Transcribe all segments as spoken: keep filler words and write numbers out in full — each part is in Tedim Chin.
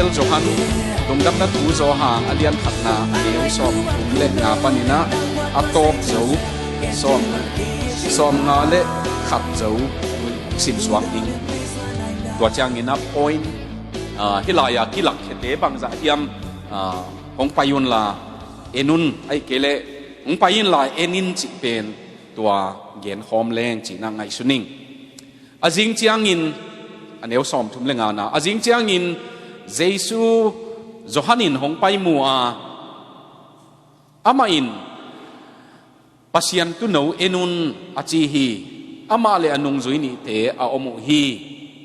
Johan, Lungdamna Thu Johan a lian khatna a neu sawm thum le nga panin ah a tawp zo sawm, sawm nga le khat zo simsuak ding. Tua ciangin a point, ah, hih lai-a kilakkhete bangzah hiam, ah, hong pai unla en un, ahih kei leh hong pai inla en in cih pen tua genkhawm leng cihna ngaihsun ing. A zing ciangin, a neu sawm thum le ngana, a zing ciangin Jesu Johan in hong pai mu a, amah in, "Pasian tuuno en un," a ci hi. Amah le a nungzui nihte a om uh hi.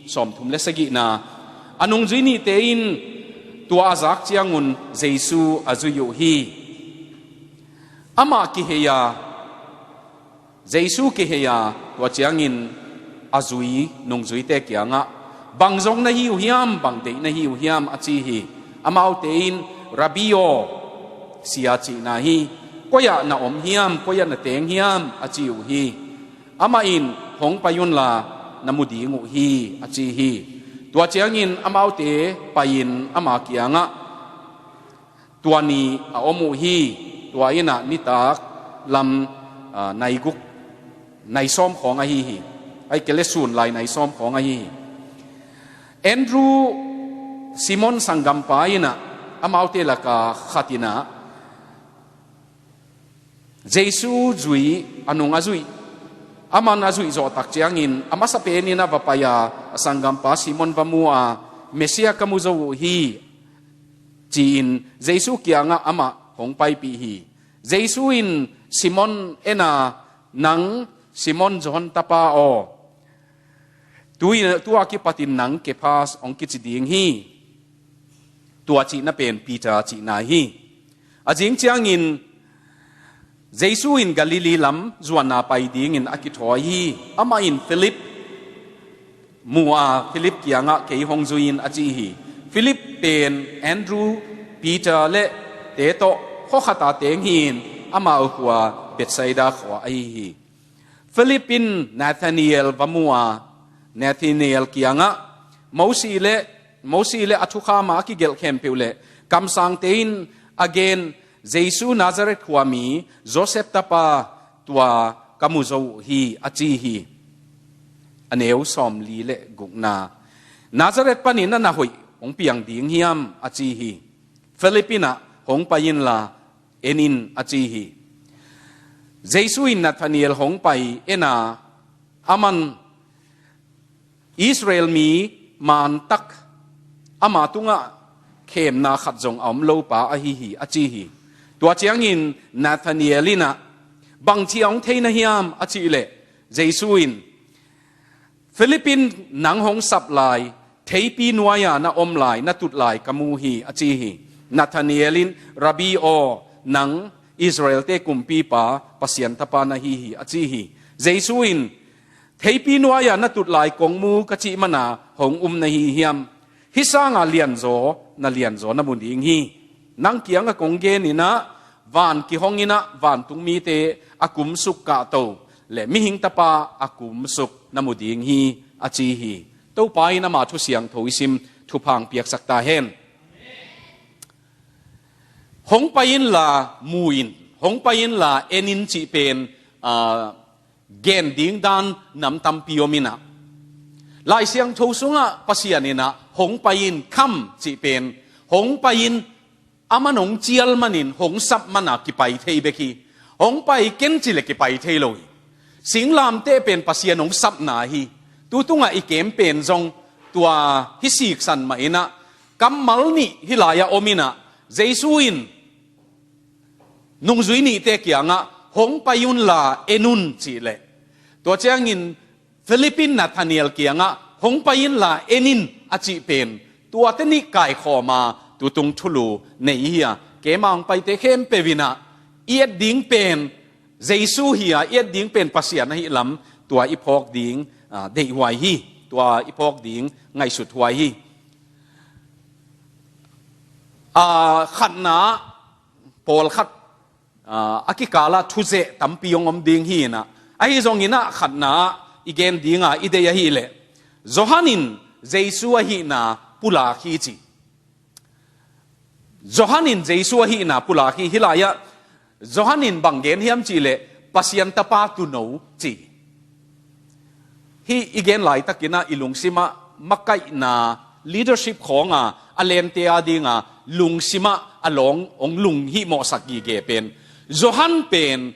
Sawm thum le sagihna, a nungzui nihte in tua a zak ciangun Jesu a zui uh hi. Amah kihei a, Jesu kihei a, tua ciangin a zui nungzuite kiangah, "Bang zong na hi uh hiam, bang deih na hi uh hiam?" a ci hi. Amaute in, "Rabbi aw," sia cihna hi. "Koi-ah na om hiam, koi-ah na teng hiam?" a ci uh hi. Amah in, "Hong pai unla na mu ding uh hi," a ci hi. Tua ciangin amaute pai-in ama kiangah, tua ni a om uh hi. Tua in ah nitak lam, ah, nai guk, nai sawm khawng ahi hi. Ahih kei leh sun lai nai sawm khawng ahi hi. Andrew, Simon sanggampa in ah, amaute laka khat in ah Jesu zui, a nung a zuih, aman a zuih zawh tak ciangin a masa penin a va pai a, a sanggampa Simon va mu a, "Messiah ka mu zo uh hi," ci-in Jesu kiangah amah hong paipih hi. Jesu in Simon en a, "Nang Simon John tapa aw, tu-in, tu-a kipatin nang Kephas hong kici ding hi," tua cihna pen Peter cihna hi. A zing ciangin Jesu in Galilee lam zuanna pai dingin a kithawi hi. Amah in Philip mu a, Philip kiangah, "Kei hong zui in," a ci hi. Philip pen Andrew, Peter le te tawh khuakhat a teng hi-in amau khua Bethsaida khua ahi hi. Philip in Nathanael va mu a, Nathanael kiangah, "Mosi le, Mosi le a thukham a kigelh khempeuh le kamsangte in a gen Jesu Nazareth khuami Joseph tapa tua ka mu zo uh hi," a ci hi. A neu sawmli le gukna, "Nazareth panin a na hoih hong piang ding hiam?" a ci hi. Philip in ah, "Hong pai inla en in," a ci hi. Jesu in Nathanael hong pai en a, aman, "Israel mi mantak, ama tungah khemna khat zong a om lo pa ahi hi," a ci hi. Tua ciangin Nathanael in ah, "Bangci a hong thei na hiam?" a cih leh Jesu in, "Philip in nang hong sap lai, theipi nuai-a na om lai, na tut lai ka mu hi," a ci hi. Nathanael in, "Rabbi aw, nang Israelte kumpipa, Pasian tapa na hi hi," a ci hi. Jesu in, "Theipi nuai-a na tut lai kong mu ka cih mana hong um na hi hiam? Hih sanga lianzaw, na lianzaw na mu ding hi. Nang kiangah kong gen in ah, van kihong in ah, vantung mite a kumsuk kahto le mihing tapa a kumsuk na mu ding hi," a ci hi. Topa in ama thu siangtho i sim, thupha hong piaksak ta hen. Hong pai inla mu in, hong pai inla en in cih pen, ah, gen ding dan nam tampi om in ah, Lai Siangtho sungah Pasian in ah, "Hong pai in, come," cih pen, hong pai in, aman hong cial manin, hong sap mana kipai thei bek hi. "Hong pai ken," ci le kipai thei lo hi. Singlamteh pen Pasian hong sapna hi. Tu tungah i kem pen zong tua hi siksan mah in ah, kammal nih hih lai-ah om in ah, Jesu in nungzui nihte kiangah, "Hong pai unla en un," cih leh, tua ciangin Philip in Nathanael kiangah, "Hong pai inla en in," a cih pen, tuate nih kaikhawm a, tutung thulu nei hi a, keima hong paite khempeuh in ah, i et ding pen Jesu hi a, i et ding pen Pasian ahi lam, tua i phawk ding, ah, deihhuai hi, tua i phawk ding ngaihsuthuai hi. Ah, khatna, pawlkhat, ah, a kikala thuzeh tampi hong om ding hi in ah, ahi zongin ah khatna i gen dinga i deih ahih leh, Johan in Jesu ahihna pulak hi ci. Johan in Jesu ahihna pulak hi. Hih lai-ah Johan in bang gen hiam cih leh Pasian tapa tuuno ci. Hih i gen laitakin ah i lungsim ah makaihna, leadership khawng a a lente a ding a lungsim ah a lawng hong lunghihmawhsak gige pen Johan pen,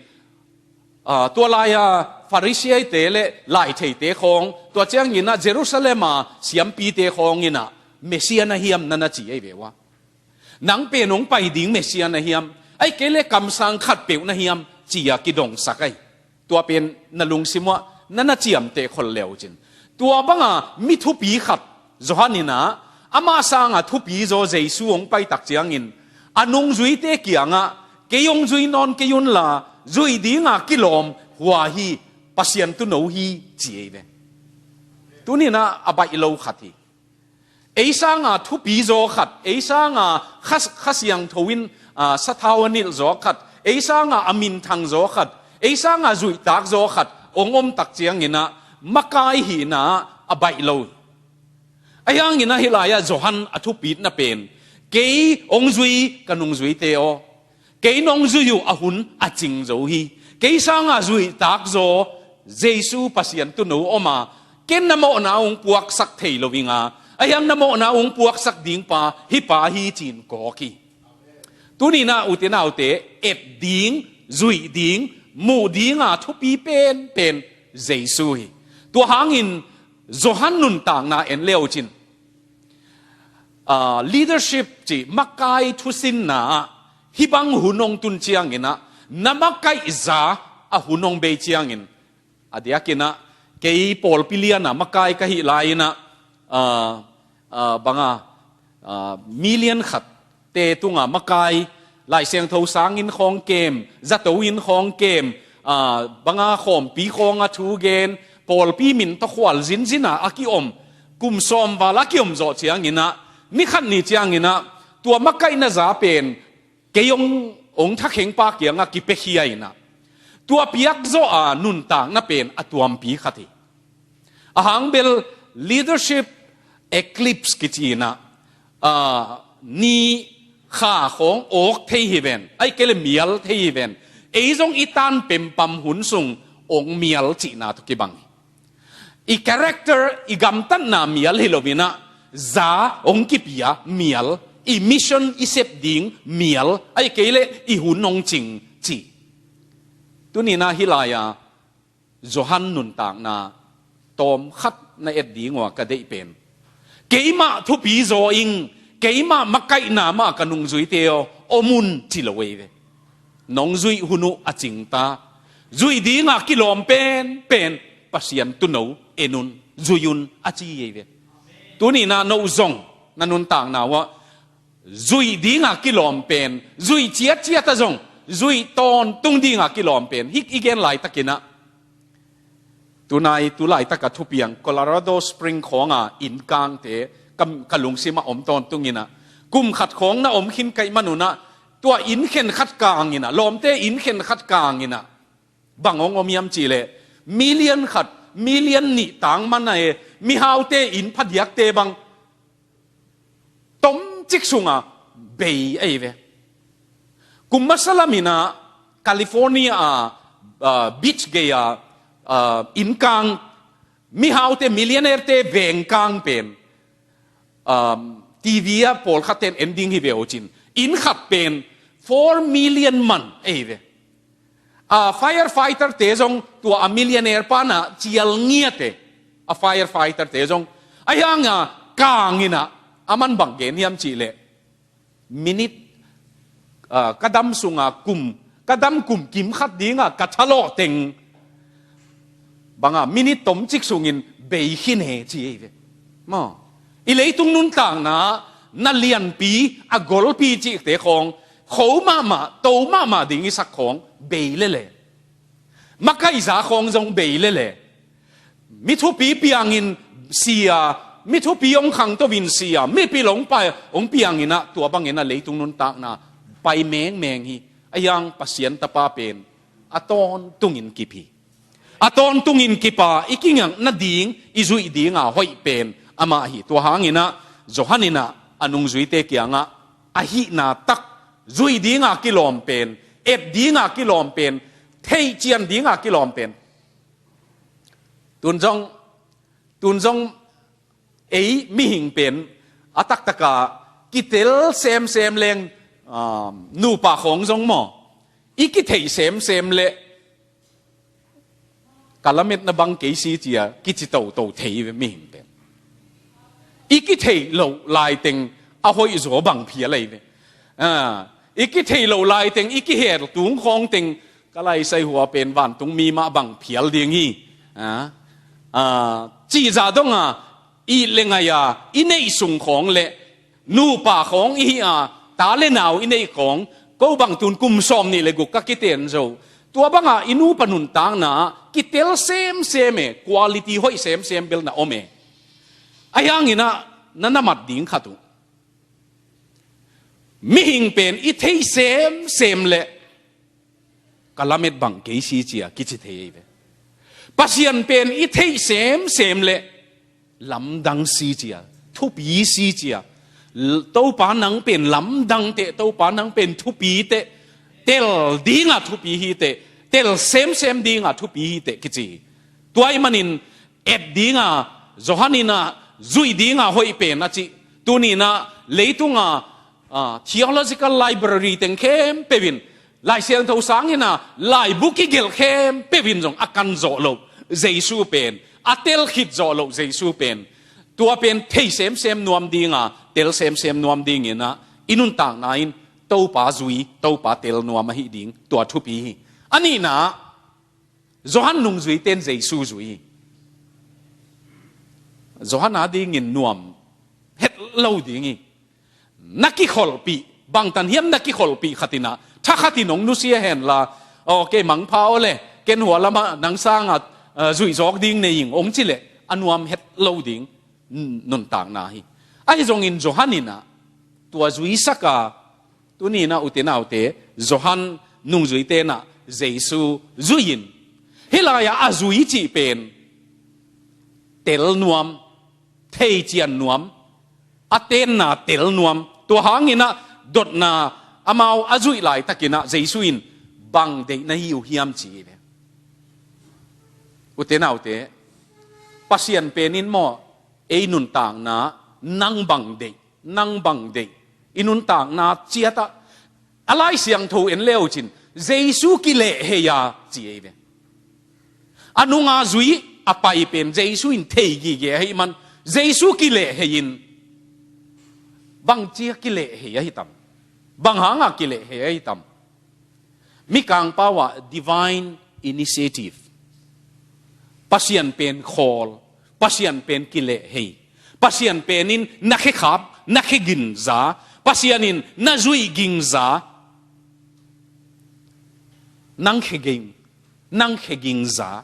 aa, tua lai-a Pharisee-te le laitheite khawng, tua ciangin ah Jerusalem a siampite khawng in ah Messiah na hiam na na ci ahi ve ua. Nang pen hong pai ding Messiah na hiam, ahih kei leh kamsang khatpeuh na hiam, ci-a kidongsak ahi. Tua pen na lungsim uah na na ciamteh khol le uh cin. Tua banga mi thupi khat Johan in ah, amah sanga thupi zaw Jesu hong pai tak ciangin a nungzuite kiangah, kei hong zui nawn kei unla, zuih dinga kilawm hua hi, Pasian tuuno hi, ci ahi ve. Tuni-in ah a baih lo khat hi. Ei sanga thupi zaw khat, ei sanga Kha, Kha Siangtho in, aa, sathau a nilh zaw khat, ei sanga a minthang zaw khat, ei sanga zuihtak zaw khat hong om tak ciangin ah makai hihna a baih lo. Ahi hangin ah hih lai-ah Johan a thupitna pen, kei hong zui ka nungzuite aw, kei nong zui uh a hun a cing zo hi. Kei sanga zuihtak zaw Jesu Pasian tuuno om a, ken na mawhna hong puaksak thei lo ing a, ahi hang na mawhna hong puaksak ding pa hih pa hi, ci-in kawk hi. Tuni-in ah ute naute, et ding, zuih ding, muh dinga thupi penpen Jesu hi. Tua hangin Johan nuntakna en le uh cin, aa, leadership cih makai thusinna ah hih bang hun hong tun ciangin ah na makaihza a hun hong bei ciangin, a diakin ah kei pawlpi lian a makai ka hih lai-in ah, aa, aa, banga, aa, million khatte tunga makai, Lai Siangtho sang inn khawng kem, zato inn khawng kem, aa, banga khawmpi khawng a thu gen, pawlpi min tawh khual zinzin a a kiom, kum sawm val a kiom zawh ciangin ah, ni khat ni ciangin ah tua makaihna za pen kei hong, hong thakheng pa kiangah kipiakhia in ah, tua piakzawh a nuntakna pen a tuampi khat hi. A hang bel leadership eclipse kici in ah, aa, ni kha khawng awk thei hi ven, ahih kei leh mial thei hi ven, ei zong i tan pempam hun sung hong mial cihna tawh kibang hi. I character, i gamtatna mial hi lo-in ah, za hong kipia mial, i mission i sep ding mial, ahih kei leh i hun hong cing cih. Tuni-in ah hih lai-a Johan nuntakna tawm khat na et ding uh a ka deih pen, keimah thupi zaw ing, keimah makaihna mah ka nungzuite aw, om un, ci lo ahi ve. Nong zuih hun uh a cing ta. Zuih dinga kilawm penpen Pasian tuuno en un, zui un, a ci ahi ve. Tuni-in ah no zong na nuntakna uah zuih dinga kilawm pen, zuih ciatciat a zong zuih tawntung dinga kilawm pen, hih i gen laitakin ah, tunai, tu laitaka thupiang Colorado Spring khawnga innkangte ka, ka lungsimah om tawntungin ah, kum khat khawng na om khin ka hih manun ah, tua inn khen khat kangin ah, lawmte inn khen khat kangin ah, bang hong om hiam cih leh, million khat, million nih tang man a e, mihaute inn phadiakte bang tomcik sunga bei ahi ve. Kum masa lamin ah California a, ah, beach gei a, ah, innkang, mihaute, millionaire-te vengkang pen, um, T V ah pawlkhatte in en ding hi ve uh cin, inn khat pen four million man ahi ve. A firefighter-te zong tua a millionaire pa'n ah cial ngiat e. A firefighter-te zong, ahi hanga kangin ah, aman bang gen hiam cih leh, minute, ah, ka dam sunga kum, ka dam kum kim khat dinga ka thalawh teng banga minute tomcik sungin bei khin e, ci ahi ve. Maw, i leitung nuntakna na lianpi, a golpi cihte khawng, kho mahmah, to mahmah ding i sak khawng bei lele. Makaihza khawng zong bei lele. Mi thupi piangin sia, mi thupi hong khangto-in sia, mipil hong pai, hong piangin ah, tua bangin ah leitung nuntakna pai mengmeng hi. Ahi hang Pasian tapa pen a tawntungin kip hi. A tawntungin kip a, i kingak nading, i zuih dinga hoih pen amah hi. Tua hangin ah Johan in ah a nungzuite kiangah a hihna tak, zui dinga kilawm pen, et dinga kilawm pen, theihcian dinga kilawm pen. Tun zong, tun zong ei mihing pen a taktaka kitel semsem leng, um, nupa khawng zong maw, i kitheih semsem le ka lametna bang kei si cia kici toto thei ve mihing pen. I kitheih loh laiteng a hoih zaw bang phial ei ve. Ah, i kitheih loh laiteng i kihel tung khawng teng ka laisai hua pen vantung mi mah bang phial ding hi. Ah, ah, cihzah donga i le ngai a i neih sung khawng le nupa khawng i hi a, ta le nau i neih khawng, ko bang tun kum sawm nih le guk ka kiten zo. Tua banga i nupa nuntakna kitel semsem e, quality hoih semsem bel na om e. Ahi hangin ah na na mat ding khat uh. Mihing pen i thei semsem le ka lamet bang kei si cia kici thei ei ve. Pasian pen i theih semsem le lamdang si cia, thupi si cia. L-, Topa nang pen lamdang teh, Topa nang pen thupi teh, tel dinga thupi hi teh, tel semsem dinga thupi hi teh kici. Tua ahih manin et dinga, Johan in ah zui dinga hoih pen a cih. Tuni in ah leitunga, ah, theological library teng khempeuh in Lai Siangtho sangin ah laibu kigelh khempeuh in zong a kan zawh loh Jesu pen, a tel khit zawh loh Jesu pen, tua pen thei semsem nuam dinga, tel semsem nuam dingin ah i nuntakna in Topa zui, Topa tel nuam ahi ding, tua thupi hi. A nihna, Johan nungzuite in Jesu zui hi. Johan a dingin nuam het lo ding hi. Na kikholhpih, bangtan hiam na kikholhpih khat in ah, thakhat in hong nusia henla, aw, kei mangpha aw le, ken hua lamah nang sangah, eh, zuih zawk ding nei ing hong ci leh a nuam het lo ding, n-, nuntakna hi. Ahi zongin Johan in ah tua zuisak a, tuni in ah ute naute, Johan nungzuite in ah Jesu zui in, hih lai-ah a zui cih pen tel nuam, theician nuam, a tenna tel nuam. Tua hangin ah dotna, amau a zuih laitakin ah Jesu in, "Bang deih na hi uh hiam?" ci hi ve. Ute naute, Pasian pen in maw, ei nuntakna, "Nang bang deih, nang bang deih?" I nuntakna ciatah a Lai Siangtho en leucin, "Jesu kilehhei a," ci ei ve. A nunga zui a pai pen Jesu in thei gige ahih man, Jesu kilehhei in, bangcia kilehhei ahi tam? Bang hanga kilehhei ahi tam? Mikang pau ah divine initiative. Pasian pen khawl, Pasian pen kilehhei. Pasian pen in na khekhap, na kheging za, Pasian in na zuih ging za. Nang kheging, nang kheging za.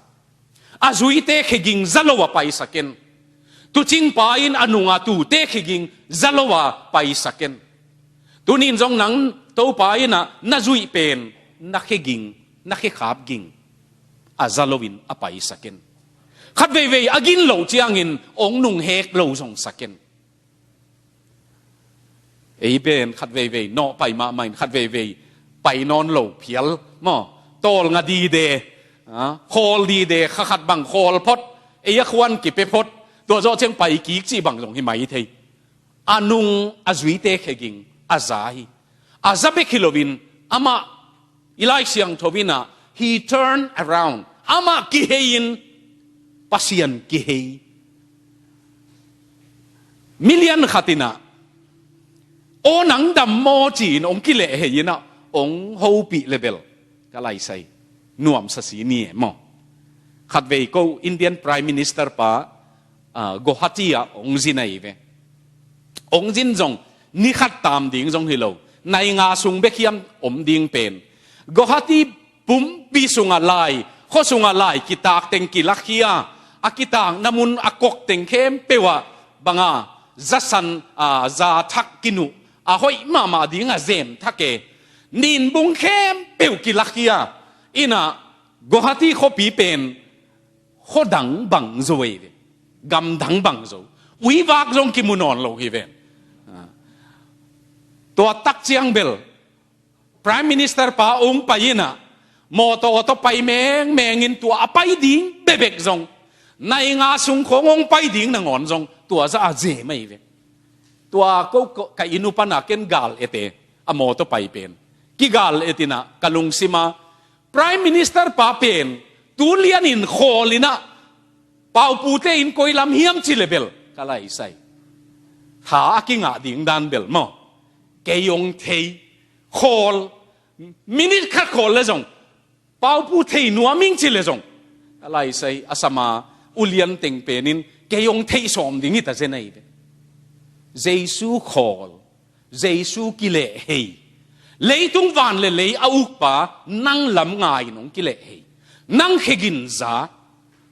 A zuite kheging za lo a paisak in. Tuucingpa in a nunga tuute kheging za lo a paisak in. Tunin zong nang Topa in ah na zuih pen, na kheging, na khekhap ging a za loin a paisak in. Khat veivei a gin loh ciangin hong nunghek lo zong sak in. Ei pen khat veivei nawh pai mahmah in, khat veivei pai nawn lo phial maw, tawlnga dide, ah, khawl dide, kha khat bang khawl phot, ei a khuan kipia phot, tua zawh ciang pai kik cih bang zong hi mai thei. A nung a zuite kheging a za hi. A za bek hi loin amah, i Lai Siangtho in ah, "He turned around." Amah kihei in, Pasian kihei. Milian khat in ah, "Aw, nang dam maw?" ci-in hong kilehhei in ah, hong hopih le bel ka laisai nuamsa si ni e maw. Khatvei ko Indian Prime Minister pa, ah, Guwahati ah hong zin ahi ve. Hong zin zong ni khat tam ding zong hi lo, nai nga sung bek hiam om ding pen. Guwahati pumpi sungah lai, khua sungah lai kitak teng kilakhia, a kitakna mun a kok teng khempeuh ah banga zasan, ah, za thak kinuh, a hoih mahmah ding a zem thak e. Ninbung khempeuh kilakhia in ah, Guwahati khuapi pen khua dang bang zo ei ve, gam dang bang zo, uivak zong kimu nawn lo hi ven. Ah. Tua tak ciang bel Prime Minister pa ong pai in ah, mawtaw tawh pai mengmeng in tua a pai ding bekbek zong, nai nga sung khawng ong pai ding nangawn zong tua zah a zem ahi ve. Tua ko, ko, ka inn uh pan ah ken gal et e, a mawtaw pai pen. Kigal et in ah ka lungsim ah Prime Minister pa pen tu lian in khawl in ah, paupute in koi lam hiam ci le bel ka lai sai. Tha a kingah ding dan bel maw, kei ong thei. Khawl, minit khat khawl le zong, paupu thei nuam ing ci le zong, a lai sai, a sama ulian teng pen in kei ong thei sawm ding hi ta zen ahi ve. Jesu khawl, Jesu kilehhei. Leitung van le lei a ukpa nang lam ngai in ong kilehhei. Nang khegin za,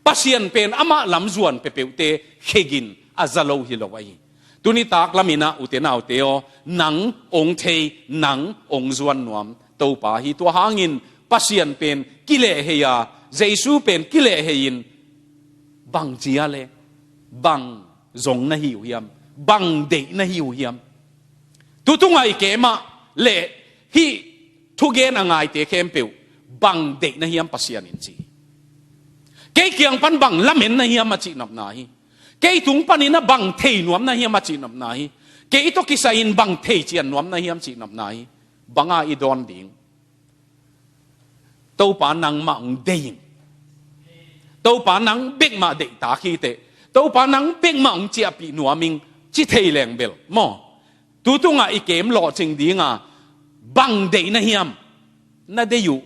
Pasian pen amah lam zuan peuhpeuhte khegin a za lo hi lo ahi. Tuni tak lam in ah ute naute aw, nang ong thei, nang ong zuan nuam Topa hi. Tua hangin Pasian pen kilehhei a, Jesu pen kilehhei in bang ci a le, bang zong na hi uh hiam, bang deih na hi uh hiam? Tutung ah i kem ah le hih thugen a ngaite khempeuh, bang deih na hiam Pasian in ci. Kei kiang pan bang lamen na hiam a cihnopna hi. Kei tung panin ah bang thei nuam na hiam a cihnopna hi. Kei tawh kisai in bang thei cian nuam na hiam cihnopna hi. Bang a i dawn ding? Topa nangmah ong deih ing. Topa nang bekmah deihtak hi teh. Topa nang bekmah ong ciahpih nuam ing ci thei leng bel maw, tutung ah i kem lawhcing ding a, bang deih na hiam? Na deih uh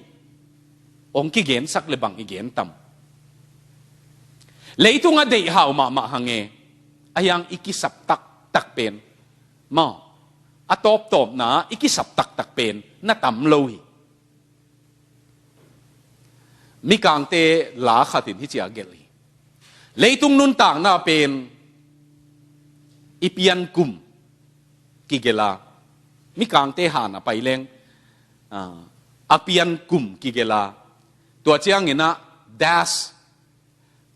ong kigensak le bang i gen tam? Leitung a deih hau mahmah hang e, a hiang i kisap taktak pen maw, a tawptawpna i kisap taktak pen na tam lo hi. Mikangte la khat in hih ci a gelh hi. Leitung nuntakna pen i pian kum kigelh a, Mikangte han a pai leng, ah, a pian kum kigelh a, tua ciangin ah das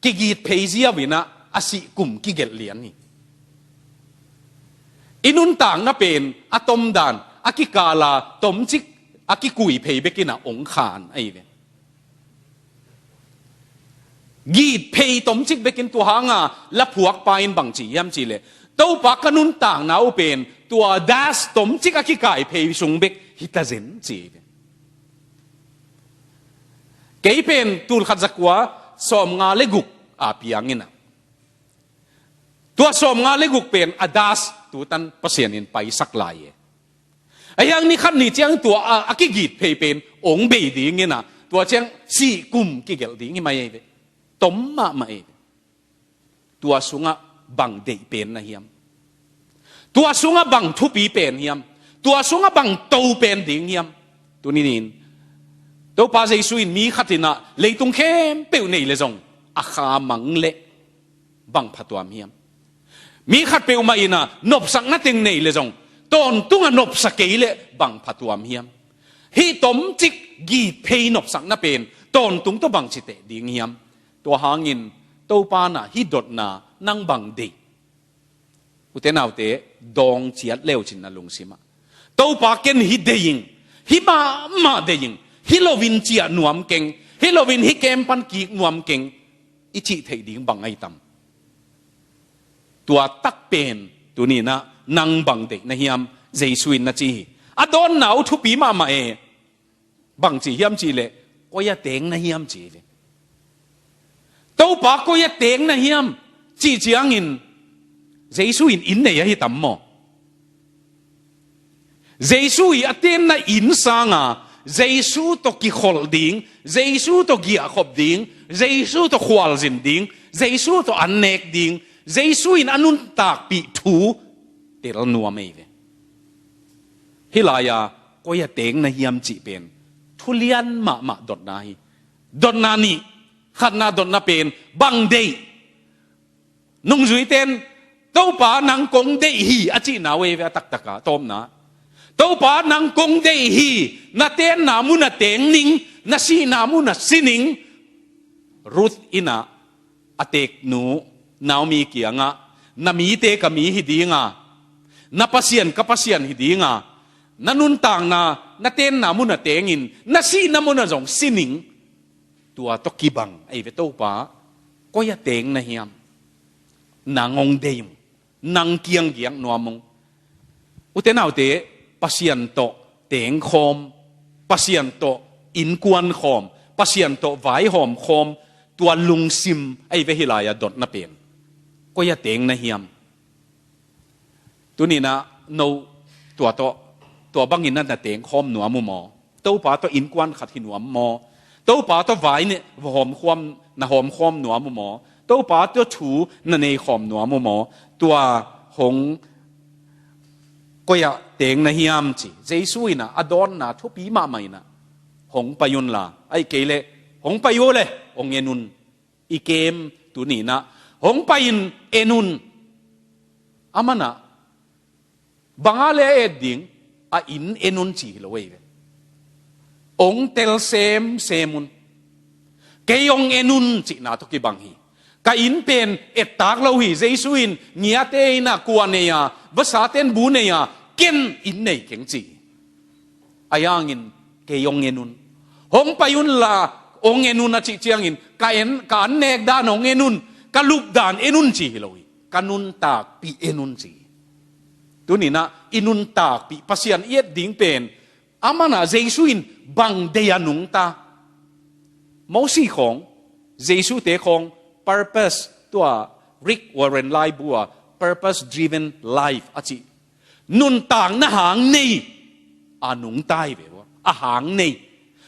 kigit phei ziau in ah a sih kum kigelh lian hi. I nuntakna pen a tomdan, a kikal a tomcik a kikui phei bek in ah ong khan ahi ve. Git phei tomcik bek in, tua hang a la phuakpa in bang ci hiam cih leh, Topa ka nuntakna uh pen tua das tomcik a kikai phei sung bek hi ta zen ci hi ve. Kei pen tul khat za kua sawmnga le guk a piang in ah, tua sawmnga le guk pen a das tutan Pasian in paisak lai e. A hiang ni khat ni ciang tua a, a kigit phei pen ong bei ding in ah, tua ciang sih kum kigelh ding hi mai ahi ve. Tom mahmah ahi ve. Tua sungah bang deih pen na hiam? Tua sungah bang thupi pen hiam? Tua sungah bang to pen ding hiam? Tuni in Topa Jesu in mi khat in ah leitung khempeuh nei le zong a kha mang leh bang phatuam hiam? Mi khat peuhmah in ah nopsakna teng nei le zong, tawntung ah nopsa kei leh bang phatuam hiam? Hih tomcik git phei nopsakna pen tawntung tawh bang ci teh ding hiam? Tua hangin Topa in ah hih dotna nang bang deih? Ute naute, dawng ciat leu cin na lungsim ah, Topa ken hih deih ing, hih mahmah deih ing, hih loin ciah nuam keng, hih loin hih kem pan kik nuam keng, i cih theih ding bang ahi tam? Tua tak pen tuni in ah nang bang deih na hiam? Jesu in na ci hi. A dawnna uh thupi mahmah e. Bang ci hiam cih leh, koi a teng na hiam ci hi ve. Topa koi a teng na hiam cih ciangin Jesu in inn nei ahi tam maw? Jesu i a tenna inn sang a, Jesu tawh kikholh ding, Jesu tawh giahkhop ding, Jesu tawh khualzin ding, Jesu tawh an nek ding, Jesu in a nuntakpih thu tel nuam ahi ve. Hih lai-a koi a teng na hiam cih pen thulian mahmah dotna hi. Dotna nih, khatna dotna pen bang deih? Nungzuite in, Topa nang kong deih hi, a cihna uh ahi ve a taktak a tawpna. Topa nang kong deih hi, na tenna mun ah teng ning, na sihna mun ah si ning. Ruth in ah a teeknu Naomi kiangah, na mite ka mi hi ding a, na Pasian ka Pasian hi ding a, Na nuntakna, na tenna mun a tengin, na sihna mun a zong sining. Tua tawh kibang, ei ve Topa, koi a teng na hiam? Nang hong dei ung, nang kiang giak nuam ung. Ute naute, Pasian tawh tengkhawm, Pasian tawh innkuan khawm, Pasian tawh vaihawm khawm, tua lungsim, ei ve hih lai-ah dotna pen. Koi a teng na hiam? Tuninah no tua tawh, tua bangin na na tengkhawm nuam uh maw? Topa tawh innkuan khat hi nuam maw? Topa tawh vai ne hawmkhawm, na hawmkhawm nuam uh maw? Topa tawh thu na nei khawm nuam uh maw? Tua hong koi ah teng na hiam ci. Jesu inah a dawnna thupi mahmah inah, hong pai unla, ahih kei leh hong pai uh leh hong en un. I kem tuninah hong pai-in en un. Amanah banga le a et ding, a inn en un ci hi lo ei ve. Hong tel semsem un. Kei hong en un cihna tawh kibang hi. Ka inn pen ettak lo hi. Jesu in ngiate innah kua nei a, vasaten bu nei a, ken inn nei keng ci hi. Ahi hangin kei hong en un. Hong pai unla hong en un a cih ciangin ka en, ka an nek dan hong en un, ka lup dan en un ci hi lo hi. Ka nuntakpih en un ci hi. Tuninah i nuntakpih, Pasian i et ding pen, amanah Jesu in bang dei a nungta? Mosi khawng, Jesu te khawng, purpose, tua Rick Warren laibu a purpose driven life a cih, nuntakna hang nei a nungta hi ve ua, a hang nei.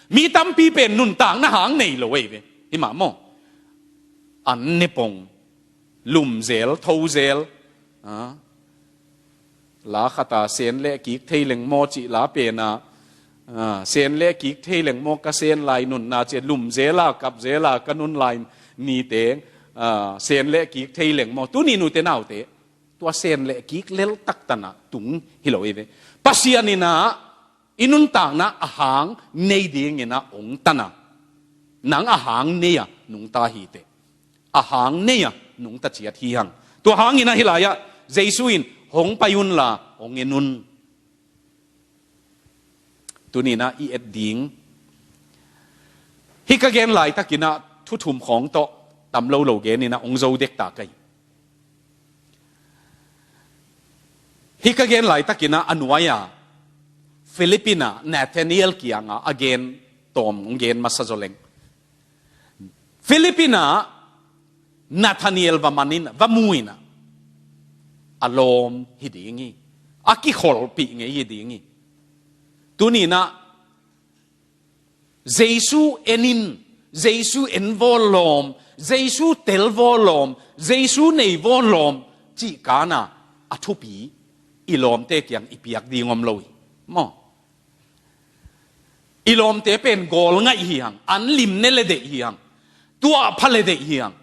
Mi tampi pen nuntakna hang nei lo ei ve. Hi mah maw? An ne pong, lum zel, tho zel. A, la khata sen le kik thei leng maw cih la pena, a, sen le kik thei leng maw ka sen lai nunna ci a, lum zela, kap zela ka nun lai nite, a, sen le kik thei leng maw? Tuni nute naute, tua sen le kik lel taktanah tung hi lo ei ve. Pasian inah i nuntakna a hang nei dinginah hong tana. Nang a hang nei a nungta hi teh. A hang nei a nungta ciat hi hang. Tua hanginah hih lai-ah Jesu in hong pai unla hong en un. Tuninah i et ding, hih ka gen laitakinah thu thum khawng tawh tam lo lo geninah hong zo dekta ka hi. Hih ka gen laitakinah a nuai-a Philippinah Nathaniel kiangah a gen tawm hong gen masa zaw leng. Philippinah Nathaniel va man in, va mu inah, a lawm hi ding hi. A kikholhpih ngei hi ding hi. Tuninah Jesu en in, Jesu en vaw lawm, Jesu tel vaw lawm, Jesu nei vaw lawm cih kana a thupi i lawmte kiang i piak ding om lo hi. Maw? I lawmte pen gawl ngaih hi hang, an lim ne le deih hi hang, tuah pha le deih hi hang.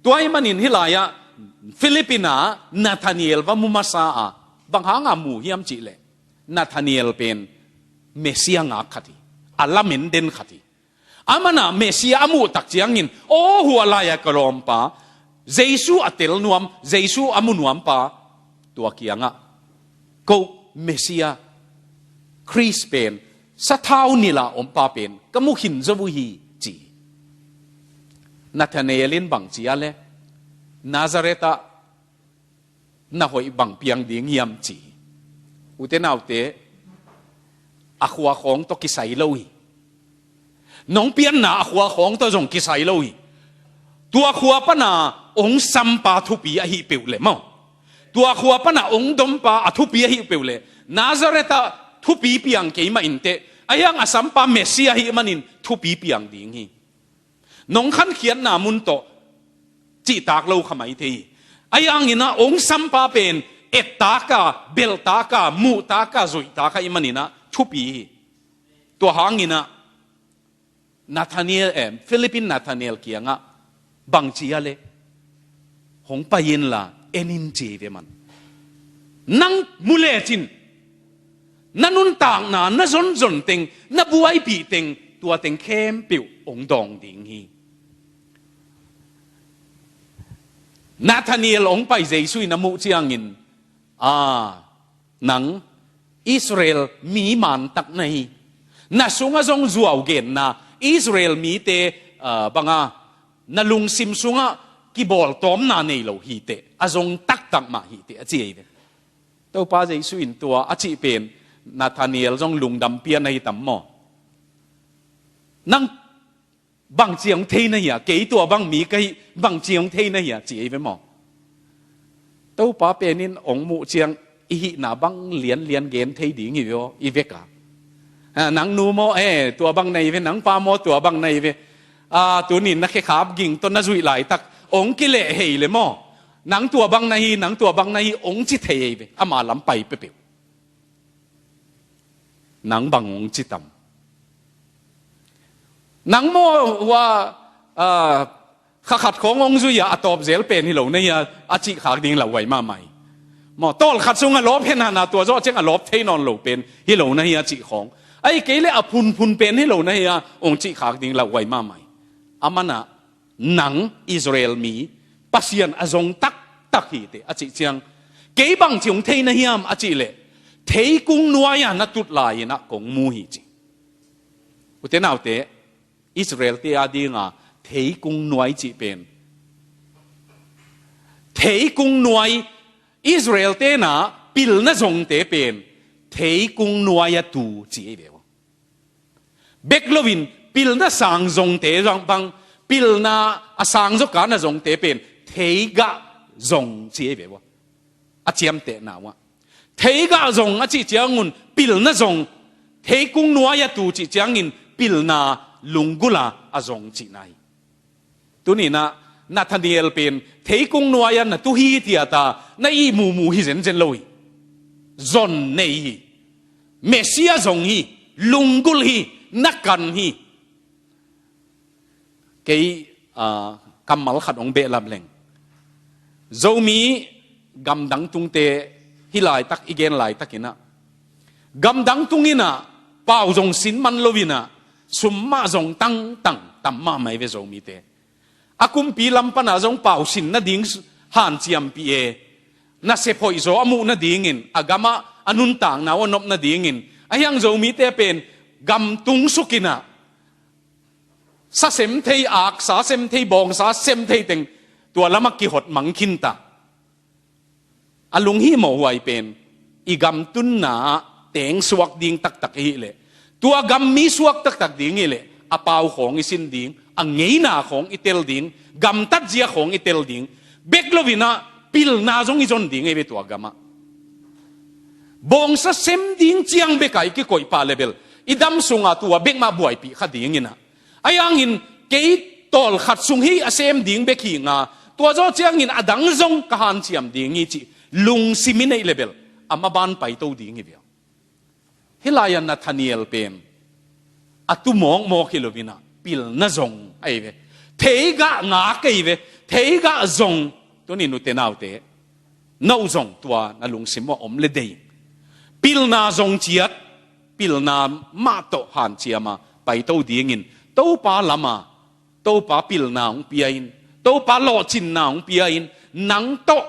Tua ahih manin hih lai-ah Philippinah Nathaniel va mu masa a, bang hanga mu hiam cih leh, Nathaniel pen Messiah ngak khat hi, a lamen den khat hi. Amanah Messiah a muh tak ciangin, aw, hua lai-a ka lawmpa, Jesu a tel nuam, Jesu a mu nuampa, tua kiangah, ko Messiah, Khrist pen, sathau nilh a ompa pen ka mu khin zo uh hi, ci hi. Nathaniel in bang ci a leh, Nazareth ah na hoih bang piang ding hiam ci hi. Ute naute, a khua khawng tawh kisai lo hi. Nong pianna a khua khawng tawh zong kisai lo hi. Tua khua pana hong sampa thupi ahi peuh leh maw? Tua khua pana hong dompa a thupi ahi peuh leh, Nazareth ah thupi piang kei mah inteh, a hiang a sampa Messiah ahi manin thupi piang ding hi. Nong khankhiatna mun tawh cihtak lo kha mai thei hi. Ahi hanginah hong sampa pen ettaka, belhtaka, muhtaka, zoihtaka i maninah thupi hi. Tua hanginah Nathaniel, eh, Philip in Nathaniel kiangah bang ci a leh, hong pai inla en in ci hi ve man. Nang mu lecin na nuntakna, na zonzon teng, na buaipih teng, tua teng khempeuh hong dawng ding hi. Nathaniel hong pai Jesu in a muh ciangin, a, nang Israel mi mantak na hi. Na sungah zong zuau genna Israel mite, ah, banga na lungsim sungah kibawltawmna nei lo hi teh, a zong taktak mah hi teh a ci ei ve. Topa Jesu in tua a cih pen Nathaniel zong lungdam pian ahi tam maw? Nang bang ciang thei na hia, kei tua bang mi ka hih bang ciang thei na hia, ci ei ve maw? Topa pen in ong muh ciang i hihna bang lianlian gen thei ding hi ve aw, i vek a. Ah, nang nu maw, eh, tua bang na hi ve, nang pa maw, tua bang na hi ve. Ah, tunin na khekhap ging tawh na zuih laitak ong kileh hei le maw? Nang tua bang na hi, nang tua bang na hi, ong ci thei ei ve, ama lam pai peuhpeuh. Nang bang ong ci tam? Nang maw hua, ah, kha khat khawng ong zui a, a tawp zel pen hi lo na hia, a cih khak ding lauhuai mahmah hi. Maw, tawlkhat sung a lawp hen hana tua zawh ciang a lawp thei nawn lo pen hi lo na hia cih khawng. Ahih kei leh a phunphun pen hi lo na hia, ong cih khak ding lauhuai mahmah hi. A manah nang Israel mi Pasian a zong taktak hi teh a cih ciang, kei bang ci ong thei na hiam a cih leh, theikung nuai-ah na tut lai-in ah kong mu hi ci. Ute naute, Israel-te a dinga theikung nuai cih pen, theikung nuai, Israel-te na pilna zongte pen theikung nuai-ah tu ci ei ve aw. Bek loin pilna sang zongte zong bang, pilna a sang zawkana zongte pen theigah zong ci ei ve aw. A ciamtehna uh ah, theigah zong a cih ciangun pilna zong, theikung nuai-ah tu cih ciangin pilna lunggulh a zong cihna hi. Tuninah Nathaniel pen theikung nuai-ah na tu hi tiata na ihmuhmuh hi zenzen lo hi. Zon nei hi. Messiah zong hi. Lunggulh hi. Na kan hi. Kei, ah, kammal khat ong behlap leng, Zomi gamdang tungte hih laitak i gen laitakinah, gamdang tunginah pau zong sin man loinah sum mah zong tangtang tam mahmah ei ve Zomite. A kumpi lam pana zong pau sin nading hanciampih e, nasep hoihzaw a muh nadingin, a gamah a nuntakna uh a nop nadingin, ahi hang Zomite pen gam tung sukinah sa sem thei, aksa sem thei, bawngsa sem thei teng tua lamah kihot mang khinta. A lunghimawhhuai pen i gam tunna-ah teng suak ding taktak i hih leh, tua gam mi suak taktak ding i hih leh, a pau khawng i sin ding, a ngeina khawng i tel ding, gamtat zia khawng i tel ding, bek loinah pilna zong i zon ding ei ve tua gamah. Bawngsa sem ding ciang bek a i kikoih pah leh bel, i dam sungah tua bek mah buaipih kha dinginah, ahi hangin kei tawlkhat sung hi a sem ding bek hi nga, tua zawh ciangin a dang zong ka hanciam ding hi cih lungsim i neih leh bel, a maban paito ding hi ve aw. Hih lai-ah Nathaniel pen a tu mawkmawk hi loinah pilna zong ahi ve. Theigah ngak ahi ve. Theigah zong. Tuni nute naute, no zong tua na lungsim uh ah om le dei. Pilna zong ciat, pilna mah tawh hanciama paito dingin Topa lama, Topa pilna hong pia in, Topa lawhcinna hong pia in, nang tawh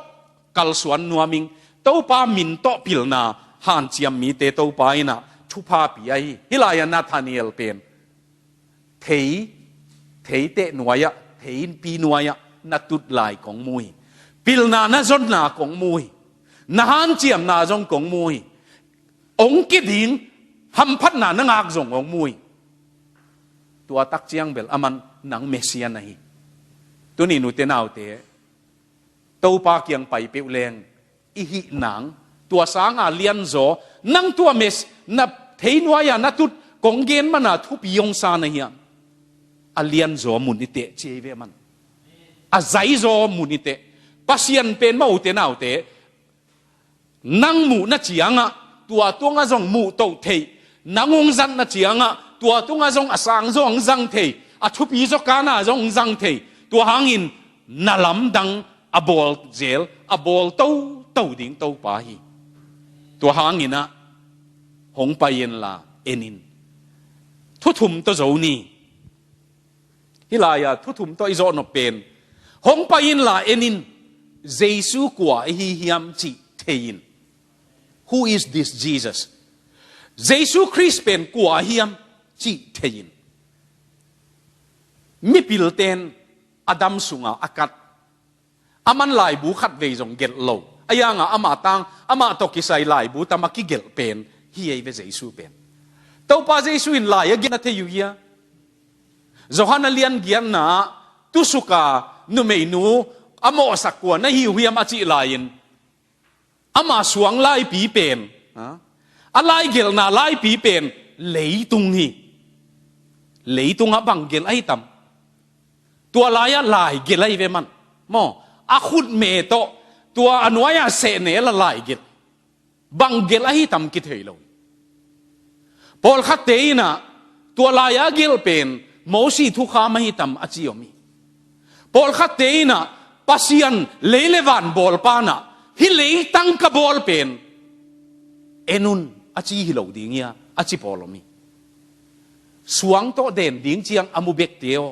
kalsuan nuam ing. Topa min tawh pilna hanciam mite Topa innah thupha pia hi. Hih lai-ah Nathaniel pen thei, theiteh nuai-ah, theipi nuai-ah na tut lai kong mu hi. Pilna na zonna kong mu hi. Na hanciamna zong kong mu hi. Ong kiding, hamphatna na ngak zong ong mu hi. Tua tak ciang bel aman nang Messiah na hi. Tuni nute naute, Topa kiang pai peuh leng i hih nang, tua sanga lianzaw, nang tua Mess-, na theinuai-a na tut kong gen mana thupi hong sa na hiam? A lianzaw mun i teh ci ei ve aman. A zaizaw mun i teh. Pasian pen, ma ute naute, nang muhna ciangah tua tungah zong muhtoh theih, nang hong zatna ciangah tua tungah zong a sangzaw hong zang thei, a thupi zawkana zong hong zang thei. Tua hangin na lamdang a bawl zel, a bawl toto ding Topa hi. Tua hanginah hong pai inla en in. Thu thum tawh zo ni. Hih lai-a thu thum tawh i zawh nop pen, hong pai inla en in, Jesu kua ahi hiam cih thei in. Who is this Jesus? Jesu Khrist pen kua hiam cih thei-in, mipilten a dam sunga a kat, aman laibu khatvei zong gelh lo. A yanga ama tang, amah tawh kisai laibu tam a kigelh pen hi ei ve Jesu pen. Topa Jesu in lai a gelhna thei uh hia? Johan a lian giatna ah, tusuka numeinu a mawhsak kua na hi uh hiam a cih lai-in, ama suang laipi pen, ha? A laigelhna laipi pen leitung hi. Leitungah bang gelh ahi tam? Tua lai-ah lai gelh ahi ve man. Maw, a khutme tawh, tua a nuai-ah sehnel a lai gelh. Bang gelh ahi tam kithei lo. Pawlkhatte in ah, tua lai-a gelh pen Mosi thukham ahi tam a ci om hi. Pawlkhatte in ah, Pasian lei le van bawlpa in ah, hih leitang ka bawl pen en un a ci hi lo ding hia a ci pawl om hi. Suang tawh den ding ciang a mu bekte aw,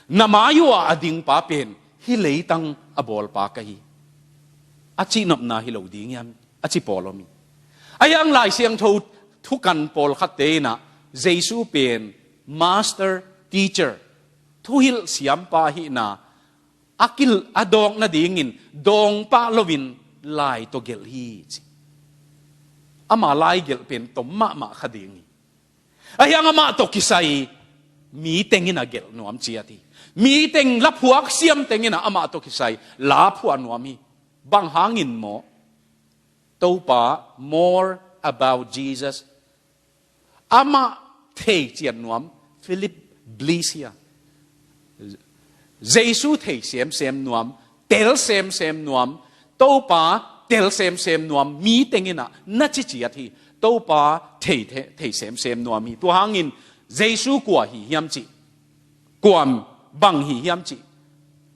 na mai uh ah a dingpa pen hih leitang a bawlpa ka hi, a cihnopna hi lo ding hiam a ci pawl om hi. A hiang Lai Siangtho thukan pawlkhatte in ah, Jesu pen master teacher, thuhilh siampa hihna a kil a dawk nadingin dawng pah loin lai tawh gelh hi ci. Ama lai gelh pen tom mahmah kha ding hi. A hiang amah tawh kisai mi teng in ah gelh nuam ciat hi. Mi teng laphuak siam teng in ah amah tawh kisai laphuak nuam hi. Bang hangin maw? Topa, more about Jesus. Amah thei ciat nuam, Philip Bliss hi a. Jesu thei semsem nuam, tel semsem nuam, Topa tel semsem nuam mi teng in ah na ci ciat hi. Topa thei, thei, thei semsem nuam hi. Tua hangin Jesu kua hi hiam cih, kuam bang hi hiam cih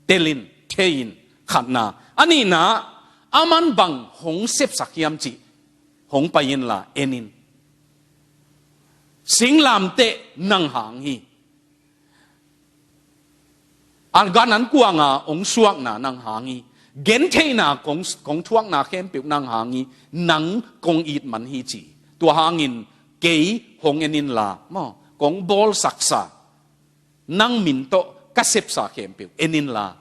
telin, thei-in, khatna. A nihna, aman bang hong sepsak hiam cih hong pai inla en in. Singlamteh nang hang hi. An gan an kuanga hong suakna nang hang hi. Gentheihna kong, kong thuakna khempeuh nang hang hi. Nang kong it man hi ci. Tua hangin kei hong en inla, maw, kong bawlsaksa, nang min tawh ka sepsa khempeuh en inla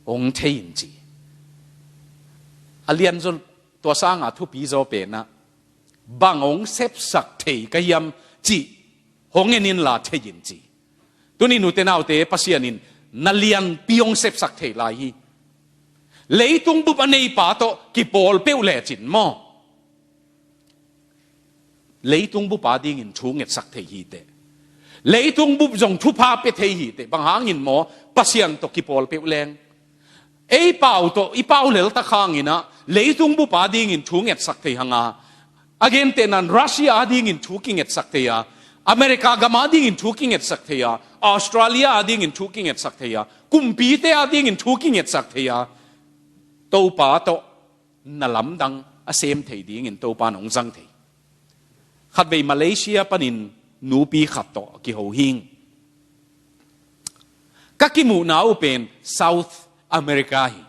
hong thei in ci. A lianzaw, tua sanga thupi zaw pen ah, bang hong sepsak thei ka hiam cih hong en inla thei in ci. Tuni nute naute, Pasian in na lianpi hong sepsak thei lai hi. Leitung bup a neipa tawh kipawl peuh lecin maw, leitung bup adingin thu ngetsak thei hi teh. Leitung bup zong thupha pia thei hi teh. Bang hangin maw? Pasian tawh kipawl peuh leng. Ei pau tawh i pau leltak hangin ah, leitung bup adingin thu ngetsak thei hang a, a gentehna in Russia adingin thu kingetsak thei a, America gam adingin thu kingetsak thei a, Australia adingin thu kingetsak thei a, kumpite adingin thu kingetsak thei a, Topa tawh na lamdang a sem thei dingin Topa in hong zang thei. Khatvei Malaysia panin nupi khat tawh kiho hing. Ka kimuhna uh pen South America hi.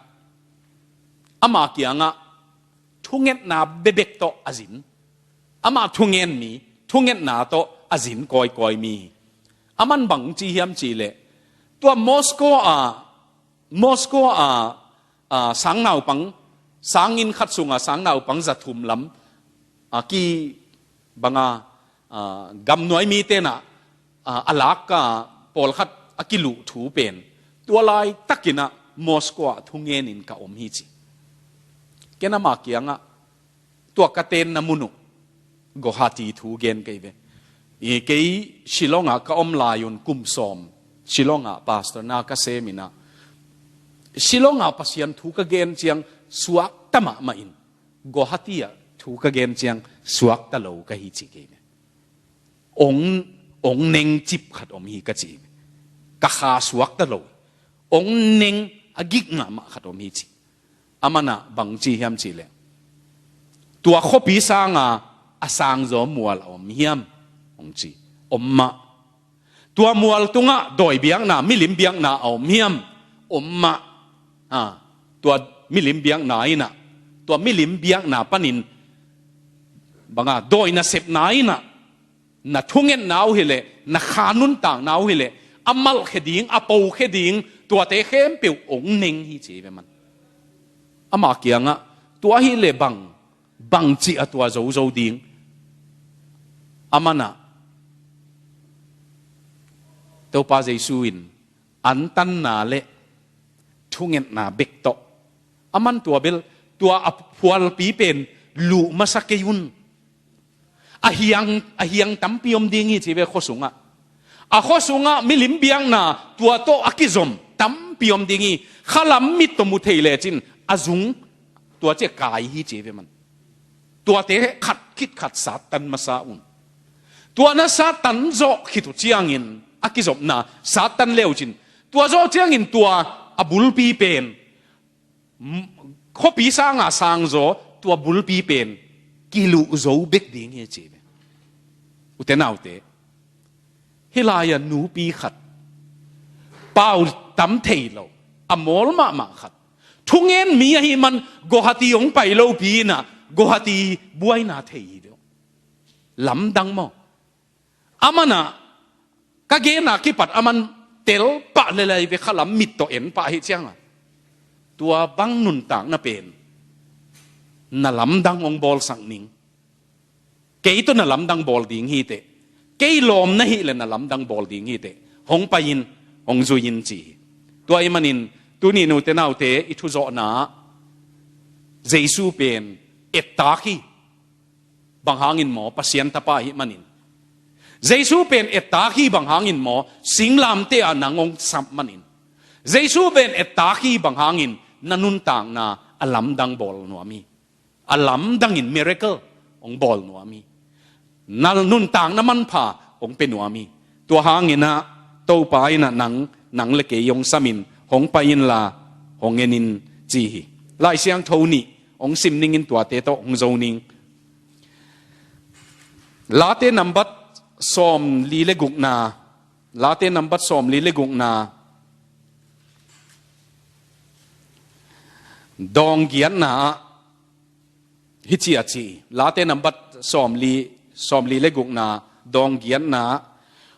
Ama kiangah thungetna bekbek tawh a zin. Amah thungen mi, thungetna tawh a zin kawikawi mi hi. Aman bang ci hiam cih leh, tua Moscow a, Moscow a, a, sang naupang, sanginn khat sunga sang naupang za thum lam, a, ki banga, a, gamnuai mite in ah, a, a lak a, pawlkhat a kiluh thu pen, tua laitakin ah Moscow ah thungenin ka om hi ci. Ken ama kiangah, tua ka tenna mun uh, Guwahati thu gen kei ve. I kei Shillong ah ka om lai un kum sawm, Shillong ah pastor na ka sem in ah, Shillong ah Pasian thu ka gen ciang suakta mahmah in, Guwahati ah thu ka gen ciang suakta lo ka hi ci kei ve. Ong, ong neng cip khat om hi ka ci ve. Ka kha suakta lo. Ong neng a gik mahmah khat om hi ci. Aman ah bang ci hiam cih leh, tua khuapi sanga a sangzaw mual a om hiam? Hong ci. Om mah. Tua mual tungah dawi biakna, milim biakna a om hiam? Om mah. Ha, tua milim biakna in ah, tua milim biakna panin banga dawi nasepna in ah na thungetna uh hileh, na kha nuntakna uh hileh, a malhkhia ding, a pokhia ding, tuate khempeuh hong neng hi ci ve man. Ama kiangah tua hileh bang, bangci a tua zozo ding? Aman ah Topa Jesu in antanna le thungetna bek tawh, aman tua bel, tua a phualpi pen luh masa kei un. A hiang, a hiang tampi om ding hi ci ve khua sungah. A khua sungah milim biakna tua tawh a kizom tampi om ding hi. Khalam mit tawh mu thei lecin a zung tua ciah kai hi ci ve man. Tuate khat khit khat sattan masa un. Tua na sattan zawh khit uh ciangin a kizopna sattan le uh cin, tua zawh ciangin tua a bulpi pen, m-, khuapi sanga sangzaw tua bulpi pen kiluh zo bek ding hi ci ve. Ute naute, hih lai-ah nupi khat, pau tam thei lo, a mawl mahmah khat, thungen mi ahih man Guwahati hong pai lopi in ah Guwahati buaina thei hi ve. Lamdang maw? Aman ah ka genna kipat aman tel pah lel lai ve, khalam mit tawh en pah hi ciangah, tua bang nuntakna pen na lamdang hong bawlsak ning. Kei tawh na lamdang bawl ding hi teh. Kei lawm na hih leh na lamdang bawl ding hi teh. Hong pai in, hong zui in ci hi. Tua ahih manin tuni in ute naute, i thuzawhna ah Jesu pen ettak hi. Bang hangin maw? Pasian Tapa ahih manin. Jesu pen ettak hi. Bang hangin maw? Singlamteh ah nang hong sap manin. Jesu pen ettak hi. Bang hangin? Na nuntakna a lamdang bawl nuam hi. A lamdangin miracle hong bawl nuam hi. Na nuntakna manpha hong pia nuam hi. Tua hangin ah Topa in ah nang, nang le kei hong samin, hong pai inla hong en in ci hi. Lai Siangtho nih hong sim ning in, tuate tawh hong zo ning. Late nambat sawmli le gukna, Late nambat sawmli le gukna, dawng giatna ah hih ci a ci. Late nambat sawmli, sawmli le gukna, dawng giatna ah,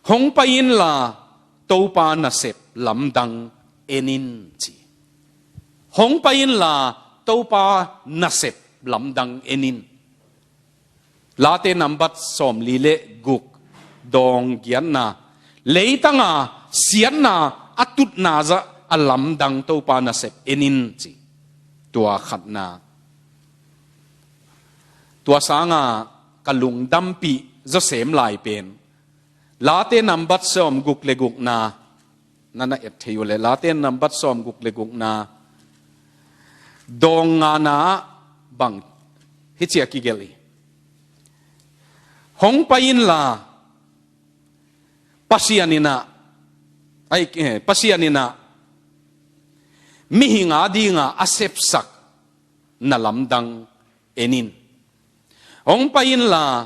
hong pai inla Topa nasep lamdang en in ci. Hong pai inla Topa nasep lamdang en in. Late nambat sawmli le guk, dawng giatna, leitanga siatna a tutna zah a lamdang Topa nasep en in ci. Tua khatna. Tua sanga ka lungdampih zawsem lai pen Late nambat sawmguk le gukna, na na et thei uh leh, Late nambat sawmguk le gukna, dawng ngana ah bang hih ci a kigelh hi. Hong pai inla Pasian in ah, ai, eh, Pasian in ah mihing adinga a sepsak na lamdang en in. Hong pai inla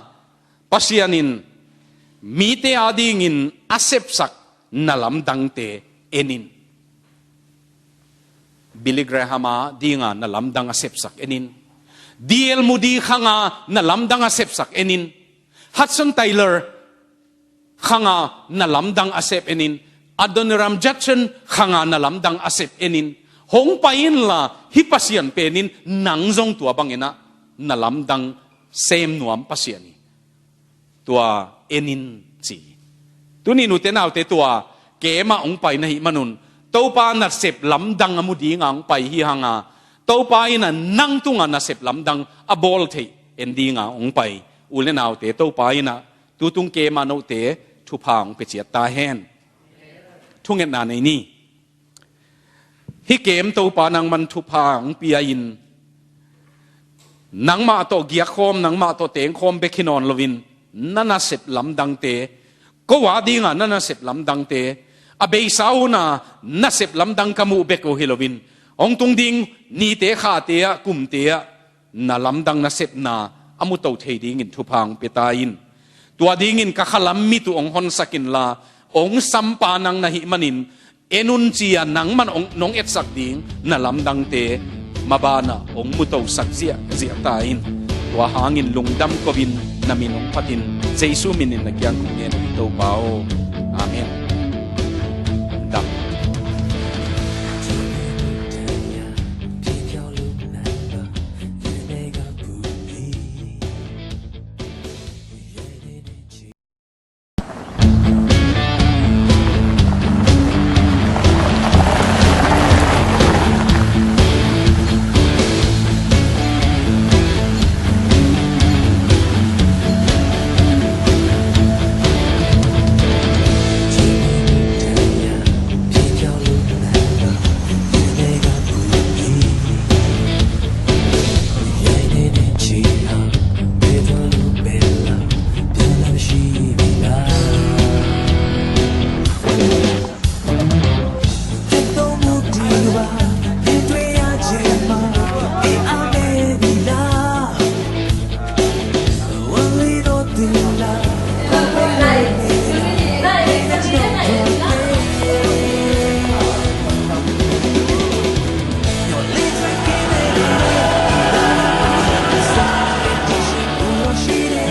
Pasian in mite adingin a sepsak na lamdangte en in. Billy Graham adinga na lamdang a sepsak en in. D L Moody khanga na lamdang a sepsak en in. Hudson Taylor khanga na lamdang a sep en in, Adoniram Judson khanga na lamdang a sep en in, hong pai inla hih Pasian pen in nang zong tua bangin ah na lamdang sem nuam Pasian hi. Tua en in ci. Tuni nute naute, tua kemah hong pai na hih manun Topa nasep lamdang a mu dinga hong pai hi hanga, Topa in ah nang tunga nasep lamdang a bawl theih en dinga hong pai u le naute, Topa in ah tutung kemah note thupha hong pia ciat ta hen. Thungetna nei ni. Hih kem Topa nangman thupha hong pia in, nangmah tawh giakkhawm, nangmah tawh tengkhawm bek hi nawn loin, na nasep lamdangte, ko adinga na nasep lamdangte, a beisa huna nasep lamdang ka muh bek uh hi loin, hong tung ding nite, khate ah, kumte ah na lamdang nasepna a muto thei dingin thupha hong pia ta in. Tua dingin ka khalam mit uh hong honsak inla, hong sampa nang na hih manin, en un ci-a nangman hong, nong etsak ding na lamdangte mabanah hong mutosak ziahziah ta in. Tua hangin lungdam ko-in na min hong phatin Jesu minin na kiang kong ngen hi, Topa aw. Amen. Dam.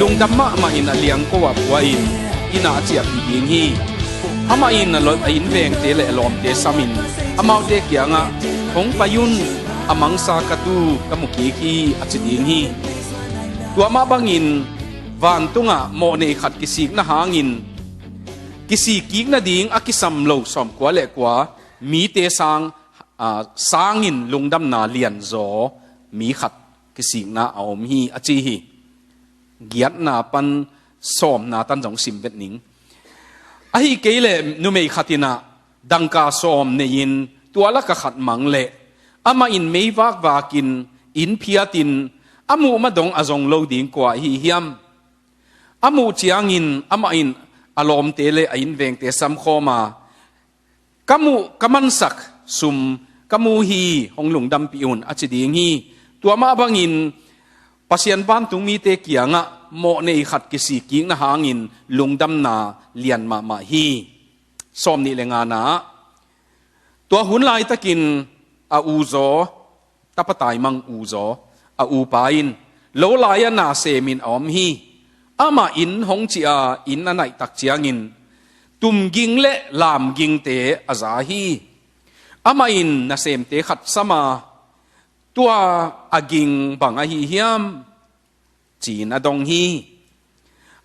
Lungdam mahmah in a liangko ah pua in, inn ah a ciahpih ding hi. Amah in a lo-, a innvengte le a lawmte samin, amaute kiangah, "Hong pai un, a mangsa ka tu ka mu kik hi," a ci ding hi. Tua mah bangin vantungah mawhnei khat kisikna hangin, kisik kik nading a kisam lo sawmkua le kua mite sang, aa, sangin lungdamna lianzaw mi khat kisikna a om hi, a ci hi. Giatna pan sawmna tan zong sim vet ning. Ahi kei leh numei khat in ah dangka sawm nei-in tua lakah khat mang leh amah in meivak vakin, inn phiatin, a muh mah dong a zong lo ding kua ahi hiam? A muh ciangin amah in a lawmte le a innvengte samkhawm a, "Ka muh, ka mansak sum ka mu hi, hong lungdampih un," a ci ding hi. Tua mah bangin Pasian vantung mite kiangah mawhnei khat kisik kikna hangin lungdamna lian mahmah hi. Sawmnih le ngana ah, tua hun laitakin a uzaw, tapa taimang uzaw, a upa in lo lai-ah na semin a om hi. Amah inn hong cih a, inn a naih tak ciangin tumging le lamgingte a za hi. Amah in nasemte khat sam a, "Tua a ging bang ahi hiam?" ci-in a dong hi.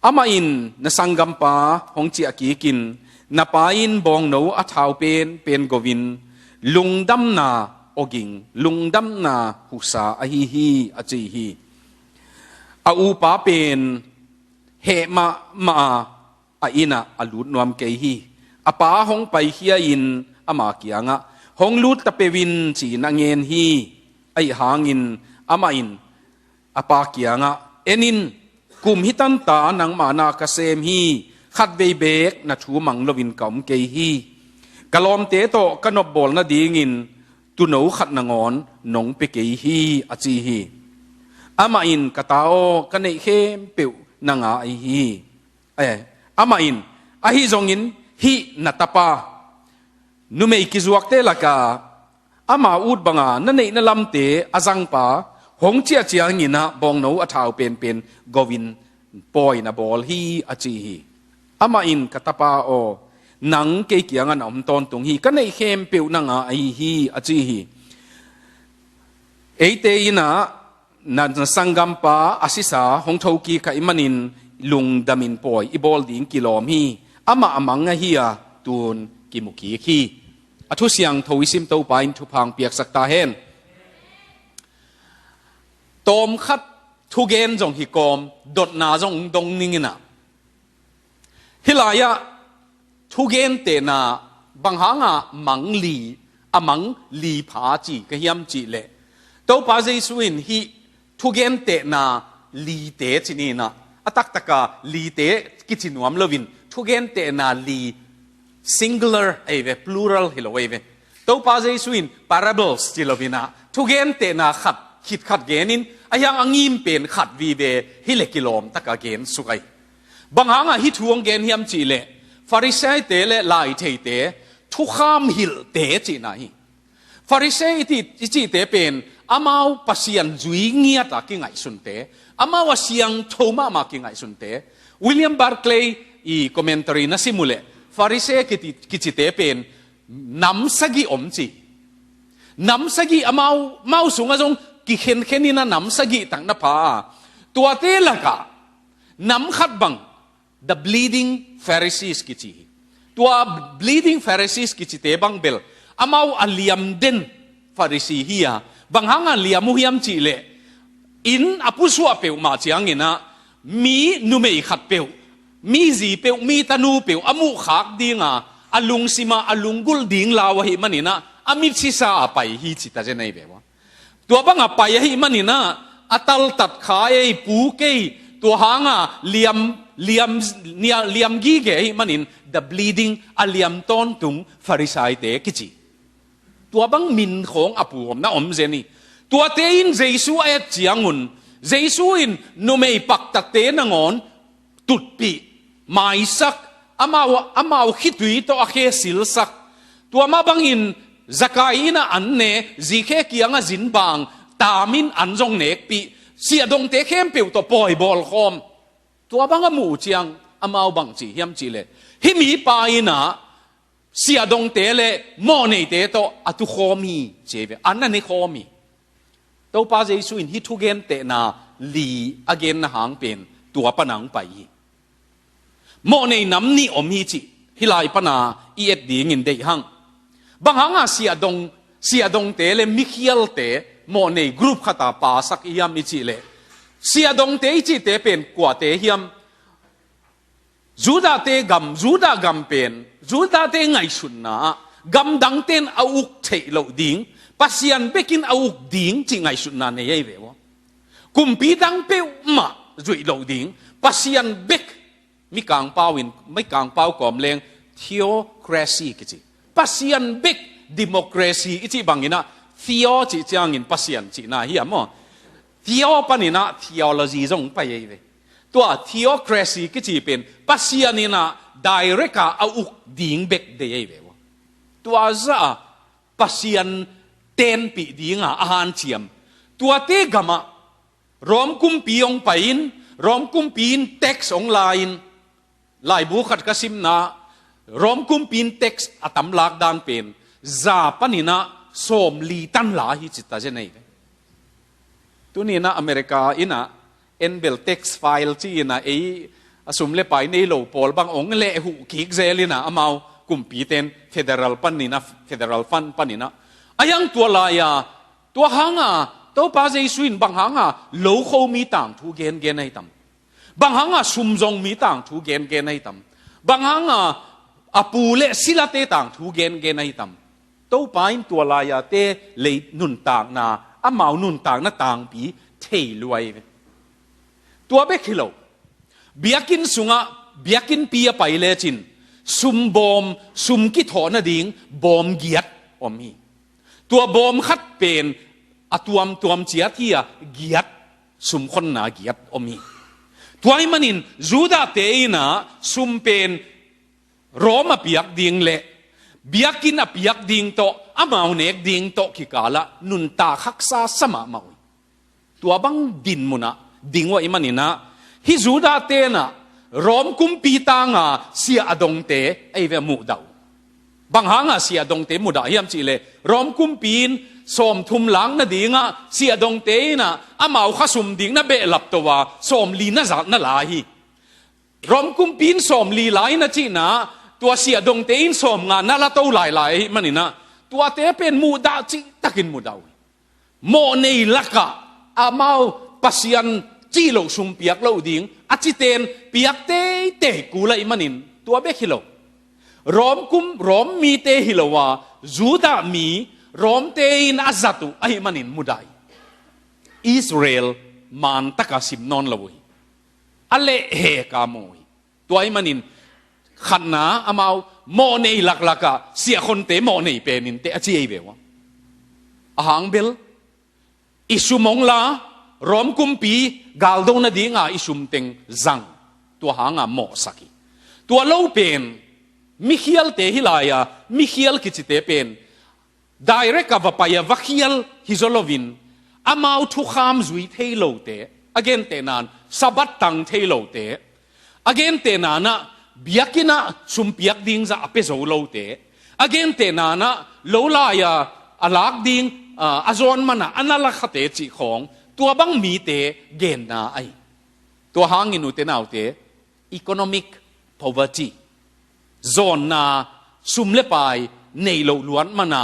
Amah in, "Na sanggampa hong ciah kikin, na pa in bawngno a thau penpen go-in, lungdamna awging, lungdamna husa ahi hi," a ci hi. A upa pen heh mahmah a, a inn ah a lut nuam kei hi. A pa hong paikhia-in ama kiangah, "Hong lut ta peuh in," ci-in a ngen hi. Ahi hangin amah in a pa kiangah, "En in, kum hi tanta nangma na ka sem hi, khatvei beek na thu mang loin ka om kei hi. Ka lawmte tawh ka nopbawl nadingin tuuno khat nangawn nong pia kei hi," a ci hi. Amah in, "Ka ta aw, ka neih khempeuh nang a ahi hi." Eh, amah in, "Ahi zongin hih na tapa, numei kizuakte lakah ama ut banga na neihna lamte a zangpa hong ciah ciangin ah bawngno a thau penpen go-in pawi na bawl hi," a ci hi. Amah in, "Ka tapa aw, nang kei kiangah na om tawntung hi, ka neih khempeuh nang a ahi hi," a ci hi. Eite in ah, "Na, na sanggampa a sisa hong thokik ahih manin lungdamin pawi i bawl ding kilawm hi. Amah a mang ahi a, tun kimu kik hi." A Thu Siangtho i sim Topa in thupha hong piaksak ta hen. Tawmkhat thugen zong hi kawm, dotna zong dong ning in ah, hih lai-ah thugentehna bang hanga mang li, a mang li pha ci ka hiam cih leh, Topa Jesu in hih thugentehna lite ci ni in ah, a taktaka lite kici nuam loin thugentehna li, singular ahi ve, plural hi lo ahi ve. Topa Jesu in parables ci loin ah, thugentehna khat, khit khat genin, a hiang a ngim pen khat vive hi leh kilawm taka gen suk ahi. Bang hanga hih thu hong gen hiam cih leh, Farisaite le laitheite thukham hilhte cihna hi. Farisai i ti, i cihte pen Amau Pasian zui ngiata kingaihsunte, amau a siangtho mahmah kingaihsunte. William Barclay i commentary na sim uh leh, Pharisee kiti, kicite pen nam sagih om ci. Nam sagih amau, mau sungah zong kikhenkhen in a nam sagih tak na pha a. Tuate lakah nam khat bang, the bleeding Pharisees kici hi. Tua bleeding Pharisees kicite bang bel amau a liam den Pharisee hi a. Bang hanga liam uh hiam cih leh, inn a pusuah peuhmah ciangin ah, mi numei khat peuh, mi zi peuh, mi tanu peuh a muhkhak dinga, a lungsim ah a lunggulh ding lau ahih manin ah, a mitsisa a pai hi ci ta zen ahi ve ua. Tua banga pai ahih manin ah, a taltat kha ei, puk ei, tua hanga liam, liam, nia-, liam gige ahih manin, the bleeding, a liam tawntung Pharisaite kici. Tua bang min khawng a pu om na om zen hi. Tuate in Jesu a et ciangun, Jesu in numei paktatte nangawn tutpih, maisak, amau, amau khitui tawh a khe silsak. Tua mah bangin Zakai in ah an ne, zikhe kiangah zin bang, tamin an zong nekpih, siahdongte khempeuh tawh pawi bawl khawm. Tua bang a muh uh ciang, amau bang ci hiam cih leh, hih mipa in ah siahdongte le mawhneite tawh a tukhawm hi, ci ve, an a nekhawm hi. Topa Jesu in hih thugentehna li a genna hang pen tua pana hong pai hi. Mawhnei nam nih om hi cih hih lai pana i et dingin deih hang. Bang hanga siahdong, siahdongte le mikhialte mawhnei group khata pasak i hiam i cih leh, siahdongte i cihte pen kuate hiam? Judahte gam, Judah gam pen, Judahte ngaihsutna ah, gamdangten a uk theih loh ding, Pasian bekin a uk ding cih ngaihsutna nei ahi ve ua. Kumpi dang peuhmah zuih loh ding, Pasian bek, Mikangpau in, Mikangpau kawm leng theocracy kici. Pasian bek democracy i cih bangin ah, theo cih ciangin Pasian cihna hi a maw. Theo panin ah theology zong pai ahi ve. Tua theocracy kici pen Pasian in ah direct a a uk ding bek deih ahi ve ua. Tua zah a Pasian tenpih dinga a hanciam. Tuate gamah Rom kumpi hong pai in, Rom kumpi in tax hong la in, laibu khat ka simna, Rom kumpi in tax a tam lak dan pen, za panin ah sawmli tan la hi ci ta zen ahi ve. Tuni in ah America in ah, en bel tax file ci in ah, ei a sum le pai nei lo pawl bang hong lehhuh kik zel in ah, amau kumpiten federal panin ah, federal fund panin ah. A hiang tua lai-a, tua hanga, Topa Jesu in bang hanga lokho mi tangthu gengen ahi tam? Bang hanga sumzong mi tangthu gengen ahi tam? Bang hanga a pu le silate tangthu gengen ahi tam? Topa in tua lai-ate lei nuntakna, amau nuntakna tangpi thei lua ahi ve. Tua bek hi lo. Biakinn sungah, biakinnpi a pai lecin, sum bawm, sum kithawh nading bawm giat om hi. Tua bawm khat pen a tuamtuam ciat hi a, giat, sumkhonna giat om hi. Tua ahih manin Judahte in ah sum pen Rom a piak ding le biakinn a piak ding tawh, amau nek ding tawh kikalah nuntak haksa sa mahmah uh hi. Tua bang dinmun ah ding uh ahih manin ah, hih Judahte in ah Rom kumpi tanga siahdongte ahi ve muhdah uh. Bang hanga siahdongte muhdah hiam cih leh, Rom kumpi in sawmthum lak nadingah siahdongte in ah amau khasum ding na behlap to a, sawmli na zat na la hi. Rom kumpi in sawmli la in a cihna, tua siahdongte in sawmnga na la to lailai ahih manin ah, tuate pen muhdah cihtakin muhdah uh hi. Mawhnei lakah amau Pasian cih loh sum piak loh ding a citen piak teitei kul ahih manin, tua bek hi lo. Rom kum, Rom mite hi lo a, Judah mi, Romte in a zat uh ahih manin mudah hi. Israel man taka sim nawn lo uh hi. A lehheka mu uh hi. Tua ahih manin khatna, amau mawhnei laklakah siahkhonte mawhnei penin teh a ci ahi ve ua. A hang bel, i sum hong la, Rom kumpi galdo nadinga i sum teng zang, tua hanga mawhsak hi. Tua lo pen, mikhialte hi lai-a, mikhial kicite pen, direct a va pai a va khial hi zaw loin, amau thukham zui thei lote, a gentehna in Sabbath tang thei lote, a gentehna in ah biakinn ah sumpiak ding zah a pia zo lote, a gentehna in ah lo lai-a a lak ding, a, a zawn man a a na la khate cih khawng, tua bang mite genna ahi. Tua hangin ute naute, economic poverty, zawnna, sum le pai nei loh luat man a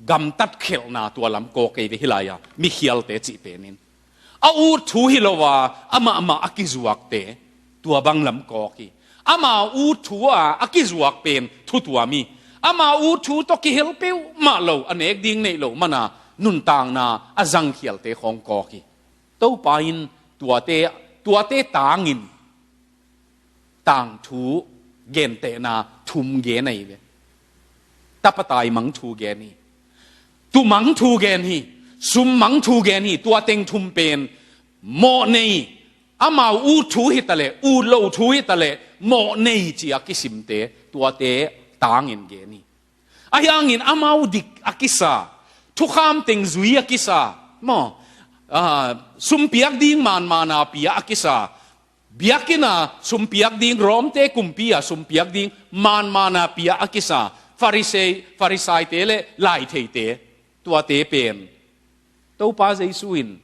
gamtat khelhna tua lam kawk ei ve, hih lai-a mikhialte cih pen in. A ut thu hi lo a, amahmah a kizuakte, tua bang lam kawk hi. Ama ut thu a a kizuak pen thu tuam hi. Ama ut thu tawh kihel peuhmah lo, a nek ding neih loh man a nuntakna a zangkhialte khawng kawk hi. Topa in tuate, tuate tangin tangthu gentehna thum gen ahi ve. Tapa taimang thu gen hi. Tumang thu gen hi. Summang thu gen hi. Tua teng thum pen mawh nei, amau ut thu hi ta leh, ut lo thu hi ta leh, mawh nei ci a kisimte, tuate tangin gen hi. Ahi hangin amau dik a kisa, thukham teng zui a kisa, maw, ah, sumpiak ding manmana pia a kisa, biakinn a sumpiak ding, Rom-te kumpi a sumpiak ding manmana pia a kisa Farisai, Farisaite le laitheite, tuate pen Topa Jesu in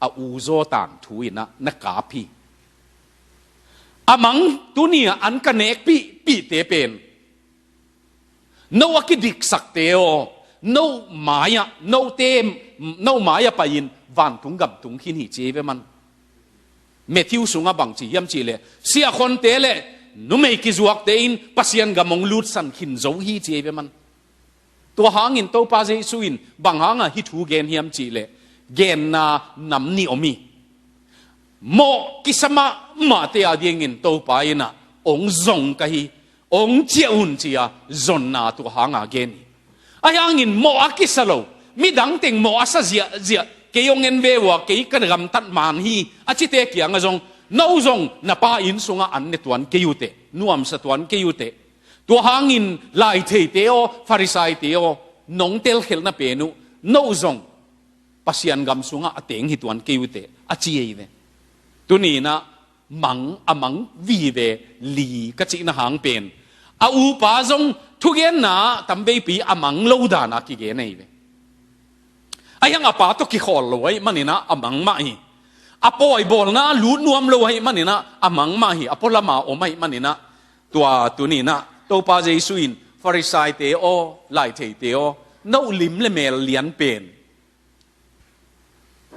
a uzaw tangthu in ah na kap hi. A mang tuni-a an ka nekpihpihte pen no a kidiksakte aw, no mai-ah, note, no mai-ah pai-in vantung gam tung khin hi ci ei ve man. Matthew sungah bang ci hiam cih leh, siakhonte le numei kizuakte in Pasian gam hong lutsan khin zo hi ci ei ve man. Tua hangin Topa Jesu in bang hanga hih thu gen hiam cih leh, genna nam nih om hi. Mawh kisa mahmahte a dingin Topa in ah, hong zong ka hi, hong ciah un ci a zonna tua hanga gen hi. Ahi hangin mawh a kisa lo, midang teng mawh a sa ziahziah, kei hong en ve uh a, kei ka gamtat man hi a cite kiangah zong, no zong na pa inn sungah an ne tuan kei uh teh, nuamsa tuan kei uh teh. Tua hangin laitheite aw, Farisaite aw, nong telkhialhna pen uh, no zong Pasian gam sungah a teng hi tuan kei uh teh, a ci ei ve. Tuni in ah mang, a mang vive li ka cihna hang pen, a upa zong thugenna ah tamveipi a mang lo dan a kigen ei ve. Ahi hang a pa tawh kikhawl lo ahih manin ah a mang mah hi. A pawibawlna ah lut nuam lo ahih manin ah a mang mah hi. A pualam a om ahih manin ah, tua tuni in ah Topa Jesu in, Farisaite aw, laitheite aw, no lim le mel lian pen,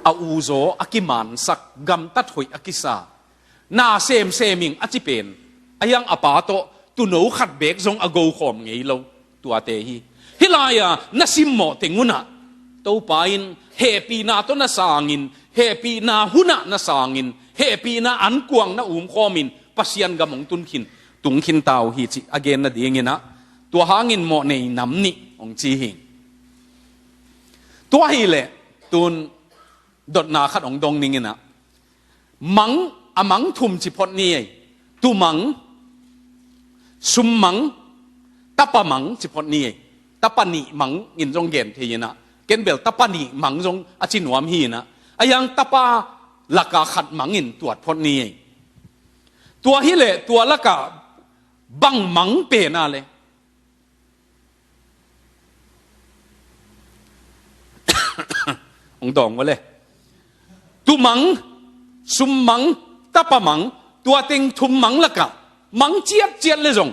a uzaw a kimansak, gamtat hoih a kisa, na semsem ing a ci pen, ahi hang a pa tawh tuuno khat beek zong a gokhawm ngei lo, tuate hi. Hih lai-a na simmawh teng un ah Topa in hehpihna tawh na sangin, hehpihna hun ah na sangin, hehpihna ankuang na umkhawmin Pasian gam hong tun khin, tung khin ta uh hi cih a gen nadingin ah, tua hangin mawh nei nam nih hong ci hi. Tua hi leh tun dotna khat hong dong ning in ah, mang, a mang thum ci phot ni ei. Tumang, summang, tapamang ci phot ni ei. Tapa nih mang in zong gen thei in ah, ken bel tapa nih mang zong a ci nuam hi in ah, ahi hang tapa laka khat mang in tuat phot ni ei. Tua hi leh tua laka bang mang pen a le? Hong dawng uh le. Tumang, summang, tapamang, tua teng thum mang lakah mang ciatciat le zong,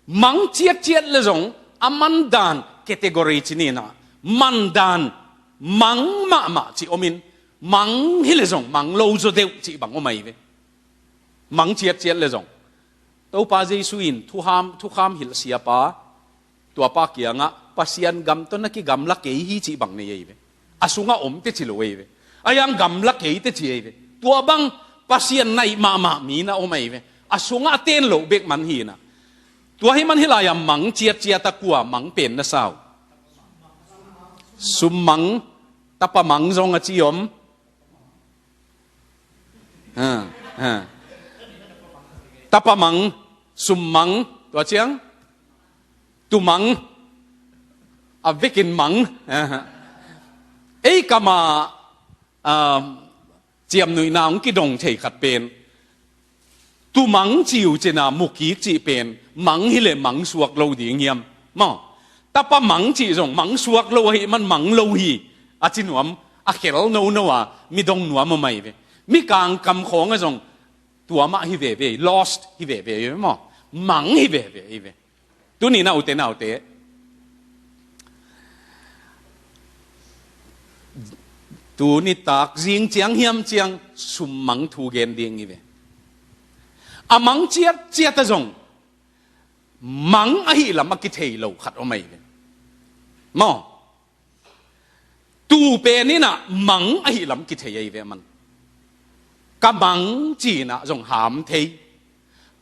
mang ciatciat le zong a mandan category ci ni in ah, mandan mang mahmah cih om in, mang hi le zong mang lo zaw deuh cih bang om ahi ve. Mang ciatciat le zong, Topa Jesu in thukham, thukham hilh siapa, tuapa kiangah Pasian gam tawh na kigamla kei hi cih bang nei ahi ve. A sungah om teci lo ahi ve. Ahi hang gamla kei teci ahi ve. Tua bang Pasian naih mahmah mi na om ahi ve. A sungah a ten loh bek man hi in ah. Tua hi man hih lai-a mang ciatciat a kua mang pen na sa uh? Summang, tapamang zong a ci om. Ha, ha. Tapamang, summang, tua ciang tumang, a vekin mang. Ha, ha. Ei kamah, um, ciamnuihna hong kidong thei khat pen, tumang ci uh cina mukik cih pen mang hileh mang suak lo ding hiam? Maw, tapa mang cih zong mang suak lo ahih man mang lo hi, a ci nuam, a khel nono a, midong nuam a mai ve. Mikang kam khawng a zong tua mah hi veve, lost hi veve, maw, mang hi veve hi ve. Tuni na ute naute, tuni tak zing ciang hiam ciang summang thu gen ding hi ve. A mang ciatciat a zong mang ahih lam a kithei lo khat om ahi ve. Maw, tu pen inah mang ahih lam kithei ahi ve man. Ka mang cinah zong ham thei.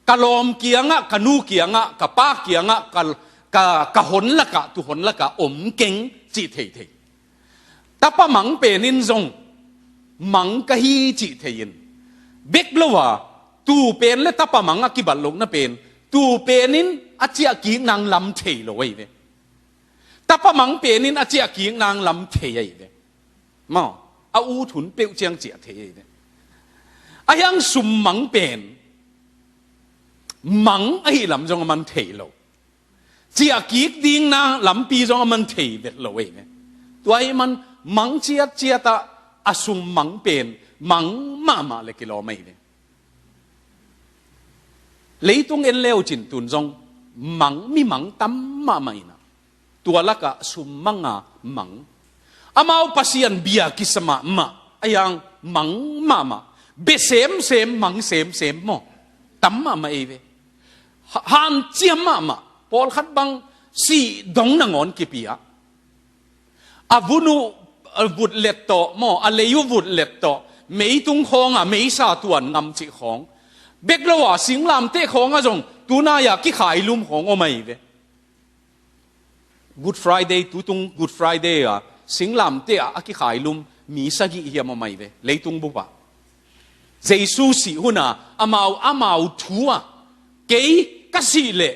Ka lawm kiangah, ka nu kiangah, ka pa kiangah, ka, ka, ka hon lakah, tu hon lakah om keng cih thei thei. Tapa mang penin zong mang ka hi cih thei in, bek lo a, tu pen le tapa mang a kibat lohna pen, tu penin a ciah kik nang lam thei lo ahi ve. Tapa mang penin a ciah kik nang lam thei ahi ve. Maw, a ut hun peuh ciang ciah thei ahi ve. A hiang summang pen mang ahih lam zong a man thei lo. Ciah kik ding nang lampi zong a man thei vet lo ahi ve. Tua ahih man mang ciatciat ah a summang pen mang mahmah le kilawm ahi ve. Leitung en leu cin tun zong mang, mi mang tam mahmah inah, tua lakah summang a mang. Amau Pasian bia kisa mahmah, a hiang mang mahmah. Be semsem, mang semsem maw, tam mahmah ei ve. Ha-, hanciam mahmah. Pawlkhat bang sih dong nangawn kipia, a vun uh, a vutlet tawh maw, a lei uh vutlet tawh, meitung khawng a meisa tuan ngam cih khawng, bek lo a singlamteh khawng a zong tunai a kikhailum khawng om ahi ve. Good Friday, tutung Good Friday a singlamteh a a kikhailum mi sagih hiam om ahi ve leitung bup ah. Jesu sih hun a amau, amau thu a, kei ka sih leh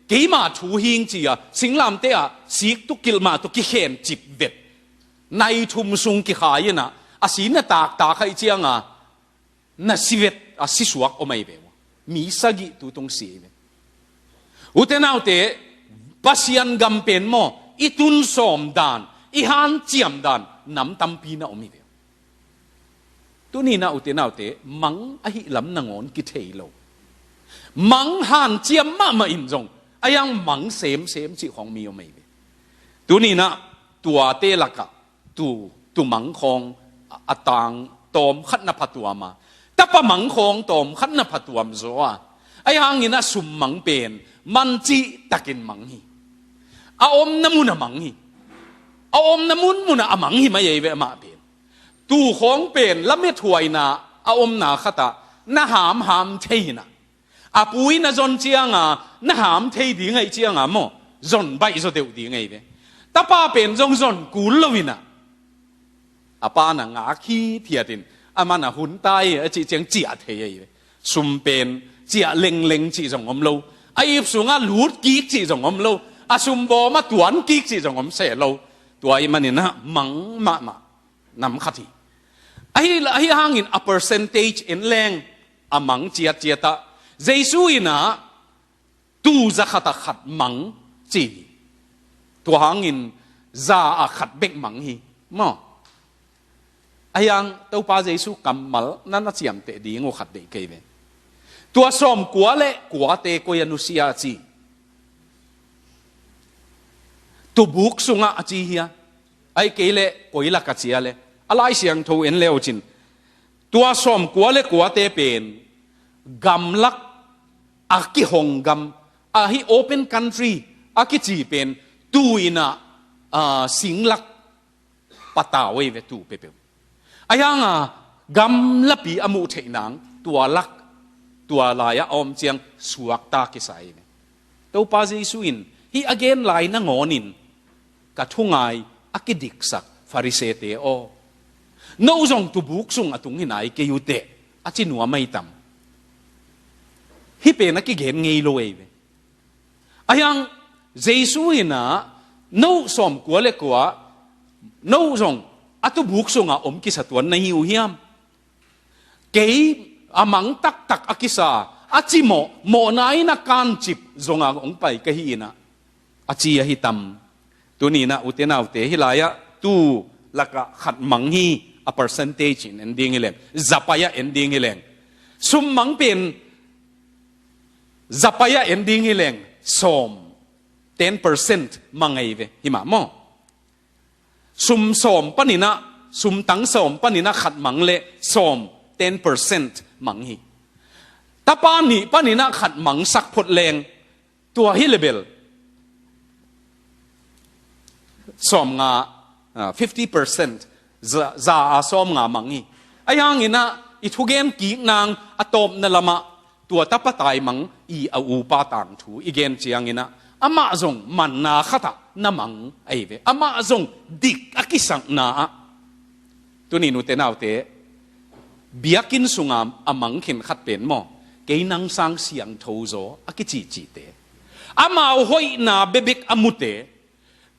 keima thu hing ci a singlamteh a sik tu kilh mah tu kikhen cip vet, nai thum sung kikhai inah, a si na taktak ahi ciang a na si vet, a si suak om ahi ve uh. Mi sagih tutung si ahi ve. Ute naute, Pasian gam pen maw, i tun sawm dan, i hanciam dan nam tampi na om hi ve uh. Tuni na ute naute, mang ahih lam nangawn kithei lo. Mang hanciam mahmah in zong a hiang mang semsem cih khawng mi om ahi ve. Tuni na tuate lakah tu, tu mang khawng a, a tang tawm khat na phatuam a, tapa mang khawng tawm khat na phatuam zaw a, a hiang inah summang pen man cihtakin mang hi. A omna mun a mang hi. A omna munmun ah a mang hi mai ahi ve amah pen. Tu khawng pen lamethuaina a omna khatah na hamham thei inah, a pu in a zon ciang a na ham thei ding ahi ciang a maw, zon baih zaw deuh ding ahi ve. Tapa pen zong zon kul lo inah, a pa na ngak hithiat in, a man a hun tai a cih ciang ciah thei ahi ve. Sum pen ciah lengleng cih zong om lo, a ip sungah lut kik cih zong om lo, a sumbawm a tuan kik cih zong om seh lo. Tua ahih man inah mang mahmah nam khat hi. Ahi, ahi hangin a percentage en leng a mang ciatciat ah, Jesu inah tu za khat ah khat mang ci hi. Tua hangin za ah khat bek mang hi. Maw, a hiang Topa Jesu kammal na na ciamteh ding uh khat deih kei ve. Tua sawmkua le kuate koi a nusia a ci? Tubuk sungah a ci hia? Ahih kei leh koi lak a cia le? A Lai Siangtho en leu cin, tua sawmkua le kuate pen gamlak a kihong gam, ahi open country a kici pen tu inah, ah, singlak patau ahi ve tu peuhpeuh. A hiang a gamlapi a muh theih nang tua lak, tua lai-ah a om ciang suakta kisa ahi ve. Topa Jesu in hih a gen lai nangawn in, ka thungai a kidiksak Farisee-te aw, no zong tubuk sung a tung hi nai kei uh teh, a ci nuam ahi tam? Hih pen a kigen ngei lo ahi ve. A hiang Jesu inah, no sawmkua le kua, no zong a tubuk sungah om kisa tuan na hi uh hiam? Kei a mang taktak a kisa, a cimawh, mawhna in a kancip zonga hong pai ka hi inah, a ci ahi tam. Tuni inah ute naute, hih lai-ah tu lakah khat mang hi, a percentage in en ding hi leng, za pai-ah en ding hi leng, sum mang pen za pai-ah en ding hi leng, sawm, ten percent mang ahi ve, hi mah maw? Sum sawm paninah, sum tang sawm paninah khat mang leh sawm, ten percent mang hi. Tapa nih paninah khat mang sak phot leng, tua hi leh bel sawm nga, ah, fifty percent, za, za a sawm nga mang hi. Ahi hanginah i thugen kik nang a tawpna lamah tua tapa taimang i a upa tangthu i gen cianginah, amah zong manna khatah na mang ahi ve. Amah zong dik a kisakna ah, tuni nute naute, biakinn sunga a mang khenkhat pen maw, kei nang sang siangtho zaw a kicihcihte, amau hoihna bekbek a mute,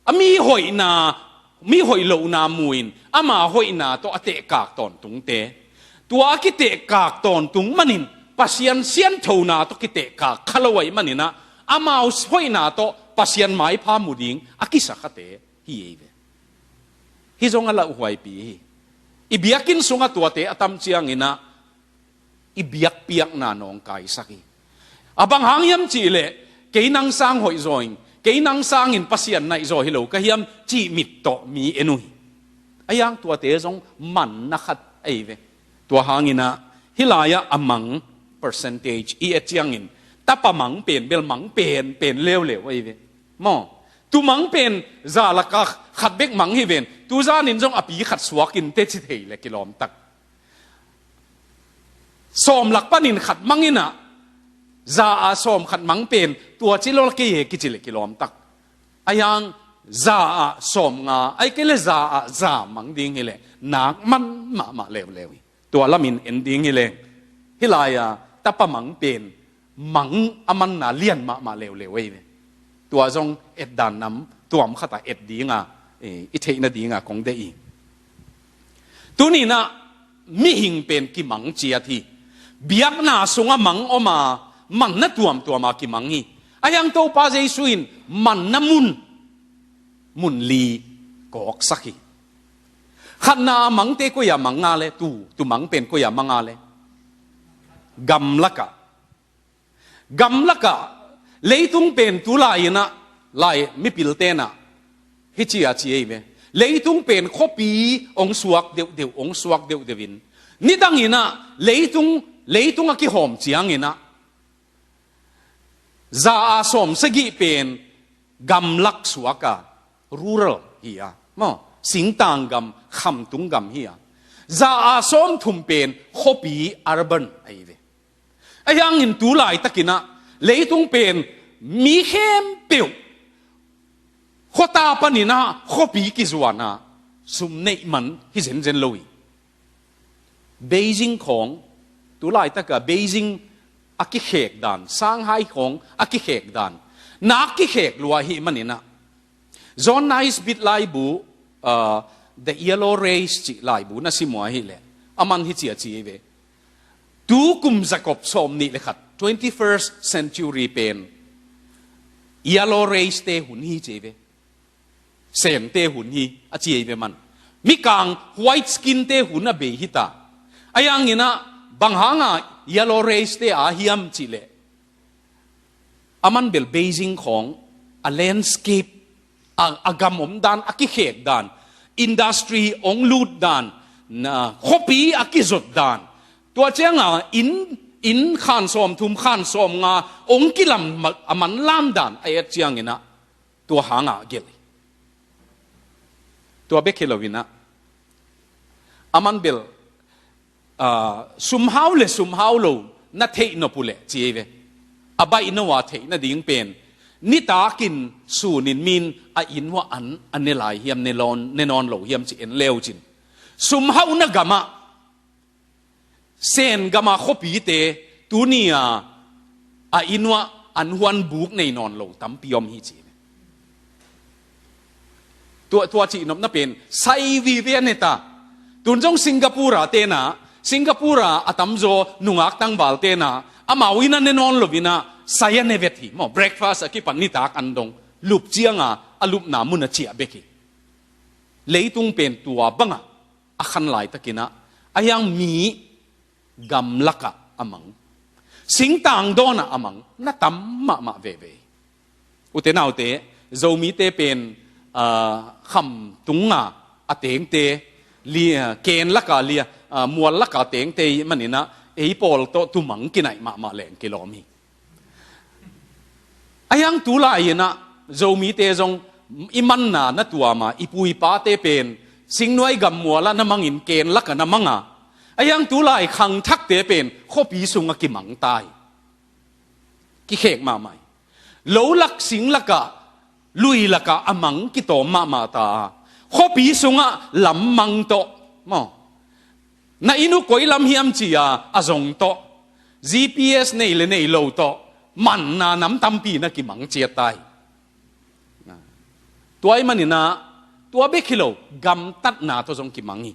a mi hoihna, mi hoih lohna mu-in ama hoihna tawh a tehkak tawntungte, tua a kitehkak tawntung manin Pasian sianthona tawh kitehkak kha lo ahih maninah, amau hoihna tawh Pasian maipha mu ding a kisa khate hi ei ve. Hih zong a lauhuaipi hi. I biakinn sungah tuate a tam cianginah i biakpiakna nawngkaisak hi. A bang hang hiam cihleh, kei nang sang hoih zaw in, kei nang sangin Pasian naih zaw hi lo ka hiam cih mit tawh mi en uh hi. Ahi hang tuate zong manna khat ahi ve. Tua hanginah hih lai-ah a mang percentage i et ciangin, tapa mang pen bel mang pen pen leuleu ahi ve. Maw? Tu mang pen za lakah khat bek mang hi ven. Tu zanin zong a pi khat suakin te ci thei le kilawmtak. Sawm lak panin khat mang inah, za a sawm khat mang pen tua ci lo la kei he kici le kilawmtak. Ahi hang za ah sawm nga, ahih kei leh za ah za mang ding hi leh nak man mahmah leuleu hi. Tua lamin en ding hi leng, hih lai-a tapa mang pen mang a manna lian mahmah leuleu ei ve. Tua zong etdan nam tuam khatah et dinga, eh, i theih nadinga kong deih hi. Tuni inah mihing pen kimang ciat hi. Biakna sungah mang om a, manna tuamtuama kimang hi. Ahi hang Topa Jesu in manna mun, mun li kawksak hi. Khatna a mangte koi-ah mang nga le, tu, tu mang pen koi-ah mang nga le? Gamlakah. Gamlakah, leitung pen tu lai-inah, lai mipil tenah hih ci-a ci ei ve. Leitung pen khuapi hong suak deuhdeuh, hong suak deuhdeuh in, nidanginah leitung, leitung a kihawm cianginah za a sawm sagih pen gamlak suak a, rural hi a, maw, singtang gam, khamtung gam hi a, za a sawmthum pen khuapi, urban ahi ve. Ahi hangin tu laitakinah leitung pen mi khempeuh khuata paninah khuapi kizuana sum neih man hi zenzen lo hi. Beijing khawng, tu laitaka Beijing a kikhek dan, Shanghai khawng a kikhek dan, nak kikhek lua ahih maninah, John Naisbitt laibu, uh, The Yellow Race cih laibu na sim uh ahih leh, aman hih ci-a ci hi ve. Tu kum zakop sawm nih le khat, twenty-first century pen Yellow Race te hun hi ci hi ve. Sente hun hi, a ci hi ve man. Mikang white skin te hun a bei hi ta. Ahi hanginah bang hanga Yellow Race te a hiam cihleh, aman bel Beijing khawng a landscape, a, a gam om dan, a kikhek dan, industry hong lut dan, na, khuapi a kizot dan, tua cianga inn, inn khan sawmthum, khan sawmnga hong kilam ma-, a manlam dan a et cianginah tua hangah gelh hi. Tua bek hi loinah, aman bel, ah, sumhau le sumhau lo na theih nop uh leh ci hi ve. A baih no a theih nading pen nitakin sunin min a inn uah an a ne lai hiam, ne lawn, ne nawn lo hiam ci en leucin, sumhauhna gamah Sen gama khuapite tuni-a a inn uah an huan buk nei nawn lo tampi om hi ci. Tua, tua cihnopna pen sai vive a ne ta. Tun zong Singapore a tena, Singapore a a tamzaw nungak tangval tena, amau in a ne nawn lo in a, sai a ne vet hi maw. Breakfast a kipan nitak an dong lup cianga a lupna mun a ciah bek hi. Leitung pen tua banga a khan laitakin a, a hiang mi gamlakah a mang, singtang dawnah a mang na tam mahmah veve. Ute naute, Zomite pen, ah, kham tunga a tengte, li, ah, ken laka lia, ah, mual laka tengte i maninah ei pawl tawh tumang kinaih mahmah leng kilawm hi. A hiang tulai inah Zomite zong i manna na tuama i pu i pate pen singnuai gammuala na mangin ken laka na manga, a hiang tulai khangthakte pen khuapi sunga kimang tai. Kikhek mahmah hi. Lo lak sing laka, lui laka a mang kitawm mahmah ta. Khuapi sungah lam mang tawh maw, na inn uh koi lam hiam ci-a a zong tawh, G P S nei le nei lo tawh manna nam tampi na kimang ciat tai. Tua i maninah tua bek hi lo, gamtatna tawh zong kimang hi.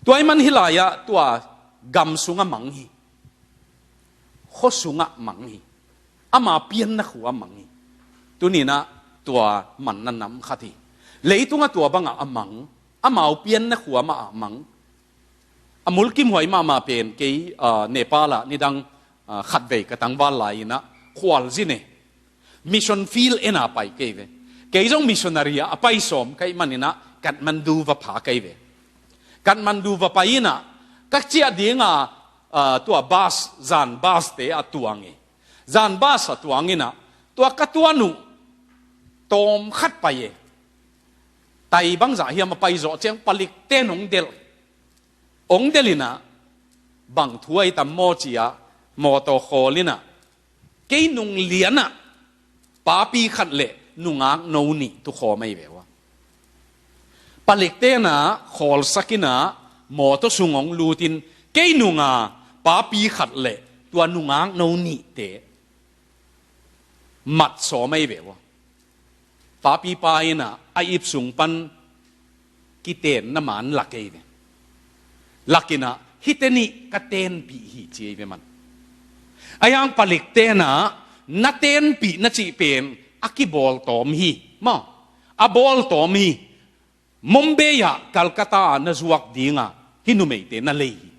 Tua i man hi lai-ah tua gam sungah mang hi. Khua sungah mang hi. Ama pianna khua mang hi. Tuninah tua manna nam khat hi. Leitungah tua bangah a mang, amau pianna khua mah a mang. A mulkimhuai mahmah pen kei, ah, Nepal ah nidang, ah, khatvei ka tangval lai inah khualzin e mission field ena pai kei ve. Kei zong missionary ah a pai sawm ka hih maninah Kathmandu va pha kei ve. Kathmandu va pai inah ka ciah dinga, ah, tua bus, zan bus te a tuang e. Zan bus a tuang inah tua ka tuan uh tawm khat pai e. Tai bangzah hiam a pai zawh ciang palikte in hong delh. Hong delh inah bang thu ahi tam maw ci-ah mawtaw khawl inah kei nung lianah papi khat le nungak no nih tukhawm ahi ve ua. Palikte inah khawlsak inah mawtaw sung hong lutin kei nunga papi khat le tua nungak no nihte mat sawm ahi ve ua. Papipa inah a ip sung pan kitenna man lak ei ve. Lak inah hite nih ka tenpih hi ci ei ve man. A hiang palikte inah na tenpih na cih pen a kibawltawm hi maw. A bawltawm hi. Mumbai ah Calcutta ah na zuak dinga hih numeite na lei hi.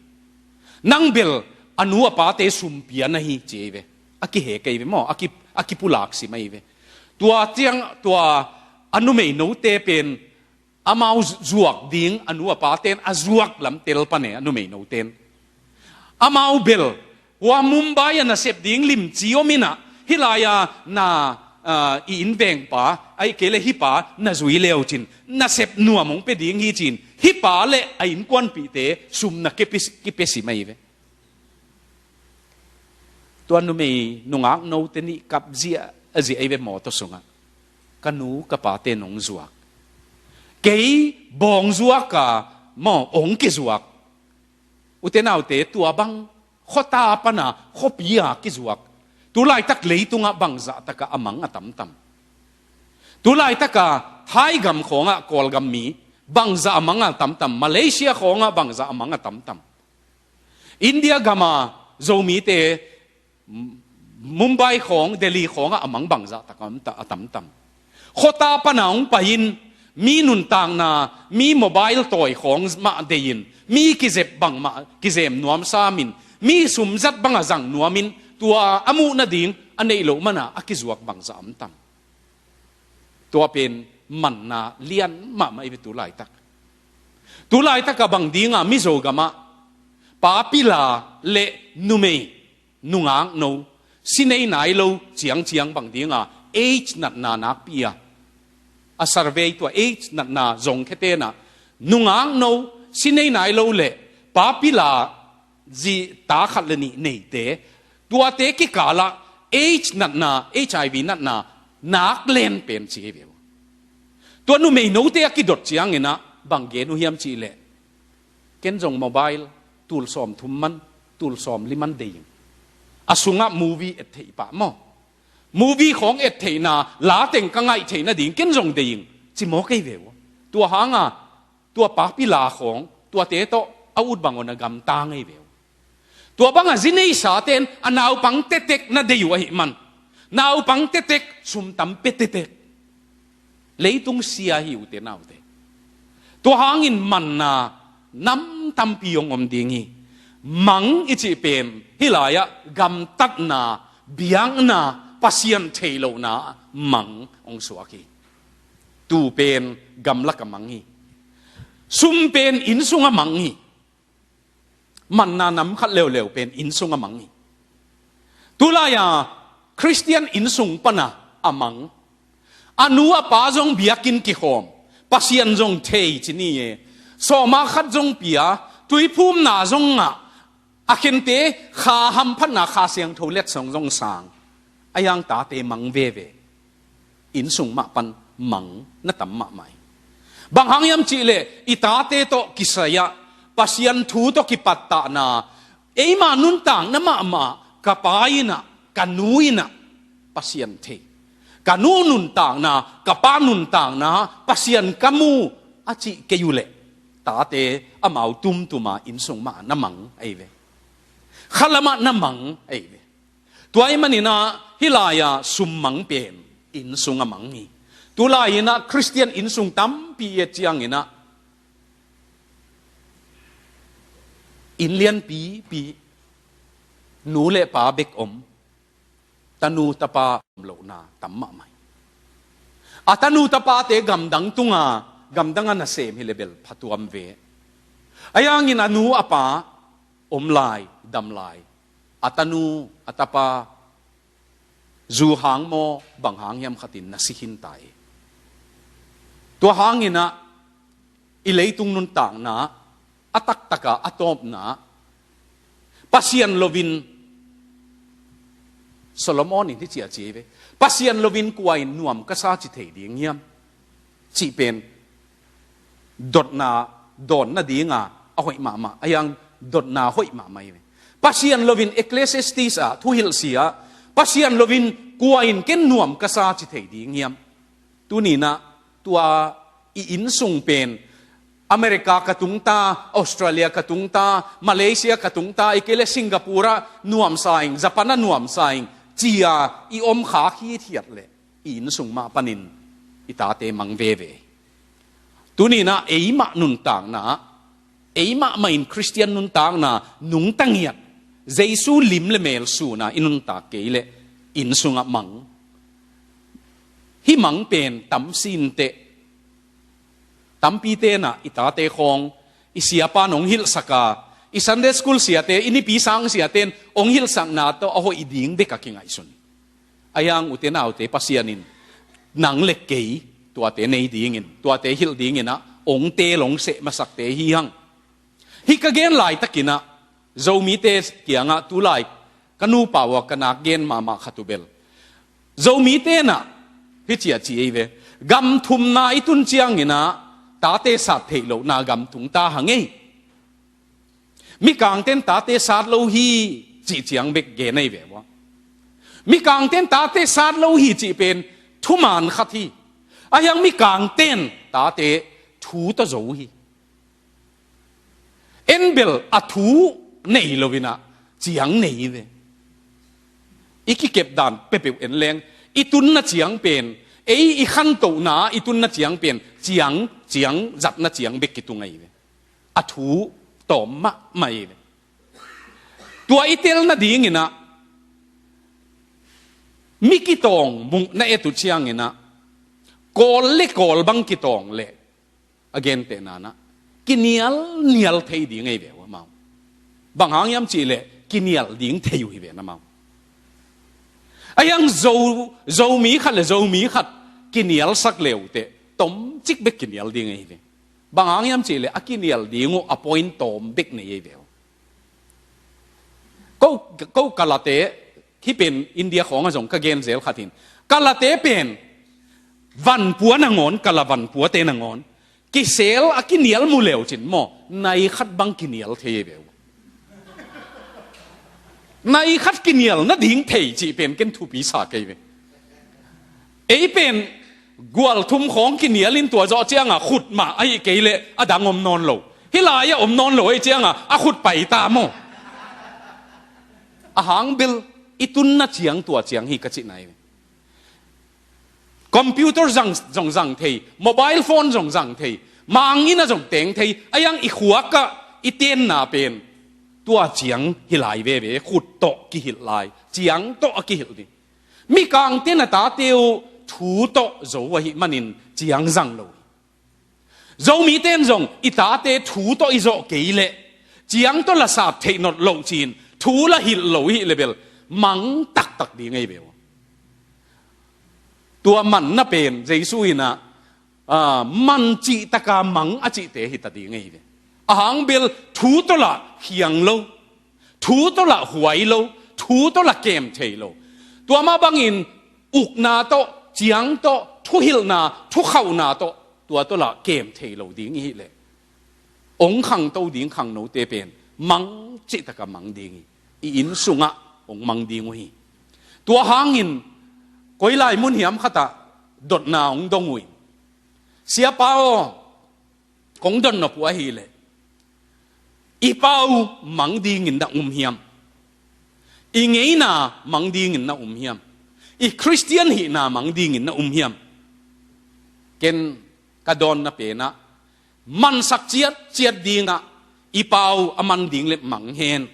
Nang bel a nu a pate sumpia na hi ci ei ve. A kihe kei ve maw, a ki, a kipulak sim ahi ve. Tua ciang tua a numei note pen amau zuak ding a nu a paten a zuak lam tel pan e a numei noten. Amau bel hua Mumbai a nasep ding limci om inah hih lai-a na, ah, i innvengpa ahi kei le hih pa na zui leucin nasep nuam hong pia ding hi cin hih pa le a innkuanpihte sum na kipia, kipia sim ahi ve. Tua numei nungak note nih kap ziahziah ahi ve mawtaw sungah. Ka nu ka pate nong zuak. Kei bawng zuaka maw hong kizuak. Ute naute, tua bang khuata pana khuapi-a kizuak. Tulaitak leitungah bangzah takah a mang a tamtam. Tulaitaka Thai gam khawngah Kawlgam mi bangzah a mang a tamtam. Malaysia khawngah bangzah a mang a tamtam. India gama Zomite Mumbai khawng, Delhi khawngah a mang bangzah takah a tamtam. Khuata pana hong pai-in mi nuntakna, mi mobile tawi khawng mah deihin, mi kizep bangmah kizem nuam samin, mi sumzat bangah zang nuamin, tua a muh nading a neih loh mana a kizuak bangzah a tamtam. Tua pen manna lian mahmah i ve tulaitak. Tulaitakah bang dinga Mizo gamah papila le numei nungak no si nei nai lo ciangciang bang dinga AIDS natna nakpi a, a survey tua AIDS natna zongkhia tenah nungak no si nei nai lo le papila zi ta khat le nih neite, tuate kikalah AIDS natna, HIV natna nak len pen ci hi ve uh. Tua numei note a kidot cianginah bang gen uh hiam cihleh, ken zong mobile tul sawm thum man, tul sawm li man dei ing. A sungah movie et theih pah maw. Movie khawng et theihna, la teng ka ngaih theih nading ken zong dei ing, ci maw kei ve uh. Tua hanga tua pa pila khawng tuate tawh a ut bang aw na gamta ngei ve uh. Tua banga zi neisate in a naupang tetek na deih uh ahih man, naupang tetek sum tam pia tetek, leitung sia hi ute naute. Tua hangin manna nam tampi hong om ding hi. Mang i cih pen hih lai-ah gamtatna, biakna, Pasian theih lohna mang hong suak hi. Tuu pen gamlak a mang hi. Sum pen inn sung a mang hi. Manna nam khat leuleu pen inn sung a mang hi. Tulai-a Khristian inn sung pana a mang. A nu a pa zong biakinn kikhawm, Pasian zong thei ci ni e. Sawma khat zong pia, tuiphumna zong ngah, a khente kha hamphatna Kha Siangtho letsong zong sang. A hiang tate mang veve. Inn sung mah pan mang na tam mahmah hi. Bang hang hiam cihleh i tate tawh kisai-ah, Pasian thu tawh kipattahna, eima nuntakna mahmah, ka pa innah, ka nu innah Pasian thei, ka nu nuntakna, ka pa nuntakna Pasian ka mu a cih kei uhleh, tate amau tumtuma inn sung mah na mang ahi ve. Khalamah na mang ahi ve. Tua ahih maninah hih lai-a sum mang pen inn sung a mang hi. Tulai innah Khristian inn sung tampi i et cianginah inn lianpipi, nu le pa bek om, tanu tapa om lohna tam mahmah hi. A tanu tapate gamdang tunga, gamdanga nasem hi le bel phatuam ve. A hiangin a nu a pa om lai, dam lai, a tanu a tapa zu hang maw, bang hang hiam khatin na si khin ta hi. Tua hanginah i leitung nuntakna a taktaka a tawpna, Pasian loin, Solomon in hi ciah ci ve, Pasian loin kua in nuam ka sa ci thei ding hiam? Cih pen dotna dawn nadinga a hoih mahmah, a hiang dotna hoih mahmah hi ve. Pasian loin Ecclesiastes ah thuhilhsia, Pasian loin kua in ken nuam ka sa ci thei ding hiam? Tuninah tua i inn sung pen America ka tungta, Australia ka tungta, Malaysia ka tungta, i kei le Singapore ah nuamsa ing, Japan ah nuamsa ing, cia i om kha khithiat le i inn sung mah panin i tate mang veve. Tuninah eimah nuntakna, eimah mah in Khristian nuntakna nungta ngiat, Jesu lim le mel suna i nuntak kei leh inn sungah mang. Hih mang pen tam sinteh, tampi tenah i tate khawng i siapa in hong hilhsaka, i Sunday school siate, i nipi sang siate in hong hilhsakna tawh a hoih ding bek a kingaihsun. A hiang ute naute, Pasian in nang le kei tuate nei dingin, tuate hilh dinginah hong teel hong seh masakte hi hang. Hih ka gen laitakinah Zomite kiangah tulai ka nupa uh a ka nak gen mahmah khat uh bel, Zomite nah hi ciah ci ei ve. Gam thumna i tun cianginah tate sat theih lohna gam tung ta hang ei. Mikangten tate sat lo hi cih ciang bek gen ei ve uh a. Mikangten tate sat lo hi cih pen thuman khat hi. A hiang mikangten tate thu tawh zo hi. En bel a thu nei loinah ciang nei ve. I kikep dan peuhpeuh en leng, i tunna ciang pen, ei i khantohna i tunna ciang pen ciang, ciang zatna ciang bek kitung ahi ve. A thu tawm mahmah ahi ve. Tua i tel nadinginah mi kitawng muh na et uh cianginah, kawl le kawl bang kitawng leh a gentehna nah kinialnial thei ding ahi ve uh amau. Bang hang hiam cihleh kinial ding thei uh hi ve na amau. A hiang Zo, Zomi khat le Zomi khat kinialsak le uh teh tomcik bek kinial ding ahi ve. Bang hang hiam cihleh a kinial ding uh a point tawm bek nei ahi ve uh. Ko, ko Kalate, hih pen India khawngah zong ka gen zel khat hi. Kalate pen vanpua nangawn, Kala vanpuate nangawn kisel a kinial mu leucin maw, nai khat bang kinial thei ve uh. Nai khat kinial nading thei cih pen ken thupi sa kei ve. Ei pen gual thum khawng kinialin tua zawh ciangah khut mah ahi kei leh a dang om nawn lo. Hih lai-ah om nawn lo ahi ciangah a khut pai ta maw? A hang bel i tunna ciang tua ciang hi ka cihna hi. Computer zang, zong zang thei, mobile phone zong zang thei, mang inn ah zong teng thei, a yang i khuakah i tenna pen tua ciang hi lai veve, khut tawh kihilh lai, ciang tawh a kihilh ding. Mikangte na tate uh thu tawh zo ahih manin ciang zang lo hi. Zomite in zong i tate thu tawh i zawh kei leh ciang tawh la sap theih nawn lo ci-in thu la hilh lo hi leh bel mang taktak ding ahi ve uh. Tua manna pen Jesu in ah, ah, man cih taka mang a cihte hi ta ding ahi ve. A hang bel thu tawh lah khiang lo, thu tawh lah huai lo, thu tawh lah kem thei lo. Tua mah bangin ukna tawh, ciang tawh, thuhilhna, thukhauhna tawh, tua tawh lah kem thei lo ding i hih leh ong khangto ding khangnote pen mang cih taka mang ding hi. I inn sungah ong mang ding uh hi. Tua hangin koi lai mun hiam khatah dotna ong dong uh hi. Siapa aw, kong dot nop uh ahih leh i pau mang dingin na um hiam? I ngeina mang dingin na um hiam? I Khristian hihna mang dingin na um hiam? Ken ka dawnna pen ah mansak ciatciat dingah i pau a man ding leh mang hen.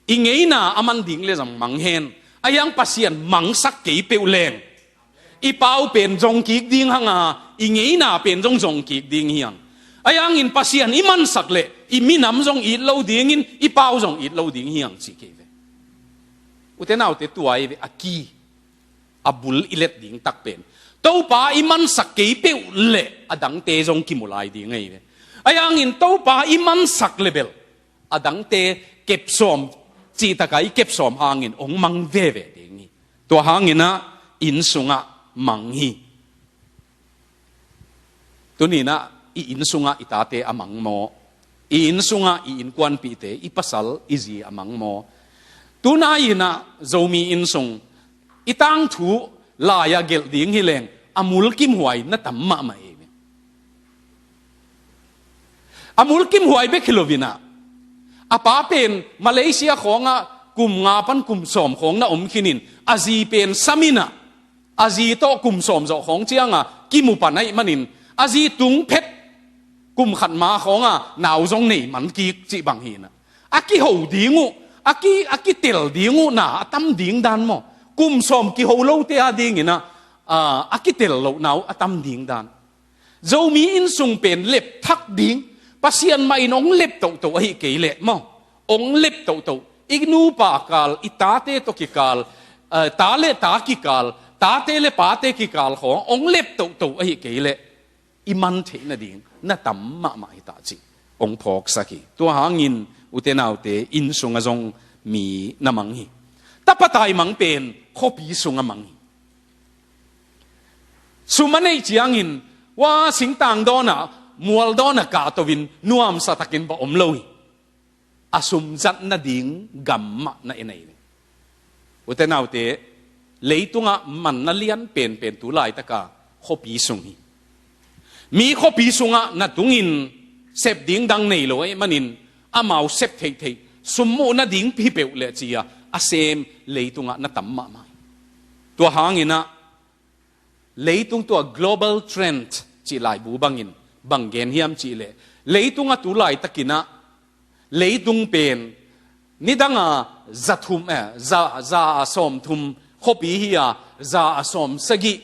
I ngeina a man ding leh zong mang hen. A yang Pasian mangsak kei peuh leng i pau pen zong kik ding hang a, i ngeina pen zong zong kik ding hi hang. A yangin Pasian i mansak leh i minam zong it lo dingin i pau zong it lo ding hi hang ci kei ve. Ute naute, tua hi ve a ki, a bul i let ding tak pen. Topa i mansak kei peuh leh a dangte zong kimu lai ding ahi ve. A yangin Topa i mansak leh bel a dangte kepsawm, cih taka i kepsawm hangin ong mang veve ding hi. Tua hangin ah inn sungah mang hi. Tuni-in ah i inn sungah i tate a mang maw? I inn sungah i innkuanpihte, i pasal, i zi a mang maw? Tunai-in ah Zomi inn sung i tangthu lai-ah gelh ding hi leng a mulkimhuai na tam mahmah hi. A mulkimhuai bek hi lo-in ah a pa pen Malaysia khawngah kum nga pan kum sawm khawng na om khinin a zi pen sam in ah a zi tawh kum sawm zawh khawng ciangah kimu pan ahih manin a zi tung phet kum khat ma khawngah nau zong nei man kik cih bang hi-in ah a kiho ding uh, a ki, a kitel ding uh na a tam ding dan maw? Kum sawm kiho lote a dingin ah, a, a kitel loh nau a tam ding dan. Zomi inn sung pen lep thak ding, Pasian mah in ong lep tohtoh ahih kei leh maw? Ong lep tohtoh. I nupa kal, i tate tawh kikal, eh, ta le ta kikal, tate le pate kikal khawng ong lep tohtoh ahih kei leh i man theih nading na tam mahmah hi ta cih ong phawksak hi. Tua hangin ute naute, inn sungah zong mi na mang hi. Tapa taimang pen khuapi sungah mang hi. Sum a neih ciangin, wa, singtang dawnah, mual dawnah kahto-in nuamsa takin va om lo hi. A sum zat nading gam mah na en ahi ve. Ute naute, leitungah manna lian penpen tu laitaka khuapi sung hi. Mi khuapi sungah na tungin sep ding dang nei lo ahih manin amau sep theihtheih, sum muh nading hi peuh leh ci-a a sem leitungah na tam mahmah hi. Tua hangin ah leitung tua global trend cih laibu bangin bang gen hiam cih leh, leitungah tu laitakin ah leitung pen nidanga za thum, eh, za, za a sawm thum khuapi hi-a, za a sawm sagih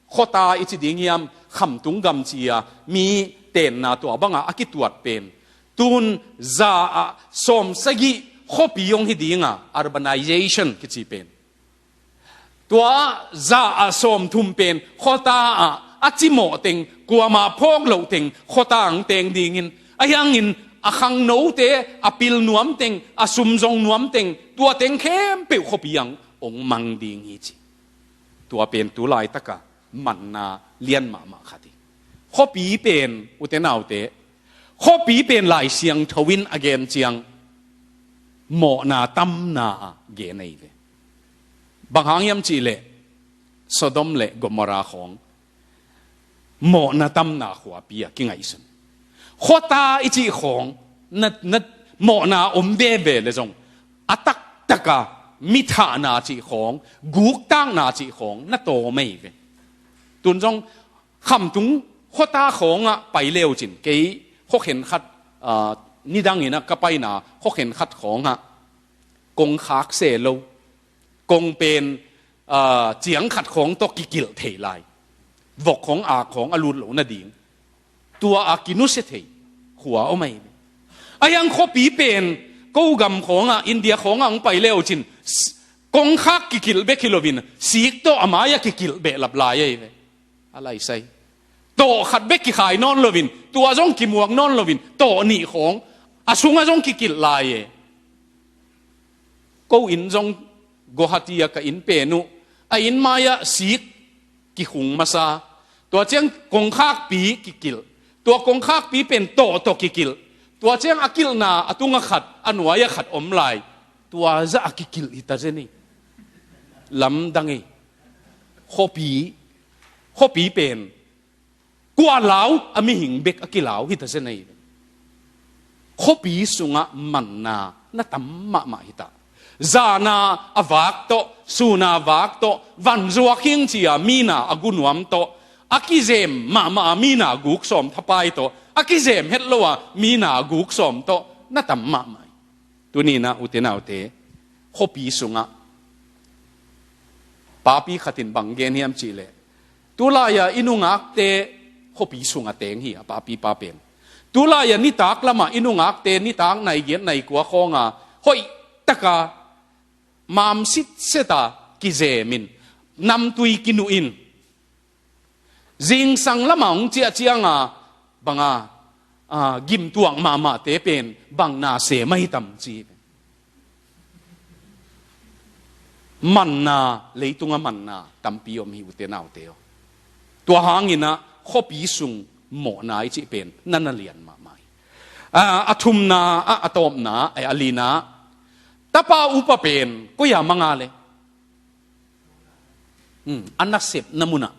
khuata i ci ding hiam, khamtung gam ci-a mi tenna tua bangah a kituat pen tun za a sawm sagih khuapi hong hi dinga, urbanization kici pen. Tua za a sawm thum pen khuata ah a cimawh teng, kuamah phawk loh teng khuata ang teng dingin, a hiangin a khangnote, a pil nuam teng, a sum zong nuam teng, tua teng khempeuh khuapi ang ong mang ding hi ci. Tua pen tu laitaka manna lian mahmah khat hi. Khuapi pen, ute naute, khuapi pen Lai Siangtho in a gen ciang mawhna tamna ah gen ahi ve. Bang hang hiam cih leh Sodom le Gomorrah khawng. Mawhna tamna khuapi a kingaihsun. Khuata i cih khawng na, na mawhna om veve le zong a taktaka mithahna cih khawng, guktakna cih khawng na tawm ei ve. Tun zong khamtung khuata khawngah pai leucin kei khuakhen khat, aa, nidanginah ka paina khuakhen khat khawngah kongkhak se lo, kong pen, aa, ciang khat khawng tawh kikilh thei lai. Vok khawng a khawng a lut lo nading. Tua a kinusia thei khua om ahi ve. A hiang khuapi pen ko gam khawngah, India khawngah hong pai leucin s-, kongkhak kikilh bek hi loin sik tawh a mai-ah kikilh behlap lai ahi ve. A laisai. Tawh khat bek kikhai nawn loin, tua zong kimuak nawn loin, tawh nih khawng a sungah zong kikilh lai e. Ko inn zong Guwahati-ah ka inn pen uh, a inn mai-ah sik kikhung masa. Tua ciang kongkhakpi kikilh. Tua kongkhakpi pen tawh tawh kikilh. Tua ciang a kilhna a tungah khat, a nuai-ah khat om lai. Tua zah a kikilh hi ta zen hi. Lamdang hi. Khuapi, khuapi pen kua lau a mihing bek a kilau hi ta zen hi. Khuapi sungah manna na tam mahmah hi ta. Zana a vak tawh, suna vak tawh, vanzuak hing cia mina a gunuam tawh, a kizem mahmah a mina guk sawm thapai tawh, a kizem het lo a mina guk sawm tawh na tam mahmah hi. Tuninah ute naute, khuapi sungah papi khatin bang gen hiam cihleh, tulai-a i nungakte khuapi sungah teng hi a papi pa pen. Tulai-a nitak lamah i nungakte nitak nai giat nai kua khawnga hoihtaka mam sitseta kizemin, namtui kinuhin, zingsang lamah hong ciah cianga banga, a, gimtuak mahmahte pen bang na sem ahi tam ci. Manna, leitunga manna tampi om hi ute naute aw. Tua hanginah khuapi sung mawhna i cih pen na na lian mahmah hi. A, a thumna, a, a tawpna, a, a lina, tapa upa pen koi-a manga le. Hmm, a nasepna munah.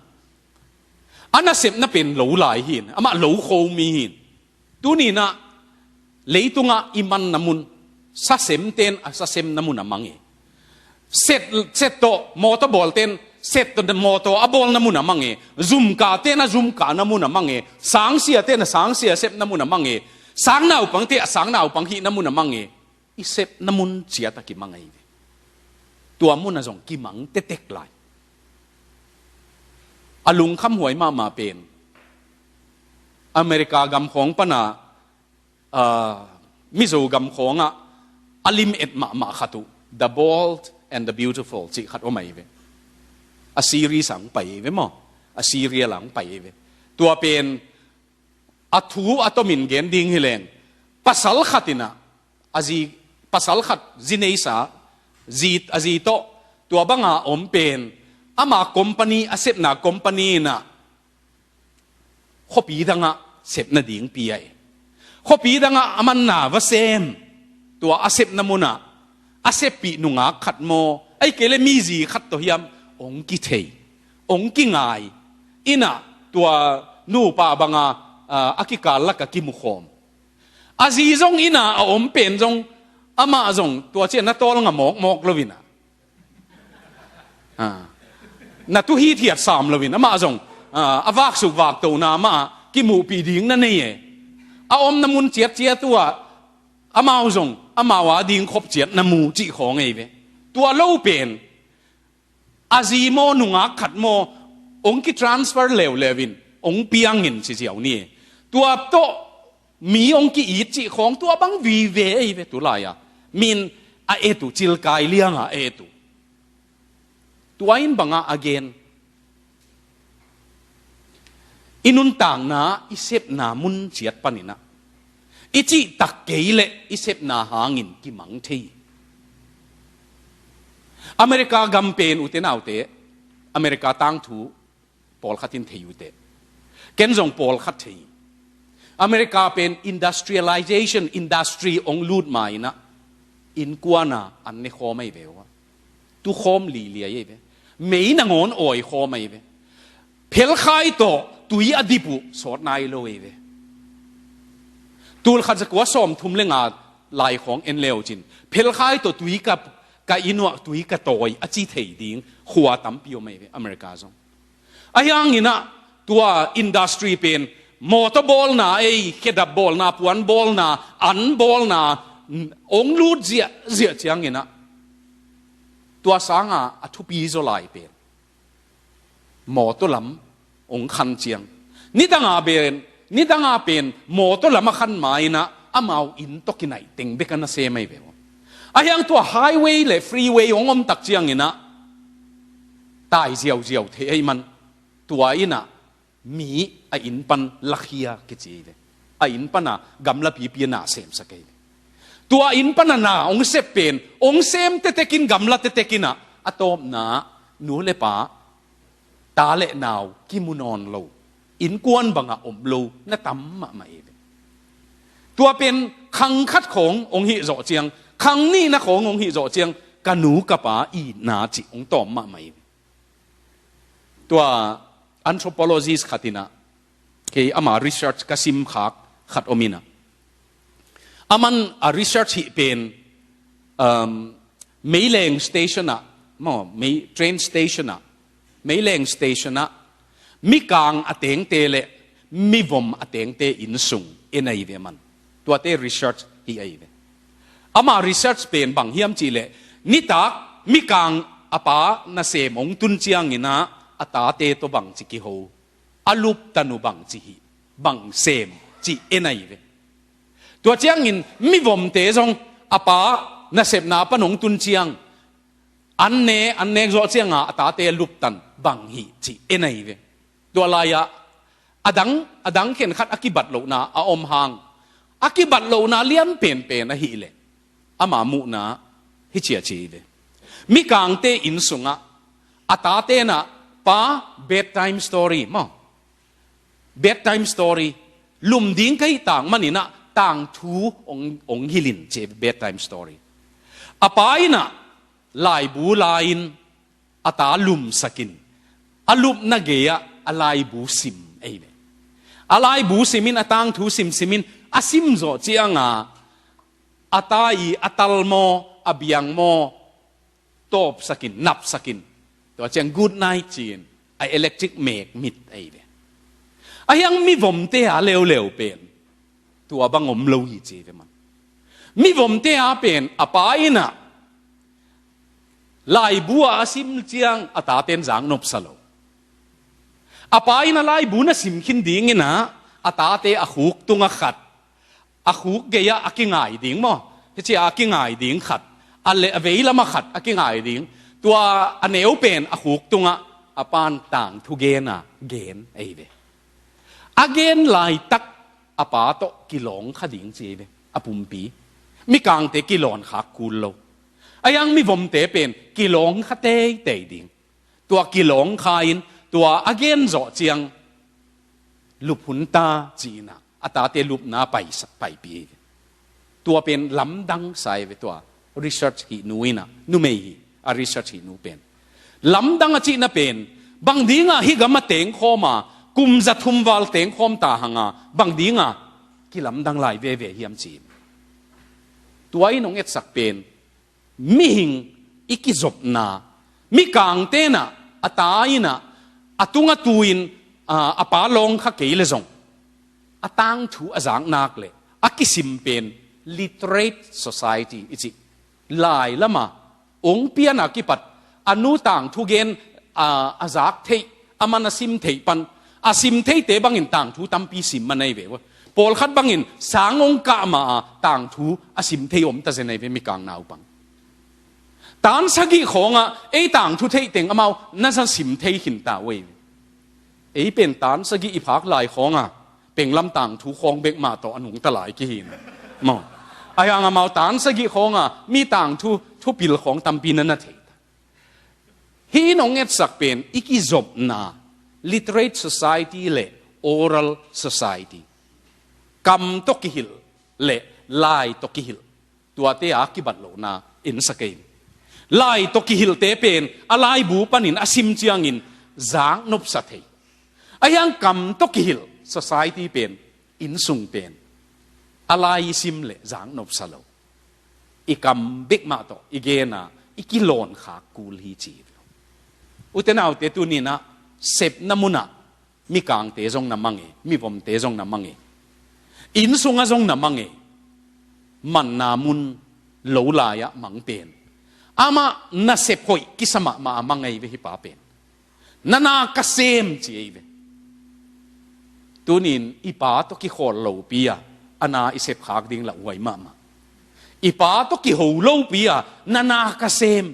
A nasepna pen lo lai hin, amah lo khomi hin. Tuninah leitungah i manna mun, sasemten a sasemna mun a mang e. Set, set tawh mawtaw bawlten set tawh mawtaw a bawlna mun a mang e. Zumkahten a zumkahna mun a mang e. Sangsiaten a sangsia sepna mun a mang e. Sangnaupangte a sangnaupang hihna mun a mang e. I sepna mun ciat a kimang ahi ve. Tua mun a zong kimang tektek lai. A lungkhamhuai mahmah pen America gam khawng pana, ah, Mizo gam khawngah a lim et mahmah khat uh, The Bold and the Beautiful cih khat om ahi ve. A series ah hong pai ahi ve maw? A serial ah hong pai ahi ve. Tua pen a thu a tomin gen ding hileng, pasal khatinah a zi, pasal khat zi neisa, zi, a zi tawh tua banga om pen ama company, a sepna company inah khuapi dangah sep nading pia hi. Khuapi dangah a manna va sem, tua a sepna munah a seppih nungak khat maw, ahih kei le mizi khat tawh hiam hong kithei, hong kingai. Innah tua nupa banga, a, a kikal lakah kimukhawm. A zi zong innah a om pen zong, amah zong tua ciah na tawlnga mawkmawk lo innah, a, na tu hithiat sam loin amah zong, a, a vaksuk vaktona mah kimuhpih ding na nei e. A omna mun ciatciat uhah amau zong amau a ding khop ciat na mu cih khawng ei ve. Tua lo pen a zi maw, nungak khat maw, hong kitransfer leuleu in hong piangin ci ziau ni e. Tua tawh mi hong ki-it cih khawng tua bang vive ei ve tulai-a. Min a et uh, cilkai lianga a et uh. Tua in bangah a gen, i nuntakna, i sepna mun ciat paninah i cihtak kei le i sepna hangin kimang thei. America gam pen ute naute, America tangthu pawlkhat in thei uh teh. Ken zong pawlkhat thei. America pen industrialization, industry hong lut ma innah innkuana an ne khawm ahi ve uh a. Tu khawm liliai ahi ve. Mei nangawn awi khawm ahi ve. Phelkhai tawh tui a dip uh sawt nai lo ei ve. Tul khat za kua sawm thum le nga lai khawng en leu cin, phelkhai tawh tui ka, ka inn uah tui ka tawi a ci thei ding khua tampi om ei ve America zong. Ahi hangin ah tua industry pen mawtaw bawlna ei, khedap bawlna, puan bawlna, an bawlna ong lut ziahziah ciangin ah tua sanga a thupi zaw lai pen mawtaw lam ong khan ciang, nidanga pen, nidanga pen mawtaw lam a khan ma-in ah amau inn tawh kinaih teng bek a na sem ahi ve uh. Ahi hang tua highway le freeway ong om tak ciangin ah tai ziauziau thei ahi man, tua in ah mi a inn pan lakhia kici ve. A inn pana gamla pipi a na semsak ei ve. Tua inn pana na ong sep pen ong sem tetekin, gamla tetekin ah a tawpna nu le pa, ta le nau kimu nawn lo, innkuan bangah om lo na tam mahmah ei ve. Tua pen khang khat khawng ong hih zawh ciang, khang nihna khawng ong hih zawh ciang ka nu ka pa itna cih ong tawm mahmah ei ve. Tua anthropologist khat in ah, kei ama research ka sim khak khat om in ah, aman a research hih pen, um, meileng station ah maw, mei, train station ah, meileng station ah mikang a tengte le mivom a tengte inn sung en ahi ve man. Tuate research hi ahi ve. Ama research pen bang hiam cihleh, nitak mikang a pa nasem ong tun ciangin ah a tate tawh bangci kiho, a luptan uh bangci hih, bang sem cih en ahi ve. Tua ciangin mivomte zong a pa nasepna pan ong tun ciang an ne, an nek zawh cianga a tate a luptan bang hih cih en ahi ve. Tua lai-ah a dang, a dang khenkhat a kibat lohna a om hang, a kibat lohna lian penpen ahileh ama muhna hi ciaci hi ve. Mikangte inn sungah a tate in ah, pa, bedtime story maw, bedtime story lum ding ka hih tang manin ah tangthu ong, ong hilh in ci, bedtime story. A pa in ah laibu la-in a ta lumsakin, a lupna gei-ah a laibu sim ei ve. A laibu simin, a tangthu simsimin a sim zawh cianga a ta i a tal maw, a biang maw tawpsakin, napsakin, tua ciang good night ci-in a electric mek mit ei ve. Ahi hang mivomte a leuleu pen tua bang om lo hi ci ve man. Mivomte a pen a pa in ah laibu ah a sim ciang a taten zak nopsa lo. A pa in ah laibu na sim khin dingin ah a tate a khuk tungah khat, a khuk gei-ah a kingai ding maw, hici a kingai ding khat, a le, a veilamah khat a kingai ding. Tua a neu pen a khuk tungah a pan tangthu gen a gen ei ve. A gen laitak a pa tawh kilawng kha ding ci ei ve a pumpi. Mikangte kilawn khak kul lo. Ahi hang mivomte pen kilawng kha teitei ding. Tua kilawng kha-in tua a gen zawh ciang lup hun ta ci-in ah a tate lupna paisa, paipih hi. Tua pen lamdang sa hi ve tua research hih nu in ah, numei hi, a research hih nu pen. Lamdang a cihna pen bang dingah hih gam a tengkhawm a, kum za thum val tengkhawm ta hang a, bang dingah kilamdang lai veve hiam ci. Tua in hong etsak pen mihing i kizopna, mikangte in ah, a ta in ah, a tung a tu-in, a, a pa lawng kha kei le zong a tangthu a zak nak le a kisim pen literate society i cih, lai lama ong pian a kipat a nu tangthu gen, a, a zak theih, a man a sim theih pan, a sim theite bangin tangthu tampi sim man ahi ve ua. Pawlkhat bangin sang ong kah ma a tangthu a sim thei om ta zen ahi ve, mikang naupang. Tan sagih khawngah ei tangthu theih teng amau na za sim thei khin ta uh ahi ve. Ei pen tan sagih i phak lai khawngah penglam tangthu khawng bek mah tawh a nungta lai kihi in maw. Ahi hang amau tan sagih khawngah mi tangthu thupil khawng tampi na na thei ta. Hih in hong etsak pen i kizopna, literate society le oral society, kam tawh kihilh le lai tawh kihilh, tuate a kibat lohna ensak ei. Lai tawh kihilhte pen a laibu panin a sim ciangin zak nopsa thei. Ahi hang kam tawh kihilh society pen, innsung pen, a lai i sim leh zaknop sa lo. I kam bek mah tawh i gen a, i kilawn khak kul hi ci. Ute naute, tuni-in ah sepna mun ah mikangte zong na mang e, mivomte zong na mang e, inn sungah zong na mang e. Manna mun lo lai-ah mang pen, amah nasep hoih kisa mahmah a mang ahi ve hih pa pen. Na na ka sem ci ahi ve. Tuni-in i pa tawh kikhawl lopi a, a na i sep khak ding lauhuai mahmah. I pa tawh kiho lopi a, na na ka sem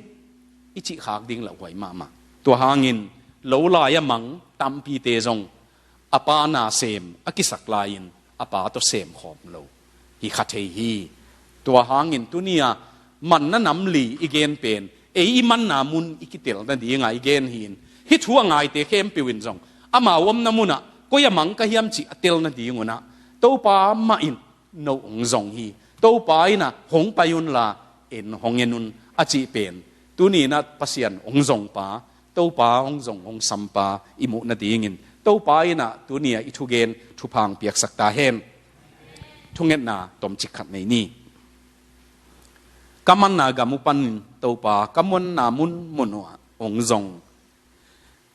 i cih khak ding lauhuai mahmah. Tua hangin lo lai-ah mang tampite zong a pa na sem a kisak lai-in a pa tawh sem khawm lo hi kha thei hi. Tua hangin tuni-a manna nam li i gen pen, ei i manna mun i kitel nading a i gen hi-in, hih thu a ngaite khempeuh in zong amau omna mun ah koi a mang ka hiam cih a tel nading un ah, Topa mah in no hong zong hi. Topa in ah hong pai unla, en hong en un a cih pen, tuni-in ah Pasian hong zong pa, Topa hong zong hong sam pa i muh nadingin Topa in ah tuni-a i thugen thupha hong piaksak ta hen. Thungetna tomcik khat nei ni. Ka manna gam uh panin Topa, ka manna munmun uh ah hong zong,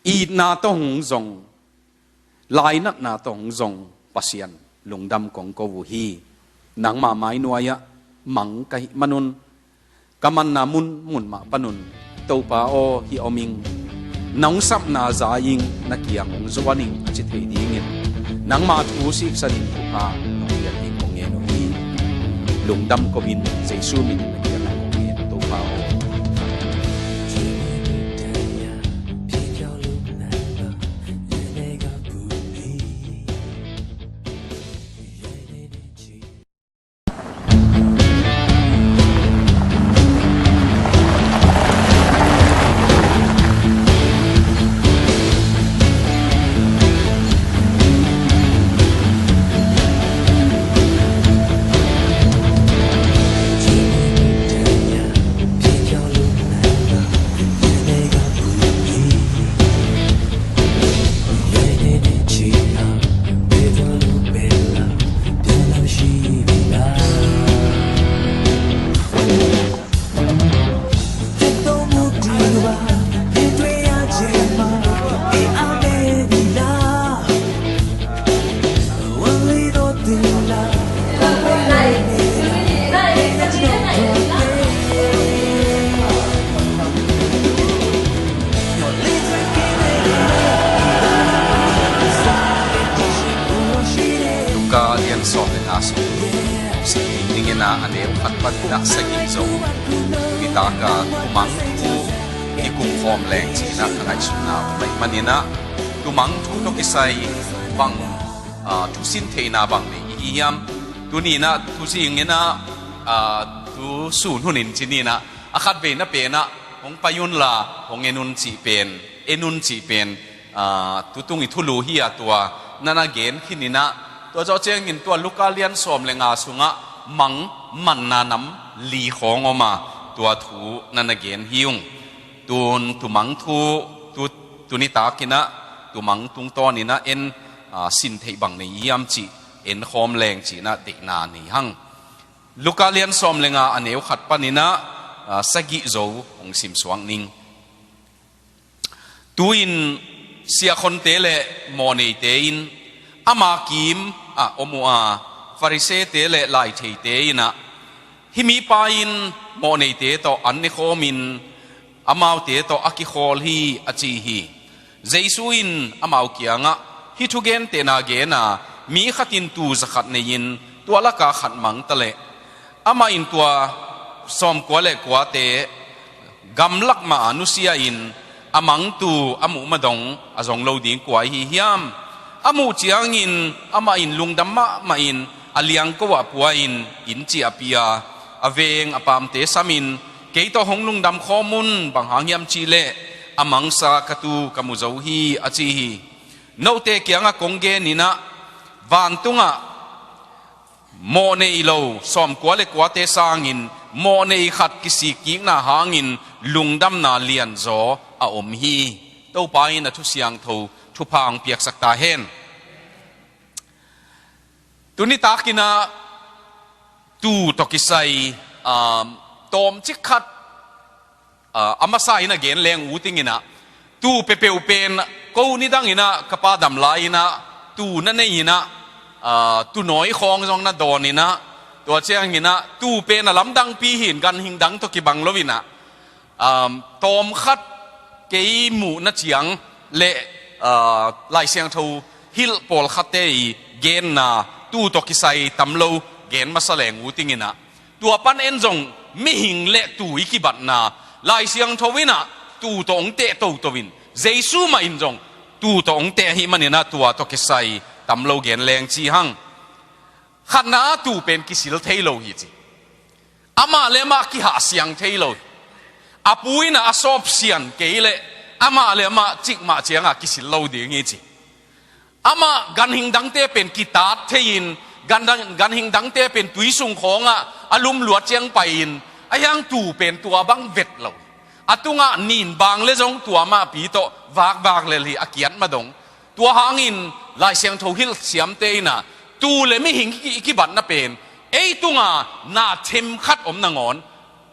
itna tawh hong zong, lainatna tawh hong zong Pasian, lungdam kong ko uh hi. Nangma mainuai-ah mang ka hih manun, ka manna munmun mah panun, Topa aw, hih om ing, nong sapna za ing, na kiang hong zuan ing a ci thei dingin nangma thu siksanin thupha nong piak ding kong ngen uh hi. Lungdam ko-in Jesu min in na kiangah kong ngen, Topa aw. Luka lian sawm le nga sung, sim ding in ah, a neu khat panin ah sagih zo. Nitak a tumang thu i kum khawm leng ci-in ah ka ngaihsutna om ahih manin ah, tumang thu tawh kisai bang, ah, thusin theihna bang nei i hi hiam? Tuni-in ah thuzing in ah, ah, thu sun hun in ci ni-in ah, a khatvei na pen ah hong pai unla, hong en un cih pen, en un cih pen, ah, tutung i thulu hi a, tua na na gen khin in ah, tua zawh ciangin tua Luka lian sawm le nga sungah mang, manna nam li khawng om a, tua thu na na gen hi ung. Tun tumang thu, tu, tuni takin ah tumang tungtawnin ah en, ah, sin theih bang nei hiam cih en khawm leng ci-in ah deihna nei hang. Luka lian sawm le nga, a neu khat panin ah, ah, sagih zo hong sim suak ning. Tu-in siahkhonte le mawhneite in ama kim ah om uh a, Farisee-te le laitheite in ah, hih mipa in mawhneite tawh an ne khawmin amaute tawh a kikhawl hi, a ci hi. Jesu in amau kiangah, hih thugentehna gen a, mi khat in tuu za khat nei-in tua lakah khat mang ta leh, amah in tua sawmkua le kuate gamlak mah a nusia-in a mang tuu a muh madong a zong lo ding kua ahi hiam? A muh ciangin amah in lungdam mahmah in a liangko ah pua-in inn ciahpih a, a veng a paamte samin, kei tawh hong lungdam khawm un, bang hang hiam cih leh a mangsa ka tuu ka mu zo hi, a ci hi. Note kiangah kong genin ah, vantungah mawhnei lo sawmkua le kuate sangin mawhnei khat kisikkikna hangin lungdamna lianzaw a om hi. Topa in a thusiangtho thupha hong piaksak ta hen. Tuni takin ah tuu tawh kisai, um, tawmcik khat, uh, a masa in a gen leng ut ing in ah, tuu peuhpeuh pen ko nidang in ah ka pa dam lai in ah tuu na nei in ah, uh, tuunawi khawng zong na dawn in ah, tua ciangin ah tuu pen a lamdangpi hi in ganhing dang tawh kibang lo in ah, um, tawmkhat kei muhna ciang le, uh, Lai Siangtho hilh pawlkhatte i genna tuu tawh kisai tam lo gen masa leng ut ing in ah, tua pan en zong mihing le tuu i kibatna Lai Siangtho in ah tuu tawh hong teh toto in, Jesu mah in zong tuu tawh hong teh ahih manin ah tua tawh kisai tam lo gen leng ci hang. Khatna ah tuu pen kisil thei lo hi ci. Amah le amah kihahsiang thei lo hi. A pu in ah a sawpsian kei leh amah le amah cikmah ciangah kisil lo ding hi ci. Amah ganhing dangte pen kitat thei in, gan dang, ganhing dangte pen tui sung khawngah a lumluat ciang pai in, a hiang tuu pen tua bang vet lo. A tungah nin bang le zong tua mahpi tawh vakvak lel hi, a kiat madong. Tua hangin Lai Siangtho hilh siamte in ah tuu le mihing ki, kibatna pen ei tunga na themkhat om nangawn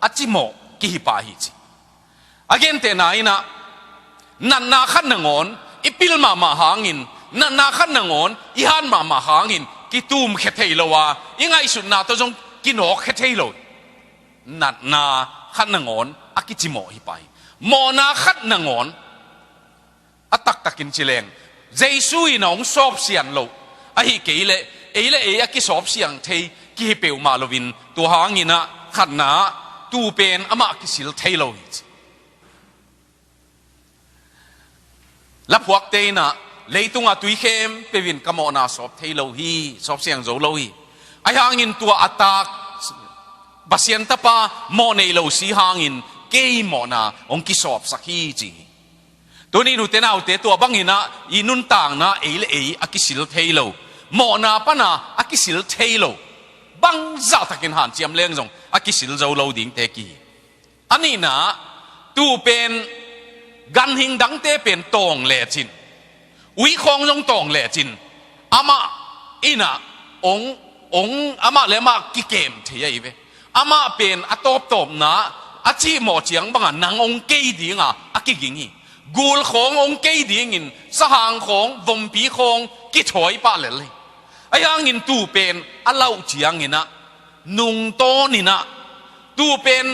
a cimawh kihi pah hi ci. A gentehna in ah, natna khat nangawn i pil mahmah hangin, natna khat nangawn i hat mahmah hangin kitumkhia thei lo a, i ngaihsutna tawh zong kinawkkhia thei lo. Natna khat nangawn a kicimawh hi pah hi. Mawhna khat nangawn, a taktakin ci leng, Jesu in a hong sawpsian loh ahih kei leh ei le ei a kisawpsiang thei kihi peuhmah loin, tua hangin ah khatna ah tuu pen amah kisil thei lo hi ci. Laphuakte in ah, leitungah tui khempeuh in ka mawhna sawp thei lo hi, sawpsiang zo lo hi. Ahi hangin tua a tak Pasian Tapa mawh nei lo si hangin kei mawhna hong kisawpsak hi ci hi. Tuni nute naute, tua bangin ah i nuntakna ei le ei a kisil thei lo, mawhna pana a kisil thei lo, bangzah takin hanciam leng zong a kisil zo lo dingte kihi. A nihna, tuu pen ganhing dangte pen tawng lecin, ui khawng zong tawng lecin, amah in ah ong, ong, amah le amah kikem thei ahi ve. Amah pen a tawptawpna a cihmawh ciang bangah nang ong kei dinga a kiging hi. Gul khawng ong kei dingin sahang khawng, vompi khawng kithawi pah lel hi. Ahi hangin tuu pen a lauh ciangin ah nungtawnin ah, tuu pen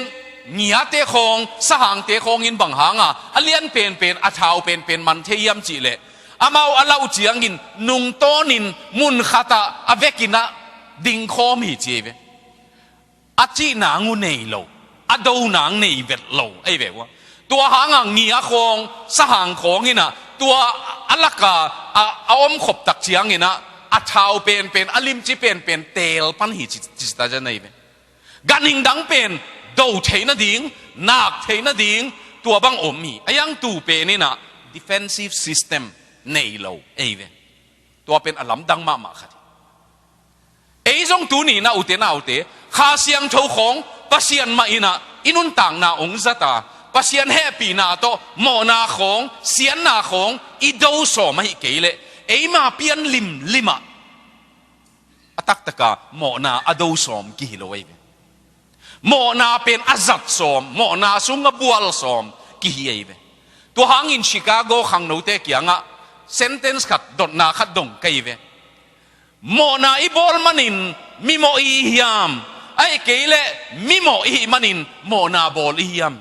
ngiate khawng, sahangte khawngin bang hanga a lian penpen, a thau penpen man thei hiam cih leh, amau a lauh ciangin nungtawnin mun khatah a vekin ah dingkhawm hi ci ahi ve. A cih nang uh nei lo, a do nang nei vet lo ahi ve uh a. Tua hangah ngia khawng, sahang khawngin ah tua a laka a, a omkhop tak ciangin ah a thau penpen, a limci penpen teel pan hi ci, ci ta zen ahi ve. Ganhing dang pen do thei nading, nak thei nading, tua bang om hi. Ahi hang tuu pen in ah defensive system nei lo ahi ve. Tua pen a lamdang mahmah khat hi. Ei zong tuni na ute naute, Kha Siangtho khawng Pasian mah in ah i nuntakna hong zat a, Pasian hehpihna tawh mawhna khawng, siatna khawng i do sawm ahih kei leh, eima pian limlim ah a taktaka mawhna a do sawm kihi lo ahi ve. Mawhna pen a zat sawm, mawhna sung a bual sawm kihi ahi ve. Tua hangin Chicago khangnote kiangah sentence khat, dotna khat dong ka hi ve. Mawhna i bawl manin mimawh i hi hiam? Ahih kei leh mimawh i hih manin mawhna bawl i hi hiam?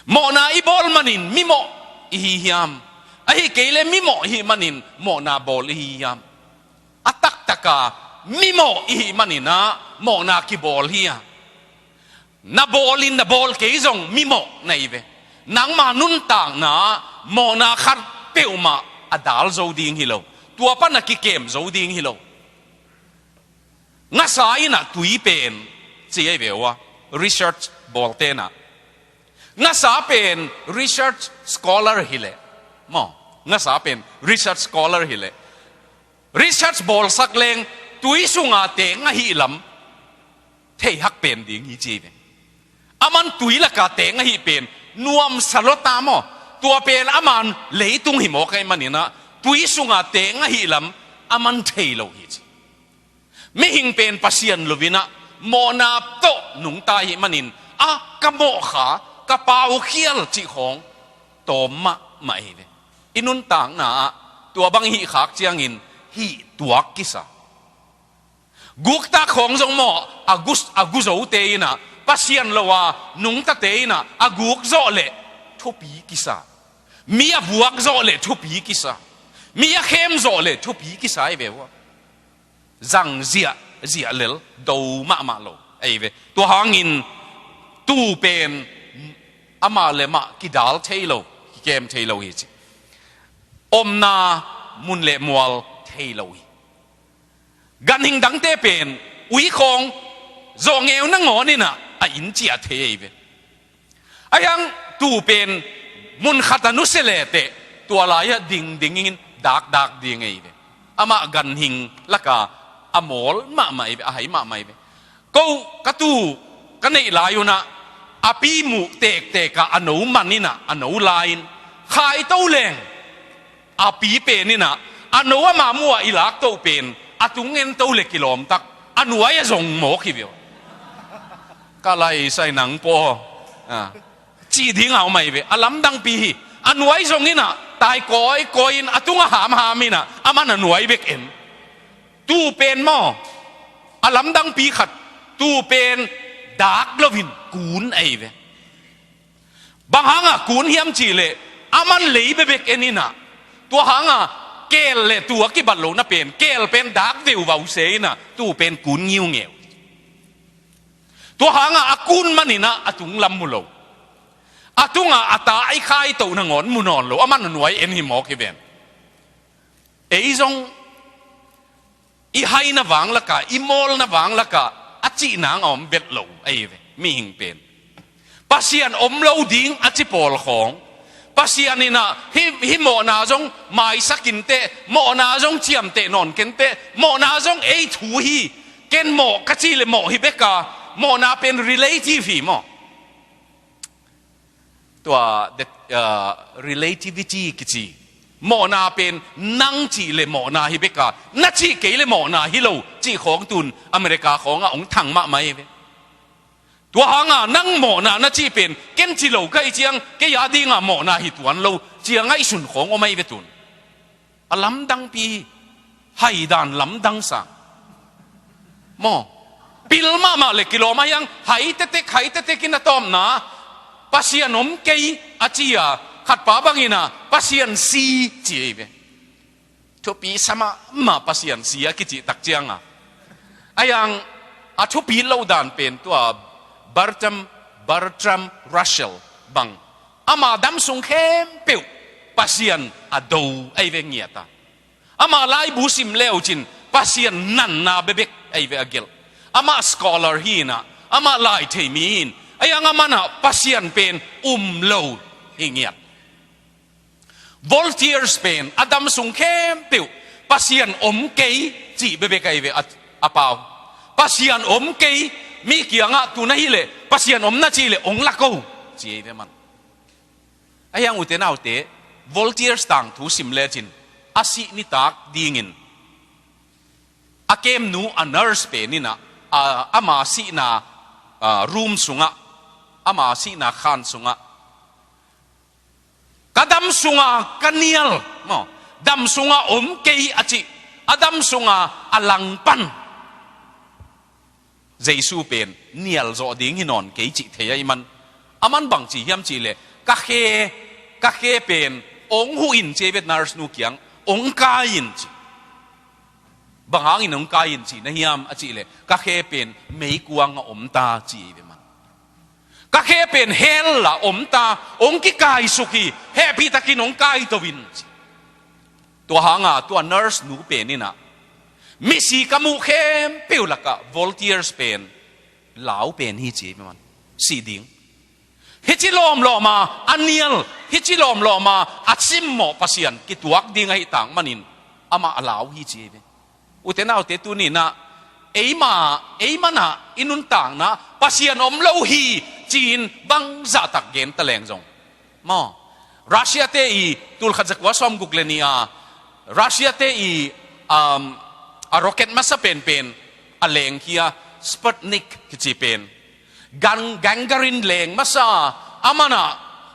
Mawhna i bawl manin mimawh i hi hiam? Ahih kei leh mimawh i hih manin mawhna bawl i hi hiam? A taktaka mimawh i hih manin ah mawhna kibawl hi a, na bawlin na bawl kei zong mimawh na hi ve. Nangma nuntakna ah mawhna khat peuhmah a dal zo ding hi lo. Tua pan a kikem zo ding hi lo. Ngasa in ah tui pen, ci ahi ve uh a, research bawlte in ah, ngasa pen research scholar hi leh, maw, ngasa pen research scholar hi leh, research bawlsak leng tui sunga teng ahih lam theihak pen ding hi ci ahi ve. Aman tui laka teng ahih pen nuamsa lua ta maw? Tua pen aman leitung hi mawk ahih manin ah, tui sunga teng ahih lam aman thei lo hi ci. Mihing pen Pasian lo-in ah, mawhna tawh nungta ahih manin, a ka mawhkha, ka paukhial cih khawng tawm mahmah hi ve. I nuntakna ah tua bang hih khak ciangin hih tuak kisa. Guktak khawng zong maw, a gu, a gu zote in ah, Pasian lo a nungtate in ah, a guk zawh leh thupi kisa. Mi a vuak zawh leh thupi kisa. Mi a khem zawh leh thupi kisa hi ve ua. Zang ziahziah lel do mahmah lo ahi ve. Tua hangin tuu pen amah le mah kidal thei lo, kikem thei lo hi ci. Omna mun le mual thei lo hi. Ganhing dangte pen ui khawng zawhngeu nangawn in ah a inn ciah thei ahi ve. Ahi hang tuu pen mun khat a nusia lehteh, tua lai-ah dingding in dakdak ding ahi ve. Amah ganhing laka a mawl mahmah ahi ve, a hai mahmah ahi ve. Ko ka tuu ka neih lai un ah, a pi muh tektek ah a no man in ah, a no la-in khaito leng, a pi pen in ah, a no ama muh ah i lak toh pen, a tung en to le kilawm tak, a nuai a zong mawk hi ve. Ka lai sai nang paw, ah, cih ding a om ahi ve. A lamdangpi hi. A nuai zong in ah, tai kawikawi in, a tung a hamham in ah, aman a nuai bek en. Tuu pen maw, a lamdangpi khat, tuu pen dak loin kun ahi ve. Bang hanga kun hiam cih leh, aman lei bekbek en in ah, tua hanga keel le tuu a kibat lohna pen, keel pen dak veuvau se in ah, tuu pen kun ngiungeu. Tua hanga a kun man in ah a tunglam mu lo. A tunga a tai khaito nangawn mu nawn lo, aman a nuai en hi mawk hi ven. Ei zong i haina vang laka, i mawlna vang laka, a cihna a om vet lo ahi ve, mihing pen. Pasian om lo ding a ci pawl khawng, Pasian in ah hih, hih mawhna zong maisak inteh, mawhna zong ciamteh nawn kenteh, mawhna zong ei thu hi, ken mawh ka cih leh mawh hi bek a, mawhna pen relative hi maw. Tua, the, uh, relativity kici. Mawhna pen nang cih leh mawhna hi bek a, na cih kei leh mawhna hi lo cih khawng tun America khawngah hong thang mahmah hi ve. Tua hanga nang mawhna na cih pen, ken ci lo ka hih ciang, kei a dinga mawhna hi tuan lo, ci a ngaihsun khawng om ahi ve tun. A lamdangpi hi, haidan lamdang sang. Maw, pil mahmah le kilawm ahi hang, hai tetek, hai tetek in a tawpna, Pasian om kei a ci a, khatpa bangin ah, Pasian si ci ahi ve. Thupi sa mahmah Pasian si a kicih tak cianga. Ahi hang, a thupi lo dan pen tua Bertram, Bertram Russell bang. Ama dam sung khempeuh Pasian a do ahi ve ngiat a. Ama laibu sim leucin Pasian nanna bekbek ahi ve a gelh. Ama scholar hi in ah, ama lai thei mi hi in. Ahi hang aman ah Pasian pen um lo hi ngiat. Voltaire pen a dam sung khempeuh Pasian om kei cih bekbek ahi ve a, a pau. Pasian om kei, mi kiangah tu na hih leh, Pasian om na cih leh ong lak o, ci ahi ve man. Ahi hang ute naute, Voltaire tangthu sim lecin, a sih nitak dingin a kemnu a nurse pen in ah, a, ama sihna, a, room sungah, ama sihna khan sungah, ka dam sunga ka nial, maw, dam sunga om kei a cih, a dam sunga a langpan Jesu pen nial zawh ding hi nawn kei cih thei ahih man, aman bang ci hiam cih leh, ka khe, ka khe pen ong huh in ci ahi ve, nurse nu kiang, ong kai in ci. Bang hangin ong kai in cih na hiam a cih leh, ka khe pen meikuang a om ta ci ahi ve man. Ka khe pen hell ah om ta, ong kikaisuk hi, hehpihtakin ong kaito in ci. Tua hanga tua nurse nu pen in ah, misi ka muh khempeuh lakah Voltaire pen lau pen hi ci man. Sih ding. Hici lawmlawma a nial, hici lawmlawma a simmawh Pasian kituak ding ahih tak manin amah a lau hi ci ve. Ute naute, tuni in ah eima, eima in ah i nuntakna Pasian om lo hi ci-in bangzah tak gen ta leng zong. Maw, Russia te i tulkhat zakua sawmguk le nih a, Russia te i, um, a rocket masa penpen a leng hi a, Sputnik kici pen. Gan-, gangrene leng masa, aman a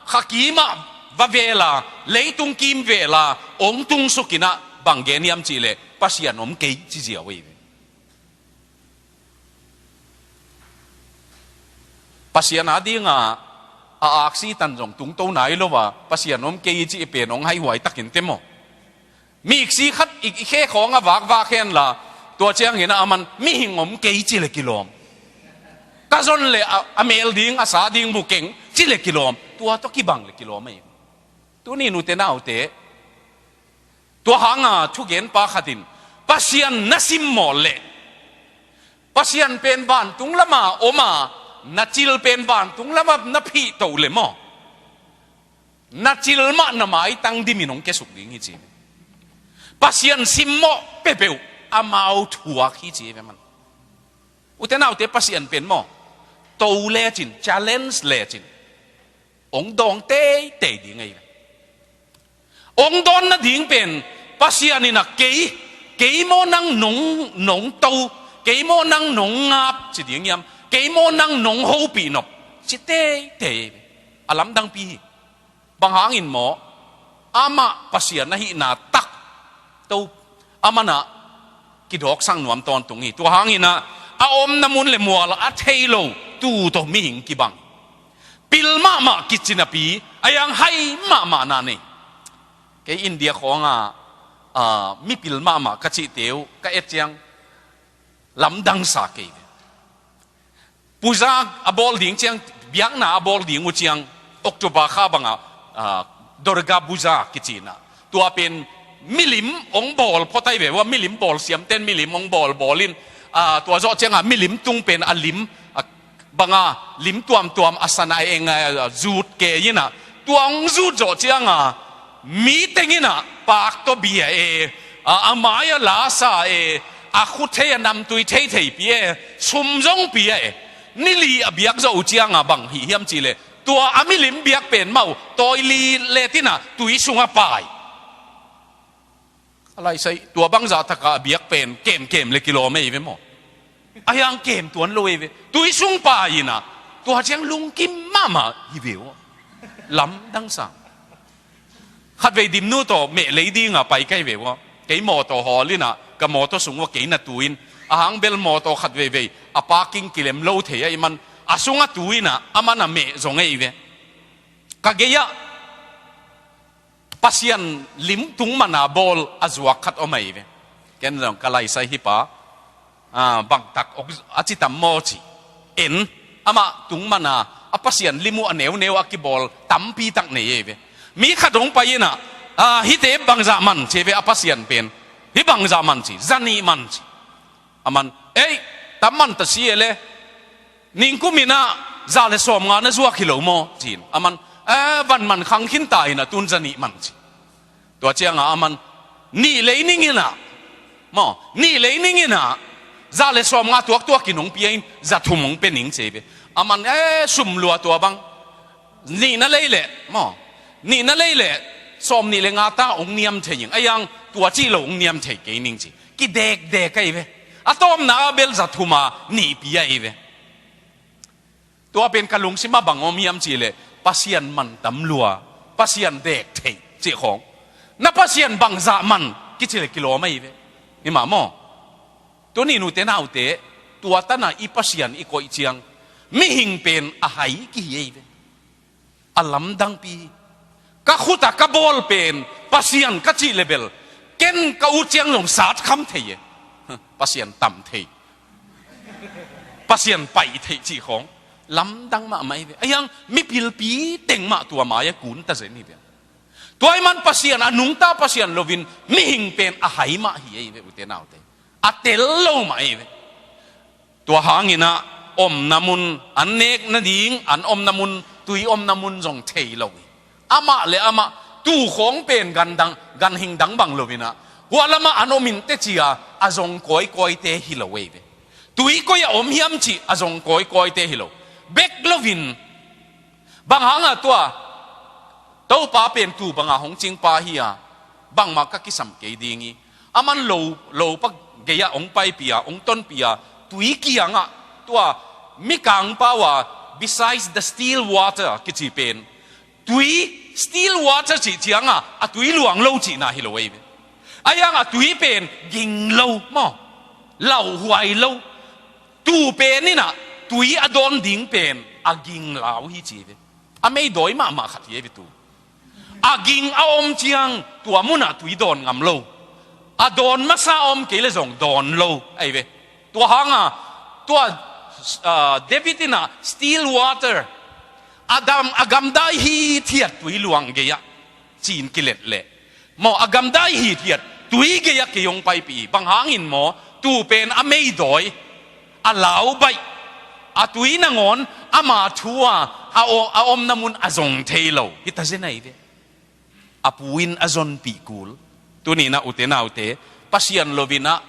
kha kim ah va vela, leitung kim vela, ong tungsukin a bang gen hiam cih leh, Pasian om kei ci ziau ei ve. Pasian a dinga a aksi tan zong tungto nai lo a, Pasian om kei i cih pen ong haihuai takin te maw. Mi iksi khat i, i khe khawng a vakvak hen la, tua ciangin a aman mihing om kei ci le kilawm. Ka zon le a, a mel ding, a sa ding mu keng ci le kilawm. Tua tawh kibang le kilawm ei. Tuni nute naute, tua hanga thugenpa khatin Pasian na simmawh leh, Pasian pen vantung lama om a, na cil pen vantung lama na phihtoh le maw, na cil mah na maitang dimin hong kiasuk ding hi ci. Pasian simmawh peuhpeuh amau thuak hi ci ve man. Ute naute, Pasian pen maw, to lecin, challenge lecin, ong dawng teitei ding ei ve. Ong dawn nading pen Pasian in a kei, kei maw nang nong, nong to, kei maw nang nong ngap ci ding hiam, kei maw nang nong hopih nop ci teitei. A lamdangpi hi. Bang hangin maw, amah Pasian ahihna tak to, aman a kidawksang nuam tawntung hi. Tua hangin a, a omna mun le mual a thei lo tu tawh mihing kibang. Pil mahmah kici napi, a yang hai mahmah na nei. Kei India khawng a, a, mipil mahmah ka cihte uh ka et ciang lamdang sa kei ve. Puja a bawl ding ciang, biakna a bawl ding uh ciang, October kha banga, a, Durga Puja kici na. Tua pen milim ong bawl phot ai ve ua, milim bawl siamten milim ong bawl bawl in, a, tua zawh cianga milim tung pen a lim, a, banga lim tuamtuam a san a eng a zut kei in a, tua ong zut zawh cianga mi teng in a pak tawh bia e, a, a mai a la sa e, a khut thei a namtui theithei pia e, sum zong pia e. Ni li a biak zawh uh cianga bang hih hiam cih leh, tua a milim biak pen mah uh tawi li le tin a tui sungah pai. A laisai, tua bangzah taka a biak pen kemkem le kilawm ei ve maw. A hiang kem tuan lo ei ve. Tui sung pai in a, tua ciang lungkim mahmah hi ve uh. Lamdang sang. Khatvei Dimnu tawh meh lei dinga pai kai ve uh. Kei mawtaw hawl in a, ka mawtaw sung uh kei na tu in. A hang bel mawtaw khatveivei a parking kilem lo thei ahih man, a sungah tu in a, aman a meh zong ei ve. Ka gei-ah Pasian lim tung mana bawl a zuak khat om ahi ve. Ken zong ka laisai hi pa, a, bangtak a ci tam maw ci. En, amah tung mana a Pasian lim uh a neuneu a kibawl tampi tak nei ahi ve. Mi khat hong pai in a, a, hihte bangzah man ci ve a Pasian pen. Hih bangzah man ci, zanih man ci. Aman, ei, tam man ta si e le, ningkum in a za le sawmnga na zuak hi lo maw, ci-in. Aman, eh, van man khang khin ta in a tun zanih man ci. Tua cianga aman, nih lei ning in a, maw, nih lei ning in a, za le sawmnga tuaktuak in hong pia in, za thum hong pia ning ci ve. Aman, eh, sum lua tua bang. Nihna lei leh, maw, nihna lei leh, sawmnih le nga ta hong niam thei ing. A hiang tua cih lo hong niam thei kei ning ci. Kidekdek ahi ve. A tawpna ah bel za thum a nih pia ahi ve. Tua pen ka lungsim ah bang om hiam cih leh, Pasian man tam lua, Pasian dek thei cih khawng. Na Pasian bangzah man kici le kilawm ahi ve. Hi mah maw. Tuni nute naute, tua tan a i Pasian i koih ciang, mihing pen a hai kihi ahi ve. A lamdangpi hi. Ka khut a ka bawl pen Pasian ka cih le bel, ken ka ut ciang zong sat kham thei e. Pasian tam thei, Pasian paih thei cih khawng lamdang mahmah ahi ve. A hiang mipilpi teng mah tua mai-ah kun ta zen hi ve. Tua ahih man Pasian a nungta Pasian loin mihing pen a hai mah hi ahi ve, ute naute. A tel lo mah ahi ve. Tua hangin a omna mun, an nek nading an omna mun, tui omna mun zong thei lo hi. Amah le amah, tu khawng pen gandang, ganhing dang bang loin a, hua lamah an om in teh ci-a a zong kawikawite hi lo ahi ve. Tui koi-ah om hiam cih a zong kawikawite hi lo. Bek loin Bang hanga tua Topa pen tu banga hong cingpa hi a, bangmah ka kisam kei ding hi. Aman lo, lopa gei-ah hong paipih a, hong tonpih a, tui kiangah tua Mikang pau a, besides the still water kici pen, tui, still water cih ciangah a tui luang lo cihna hi lo ei ve. A hiangah tui pen ging lo maw, lauhuai lo. Tu pen inah tui a dawn ding pen a ging lau hi ci ve. A meidawi mahmah khat hi ei ve tu. A ging a om ciang tua munah tui dawn ngam lo. A dawn masa a om kei le zong dawn lo ei ve. Tua hanga tua, ah, David inah still water, a dam, a gamdai hithiat tui luang gei-ah ci-in kilet leh, maw, a gamdai hithiat tui gei-ah kei hong paipih hi. Bang hangin maw, tu pen a meidawi, a lau baih, a tui nangawn ama thu a, a o-, a omna mun a zong thei lo hi ta zen ei ve. A pu in a zonpih kul. Tuni-in ah ute naute, Pasian loin ah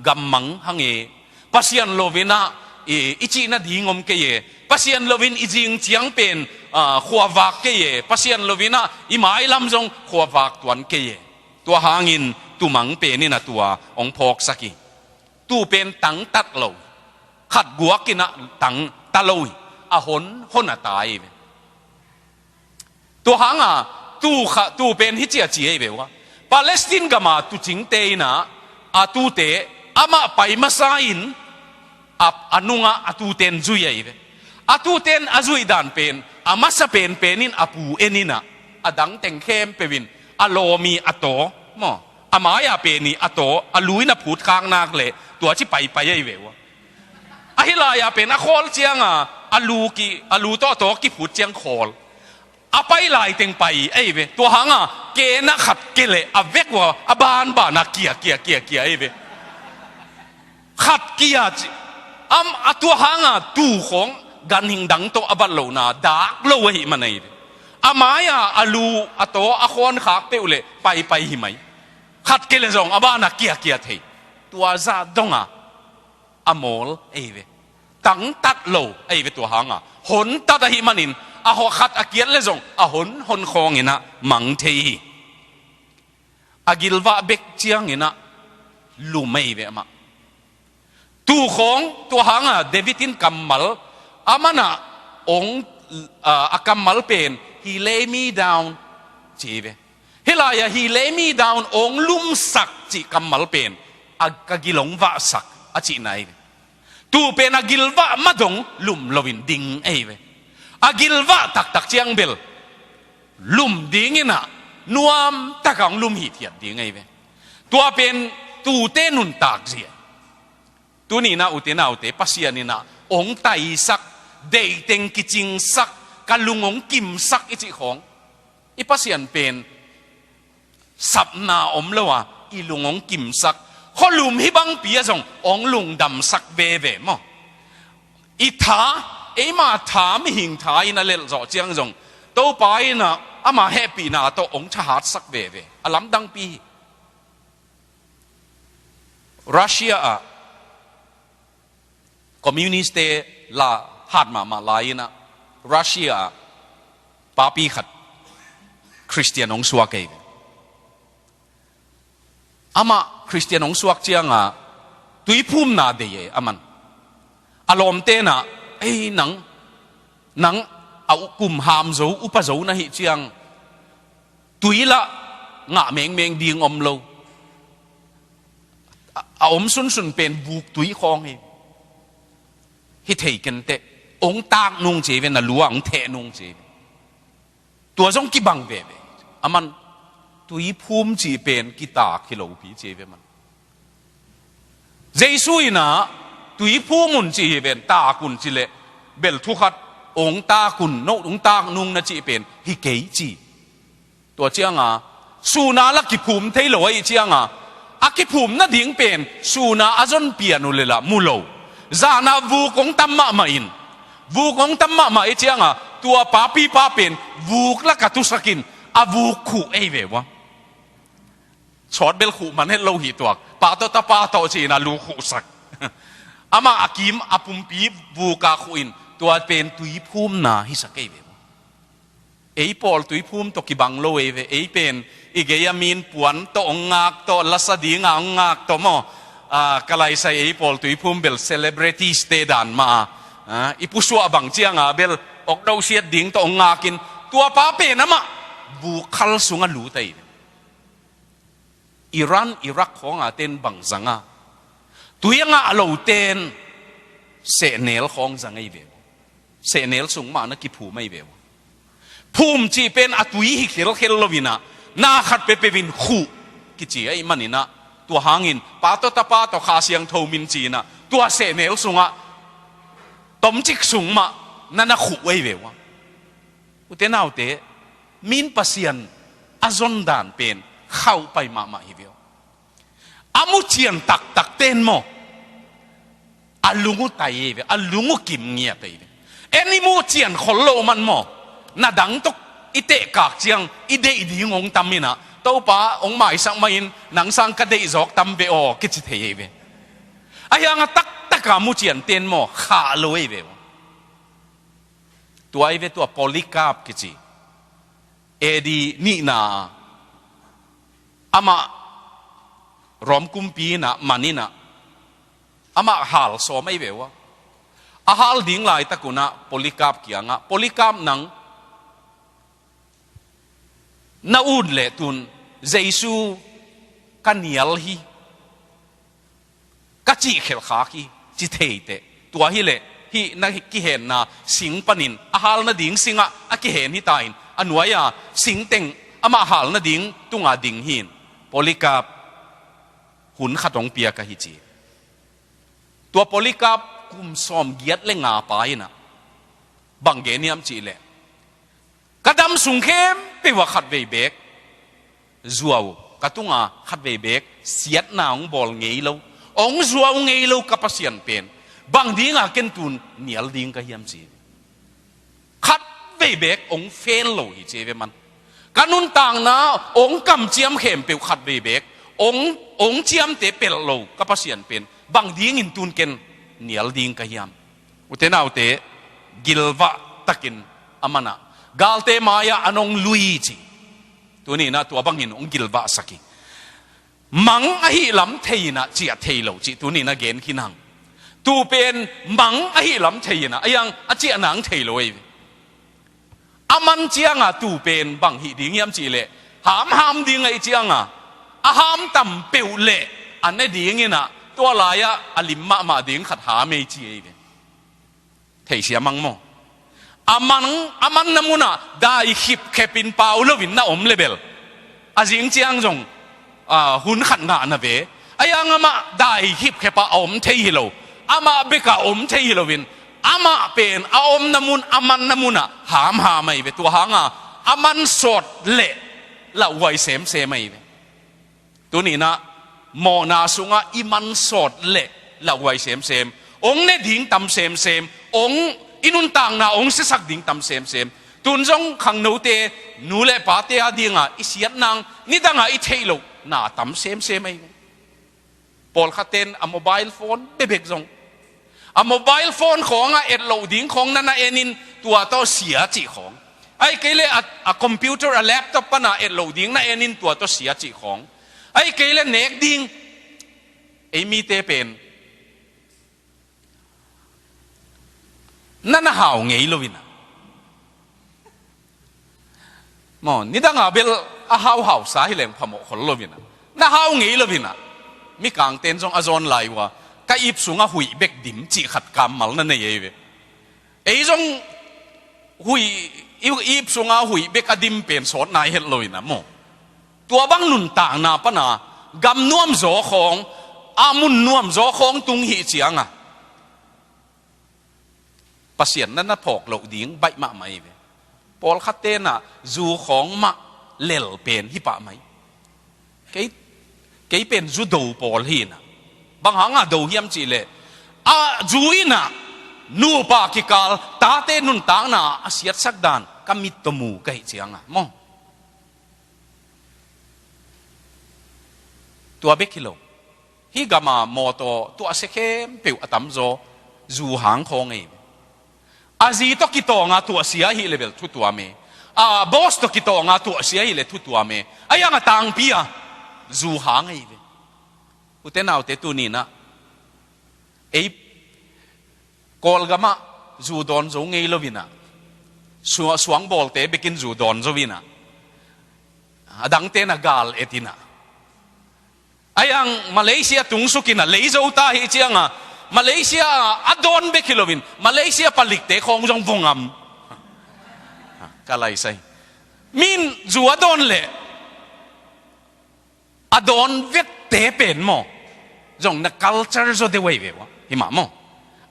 gammang hang e. Pasian loin ah i, i cih nading om kei e. Pasian loin i zing ciang pen, ah, khuavak kei e. Pasian loin ah i mailam zong khuavak tuan kei e. Tua hangin tumang pen inah tua hong phawksak hi. Tu pen tangtat lo. Khat guak inah tangta lo hi. A hon, hon a tai ve. Tua hanga tu kha, tu pen hi cia ci ei ve ua. Palestine gama tucingte inah a tute amah pai masa in a, a nungah a tuten zui ei ve. A tuten a zuih dan pen a masa penpen in a pu en inah a dang teng khempeuh in a lawmi a taw maw, a mai-a pen i a taw, a lu in a phut khak nak leh tua ci paipai ei ve ua. Ahi lai-a pen a khawl cianga a lu ki, a lu tawh a taw kiphut ciang khawl. A pai lai teng pai ei ve. Tua hanga kena khat ke leh a vek ua a banbana kia, kia, kia, kia ei ve. Khat kia ci. Am a tua hanga tu khawng ganhing dang tawh a bat lohna dak lo ahi man ei ve. A mai-a a lu a taw a khawn khak peuh leh paipai hi mai. Khat ke leh zong a bana kia, kia thei. Tua zah donga a mawl ei ve. Tangtat lo ei ve tua hanga. Hontat ahi manin a hon khat a kiat le zong a hon, hon khawng inah mang thei hi. A gilvah bek ciang inah lum ei ve amah. Tu khawng tua hanga David in kammal a manah ong, ah, a kammal pen, "He lay me down," ci ve. Hih lai-ah, "He lay me down," ong lumsak cih kammal pen a ka gil ong vahsak a cihna hi ve. Tu pen a gilvah madong lum loin ding ei ve. A gilvah taktak ciang bel lum ding inah nuamtaka ong lum hithiat ding ei ve. Tua pen tute nuntak zia. Tuni-in ah ute naute, Pasian inah ong taisak, deiteng kicingsak, ka lung ong kimsak i cih khawng. I Pasian pen sapna om lo a, i lung ong kimsak. Khualum hi bangpi a zong ong lungdamsak veve maw. I tha, eima tha, mihing tha in a lelh zawh ciang zong Topa inah ama hehpihna tawh ong thahatsak veve. A lamdangpi hi. Russia ah communist-te la hat mahmah lai inah Russia ah papi khat Khristian hong suak ei ve. Amah Khristian hong suak cianga tuiphumna dei e aman. A lawmte inah, "Ei nang, nang a u-, kum ham zo, upa zo na hih ciang tui lah ngah mengmeng ding om lo. A, a om sunsun pen vuk tui khawng hi. Hi thei kenteh, ong tak nung ci ei ve, na lu-ah ong theh nung ci ei ve." Tua zong kibang veve. Aman tuiphum cih pen kitak hi lopi ci ei ve man. Jesu inah tuiphum un ci hi ven, tak un ci leh bel thu khat, "Ong tak un, no, ong tak nung na cih pen hi kei," ci. Tua cianga sun-a lah kiphum thei lo ahih cianga a kiphum nading pen sun-a a zon pian uh leh lah mu lo. Zan-a vuk ong tam mahmah in, vuk ong tam mahmah ahih cianga tua papipa pen vuk lah ka tusak in a vuk khuh ei ve ua. Sawt bel khuh man het lo hi tuak. Pa tawh tapa tawh ci-in a lu khuhsak. Amah a kim a pumpi vuk-a khuh in tua pen tuiphumna hisak ei ve ua. Ei pawl tuiphum tawh kibang lo ei ve, ei pen i gei a min puan tawh hong ngak tawh, lasa dinga hong ngak tawh maw. Ah, ka laisai ei pawl tuiphum bel celebrities te dan mah a, ah, i pusuah bang cianga bel okdoh siat ding tawh hong ngakin, tua pa pen amah bukhal sungah lut ei ve. Iran, Iraq khawnga ten bang zanga, tui a ngah lo ten sehnel khawng zang ei ve. Sehnel sung mah na kiphum ei ve. Phum cih pen a tui hi khelkhel lo inah, na khat peuhpeuh in khuh kici ahih maninah, tua hangin Pa tawh Tapa tawh Kha Siangtho min ci-inah tua sehnel sungah tomcik sung mah na na khuh ei ve ua. Ute naute, min Pasian a zondan pen khauh pai mahmah hi ve aw. A mucian taktak ten maw, a lung uh tai ei ve, a lung uh kim ngiat ei ve. En i mucian khol lo man maw, na dang tawh i tehkak ciang i deih ding hong tam inah, Topa hong maisak mahin nang sang ka deih zawk tam ve aw kici thei ei ve. Ahi hanga taktaka mucian ten maw khah lo ei ve aw. Tua ei ve, tua Polycarp kici, A D nihna, amah Rom kumpi inah man inah, amah hal sawm ei ve ua. A hal ding laitak unah Polycarp kiangah, Polycarp, nang na ut leh tun Jesu ka nial hi, ka cih khelkhak hi, ci thei teh. Tua hileh hih na kihenna sing panin a hal nading singah a kihen hita in, a nuai-a singteng amah hal nading tunga ding hi in, Polycarp, hun khat hong piak ahi ci. Tua Polycarp kum sawmgiat le nga pa inah bang gen hiam cihleh, ka dam sung khempeuh ah khatvei beek zuau, ka tunga khatvei beek siatna hong bawl ngei lo, hong zuau ngei lo ka Pasian pen bang dinga ken tun nial ding ka hiam ci. Khatvei beek hong fel lo hi ci ei ve man. Ka nuntakna hong kamciam khempeuh khatvei beek hong, hong ciamte pelh lo ka Pasian pen bang dingin tun ken nial ding ka hiam. Ute naute, gilvah takin a manah, galte mai-ah an hong lui ci. Tuninah tua bangin hong gilvahsak hi. Mang ahih lam thei inah ciah thei lo cih tuninah gen khin hang. Tu pen mang ahih lam thei inah, a iang a ciah nang thei lo ei ve. A man cianga tu pen bang hih ding hiam cihleh, hamham ding ahih cianga a ham tam peuh leh a ne ding inah, tua lai-ah a lim mahmah ding khat ham ei ci ei ve. Theisiam hang maw? A man, a manna munah dai khipkhepin pau loin na om le bel, a zing ciang zong, ah, hun khat ngah na ve. Ahi hang amah dai khipkhepah a om thei hi lo, amah bekah a om thei hi loin, amah pen a omna mun, a manna munah hamham ahi ve. Tua hanga a man sawt leh lauhuai semsem ahi ve. Tuninah mawhna sungah i man sawt leh lauhuai semsem, hong ne ding tam semsem, hong, i nuntakna hong siasak ding tam semsem. Tun zong khangnote, nu le pate a dinga i siat nang, nidanga i theih loh na tam semsem ahi. Pawlkhatten a mobile phone bebek zong, a mobile phone khawnga et loh ding khawng na na enin tua tawh sia cih khawng. Ahih kei leh a, a computer, a laptop pana et loh ding na enin tua tawh sia cih khawng. Ahih kei leh nek ding, ei mite pen na na hau ngei lo inah. Maw, nidanga bel a hauhausa hileng phamawh khol lo inah, na hau ngei lo inah. Mikangten zong a zawn lai uh a, ka ip sungah huih bek dim cih khat kammal na nei ei ve. Ei zong huih, i, ip sunga huih bek a dim pen sawt nai het lo inah maw. Tua bang nuntakna pana gam nuamzaw khawng, a mun nuamzaw khawng tung hih cianga Pasian na na phawk loh ding baih mahmah hi ve. Pawlkhatte'n ah zu khawng mah lel pen hi pah mai. Kei, kei pen zu do pawl hi inah. Bang hanga do hiam cihleh, a zu inah nupa kikal tate nuntakna a siatsak dan ka mit tawh mu ka hih cianga maw. Tua bek hi lo. Hih gama mawtaw tuahsia khempeuh a tamzaw zu hang khawng ei. A zi tawh kitawnga tuahsia ahih leh bel thu tuam e. a, boss tawh kitawnga tuahsia hileh thu tuam e. Ahi hang a tangpi a, zu hang ahi ve. Ute naute, tuni-in ah ei Kawlgam ah zu dawn zo ngei lo-in ah, sua-, suangbawlte bekin zu dawn zo-in ah, a dangte'n a gal et-in ah, ahi hang Malaysia tungsukin ah lei zo ta hi ciang a, Malaysia a dawn bek hi lo-in Malaysia palikte khawng zong vong am. Ka laisai. Min zu a dawn leh a dawn vette pen maw, zong na culture zaw deuh ahi ve ua, hi mah maw?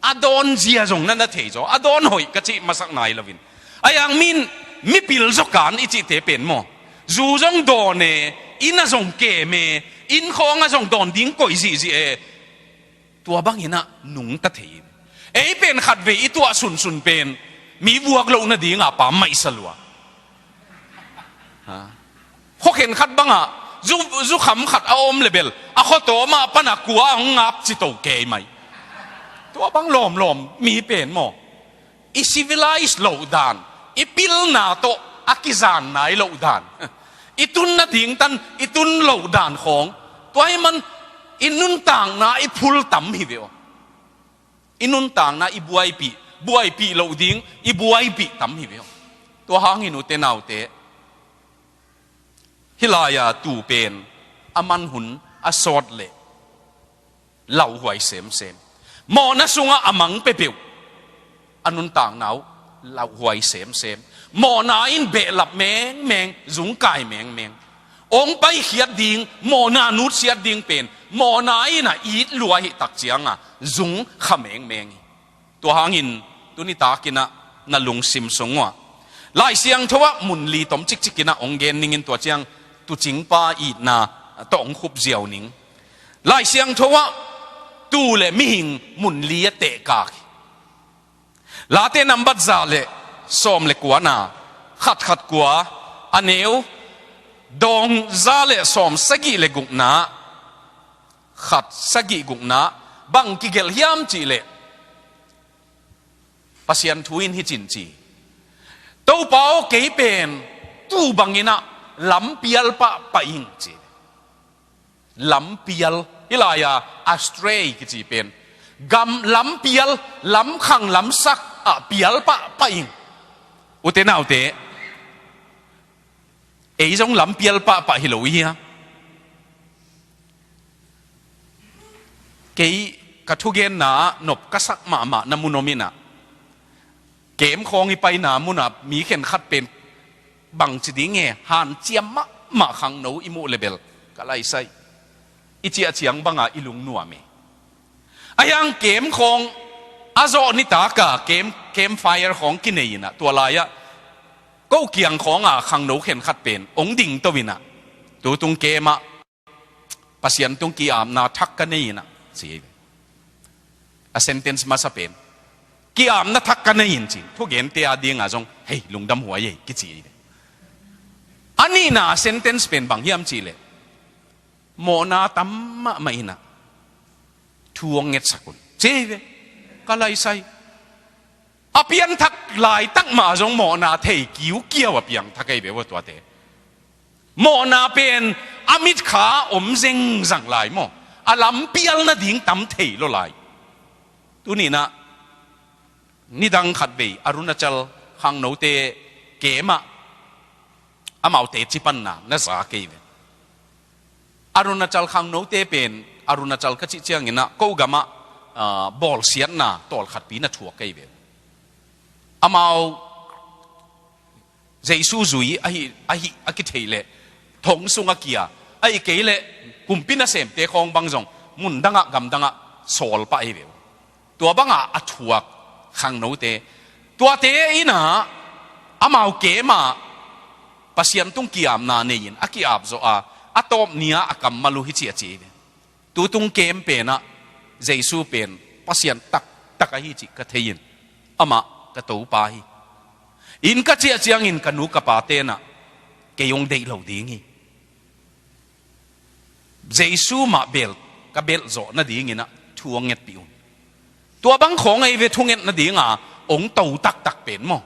A dawn zia zong na na thei zaw, a dawn hoih ka cih masak nai lo-in. Ahi hang min mipil zaw kan i cihte pen maw, zu zong dawn e, inn ah zong kem e, inn khawng ah zong dawn ding koih zihzih e. Tua bangin ah nungta thei. Ei pen khatvei i tuah sunsun pen mi vuak loh nading a pammaih sa lua. Ha. Khua khenkhat bang ah zu, zukham khat a om leh bel a khua tawm ah pan a kua hong ngap ci to kei mai. Tua bang lawmlawm mi pen maw, i civilize loh dan, i pilna tawh a kizan nai loh dan, i tun nading tan i tun loh dan khawng, tua ahih man i nuntakna i phul tam hi ve aw. I nuntakna i buaipih, buaipih loh ding i buaipih tam hi ve aw. Tua hangin ute naute, hih lai-a tuu pen a man hun a sawt leh lauhuai semsem. Mawhna sungah a mang peuhpeuh a nuntakna uh lauhuai semsem. Mawhna in behlap mengmeng, zungkai mengmeng. Hong paikhiat ding, mawhna nutsiat ding pen mawhna in a it lua ahih tak ciang a zung kha mengmeng hi. Tua hangin tuni takin ah na lungsim sung uah Lai Siangtho ah mun li tom cikcikin ah hong gen ning in, tua ciang tuucingpa itna tawh hong khup ziau ning. Lai Siangtho ah tuu leh mihing mun li a tehkak hi. Late nambat za leh sawm leh kuana, khat khat kua, a neu dawng za leh sawm sagih leh gukna, khat sagih gukna, bang kigelh hiam cih leh Pasian thu in hih ci-in ci. Topa aw, kei pen tuu bangin ah lampial pahpah ing ci. Lampial, hih lai-a astray kici pen. Gam lampial, lamkhang lamsak ah pial pahpah ing. Ute naute, ei zong lampial pahpah hi lo hia? Kei ka thugenna ah nop ka sak mahmah na mun om in ah, kem khawng i paina mun ah mi khenkhat pen bangci ding e, hanciam mahmah khangno i muh leh bel ka laisai, i ciah ciang banga i lungnuam e. Ahi hang kem khawng a zawh nitak a kem, campfire khawng kinei in ah, tua lai-ah ko kiang khawng a khangno khenkhat pen hong dingto in ah, tutung kem ah Pasian tung ki-apna thak ka nei in ah, ci hi ve. A sentence masa pen, ki-apna thak ka nei in, ci-in thugente a dingah zong, hei, lungdam huai ei, kici hi ve. A nihna a sentence pen bang hiam cih leh, mawhna tam mahmah in ah thu hong ngetsak un, ci hi ve. Ka laisai. A pianthak laitak mah zong mawhna thei kiukiau a piangthak ahi ve ua tuate. Mawhna pen a mitkha om zengzang lai maw, a lampial nading tam thei lo lai. Tuni-in ah nidang khatvei Arunachal khangnote kem ah amaute cipanna na za kei ve. Arunachal khangnote pen, Arunachal ka cih ciangin ah ko gam ah, ah, bawlsiatna tawlkhatpi na thuak kei ve. Amau Jesu zui ahi, ahi a kitheih leh thong sung a kia, ahih kei leh kumpi nasemte khawng bang zong mun dangah gam dangah sawl pah ahi ve. Tua bangah a thuak khangnote, tuate in ah amau kem ah Pasian tung ki-apna nei-in a ki-ap zawh a, a tawp ni-a a kammal uh hih ci a ci hi ve. Tutung kem pen ah Jesu pen Pasian taktak ahi cih ka thei in, amah ka Topa hi. Inn ka ciah ciangin ka nu ka pate in ah kei hong deih lo ding hi. Jesu mah bel ka belh zawh nadingin ah thu hong ngetpih un. Tua bang khawng ahi ve, thunget nadinga hong to taktak pen maw.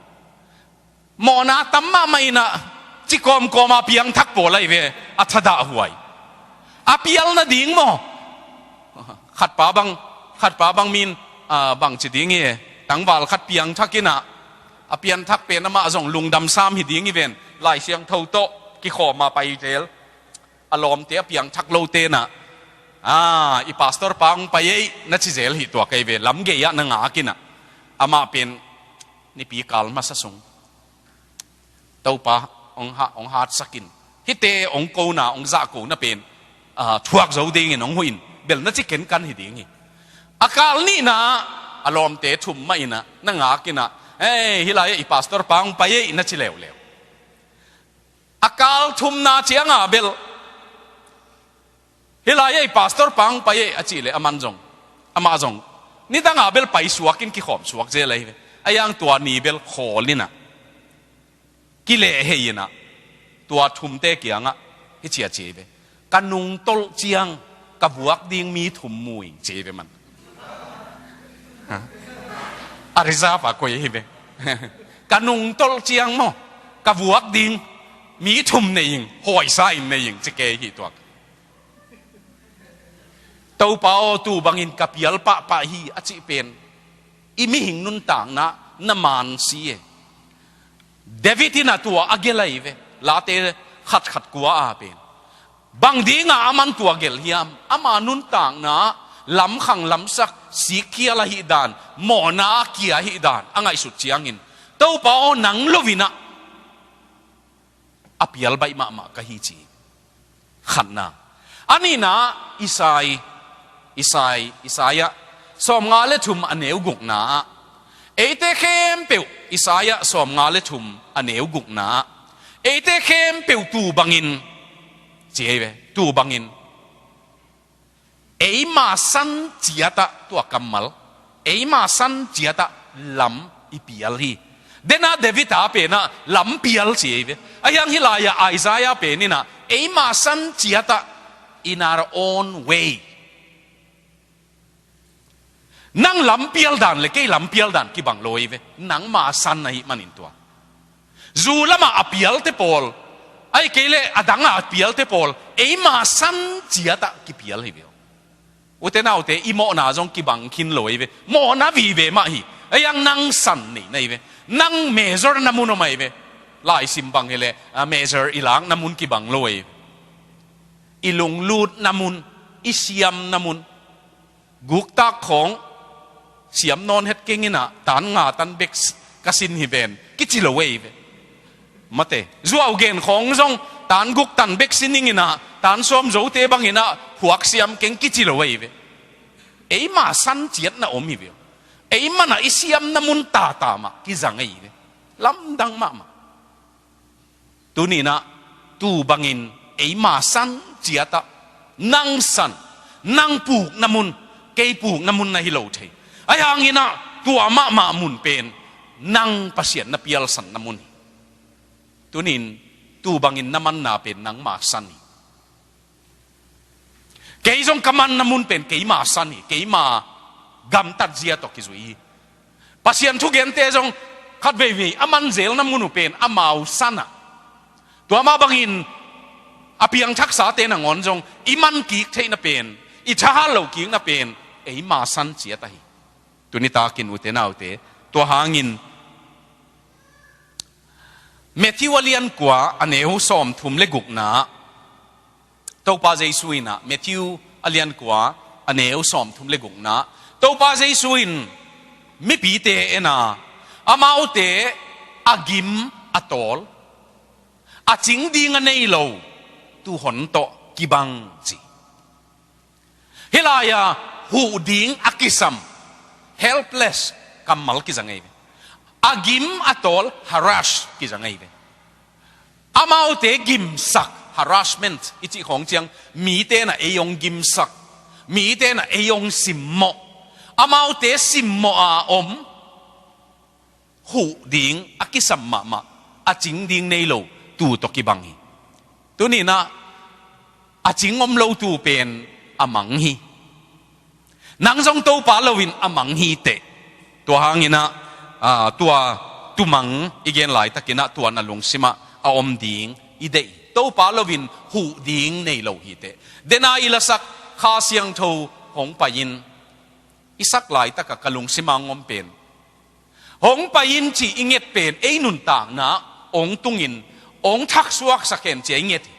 Mawhna tam mahmah in ah, ci kawmkawm a piangthak pawl ahi ve, a thadah huai. A pial nading maw? Khatpa bang, khatpa bang min, ah, bang ci ding hi, tangval khat piangthak in ah, a pianthak pen amah zong lungdam sam hi ding hi ven, Lai Siangtho tawh kikhawm a pai zel. A lawmte a piangthak lote in ah, "Ah, i pastor pa hong pai ei," na ci zel hi tuak ahi ve, lam gei ah na ngak in ah. Amah pen nipi kal masa sung Topa hong ha-, hong hatsak in, hihte hong kona, hong zahkona pen, ah, thuak zo dingin hong huh in, bel na ci kenkan hi ding hi. A kal nihna a lawmte thum mah in ah, na ngak in ah, "Hei, hih lai-ah i pastor pa hong pai ei," na ci leuleu. A kal thumna ciang a bel, "Hih lai-ah i pastor pa hong pai ei," a cih leh aman zong, amah zong nidang a bel paisuak in kikhawm suak zel ahi ve. Ahi hang tua ni bel khawl in ah, kilehhei in ah, tua thumte kiangah hih ci a ci hi ve, "Ka nungtolh ciang ka vuak ding mi thum mu ing," ci hi ve man. Ha? A reserve a koih hi ve. "Ka nungtolh ciang maw, ka vuak ding mi thum nei ing, hawisa in nei ing," ci kei hi tuak. "Topa aw, tu bangin ka pial pahpah hi," a cih pen i mihing nuntakna na man si e. David in ah tua a gelh ahi ve, Late khatkhat kua a pen. Bang ding a aman tua gelh hiam? Ama nuntakna lamkhang lamsak, sikkhial ahih dan, mawhna a kia ahih dan a ngaihsut ciangin, "Topa aw, nang lo in ah a pial baih mahmah ka hi," ci. Khatna. A nihna, Isai, Isai, Isaiah sawmnga le thum a neu gukna ah, eite khempeuh, Isaiah sawmnga le thum a neu gukna ah, eite khempeuh tu bangin, ci hi ve, tu bangin, eima san ciatah, tua kammal, eima san ciatah lam i pial hi. Dena David a pen ah lam pial ci hi ve. Ahi hang hih lai-ah Isaiah pen in ah eima san ciatah, "In our own way." Nang lam pial dan le kei lam pial dan kibang lo hi ve. Nangma san ahih manin tua. Zu lamah a pialte pawl, ahih kei leh a dang a pialte pawl, eima san ciatah kipial hi ve. Ute naute, i mawhna zong kibang khin lo hi ve. Mawhna vive mah hi. Ahi hang nang san nei na hi ve. Nang measure na mun om ahi ve. Laisim bang hi leh, ah, measure i lak na mun kibang lo hi ve. I lunglut na mun, i siam na mun. Guktak khawng siam nawn het keng in ah, tan nga tan bek s-, ka sin hi ven, kici lo ei ve. Mate, zuau gen khawng zong tan guk tan bek sin ning in ah, tan sawm zote bang in ah, huak siam keng kici lo ei ve. Eima san ciatna om hi ve. Eima na i siamna mun tata mah kizang ei ve. Lamdang mahmah. Tuni-in ah, tu bangin eima san ciatah, nang san, nang pukna mun, kei pukna mun na hi lo thei. Ahi hangin ah, tua mahmah mun pen, nang Pasian na pialsanna mun hi. Tuni-in, tu bangin na manna pen nangma san hi. Kei zong ka manna mun pen keima san hi, keima gamtat zia tawh kizui hi. Pasian thugente zong khat veivei a man zelna mun uh pen amau san ah. Tua mah bangin a piangthaksate nangawn zong i man kik theihna pen, i thahat lo kikna pen, eima san ciat ahi. Tuni takin ute naute, tua hangin Matthew a lian kua a neu sawmthum le gukna, Topa Jesu in ah, Matthew a lian kua a neu sawmthum le gukna, Topa Jesu in mipite en a, amaute a gim a tawl, a cing ding a nei lo, tuuhon tawh kibang ci. Hih lai-a huh ding a kisam, helpless kammal kizang ei ve. A gim a tawl, harass kizang ei ve. Amaute gimsak, harassment i cih khawng ciang, mite na ei hong gimsak, mite na ei hong simmawh, amaute simmawh a om, huh ding a kisam mahmah, a cing ding nei lo, tuu tawh kibang hi. Tuni-in ah, a cing om lo tuu pen a mang hi. Nang zong Topa lo-in a mang hi teh. Tua hangin ah, ah, tua Tumang i gen laitakin ah tua na lungsimah a om ding i deih. Topa loin huh ding nei lo hi teh. Dena i lasak Kha Siangtho hong pai in i sak laitakah ka lungsimah hong om pen, hong pai in cih i nget pen ei nuntakna hong tungin hong thaksuaksak hen ci-a i nget hi.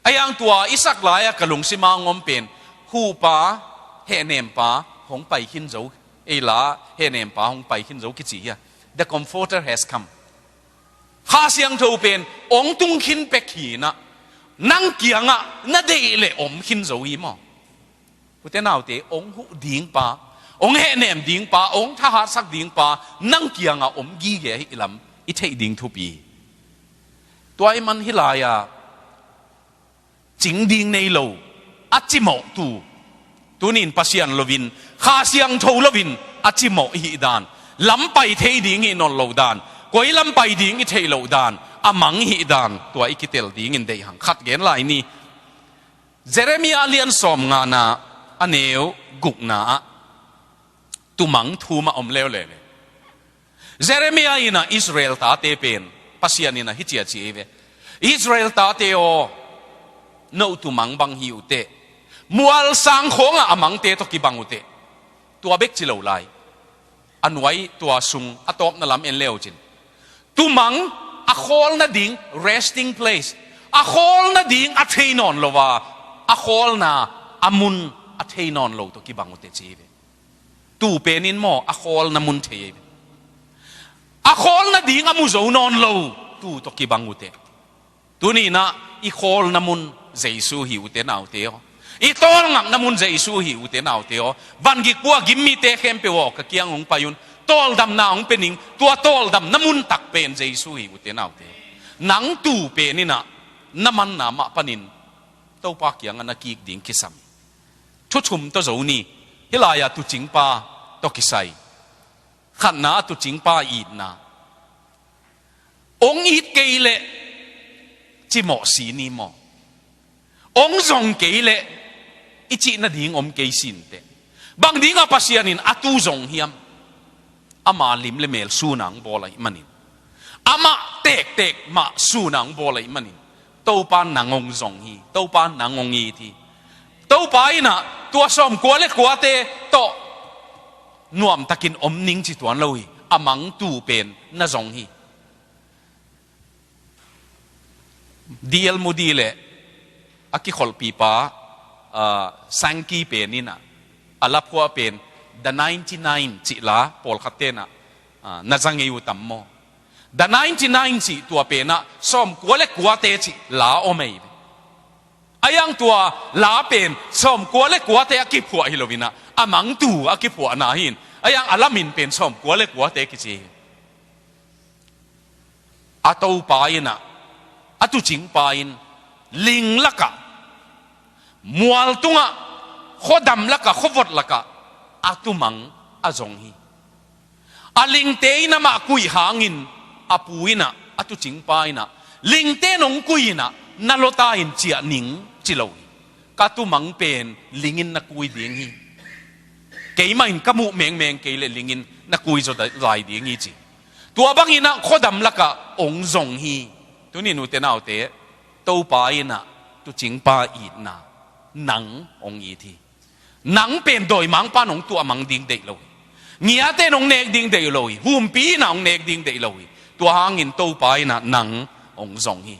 Ahi hang tua i sak lai-a ka lungsimah hong om pen, huhpa, hehnempa hong pai khin zo, ei la hehnempa hong pai khin zo kici hi a, the Comforter has come. Kha Siangtho pen hong tung khin pek hi in ah, nang kiangah na deih leh om khin zo hi maw? Ute naute, hong huh dingpa, hong hehnem dingpa, hong thahatsak dingpa nang kiangah om gige ahih lam i theih ding thupi hi. Tua ahih man hih lai-a cing ding nei lo, a cimawhtu, tuni-in Pasian loin, Kha Siangtho loin a cimawh i hih dan, lam pai thei ding hih nawn lo dan, koi lam pai ding i theih loh dan, a mang i hih dan, tua i kitel dingin deih hang. Khat gen lai ni. Jeremiah a lian sawmngana, a neu gukna ah tumang thu mah om leuleu hi. Jeremiah in ah Israel tate pen Pasian in ah hih ci-a ci hi ve. Israel tate aw, no tumang bang hi uh teh. Mualsang khawngah a mangte tawh kibang uh teh. Tua bek ci lo lai, a nuai tua sung a tawpna lam en le uh cin, tumang a khawl nading resting place, a khawl nading a thei nawn lo a, a khawlna a mun a thei nawn lo tawh kibang uh teh ci hi ve. Tuu pen in maw, a khawlna mun thei hi ve. A khawl nading a mu zo nawn lo tuu tawh kibang uh teh. Tuni-in ah i khawlna mun Jesu hi, ute naute aw. I tawlngakna mun Jesu hi, ute naute aw. Van gik pua gim mite khempeuh aw, ka kiang hong pai un. Tawldamna hong pia ning, tua tawldamna mun tak pen Jesu hi, ute naute aw. Nang tuu pen in ah na manna mah panin Topa kiangah na kik ding kisam hi. Thu thum tawh zo ni. Hih lai-ah tuucingpa tawh kisai. Khatna, tuucingpa itna. Hong it kei leh cimawh si ni maw? Hong zong kei leh i cih nading om kei sin teh. Bang dingah Pasian in a tuu zong hiam? Ama lim le mel sun a hong bawl ahih manin, amah tektek mah sun a hong bawl ahih manin, Topa nang hong zong hi, Topa nang hong it hi. Topa in ah tua sawmkua le kuate tawh nuamtakin om ning ci tuan lo hi. A mang tuu pen na zong hi. D L Moody le a kikholhpipa, ah, Sankey pen in ah, a laphuah pen The Ninety-Nine cih la, pawlkhat ten ah, ah, na za ngei uh tam maw? The Ninety-Nine cih tua pen ah sawmkua le kuate cih la om ei. Ahi hang tua la pen sawmkua le kuate a kiphuah hi lo in ah, a mang tuu a kiphuahna hi in, ahi hang a lamin pen sawmkua le kuate kici hi. A Topa in ah, a tuucingpa in, ling lakah, mual tungah, khuadam lakah, khuavot lakah a tuumang a zong hi. A lingte in amah kuih hangin, a pu in ah, a tuucingpa in ah, lingte nong kuih in ah, na lota in ciah ning ci lo hi. Ka tuumang pen ling in na kui ding hi. Keimah in ka muh mengmeng kei leh ling in na kui zaw da-, lai ding hi ci. Tua bangin ah khuadam lakah hong zong hi. Tuni-in ute naute, Topa in ah tuucingpa itna, nang hong it hi. Nang pen dawimangpa in hong tuahmang ding deih lo hi. Ngiate in hong nek ding deih lo hi. Humpi in ah hong nek ding deih lo hi. Tua hangin Topa in ah nang hong zong hi.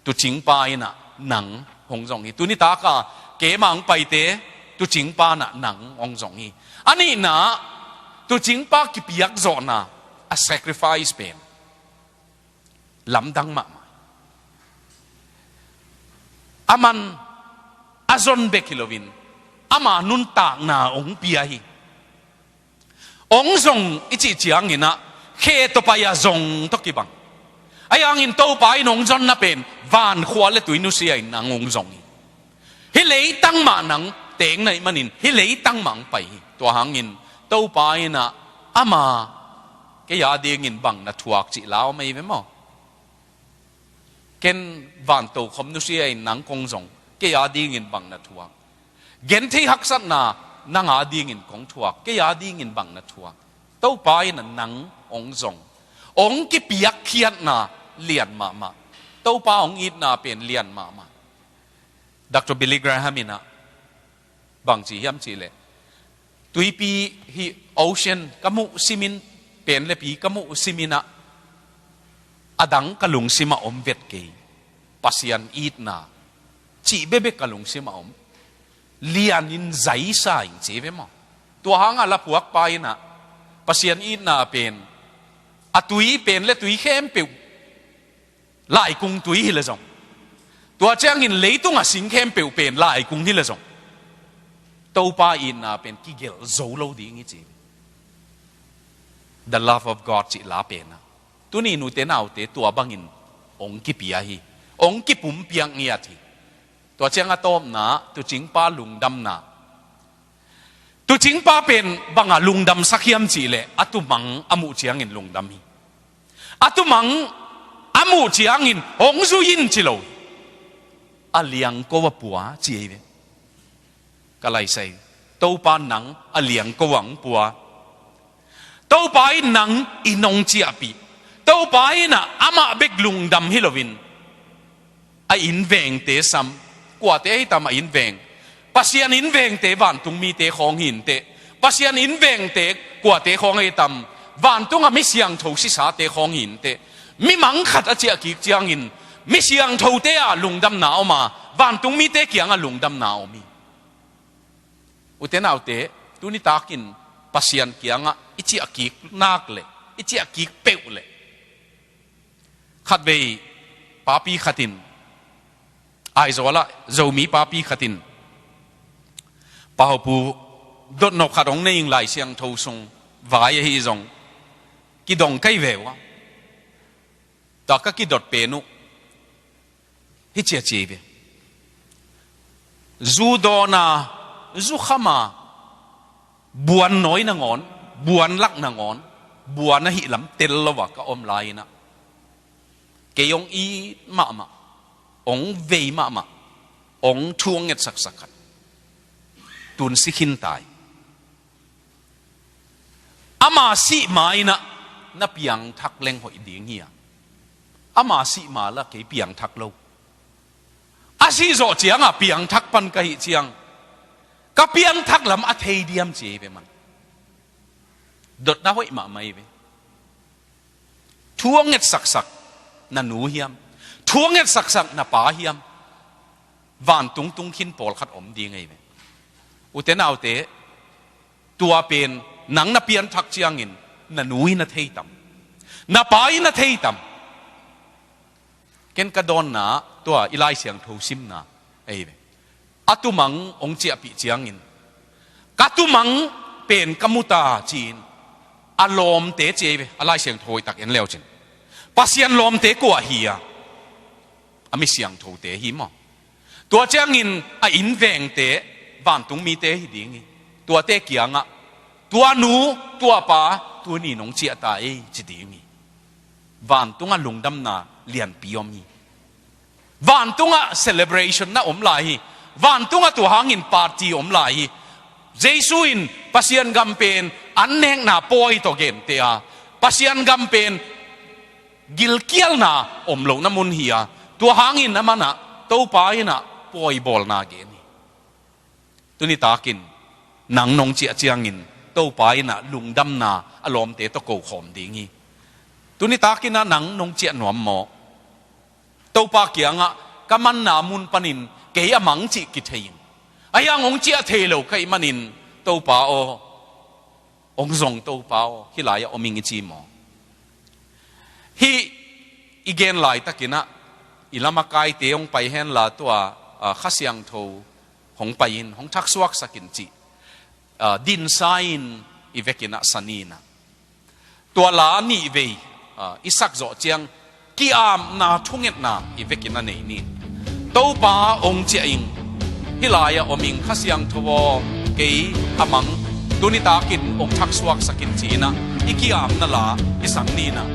Tuucingpa in ah nang hong zong hi. Tuni taka keima hong paite, tuucingpa in ah nang hong zong hi. A nihna, tuucingpa kipiak zawhna, a sacrifice pen lamdang mahmah. Aman a zon bek hi loin, ama nuntakna hong pia hi. Hong zong i cih ciangin ah, khe tawh pai-a zong tawh kibang. Ahi hangin Topa in hong zonna pen, van khua le tui nusia in nang hong zong hi. Hih leitang mah nang teng na hih manin, hih leitang mah hong pai hi. Tua hangin Topa in ah, ama, kei adingin bang na thuak cih la om ei ve maw? Ken van tokhom nusia in nang kong zong, kei adingin bang na thuak? Genthei haksatna nang adingin kong thuak, kei adingin bang na thuak? Topa in ah nang hong zong. Hong kipiakkhiatna lian mahmah. Topa hong itna pen lian mahmah. Doctor Billy Graham in ah bang ci hiam cih leh, tuipi hih ocean ka muh simin, pen le pi ka muh simin ah, a dang ka lungsim ah om vet kei. Pasian itna cih bekbek ka lungsim ah om. Lianin zaisa ing ci ve maw. Tua hangah laphuakpa in ah Pasian itna pen a tui pen le tui khempeuh laikung tui hi le zong, tua ciangin leitung a sing khempeuh pen laikung hi le zong, Topa itna pen kigelh zo lo ding hi ci. The love of God cih la pen ah, tuni nute naute tua bangin hong kipia hi. Hong kipumpiak ngiat hi. Tua ciang a tawpna, tuucingpa lungdamna. Tuucingpa pen bangah lungdamsak hiam cih leh a tuumang a muh ciangin lungdam hi. A tuumang a muh ciangin hong zui in ci lo hi. A liangko a pua ci hi ve. Ka laisai, Topa nang a liangko ah hong pua. Topa in nang i nong ciahpih. Topa in ah amah bek lungdam hi loin, a invengte sam, kuate hi tam a inveng? Pasian invengte vantung mite khawng hi inteh. Pasian invengte kuate khawng hi tam? Vantung a mi siangtho sisate khawng hi inteh. Mi mang khat a ciah kik ciangin mi siangthote ah lungdamna om a, vantung mite kiangah lungdamna om hi. Ute naute, tuni takin Pasian kiangah i ciah kik nak leh, i ciah kik peuh leh, khatvei papi khat in, Aizawl ah Zomi papi khat in, Pau Pu, dotnop khat hong nei ing, Lai Siangtho sung vai ahi zong, kidong kei ve uh a. Tua ka kidot pen uh, hi ci a ci ve. Zu dawn a, zu kham a, buan nawi nangawn, buan lak nangawn, buan ahih lam tel lo a ka om lai-in ah, kei hong it mahmah, hong vei mahmah, hong thu hong ngetsaksak khat tun si khin ta hi. Ama sih ma-in ah na piangthak leng hoih ding hi a, ama sih ma la kei piangthak lo. A sih zawh ciangah piangthak pan ka hih ciang, ka piangthak lam a thei diam ci hi ve man. Dotna hoih mahmah hi ve. Thu a ngetsaksak na nu hiam? Thu a ngetsaksak na pa hiam? Vantung tung khin pawlkhat om ding ahi ve. Ute naute, tua pen nang na pianthak ciangin na nu in a thei tam? Na pa in a thei tam? Ken ka dawnna, tua i Lai Siangtho simna ahi ve. A tumang hong ciahpih ciangin, ka tumang pen ka mu ta ci-in, a lawmte ci ahi ve, a Lai Siangtho hoihtak en leucin. Pasian lawmte kua hi a? A mi siangthote hi maw. Tua ciangin a innvengte vantung mite hi ding hi. Tuate kiangah, tua nu, tua pa, tuni nong ciah ta ei ci ding hi. Vantungah lungdamna lianpi om hi. Vantungah celebration na om lai hi. Vantungah tua hangin party om lai hi. Jesu in Pasian gam pen annekna pawi tawh gente a, Pasian gam pen gilkialna om lohna mun hi a, tua hangin a manah Topa in ah pawibawlna gen hi. Tuni takin nang nong ciah ciangin Topa in ah lungdamna a lawmte tawh kokhawm ding hi. Tuni takin ah nang nong ciah nuam maw? Topa kiangah ka manna mun panin kei a mang cih kithei in, ahi hang hong ciah thei lo ka hih manin, Topa aw, hong zong Topa aw, hih lai-ah om ing i ci maw? Hih i gen laitakin ah i lamakaite hong pai henla, tua, ah, Kha Siangtho hong pai in, hong thaksuaksak in cih, ah, dinsa in i vekin ah sa ni in ah, tua la nih vei, ah, i sak zawh ciang ki-apna thungetna i vekin a nei ni. Topa hong ciah ing, hih lai-ah om ing, Kha Siangtho aw, kei a mang, tuni takin hong thaksuaksak in ci-in ah i ki-apna la i sang ni in ah.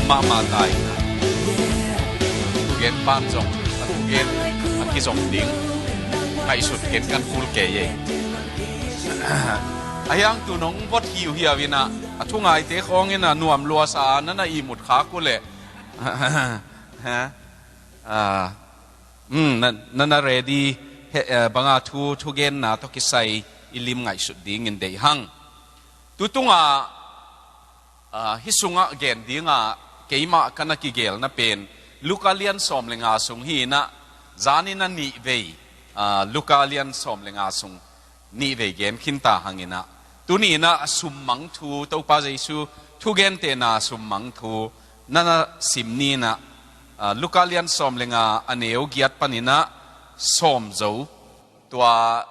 mahmah ta in, thugen pan zong a thugen a kizom ding ngaihsut ken kan kul kei ei. A hiang tu nong vot hiuhiau in ah, a thungaite khawng in ah nuam luasa na na ihmut khak uh leh, ha? Ah, um, na, na, na ready, he, eh, banga thu, thugenna tawh kisai i lim ngaihsut dingin deih hang. Tutunga, ah, hih sungah gen dinga keimah ka na kigelna pen Luka lian sawm le nga sung hi in ah, zanin a nih vei, ah, Luka lian sawm le nga sung nih vei gen khin ta hang in ah, tuni in ah a summang thu, Topa Jesu thugentehna summang thu na na sim ni in ah, ah, Luka lian sawm le nga a neu giat pan in ah sawm zo. Tua,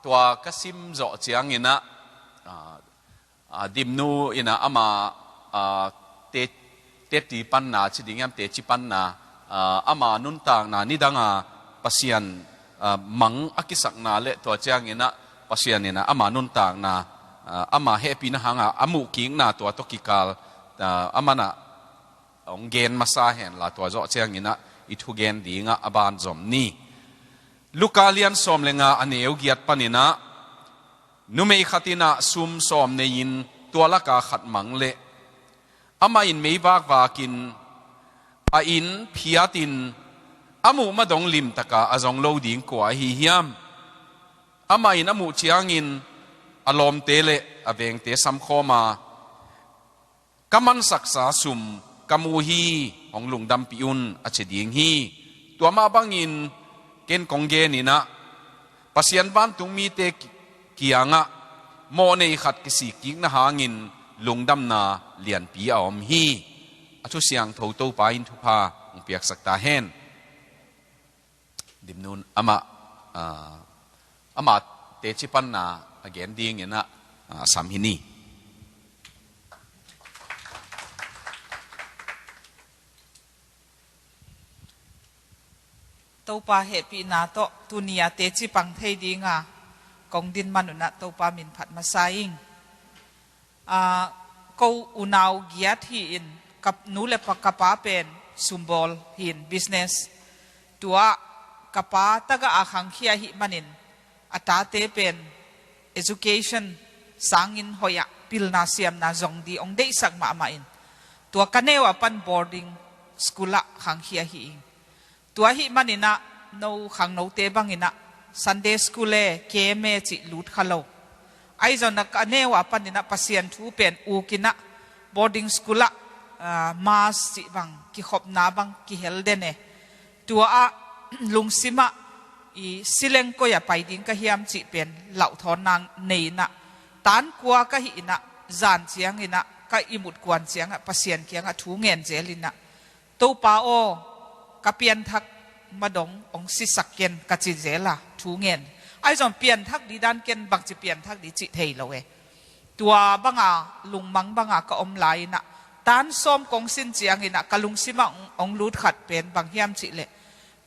tua ka sim zawh ciang in ah, ah, ah, Dimnu in ah ama, ah, te, teci panna ci ding hiam, teci panna, ah, ama nuntakna nidanga Pasian, ah, mang a kisakna le tua ciang in ah Pasian in ah ama nuntakna, ah, ama hehpihna hanga a muhkikna tua tawh kikal, ah, aman ah hong gen masa henla, tua zawh ciang in ah i thugen dingah a banzom ni. Luka lian sawm le nga a neu giat pan in ah, numei khat in ah sum sawm nei-in tua laka khat mang leh, amah in mei vakvakin, a inn phiatin, a muh ma dong limtaka a zong lo ding kua ahi hiam? Amah in a muh ciangin a lawmte le a vengte samkhawm a, "Ka mansaksa sum ka mu hi, hong lungdampih un," a ci ding hi. Tua mah bangin ken kong gen in ah, Pasian vantung mite ki-, kiangah mawhnei khat kisikkikna hangin lungdamna lianpi a om hi. A thu siangtho Topa in thupha hong piaksak ta hen. Dimnu in amah, ah, amah teci panna a gen ding in ah, ah, sam hi ni. Topa hehpihna tawh tuni a teci pang thei dinga kong din man un ah Topa min phat masa ing. Ah, ko unau giat hi-in, ka nu le pa, ka pa pen sumbawl hi-in, business. Tua ka pa tagah a khangkhia ahih manin a tate pen education sangin hoih ah pilna siamna zong ding hong deihsak mahmah in, tua ka neu a pan boarding school ah khangkhia hi-in. Tua ahih manin ah no khangnote bangin ah Sunday school e, camp e cih lut kha lo. Ahi zongin ah ka neu a panin ah Pasian thu pen uk in ah boarding school ah, ah, mass cih bang, kikhopna bang kihel den e. Tua ah lungsim ah i sileng koi ah pai ding ka hiam cih pen lauhthawnna nei in ah, tan kua ka hih in ah, zan ciangin ah ka ihmut kuan ciangah Pasian kiangah thu ngen zel in ah, "Topa aw, ka pianthak ma dong hong sisak ken," ka ci zel a, thu ngen. Ahi zong pianthak ding dan ken bangci pianthak ding cih thei lo e. Tua banga lungmang banga ka om lai in ah, tan sawm kong sin ciangin ah ka lungsim ah hong, hong lut khat pen bang hiam cih leh,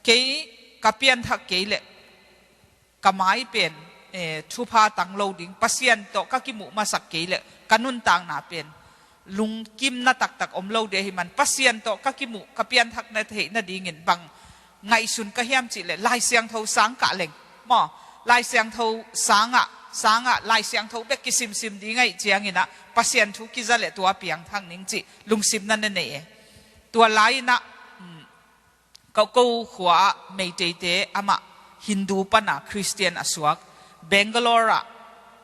kei ka pianthak kei leh ka mai pen, eh, thupha tang lo ding, Pasian tawh ka kimuh masak kei leh ka nuntakna pen lungkimna taktak om lo ding ahih man, Pasian tawh ka kimuh, ka pianthak na theih nadingin bang ngaihsun ka hiam cih leh Lai Siangtho sang kah leng maw, Lai Siangtho sangah, sangah Lai Siangtho bek kisimsim ding ahih ciangin ah Pasian thu kiza leh tua piangthak ning cih lungsim na na nei e. Tua lai in ah, um, ka ko khua ah Meiteite amah Hindu pana Christian a suak, Bangalore ah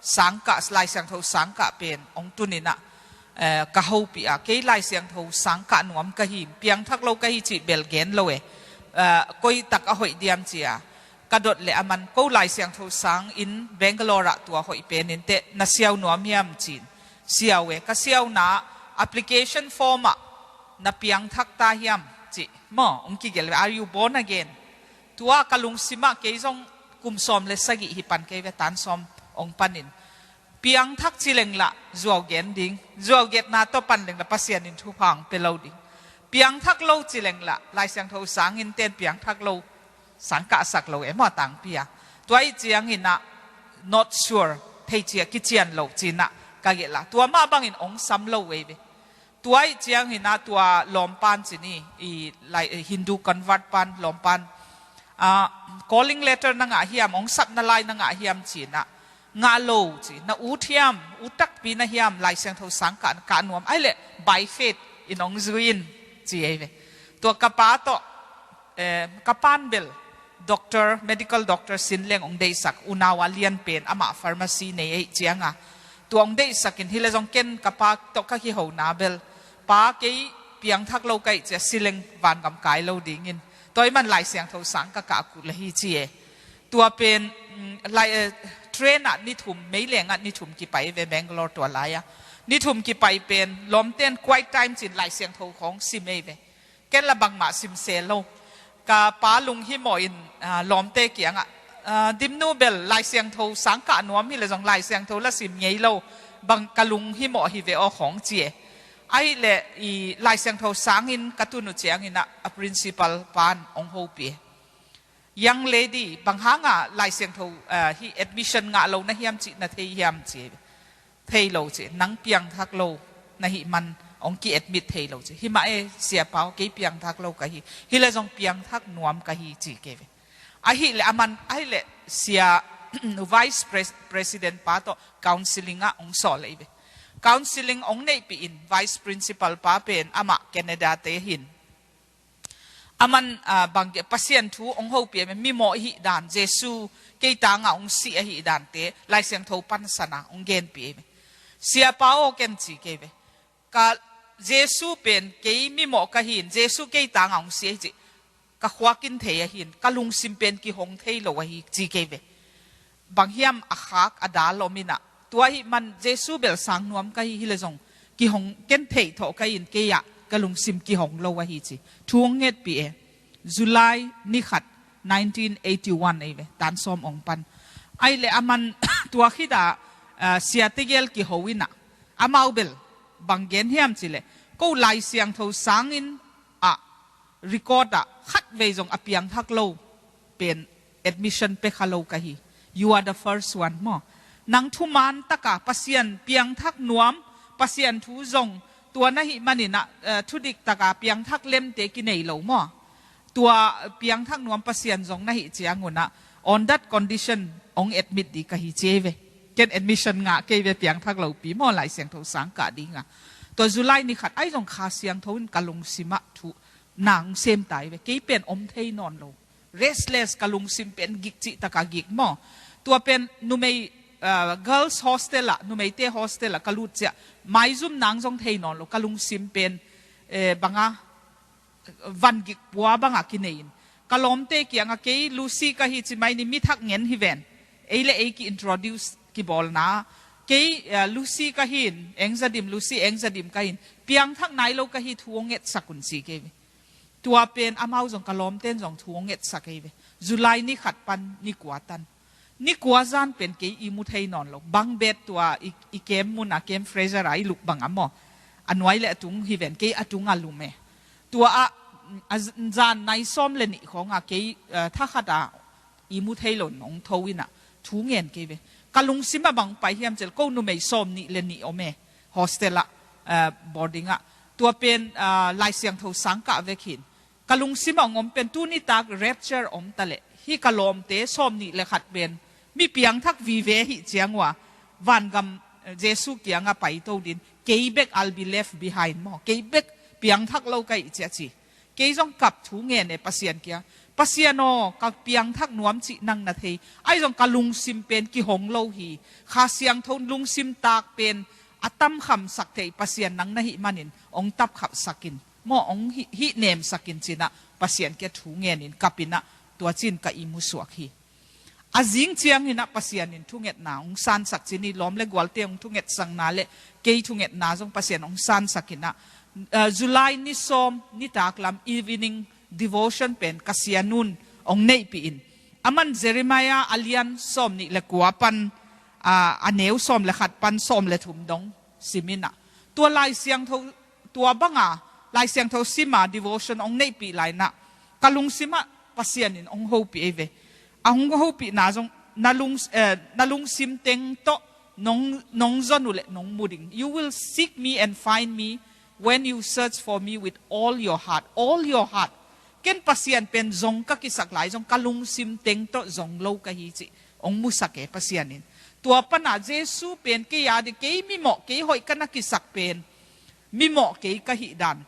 sangkah, Lai Siangtho sangkah pen hong tun in ah, eh, ka hopih a, kei Lai Siangtho sangkah nuam ka hi, piangthak lo ka hi cih bel gen lo e. Eh, koi tak a hoih diam ci a ka dot leh aman, "Ko Lai Siangtho sang in Bangalore ah tua hoih pen inteh, na siau nuam hiam?" ci-in. "Siau e, ka siauna application form ah na piangthak ta hiam?" ci maw, hong kigelh ve, "Are you born again?" Tua ka lungsim ah kei zong kum sawm le sagih hi pan kei ve, tan sawm hong panin. Piangthak ci leng lah zuau gen ding, zuau genna tawh pan leng lah Pasian in thupha hong pia lo ding. Piangthak lo ci leng lah Lai Siangtho sang in ten piangthak lo, sangkahsak lo e maw, tangpi a. Tua ahih ciangin ah not sure, thei cia kician lo ci-in ah ka gelh a, tua mah bangin hong sam lo veve. Tua ih ciangin ah tua lawmpan ci ni, i, lai, Hindu convert pan lawmpan, ah, calling letter na ngah hiam, hong sapna lai na ngah hiam ci-in ah ngah lo ci. Na ut hiam, ut takpi na hiam, Lai Siangtho sang kah, kah nuam, ahih leh by faith in hong zui in ci ei ve. Tua ka pa tawh, eh, ka pan bel doctor, medical doctor sin leng hong deihsak, unau a lian pen, amah pharmacy nei ei cianga. Tua hong deihsak in, hi leh zong ken ka pa tawh ka kihona bel, pa, kei piangthak lo ka hih ciang si leng vangam kai lo dingin, tua ahih man Lai Siangtho sang ka kah kul ahi ci e. Tua pen, mm, lai, eh, train ah ni thum, meileng ah ni thum kipai ve Bangalore tua lai-a. Ni thum kipai pen, lawmten quiet time ci-in Lai Siangtho khawng sim ei ve. Ken lah bangmah sim se lo. Ka pa lunghimawh in, ah, lawmte kiangah, ah, Dimnu bel Lai Siangtho sang kah nuam hi leh zong Lai Siangtho lah sim ngei lo. Bang ka lunghimawh hi ve aw khawng ci e. Ahih leh i Lai Siangtho sangin ka tun uh ciangin ah a principal pan hong hopih e. Young lady, bang hanga Lai Siangtho, ah, hih admission ngah lo na hiam cih na thei hiam ci e. Thei lo ci, nang piangthak lo na hih man hong ki-admit thei lo ci. Hi mah e, Siapa aw, kei piangthak lo ka hi. Hi leh zong piangthak nuam ka hi ci kei ve. Ahih leh a man, ahih leh sia, vice pres-, president pa tawh counseling ah hong sawl ei ve. Counseling hong neihpih in vice principal pa pen amah Canada te hi in. A man, ah, bang ke, Pasian thu hong hopih e, mimawh ahih dan, Jesu kei tangah hong si ahih dante, Lai Siangtho pansan a hong genpih e. Siapa aw, ken ci kei ve. Ka Jesu pen kei mimawh ka hi in, Jesu kei tangah hong si ahi cih ka khuak in thei ahi in, ka lungsim pen kihong thei lo ahi ci kei ve. Bang hiam a khak a dal om in ah, tua ahih man Jesu bel sang nuam ka hi, hi leh zong kihong, ken theih thawh ka hi in, kei ah ka lungsim kihong lo ahi ci. Thu hong ngetpih e. July ni khat, nineteen eighty-one ei ve, tan sawm hong pan. Ahih leh a man tua khit ah, ah, siate gel kiho in ah, amau bel bang gen hiam cih leh, ko Lai Siangtho sangin ah, record ah khatvei zong a piangthak lo pen admission pe kha lo ka hi. You are the first one maw. Nang thuman taka Pasian piangthak nuam, Pasian thu zong, tua na hih man in ah, eh, thudik taka piangthak lemte kinei lo maw. Tua piangthak nuam Pasian zong na hih ciangun ah, on that condition hong admit ding ka hi ci ei ve. Ken admission ngah kei ve, piangthak lopi maw, Lai Siangtho sang kah ding a. Tua July ni khat ahi zong Kha Siangtho in ka lungsim ah thu nang sem ta ei ve. Kei pen om thei nawn lo. Restless, ka lungsim pen gik cih taka gik maw. Tua pen numei, ah, girls hostel ah, numeite hostel ah ka lut ciang, maizum nang zong thei nawn lo, ka lungsim pen, eh, bang a, van gik pua bang a kinei in. Ka lawmte kiangah kei Lucy ka hi ci mai ni, mi thak ngen hi ven. Ei leh ei ki-introduce kibawlna. Kei, eh, Lucy ka hi in, Eng Za Dim, Lucy Eng Za Dim ka hi in. Piangthak nai lo ka hi, thu hong ngetsak un ci kei ve. Tua pen amau zong, ka lawmten zong thu hong ngetsak ei ve. July ni khat pan ni kua tan. Ni kua zan pen kei ihmu thei nawn lo. Bang bed tua i, i camp mun a, Camp Fraser a i luk bang a maw. A nuai leh a tung hi ven, kei a tung a lum e. Tua ah, a z-, zan nai sawm leh nih khawng a kei, eh, thakhat a ihmu thei lo in hong tho in ah, thu ngen kei ve. Ka lungsim ah bang pai hiam cih leh, ko numei sawm nih leh nih om e. Hostel ah, eh, boarding ah. Tua pen, eh, Lai Siangtho sang kah vek hi in. Ka lungsim ah hong om pen, tu nitak rapture om ta leh, hih ka lawmte sawm nih leh khat pen mi piangthak vive ahih ciang ua, vangam, eh, Jesu kiangah paito ding, kei bek, I'll be left behind maw, kei bek piangthak lo ka hih ciang ci. Kei zong kap thu ngen e Pasian kiang. Pasian aw, ka piangthak nuam cih nang na thei. Ahi zong ka lungsim pen kihong lo hi. Kha Siangtho lungsim tak pen a tamkhamsak thei Pasian nang na hih manin hong tapkhamsak in. Maw, hong hih, hih nemsak in ci-in ah Pasian kiang thu ngen in, kap in ah, tua ci-in ka ihmu suak hi. A zing ciangin ah Pasian in thungetna hong sansak ci ni, lawm leh gualte hong thungetsakna leh kei thungetna zong Pasian hong sansak in ah, eh, July ni sawm nitak lam evening devotion pen ka sianu'n hong neihpih in. Aman Jeremiah a lian sawm nih leh kua pan, ah, a neu sawm leh khat pan sawm leh thum dong sim in ah. Tua Lai Siangtho, tua bang a Lai Siangtho sim a devotion hong neihpih lai-in ah, ka lungsim ah Pasian in hong hopih ei ve. A hong hopihna zong, na lung, eh, na lungsim teng tawh nong, nong zon uh leh nong mu ding. You will seek me and find me, When you search for me with all your heart, all your heart. Ken Pasian pen zong ka kisak lai zong ka lungsim teng tawh zong lo ka hi cih hong musak e Pasian in. Tua pana Jesu pen kei a ding, kei mimawh, kei hoih ka na kisak pen mimawh kei ka hih dan,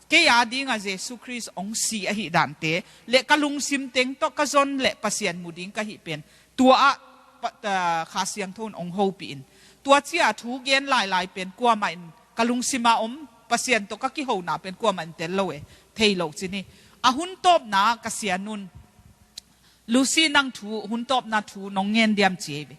kei a dinga Jesu Khrist hong si ahih dante le ka lungsim teng tawh ka zon le Pasian mu ding ka hih pen tua ah pa- ah, Kha Siangtho in hong hopih in. Tua cia thu gen lailai pen kuamah in ka lungsima om Pasian tawh ka kihona pen kuamah in tel lo e, thei lo ci ni. A hun tawpna ka sianun Lucy, nang thu, hun tawpna thu nong ngen diam ci ei ve.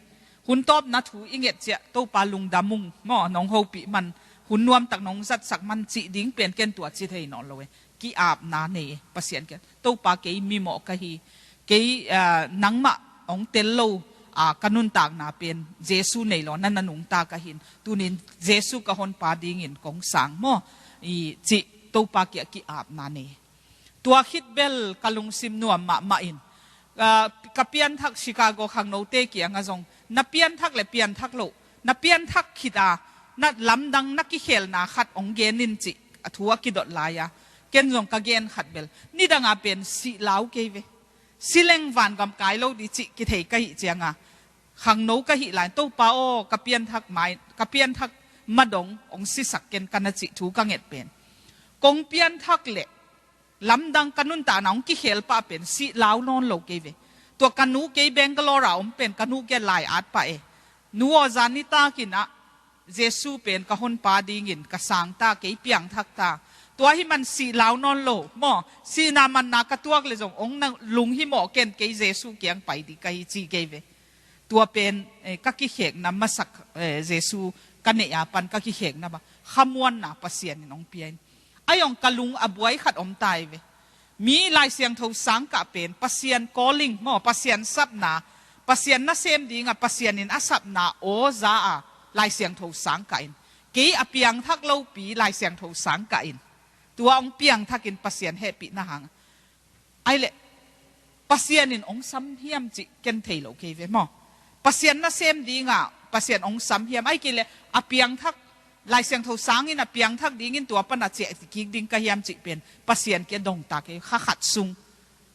Hun tawpna thu i nget ciah Topa lungdam ung maw, nong hopih man, hun nuamtak nong zatsak man cih ding pen ken tua ci thei nawn lo e. Ki-apna nei e Pasian kiang. Topa kei mimawh ka hi. Kei, ah, nangmah hong tel lo, ah, ka nuntakna pen Jesu nei lo na na nungta ka hin. Tunin Jesu ka honpa dingin kong sang maw, i cih Topa kiah ki-apna nei e. Tua khit bel ka lungsim nuam mahmah in, ah, ka pianthak Chicago khangnote kiangah zong na pianthak le pianthak loh, na pianthak khit a na lamdang na kikhelna khat hong gen in cih a thu a kidot lai-a, ken zong ka gen khat bel nidanga pen sih lau kei ve. Si leng vangam kai lo ding cih kithei ka hih cianga khangno ka hih lai, Topa aw, ka pianthak mai, ka pianthak madong hong sisak ken ka na cih thu ka nget pen kong pianthak le lamdang ka nuntakna hong kikhel pah pen sih lau nawn lo kei ve. Tua ka nu kei Bangalore a om pen ka nu kiang lai at pah e. Nu aw, zan nitakin ah Jesu pen ka honpa dingin ka sang ta, kei piangthak ta. Tua hi man sih lau nawn lo maw, sihna manna ka tuak le zong hong na lunghimawh ken, kei Jesu kiang pai ding ka hi ci kei ve. Tua pen, eh, ka kikhekna masak, eh, Jesu ka neih a pan ka kikhekna bang khamuanna Pasian in hong pia in. Ai ong ka lung a buai khat om tai ve. Mi Lai Siangtho sang kah pen Pasian calling maw, Pasian sapna, Pasian nasem dinga Pasian in a sapna aw za a Lai Siangtho sang kah in. Kei a piangthak lopi Lai Siangtho sang kah in. Tua ong piangthakin Pasian hehpihna hang. Ai le Pasian in ong sam hiam cih ken thei lo kei ve maw. Pasian nasem dinga Pasian ong sam hiam, ai kei le a piangthak, Lai Siangtho sangin a piangthak dingin tua pana ciah kik ding ka hiam cih pen Pasian kia dongta kei, kha khat sung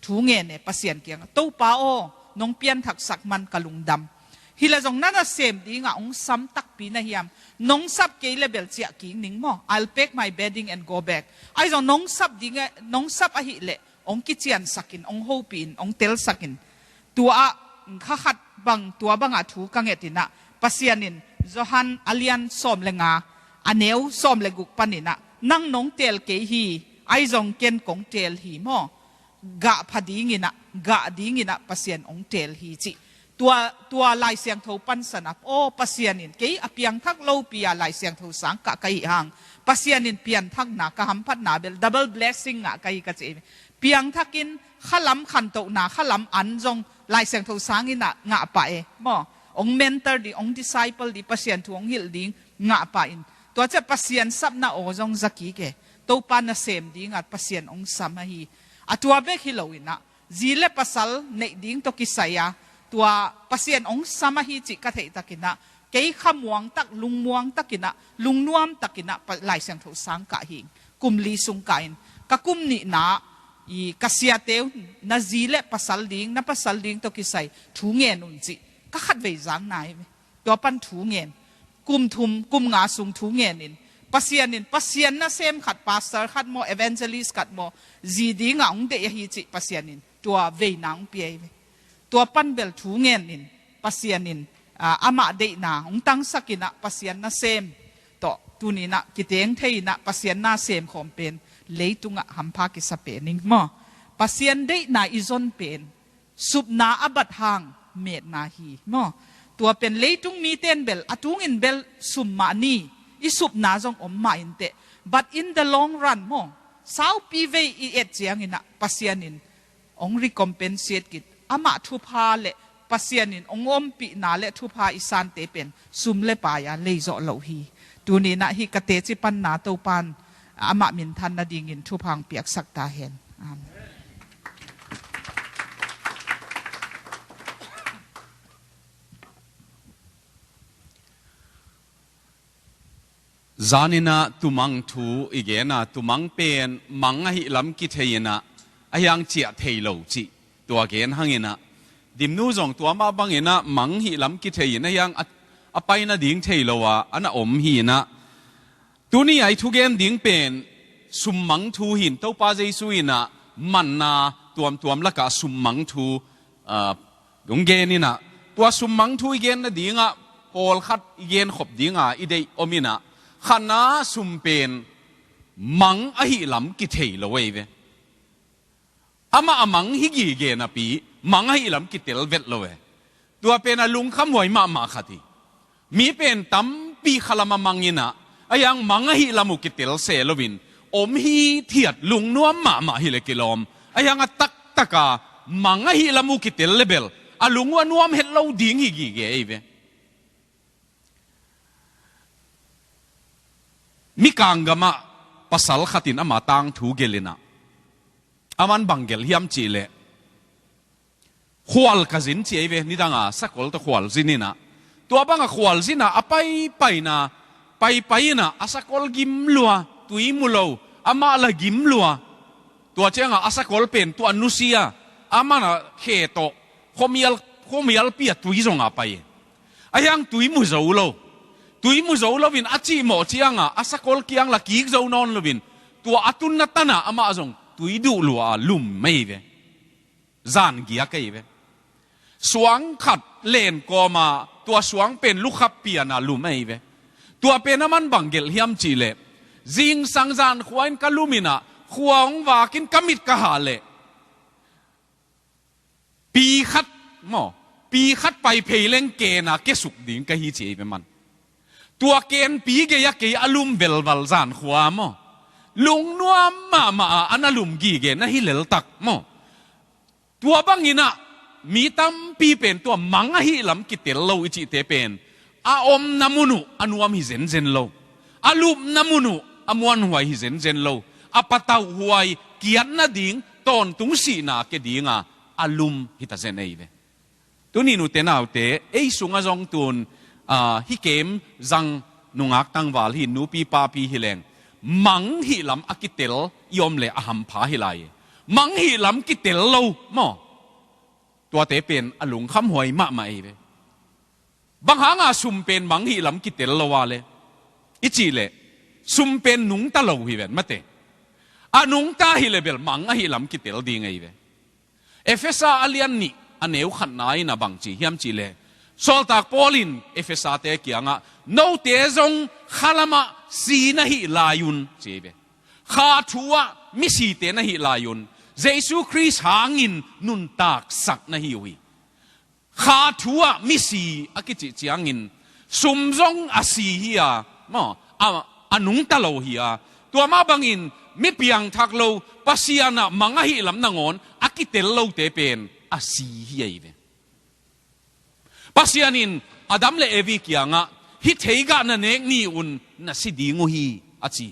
thu ngen e Pasian kiang, Topa aw, nong pianthaksak man ka lungdam. Hi le zong na nasem dinga ong sam takpi na hiam, nong sap kei le bel ciah kik ning maw. I'll pack my bedding and go back. Ai zong nong sap ding e, nong sap ahih le ong kiciansakin, ong hopihin, ong telsakin. Tua ah kha khat bang, tua banga thu ka ngetinah Pasian in Johan a lian sawm le nga, a neu sawm le guk paninah, nang nong teel kei hi, ai zong ken kong teel hi maw. Gah pha dinginah, gah dinginah Pasian ong teel hi cih. Tua, tua Lai Siangtho pansanap, aw Pasian in kei a piangthak lopi a Lai Siangtho sang kah ka hih hang, Pasian in pianthakna ka hamphatna bel double blessing ngah ka hi ka ci. Piangthakin khalam khantohna, khalam an zong Lai Siangtho sangin ah ngah pah e maw. Ong mentor ding, ong disciple ding, Pasian thu ong hilh ding ngah pah in. Tua ciah Pasian sapna aw zong zakik e. Topa nasem dinga Pasian ong sam ahi. A tua bek hi loinah zi le pasal neih ding tawh kisai a, tua Pasian ong sam ahi cih ka theihtakinah, kei khamuang tak, lungmuang takinah, lungnuam takinah Lai Siangtho sang kah hing. Kum li sung kah in, ka kum nihna i ka siate uh na zi le pasal ding, na pasal ding tawh kisai thu ngen un cih ka khatvei zang nai ve. Tua pan thu ngen. Kum thum, kum nga sung thu ngenin, Pasian in, Pasian nasem khat, pastor khat maw, evangelist khat maw, zi dinga ong deih ahi cih Pasian in tua veina ong pia hi ve. Tua pan bel thu ngenin, Pasian in, ah, amah deihna ong tangsakinah, Pasian nasem tawh tuninah kiteng thei inah Pasian nasem khawm pen leitungah hampha kisa pen ing maw. Pasian deihna i zon pen supna a bat hang metna hi maw. Tua pen leitung miten bel a tungin bel sum mah ni, i supna zong om mah inteh. But in the long run maw, saupi vei i et cianginah Pasian in ong recompensate kit, amah thupha le Pasian in ong ompihna le thupha i sante pen sum le pai a leizawh loh hi. Tuninah hih ka teci panna Topan amah minthan nadingin thupha ong piaksak ta hen. Amen. Zaninah tumang thu i genah, tumang pen mang ahih lam kithei inah, a hiang ciah thei lo cih tua gen hanginah, Dimnu zong tua mah banginah mang hih lam kithei in a hiang a, a pai nading thei lo a, a na om hi inah. Tuni a i thugen ding pen summang thu hi in, Topa Jesu inah manna tuamtuam lakah summang thu, ah, hong gen inah, tua summang thu i gen nadingah pawlkhat i gen khop dinga i deih om inah, khatna sum pen mang ahih lam kithei lo ei ve. Amah a mang hi gige napi, mang ahih lam kitel vet lo e. Tua pen a lungkhamhuai mahmah khat hi. Mi pen tampi khalam a mang inah, a hiang mang ahih lam uh kitel se loin om hithiat, lungnuam mahmah hi le kilawm. A hiang a taktaka mang ahih lam uh kitel le bel a lung uh a nuam het lo ding hi gige ei ve. Mikang gamah pasal khatin ama tangthu gelh inah, aman bang gelh hiam cihleh, khual ka zin ci ei ve, nidanga sakol tawh khual zin inah, tua banga khual zinah a paipaina, paipai inah a sakol gim lua, tui mu lo, amah la gim lua. Tua cianga a sakol pen tua nusia, aman a khe tawh khuamial, khuamialpi a tui zonga pai. A hiang tui mu zo lo. Tui mu zo loin a cihmawh cianga a sakol kiang la kik zo nawn loin, tua a tunna tanah amah zong tui duh lua a lum mei ve. Zan giak ei ve. Suang khat len kawma tua suang pen lukhap piana lum ei ve. Tua pen aman bang gelh hiam cihleh, zingsang zan khua in ka lum inah, khua hong vakin ka mit ka hah leh, pi khat maw, pi khat pai phei leng kena kesuk ding ka hi ci ei ve man. Tua kenpi gei-a kei a lum velval zan khua maw, lungnuam mahmah a, a na lum gige na hi leltak maw. Tua banginah mi tampi pen tua mang ahih lam kitel lo i cihte pen a omna mun uh a nuam hi zenzen lo, a lupna mun uh a muanhuai hi zenzen lo, a patauhhuai kiat nading tawntung sihna ke dinga a lum hita zen ei ve. Tuni nute naute, ei sungah zong tun, ah, hih kem zang nungak tangval hi, nupi papi hi leng, mang hih lam a kitel i om le a hampha hi lai. Mang hih lam kitel lo maw, tuate pen a lungkhamhuai mahmah ei ve. Bang hanga sum pen mang hih lam kitel lo a le i cih leh, sum pen nungta lo hi ven mate. A nungta hi le bel mang ahih lam kitel ding ei ve. Efesa a lian nih a neu khatna in a bang ci hiam cihleh, sawltak Paul in Efesate kiangah, note zong khalamah si na hih lai un ci ei ve. Kha thu-ah misite na hih lai un, Jesu Khrist hangin nuntaksak na hi uh hi. Kha thu-ah misi a kicih ciangin sum zong a si hi a, maw, a, a nungta lo hi a, tua mah bangin mi piangthak lo, Pasian ah mang ahih lam nangawn a kitel lote pen a si hi ei ve. Pasian in Adam le Evi kiangah, hih theigah na nek ni un na si ding uh hi, a ci.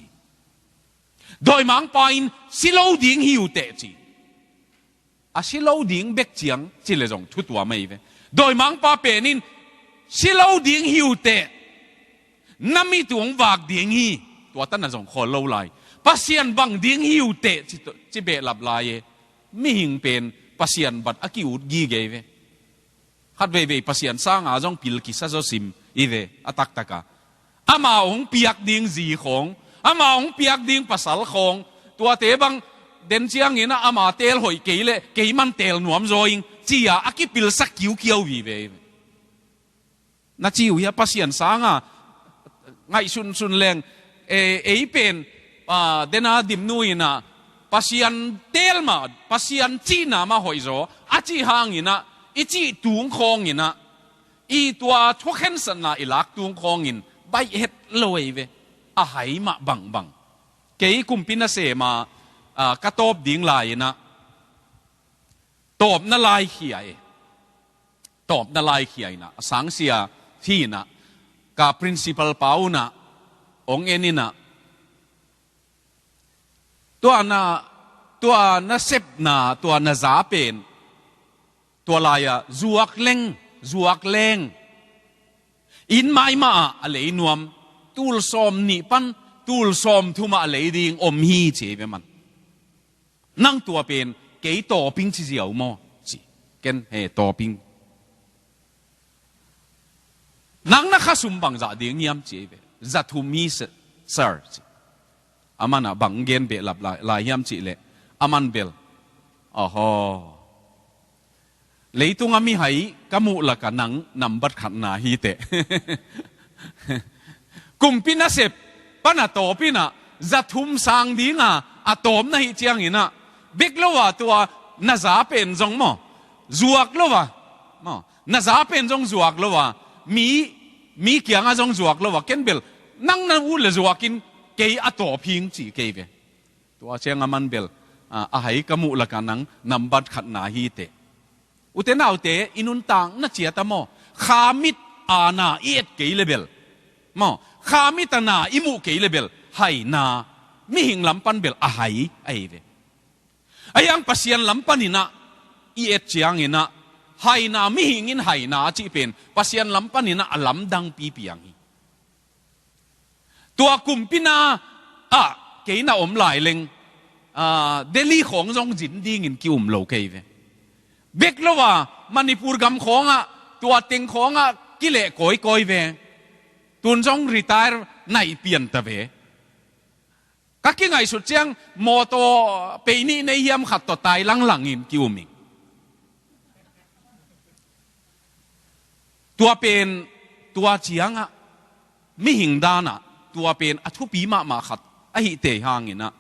Dawimangpa in si lo ding hi uh teh ci. A si lo ding bek ciang ci le zong thu tuam ei ve. Dawimangpa pen in si lo ding hi uh teh, na mit uh hong vak ding hi, tua ta na zong khawl lo lai. Pasian bang ding hi uh teh ci, ci behlap lai e. Mihing pen Pasian bat a ki-ut gige ei ve. Khat veivei Pasian sanga zong pil kisa zaw sim i ve, a taktaka. Ama hong piak ding zi khawng, ama hong piak ding pasal khawng, tuate bang den ciangin ah ama teel hoih kei leh kei man teel nuam zaw ing, ci-a a kipilsak kiukiau vive i ve. Na ci uh hia, Pasian sanga ngaihsunsun leng, e, ei pen, a, dena Dimnu in ah Pasian teel mah, Pasian cihna mah hoih zaw, a cih hangin ah, i cih tung khawngin ah, i tua thukhensatna i lak tung khawngin baih het lo ei ve. A hai mah bangbang. Kei kumpi nasem a, a, ka tawp ding lai-in ah, tawpna laikhia e. Tawpna laikhia in ah, a sangsia hi in ah, ka principal pa un ah hong en in ah, tua na, tua na sepna, tua na za pen, tua lai-ah zuak leng, zuak leng, inn mai mah ah a lei nuam, tul sawm nih pan tul sawm thumah lei ding om hi ci ei ve man. Nang tua pen kei tawping ci ziau maw ci. Ken he tawping. Nang na khasum bangzah ding hiam ci ei ve. Za thum hi sir ci. Aman ah bang gen behlap lai, lai hiam cih leh aman bel, ahaw, leitung a mihai ka muh laka nang nambat khatna hi teh. Kumpi nasep pan a tawpin ah za thum sang dinga a tawp na hih ciangin ah bek lo a tua na za pen zong maw, zuak lo a maw, na za pen zong zuak lo a, mi, mi kiangah zong zuak lo a, ken bel nang na ut le zuakin kei a tawp hing ci kei ve. Tua ciang aman bel, a, a hai ka muh laka nang nambat khatna hi teh. Ute naute, i nuntak na ciat a maw, kha mit a na i et kei le bel maw, kha mit a na i muh kei le bel, haina mihing lam pan bel a hai ahi ve. A hiang Pasian lam panin ah i et ciangin ah haina, mihing in haina a cih pen Pasian lam panin ah a lamdang pipiang hi. Tua kumpi na ah kei na om lai leng, a, Delhi khawng zong zin dingin ki-um lo kei ve. Bek lo a Manipur gam khawngah tua teng khawngah kileh kawikawi ve. Tun zong retire naih pian ta ve. Ka kingaihsut ciang mawtaw pei nih nei hiam khat tawh tai langlangin ki-um ing. Tua pen, tua ciangah, mihing danah tua pen a thupi mahmah khat ahi tei hangin ah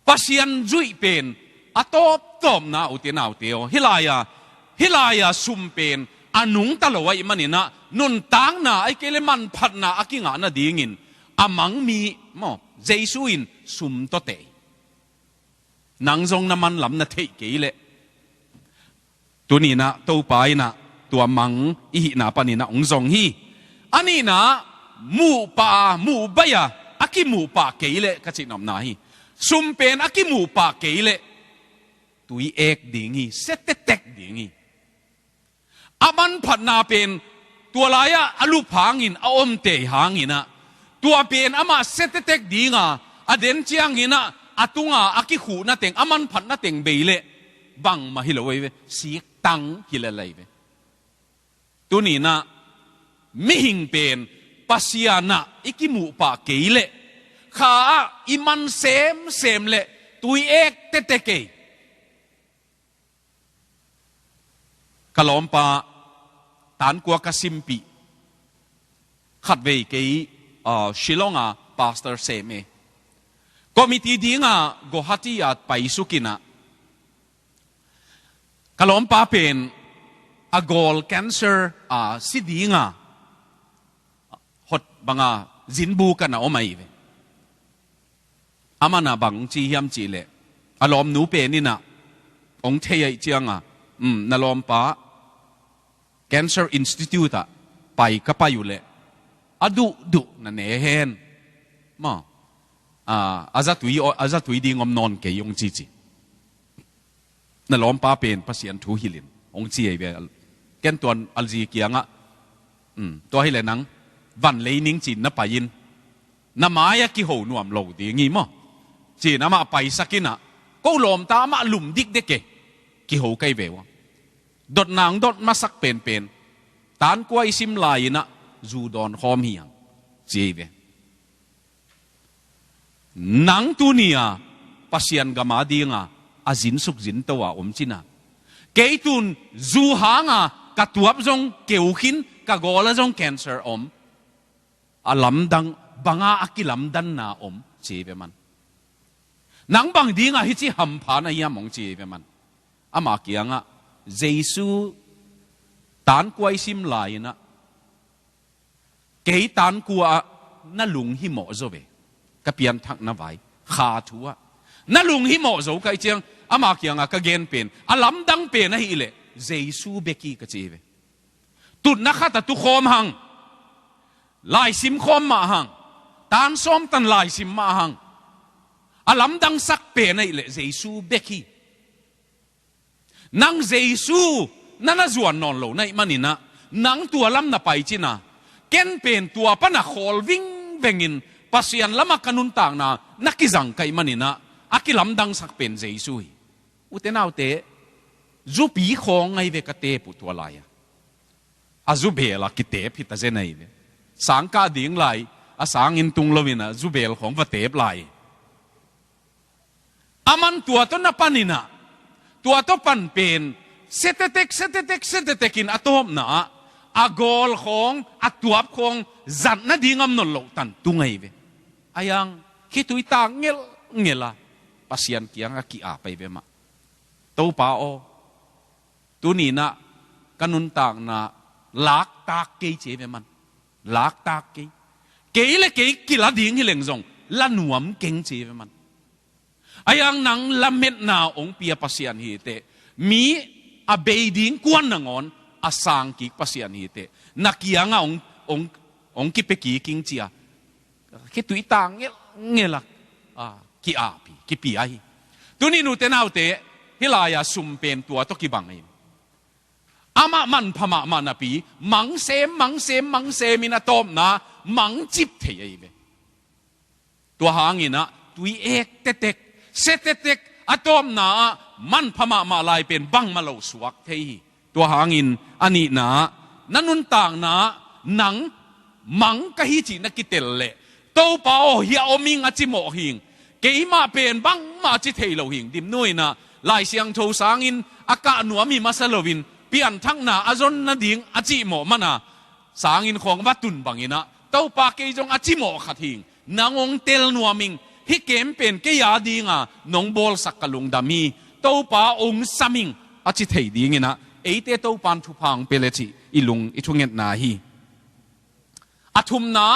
Pasian zuih pen a tawptawpna, ute naute aw, hih lai-a, hih lai-a sum pen a nungta lo ahih manin ah nuntakna ahih kei le manphatna a kingah nadingin a mang mi maw, Jesu in sum tawh teh. Nang zong na manlam na theih kei leh. Tuni-in ah Topa in ah tua mang i hihna panin ah hong zong hi. A nihna, muhpah a, muhbaih a, a kimuhpah kei leh ka cihnopna hi. Sum pen a kimuhpah kei leh tui ek ding hi, setetek ding hi. A manphatna pen tua lai-ah a lup hangin, a omtei hangin ah tua pen amah setetek dinga a den ciangin ah a tunga a kikhuhna teng, a manphatna teng bei leh bangmah hi lo ahi ve, siktang hi lel ahi ve. Tuni-in ah mihing pen Pasian ah i kimuhpah kei leh, kha ah i man semsem leh tui ek tetek ei. Ka lawmpa, tankua ka simpih khatvei kei, ah, Shillong a pastor sem e. Committee dinga Guwahati ah paisuk in ah, ka lawmpa pen a gawl cancer a si dinga hot banga zinbuk ah na om ahi ve. Aman ah bang ci hiam cih leh, a lawmnu pen in ah hong thei ahih cianga, um, na lawmpa Cancer Institute ah pai ka pai uh leh a duhduh na ne hen maw, a, a zatui, a zatui ding om nawn kei, hong cici. Na lawmpa pen Pasian thu hilhin hong ci ahi ve. Ken tuan a zi kiangah, um, tua hileh nang van lei ning ci-in na pai in, na mai-ah kiho nuam lo ding hi maw, ci-in amah paisak in ah, ko lawmta amah lum dikdek e, kiho kei ve ua. Dotna hong dot masak penpen, tankua i sim lai-in ah zu dawn khawm hi hang, ci ahi ve. Nang tuni-a Pasian gam adinga a zinsuk zinto a om cihna, kei tun zu hanga ka tuap zong keu khin, ka gawla zong cancer om, a lamdang banga a kilamdanna om, ci ahi ve man. Nang bang dinga hici hampha na hiam, hong ci ahi ve man. Ama kiangah, Jesu tankua i sim lai-in ah, kei tankua ah na lunghimawh zo ve, ka pianthakna vai, kha thu ah na lunghimawh zo ka hih ciang, ama kiangah ka gen pen, a lamdang pen ahih leh Jesu bek hi, ka ci ahi ve. Tutna khat ah tukhawm hang, laisim khawm mah hang, tan sawm tan laisim mah hang, a lamdangsak pen ahih leh Jesu bek hi. Nang Jesu na na zuan nawn lo na hih manin ah, nang tua lam na pai cihna, ken pen tua pana khawl ving vengin Pasian lamah ka nuntakna na kizang ka hih manin ah, a kilamdangsak pen Jesu hi. Ute naute, zupi khawng ahi ve ka teep uh tua lai-a. A zubel a kiteep hi ta zen ahi ve. Sangkah ding lai, a sanginn tung loin ah zubel khawng va teep lai. Aman tua tawh na panin ah, tua tawh pan pen, setetek, setetek, setetek in a tawpna ah, a gawl khawng, a tuap khawng, zat nading a om nawn loh tan tung ahi ve. Ahi hang, khitui tak ngelngel a, Pasian kiangah ki-ap ahi ve mah. Topa aw, tuni-in ah ka nuntakna laktak kei ci ahi ve man. Laktak kei. Kei le kei kila ding hi leng zong, la nuam keng ci ahi ve man. Ahi hang nang lametna hong pia Pasian hi teh, mi a bei ding kuan nangawn a sang kik Pasian hi teh, na kiangah hong, hong, hong kipia kik ing ci a, khitui tak ngelngel a, a, ki-ap hi, kipia hi. Tuni-in ute naute, hih lai-a sum pen tua tawh kibang hi. Amah manpha mahmah napi, mang sem, mang sem, mang sem in a tawpna, mang cip thei ahi ve. Tua hangin ah, tui ek tetek, se tetek, a tawpna ah, manpha mahmah lai pen bangmah lo suak thei hi. Tua hangin, a nihna ah, na nuntakna ah, nang mang ka hi cih na kitel leh, Topa aw, hiah om ing a ci mawh hing. Keimah pen bangmah a ci thei lo hing. Dimnu in ah, Lai Siangtho sangin a kah nuam hi masa loin, pianthakna a zon nading a cih mawh man a, sanginn khawng va tun bangin ah, Topa kei zong a ci mawh khat hing. Nang hong tel nuam ing, hih kem pen kei a dinga nong bawlsak ka lungdam hi. Topa hong sam ing a ci thei dingin ah, eite Topa'n thupha hong pia le cih i lung i thungetna hi. A thumna,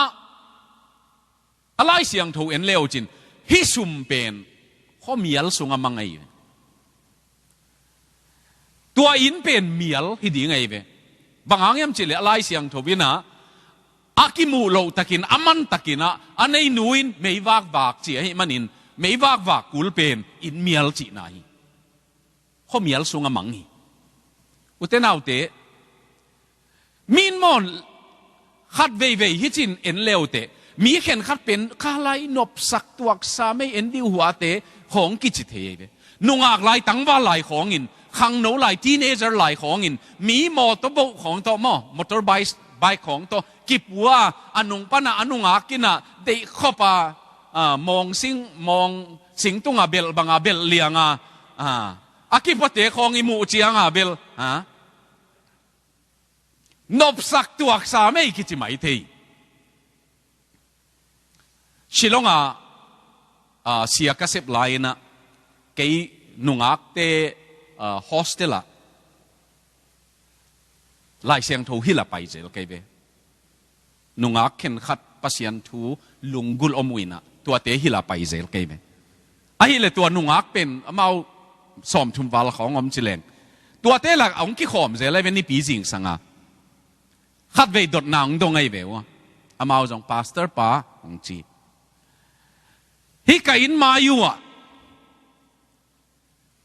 a Lai Siangtho en le uh cin, hih sum pen khuamial sungah mang ahi ve. Tua inn pen mial hi ding ahi ve. Bang hang hiam cih leh a Lai Siangtho in ah, a kimuh loh takin, a man takin ah, a neinu in meivak vak ci ahih manin, meivak vak kul pen inn mial cihna hi. Khuamial sungah mang hi. Ute naute, mi in maw, khat veivei hih cin en le uh teh, mi khenkhat pen kha lai nopsak tuaksa mei en dih uh hua te khawng kici thei ahi ve. Nungak lai, tangval lai khawngin, khangno lai, teenager lai khawngin, mi mawtaw boh khawng tawh maw, motorbike, bike khawng tawh kipua, a nung pan ah, a nungak in ah deih khop a, a, mawng sing, mawng sing tungah belh bangah belh liangah, a, a kipuate khawng i muh ciangah bel, a, nopsak tuaksa mei kici mai thei. Shillong ah, a, sia ka sep lai-in ah, kei nungakte, a, hostel ah Lai Siangtho hilh a pai zel kei ve. Nungak khenkhat Pasian thu lunggulh om uh in ah, tuate hilh a pai zel kei ve. Ahih leh tua nungak pen amau sawmthum val khawng om ci leng, tuate lak ah hong kikhawm zel ahi ve, nipi zingsang a. Khatvei dotna hong dong ahi ve ua. Amau zong, "Pastor pa," hong ci. Hih ka inn mai uh ah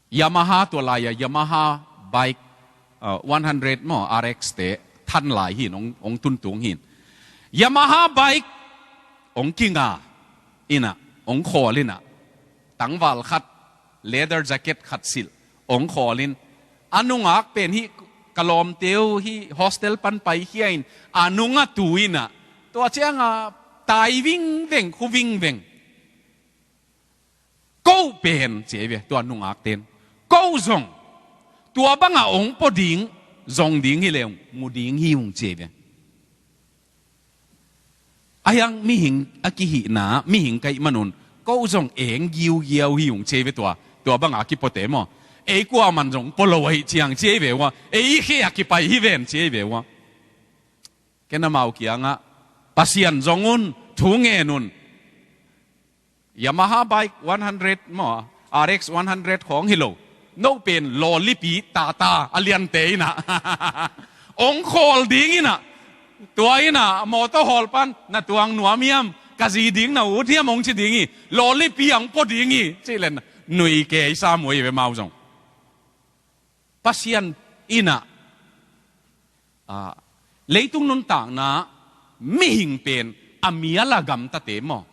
Yamaha, tua lai-a Yamaha bike, uh, one hundred maw, R X te than lai hi-in, hong, hong tuntung hi-in. Yamaha bike hong kinga in ah, hong khawl in ah, tangval khat, leather jacket khat silh, hong khawl in, a nungak pen hih ka lawmte uh hih hostel pan paikhia in, a nungah tu in ah, tua ciangah tai vingveng, khu vingveng. Ko pen, ci ahi ve, tua nungakte'n. Ko zong, tua bangah hong pua ding, zong ding hi leh, mu ding hi ung, ci ahi ve. Ahi hang mihing a kihihna, mihing ka hih man un, ko zong eng giugiau hi ung, ci ahi ve tua. Tua bangah a kipuate maw. Ei kuaman zong pua lo ahih ciang, ci ahi ve ua. Ei khe a kipai hi ven, ci ahi ve ua. Ken amau kiangah, Pasian zong un, thu ngen un. Yamaha bike one hundred maw, R X one hundred khawng hi lo. No pen lawlipi tata a liante in ah. Hong khawl ding in ah. Tua in ah, mawtaw hawl pan, "Na tuang nuam hiam, ka zi ding na ut hiam?" hong ci ding hi. "Lawlipi hong pua ding hi," cih leh nui kei sam uh hi ve amau zong. Pasian in ah, a, leitung nuntakna mihing pen a mial a gamtate maw,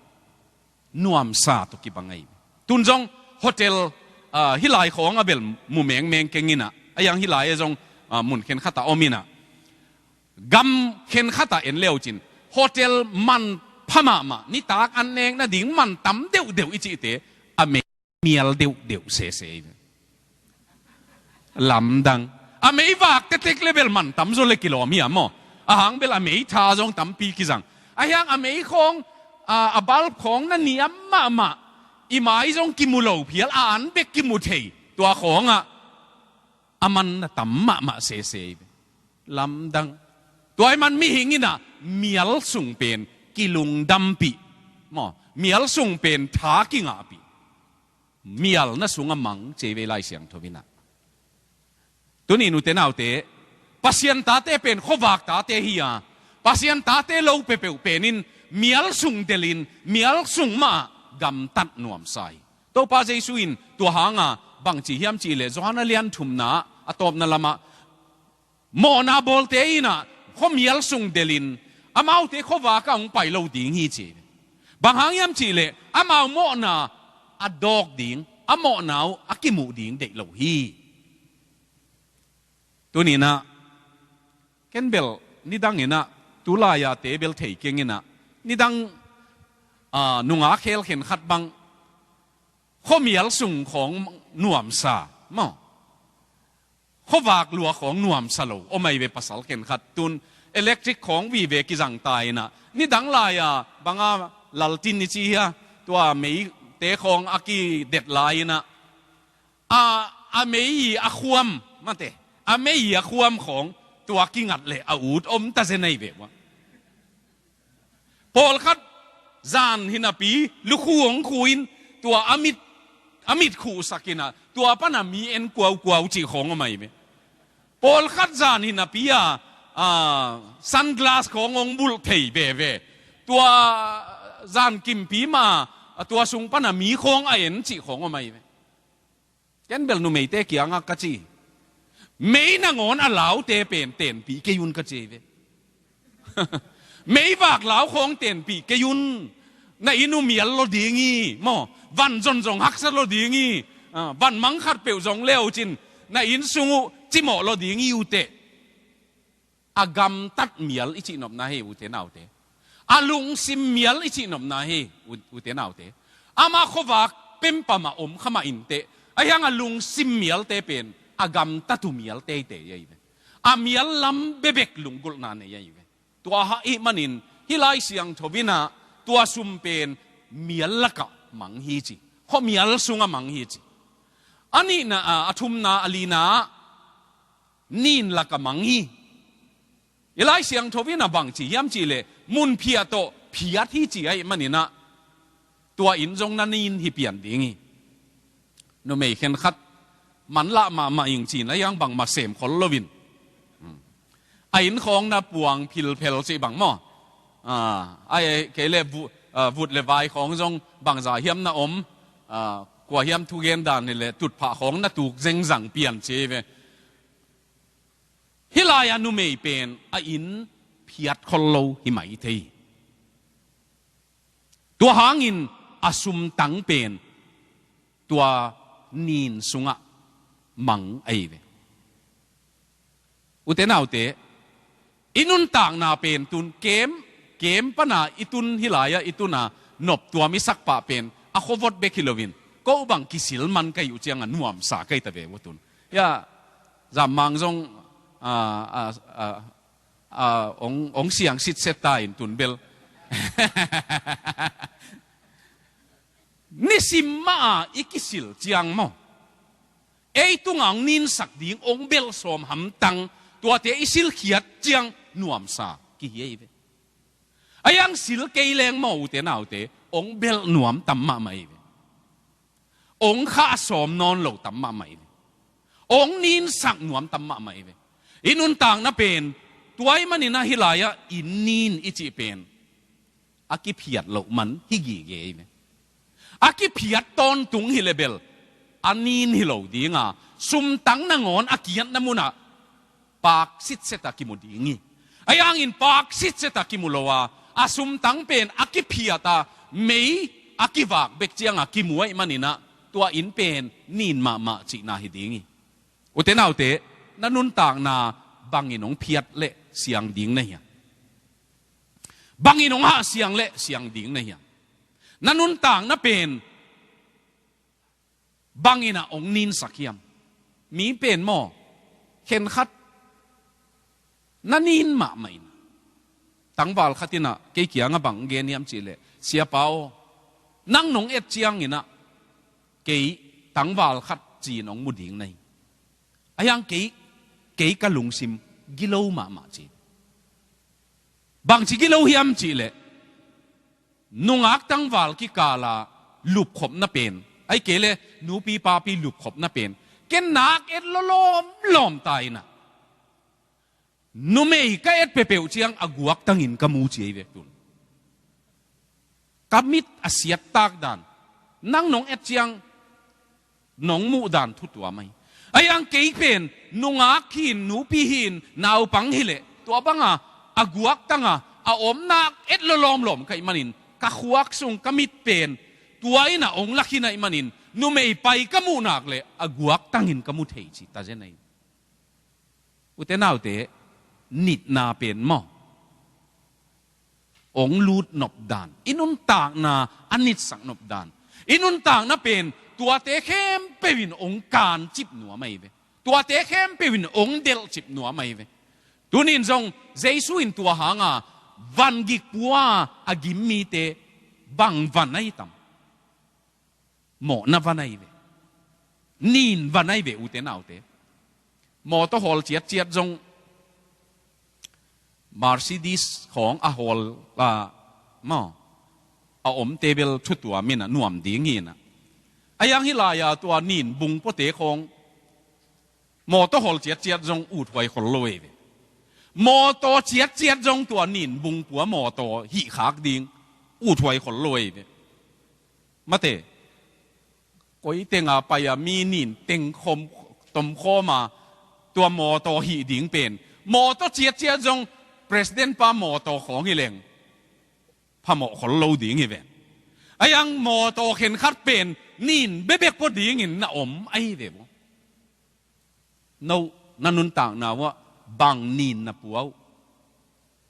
nuamsa tawh kibang ahi. Tun zong hotel, ah, hih lai khawng a bel mu mengmeng keng inah, a hiang hih lai a zong, ah, mun khenkhat ah om inah, gam khenkhat ah en le uh cin, hotel man pha mahmah, nitak an nek nading man tam deuhdeuh i cihte, a mei mial deuhdeuh sese hi ve. Lamdang. A mei vak tektek le bel man tam zaw le kilawm hi a maw. A hang bel a mei tha zong tampi kizang. A hiang a mei khawng, a, a bulb khawng na niam mahmah, i mai zong kimu lo phial, a an bek kimu thei. Tua khawngah a man na tam mahmah sese hi ve. Lamdang. Tua ahih man mihing inah mial sung pen kilungdampih maw, mial sung pen tha kingahpih, mial na sungah mang ci hi ve Lai Siangtho inah. Tuni nute naute, Pasian tate pen khuavak tate hi a, Pasian tate lo peuhpeuh penin mial sung delhin, mial sung mahah gamtat nuamsa hi. Topa Jesu in tua hanga bangci hiam cihleh, Johan a lian thumna a tawpna lamah, mawhna bawlte inah khuamial sung delhin, amaute khuavakah hong pai lo ding hi ci. Bang hang hiam cihleh, amau mawhna a dawk ding, a mawhna uh a kimuh ding deih lo hi. Tuninah ken bel nidang inah, tulai-a te bel thei keng inah, nidang, ah, nungak khel khenkhat bang khuamial sung khawng nuamsa maw, khuavak lua khawng nuamsa lo om ahi ve. Pasal khenkhat tun electric khawng vive kizang ta inah, nidang lai-a banga laltin i ci hia, tua meite khawng a kidet lai inah, a, a mei a khuam, mate, a mei a khuam khawng tua kingat le a ut om ta zen ahi ve ua. Pawlkhat zan hi napi lukhu hong khu in, tua a mit, a mit khuhsak inah, tua pana mi en kuaukuau cih khawng om ahi ve. Pawlkhat zan hi napi a, a, sunglass khawng hong bulh thei veve, tua zan kimpi ma, a, tua sung pana mi khawng a en cih khawng om ahi ve. Ken bel numeite kiangah ka ci, mei nangawn a laute pen tenpih kei un ka ci hi ve. Meivak lau khawng tenpih kei un. Na inn uh mial lo ding hi maw, van zon zong haksa lo ding hi. Ah, van mang khat peuh zong le uh cin, na inn sung uh cimawh lo ding hi uh teh. A gamtat mial i cihnopna hi, ute naute. A lungsim mial i cihnopna hi, u-, ute naute. Ama khuavak pempamah om khamah inteh, a hiang a lungsim mialte pen a gamtat uh mialte hi teh ahi ve. A mial lam bebek lunggulhna nei ahi ve. Tua ahih manin hih Lai Siangtho inah tua sum pen mial lakah mang hi ci. Khuamial sungah mang hi ci. A nihna, a, a thumna, a lina, nin lakah mang hi. I Lai Siangtho inah bangci hiam cihleh, mun phiat tawh phiat hi ci ahih maninah, tua inn zong na nin hi pian ding hi. Numei khenkhat manlah mahmah ing cin a hiang bangmah sem khol loin, a inn khawng na puang philphel cih bang maw. Ah, ai, ai, kei le vu-, ah, vut le vai khawng zong bangza hiam na om, ah, kua hiam thugen dan hi le tutphah khawng na tuk zengzang pian ci hi ve. Hih lai-a numei pen a inn phiat khol lo hi mai thei. Tua hangin a sumtang pen tua nin sungah mang ahi ve. Ute naute, i nuntakna pen tun kem, kem pana i tun hih lai-a i tuna noptuam i sak pah pen a khuavot bek hi loin, ko bang kisil man ka hih uh ciangah nuamsa ka hi ta ve uh tun. Ya, zammang zong, ah, ah, ah, ah, ong, ong siang sitset ta in tun bel. Nisim mah a i kisil ciang maw, ei tungah ong ninsak ding ong belh sawm hamtang, tuate i silkhiat ciang nuamsa kihi ahi ve. A hiang sil kei leng maw, ute naute, ong belh nuam tam mahmah ahi ve. Ong khah sawm nawn lo tam mahmah ahi ve. Ong ninsak nuam tam mahmah ahi ve. I nuntakna pen, tua ahih maninah hih lai-ah inn nin i cih pen a kiphiat loh man hi gige hi ve. A kiphiat tawntung hi le bel a nin hi lo dinga, sumtang nangawn a kiatna munah paak sitset a kimu ding hi. A hiangin paak sitset a kimu lo a, a sumtang pen a kiphiat a, mei a kivak bek ciang a kimu ahih manin ah, tua inn pen nin mahmah cihna hi ding hi. Ute naute, na nuntakna bangin hong phiat leh siang ding na hiam? Bangin hong hah siang leh siang ding na hiam? Na nuntakna pen bangin ah hong ninsak hiam? Mi pen maw, khenkhat na nin mahmah in, tangval khat in ah kei kiangah bang gen hiam cih leh, "Siapa aw, nang nong et ciangin ah kei tangval khat ci-in hong mu ding na hi. Ahi hang kei, kei ka lungsim gilo mahmah," ci. Bangci gilo hiam cih leh, nungak tangval kikala lupkhopna pen, ahih kei leh nupi papi lupkhopna pen, ken nak et lawlawm lawm ta in ah, numei ka et peuhpeuh ciang a guaktangin ka mu ci ahi ve tun. Ka mit a siattak dan, nang nong et ciang nong muh dan thu tuam ahi. Ahi hang kei pen nungak hi-in, nupi hi-in, naupang hi leh, tua banga a guaktanga a om nak et lawlawm lawm ka hih manin, ka khuak sung ka mit pen tua in ah hong la khin ahih manin, numei pai ka muh nak leh a guaktangin ka mu thei ci ta zen ahi. Ute naute, nitna pen maw, hong lut nop dan, i nuntakna a nitsak nop dan, i nuntakna pen tuate khempeuh in hong kancip nuam ahi ve. Tuate khempeuh in hong delhcip nuam ahi ve. Tunin zong Jesu in tua hanga vangik pua a gim mite bang van ahi tam? Mawhna van ahi ve. Nin van ahi ve, ute naute. Mawtaw hawl ciatciat zong, Mercedes khawng a hawl a, maw, a omte bel thu tuam in ah nuam ding hi in ah. Ahi hang hih lai-a tua nin bung puate khawng, mawtaw hawl ciatciat zong uthuai khol lo ahi ve. Mawtaw ciatciat zong tua nin bung pua mawtaw hih khak ding uthuai khol lo ahi ve. Mate, koi tenga pai-a mi nin teng khawm, tom khawm a, tua mawtaw hih ding pen, mawtaw ciatciat zong president pa mawtaw khawng hi leng phamawh khol lo ding hi ve. Ahi hang mawtaw khenkhat pen nin bekbek pua dingin na om ahi ve maw. No, na nuntakna uah bang nin na pua uh?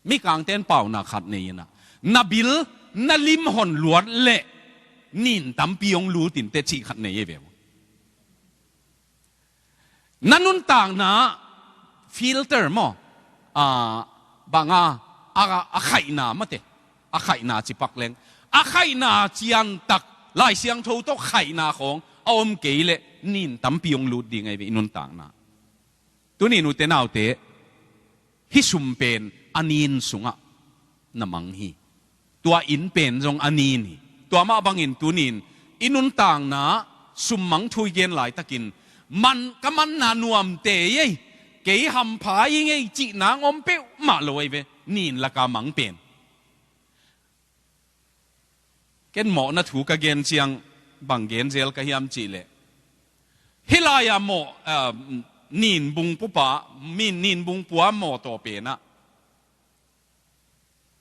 Mikangte'n paunak khat nei in ah, na bil, na lim hon luat leh nin tampi hong lut in teh cih khat nei ahi ve uh. Na nuntakna filter maw, a, banga, a, a khaihna mate, a khaihna cipak leng, a khaihna ciantak, Lai Siangtho tawh khaihna khawng a om kei leh nin tampi hong lut ding ahi ve i nuntakna. Tunin ute naute, hih sum pen a nin sungah na mang hi. Tua inn pen zong a nin hi. Tua mah bangin tunin i nuntakna sum mang thu i gen laitakin, man, ka manna nuamte ei, kei hampha i ngei cih nang om peuhmah lo ahi ve, nin laka mang pen. Ken mawhna thu ka gen ciang bang gen zel ka hiam cih leh, hih lai-a mawh, ah, nin bung pupa, min nin bung pua mawtaw pen ah,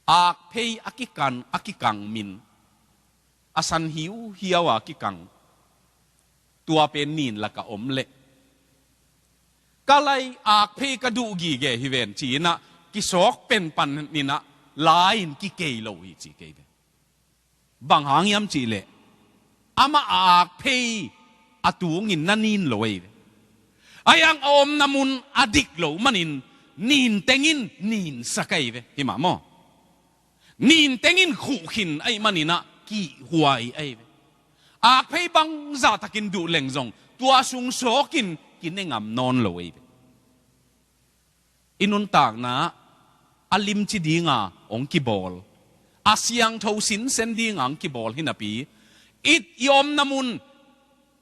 akphei a kikang, a kikang min, a san hiuhiau a kikang, tua pen nin laka om leh, ka lai akphei ka duh gige hi ven ci-in ah kisawk pen panin ah la-in kikei lo hi ci kei ve. Bang hang hiam cih leh, amah a akphei a tungin na nin lo ahi ve. Ahi hang a omna mun a dik loh manin, nin teng in ninsak ahi ve, hi mah maw? Nin teng in khuh khin ahih manin ah kihhuai ahi ve. Akphei bangzah takin duh leng zong, tua sung sawkin kine ngam nawn lo ahi ve. I nuntakna a limci dinga hong kibawl, a siangtho sinsen dinga hong kibawl hi napi, i, i omna mun,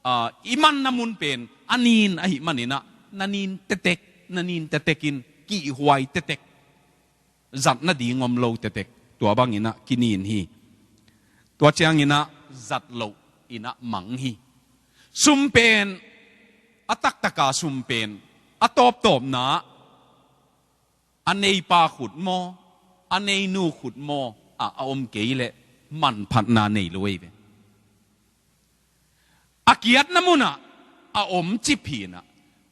ah, i manna mun pen a nin ahih manin ah, na nin tetek, na nin tetek in kihhuai tetek, zat nading om lo tetek, tua bangin ah kinin hi. Tua ciangin ah zat loh in ah mang hi. Sum pen, a taktaka sum pen, a tawptawpna, a neipa khut maw, a neinu khut maw, ah a om kei leh manphatna nei lo ei ve. A kiatna munah a om cip hi inah,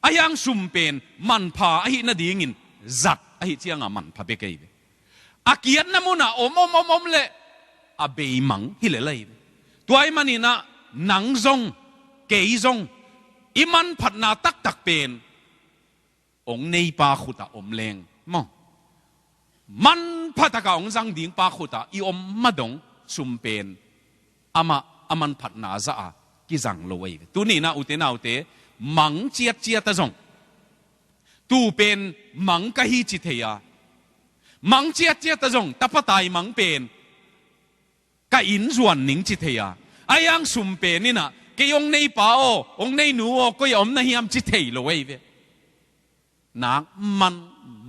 a hiang sum pen manpha ahi nadingin zat ahi cianga manpha bek ei ve. A kiatna munah om om om om leh a beimang hi lel ei ve. Tua ahih maninah nang zong, kei zong, i manphatna taktak pen hong neipa khutah om leng maw, manpha takah hong zang dingpa khutah i om madong sum pen amah a manphatna zah a kizang lo ei ve. Tuni inah ute naute, mang ciatciat a zong, tu pen mang ka hi ci thei a, mang ciatciat a zong, tapa taimang pen ka inn zuan ning ci thei a, a hiang sum pen inah kei hong neipa aw, hong neinu aw, koi a om na hiam ci thei lo ei ve. Nak man,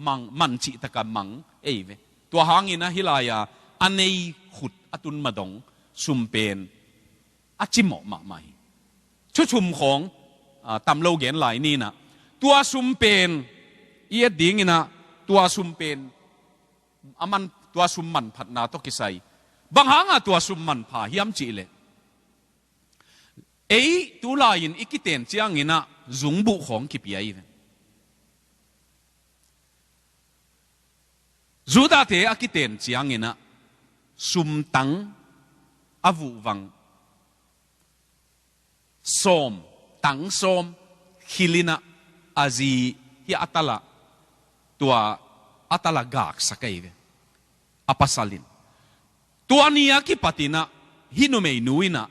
mang, man cih takah mang ei ve. Tua hangin ah hih lai-a a nei khut a tun madong sum pen a cimawh mahmah hi. Thuthum khawng, ah, tam lo gen lai ni inah, tua sum pen i et ding inah, tua sum pen a man, tua sum manphatna tawh kisai, bang hanga tua sum manpha hiam cih leh, ei tulai-in i kiten ciang inah zungbuh khawng kipia hi ve. Judahte a kiten ciang inah sumtang a vuhvang sawm, tang sawm khil inah a zi hi a talah, tua a talah gaksak ei ve, a pasal in. Tua ni a kipat inah hih numeinu inah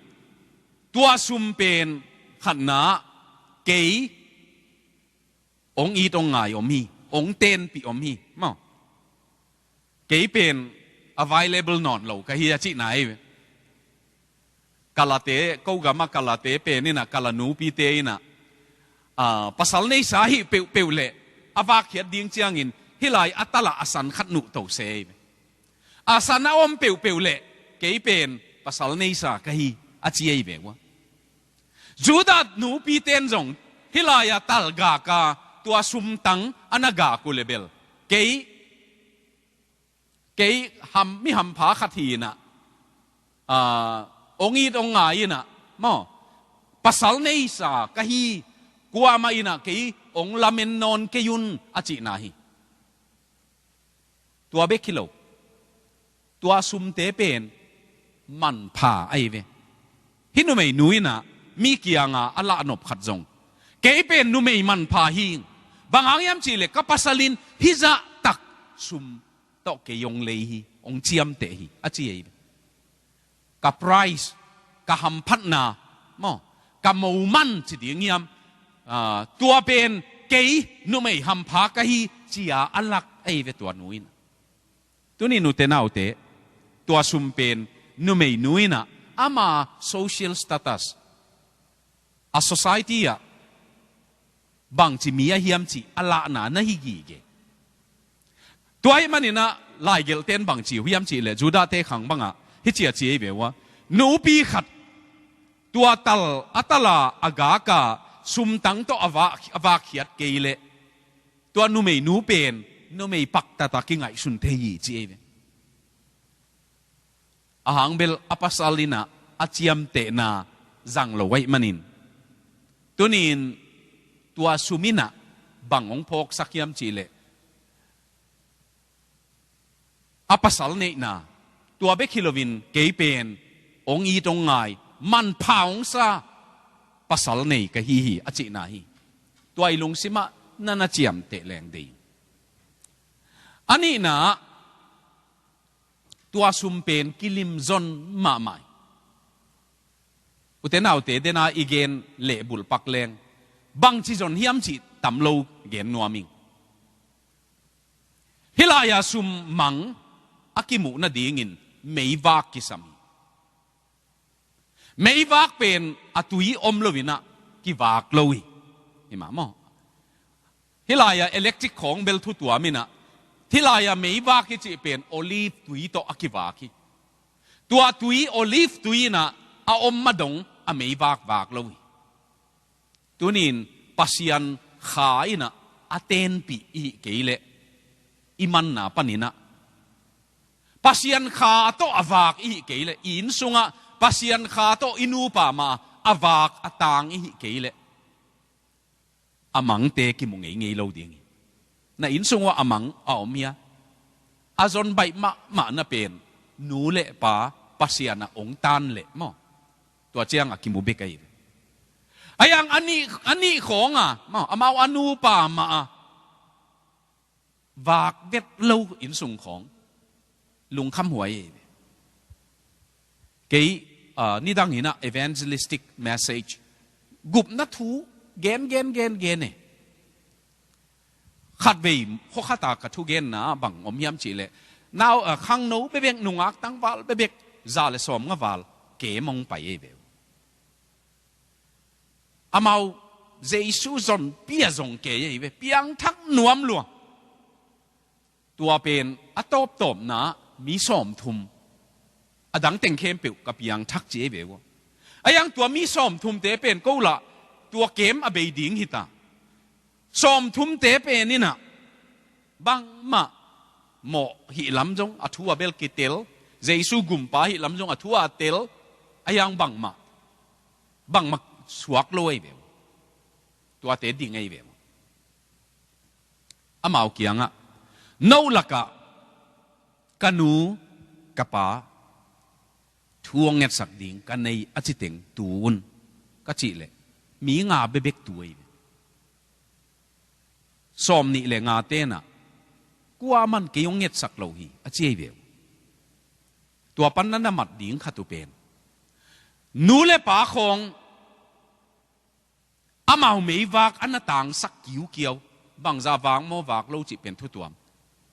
tua sum pen khatna ah kei hong it hong ngai om hi, hong tenpih om hi maw. Kei pen available nawn lo ka hi a cihna hi ve. Kalate, ko gamah kalate pen inah, kala nupite inah, ah, pasal neisa hi peuhpeuh leh a vakkhiat ding ciangin hih lai a talah a san khat nuh to se hi ve. A san a om peuhpeuh leh kei pen pasal neisa ka hi a ci ei ve ua. Judah nupiten zong hih lai-a talgak a tua sumtang a na gak uh leh bel kei, kei ham, mi hampha khat hi inah, ah, hong it hong ngai inah maw, pasal neisa ka hi, kuamah inah kei hong lamen nawn kei un a cihna hi. Tua bek hi lo, tua sumte pen manpha ahi ve. Hih numeinu inah mi kianga a lahnop khat zong, kei pen numei manpha hi ing, bang hang hiam cihleh ka pasal in hih zahtak sum tawh kei hong lei hi, hong ciamteh hi a ci ahi ve. Ka prize, ka hamphatna maw, ka moman ci ding hiam, ah, tua pen kei numei hampha ka hi ci-a a lak ahi ve tua nu inah. Tuni nute naute, tua sum pen numeinu inah ama social status, a society ah bangci mi a hiam cih a lahna na hi gige. Tua ahih maninah laigelhten bangci uh hiam cihleh Judahte khang bangah hih ci a ci ahi ve ua. Nupi khat tua tal, a tala a gaka sumtang tawh a vak, a vakkhiat kei leh tua numeinu pen numei paktata kingaihsun thei hi ci ahi ve. A hang bel a pasal inah a ciamtehna zang lo ahih manin, tuni-in tua sum inah bang hong phawksak hiam cihleh, a pasal neihna, tua bek hi loin kei pen hong it hong ngai, manpha hong sa pasal nei ka hi hi a cihna hi. Tua i lungsimah na na ciamteh leng dei. A nihna ah, tua sum pen kilim zon mahmah hi. Ute naute, dena i gen leh bulpak leng bangci zon hiam cih tam lo gen nuam ing. Hih lai-a sum mang a kimuh nadingin meivak kisam hi. Meivak pen a tui om lo inah kivak lo hi. Hi mah maw. Hih lai-a electric khawng bel thu tuam inah, hih lai-a meivak i cih pen olive tui tawh a kivak hi. Tua tui, olive tui inah a om madong a meivak vak lo hi. Tuni-in Pasian Kha inah a tenpih i hih kei leh i manna paninah Pasian kha tawh a vak i hih kei leh, i inn sungah Pasian kha tawh i nupa mah a vak a tang i hih kei leh, a mangte kimu ngeingei lo ding hi. Na inn sung uah a mang a om hia? A zon baih mahmah na pen nu le pa Pasian a ong tan leh maw, tua ciang a kimu bek ahi ve. Ahi hang a nih, a nih khawng a maw, amau a nupa mah a vak vet lo inn sung khawng lungkham huai ahi ve. Kei, ah, nidang hi-in ah evangelistic message, gupna thu gen gen gen gen e. Khatvei khuakhat a ka thugenna bang om hiam cih leh, nau, ah, khangno bekbek, nungak tangval bekbek, za le sawmnga val kem hong pai ahi ve. Amau Jesu zonpi a zong kei ahi ve, piangthak nuam lua. Tua pen a tawptawpna mi sawmthum, a dang teng khempeuh ka piangthak ci ahi ve ua. Ahi hang tua mi sawmthumte pen ko lah tua kem a bei ding hi ta. Sawmthumte pen in ah bangmah mawh hih lam zong a thu a bel kitel, Jesu gumpa hih lam zong a thu a tel, ahi hang bangmah, bangmah suak lo ahi ve ua. Tuate ding ahi ve ua. Amau kiangah, no lakah ka nu, ka pa thu hong ngetsak ding ka nei a ci teng tu un, ka cih leh mi nga bekbek tu ahi ve. Sawmnih le ngate in ah kuaman kei hong ngetsak lo hi a ci ahi ve uh. Tua pan na na mat ding khat uh pen, nu le pa khawng amau meivak a na tangsak kiukiau, bangzah vak maw vak lo cih pen thu tuam.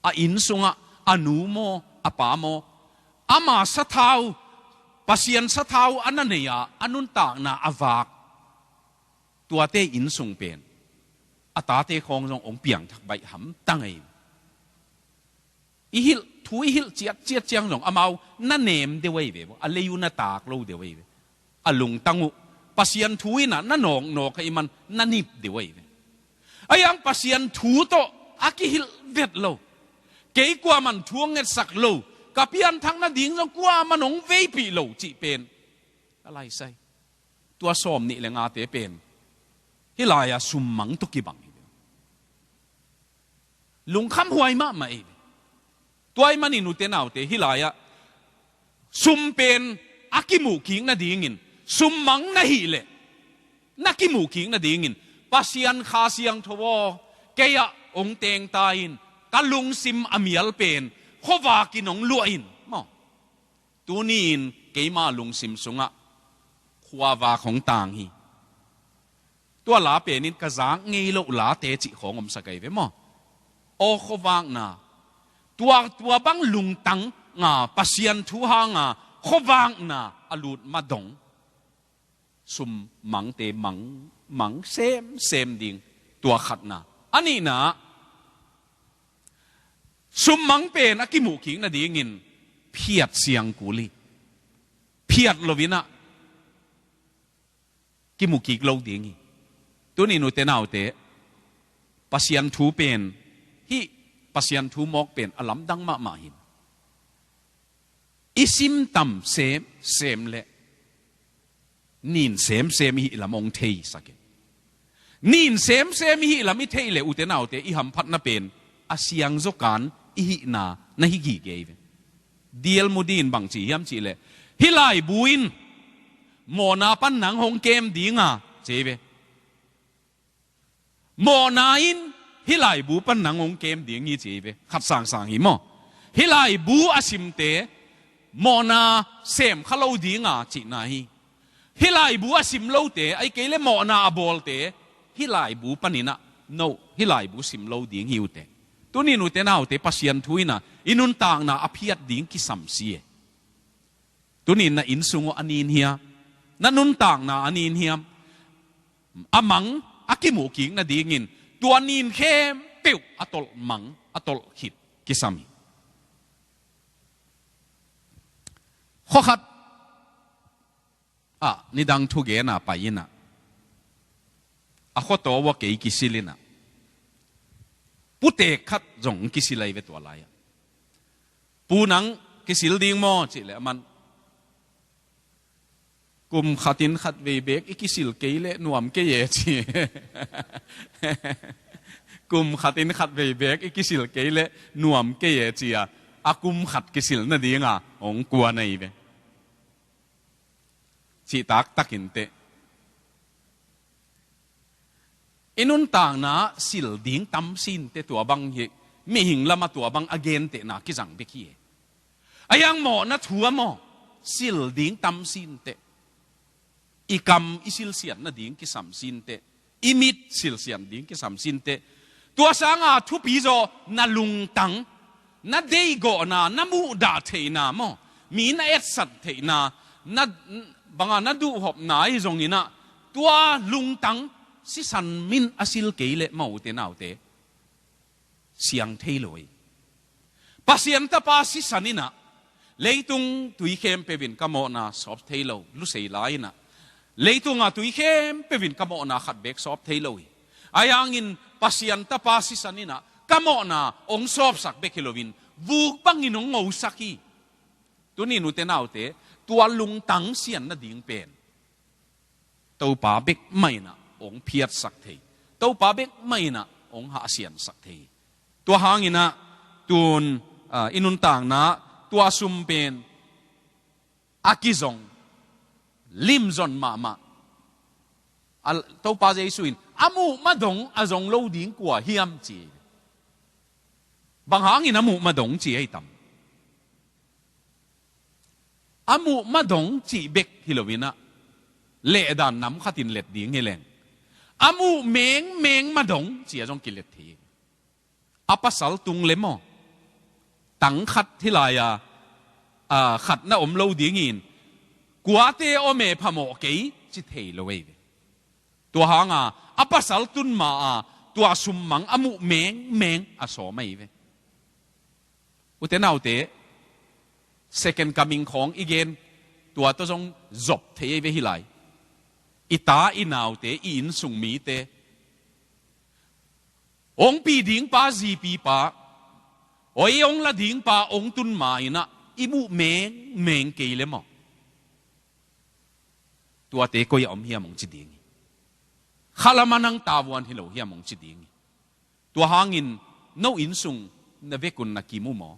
A inn sungah a nu maw, a pa maw, ama sathau, Pasian sathau a na nei a, a nuntakna a vak, tuate inn sung pen a tate khawng zong hong piangthak baih hamtang ahi. I hilh, thu i hilh ciatciat ciang zong amau na nem deuh ahi ve, a lei uh na tak lo deuh ahi ve. A lungtang uh Pasian thu in ah na nawknawk ahih man na nip deuh ahi ve. Ahi hang Pasian thu tawh a kihilh vet lo, kei kuaman thu hong ngetsak lo, ka pianthak nading zong kuaman hong veipih lo cih pen a laisai. Tua sawmnih le ngate pen hih lai-ah summang tawh kibang hi ve. Lungkhamhuai mahmah hi ve. Tua ahih manin ute naute, hih lai-ah sum pen a kimuh kik nadingin, summang na hih leh na kimuh kik nadingin, Pasian Kha Siangtho aw, kei-ah hong teng ta in, ka lungsim a mial pen khuavak in hong luah in maw. Tuni-in keima lungsim sungah khuavak hong tang hi. Tua la pen in ka zak ngei loh late cih khawng omsak ahi ve maw. Aw khuavakna, tua, tua bang lungtang nga, Pasian thu hanga khuavakna a lut ma dong, summangte mang, mang semsem ding, tua khatna. A nihna, summang pen a kimuh kik nadingin phiat siang kul hi. Phiat lo-in ah kimuh kik lo ding hi. Tuni-in ute naute, Pasian thu pen, hih Pasian thu mawk pen a lamdang mahmah hi. I sim tam semsem leh nin semsem i hih lam hong theisak in. Nin semsem i hih lam i theih leh ute naute, i hamphatna pen a siangzaw kan i hihna na hi gige hi ve. D L Moody in bang ci hiam cih leh, hih laibu in mawhna pan nang hong kem ding a, ci hi ve. Mawhna in hih laibu pan nang hong kem ding hi, ci hi ve. Khat sangsang hi maw. Hih laibu a simte mawhna sem kha lo ding a cihna hi. Hih laibu a sim lote, ahih kei leh mawhna a bawlte, hih laibu panin ah, no, hih laibu sim lo ding hi ute. Tuni-in ute naute, Pasian thu in ah i nuntakna a phiat ding kisam si e. Tuni-in na inn sung uh a nin hiam, na nuntakna a nin hiam, a mang a kimuh kik nadingin tua nin khempeuh a tolh mang, a tolh khit kisam hi. Khuakhat ah nidang thugen a pai in ah, a khuataw uah kei kisil in ah, putek khat zong kisil ahi ve tua lai-ah. Pu, nang Kisil ding maw, cih leh aman, kum khatin khat vei beek i kisil kei leh nuam kei e, ci. Kum khatin khat vei beek i kisil kei leh nuam kei e, ci a, a kum khat kisil nadinga hong kuan ahi ve. Cih taktakin teh, i nuntakna sil ding tam sinte tua bang hi, mihing lamah tua bang a gentehna kizang bek hi. A hiang mawhna thu a maw, sil ding tam sinte. I kam i silsian nading kisam sinte, i mit silsian ding kisam sinte. Tua sanga thupi zaw na lungtang, na deihgawhna, na muhdah theihna maw, mi na etsat theihna, na, banga na duhhopna ahi zonginah, tua lungtang sisan min a sil kei leh maw, ute naute, siang thei lo hi. Pasian tapa sisan inah, leitung tui khempeuh in ka mawhna sawp thei lo, lusei lai inah, leitunga tui khempeuh in ka mawhna khat beek sawp thei lo hi. A hiangin Pasian tapa sisan inah ka mawhna hong sawpsak bek hi loin, vuk bangin hong ngosak hi. Tuni-in ute naute, tua lungtang sian nading pen Topa bek mah inah hong phiatsak thei, Topa bek mah inah hong hahsiansak thei. Tua hanginah tun, ah, i nuntakna, tua sum pen a kizong, limzon mahmah. A, Topa Jesu in, a muh ma dong a zong lo ding kua hiam, ci. Bang hangin a muh ma dong ci ahi tam? A muh ma dong cih bek hi loinah, lehdan nam khatin let ding hi leng, a muh mengmeng ma dong ci a zong kilet thei. A pasal tung le maw, tang khat hi lai-a, a, khat na om lo dingin, kuate om e phamawh kei, ci thei lo ei ve. Tua hanga a pasal tun ma-a tua summang a muh mengmeng a sawm ahi ve. Ute naute, second coming khawng i gen, tua tawh zong zop thei ahi ve hi lai. I ta i naute, i innsung mite, hong pi dingpa, zipipa, oi hong la dingpa hong tun ma inah i muh mengmeng kei le maw, tuate koi-ah om hiam hong ci ding hi. Khalam a nang tavuan hi lo hiam hong ci ding hi. Tua hangin no innsung na vekun na kimu maw?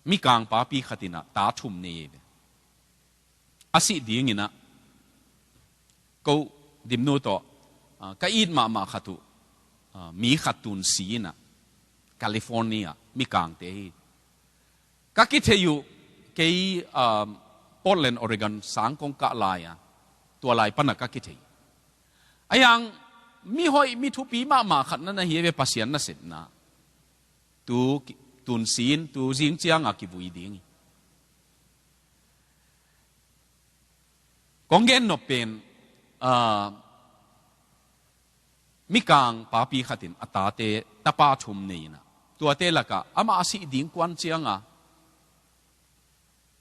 Mikang papi khatinah ta thum nei ve. A sih dinginah ko Dimnu tawh, ah, ka it mahmah khat uh, ah, mi khat tun si inah California mikangte hi. Ka kithei uh, kei, um, Portland, Oregon sang kong kah lai-a, tua lai pana ka kithei. A hiang mi hoih, mi thupi mahmah khat na na hi ve, Pasian nasepna. Tu ki-, tun sin, tu zing cianga kivui ding hi. Kong gen nop pen, ah, mikang papi khatin a tate tapa thum nei inah, tuate lakah amah a sih ding kuan cianga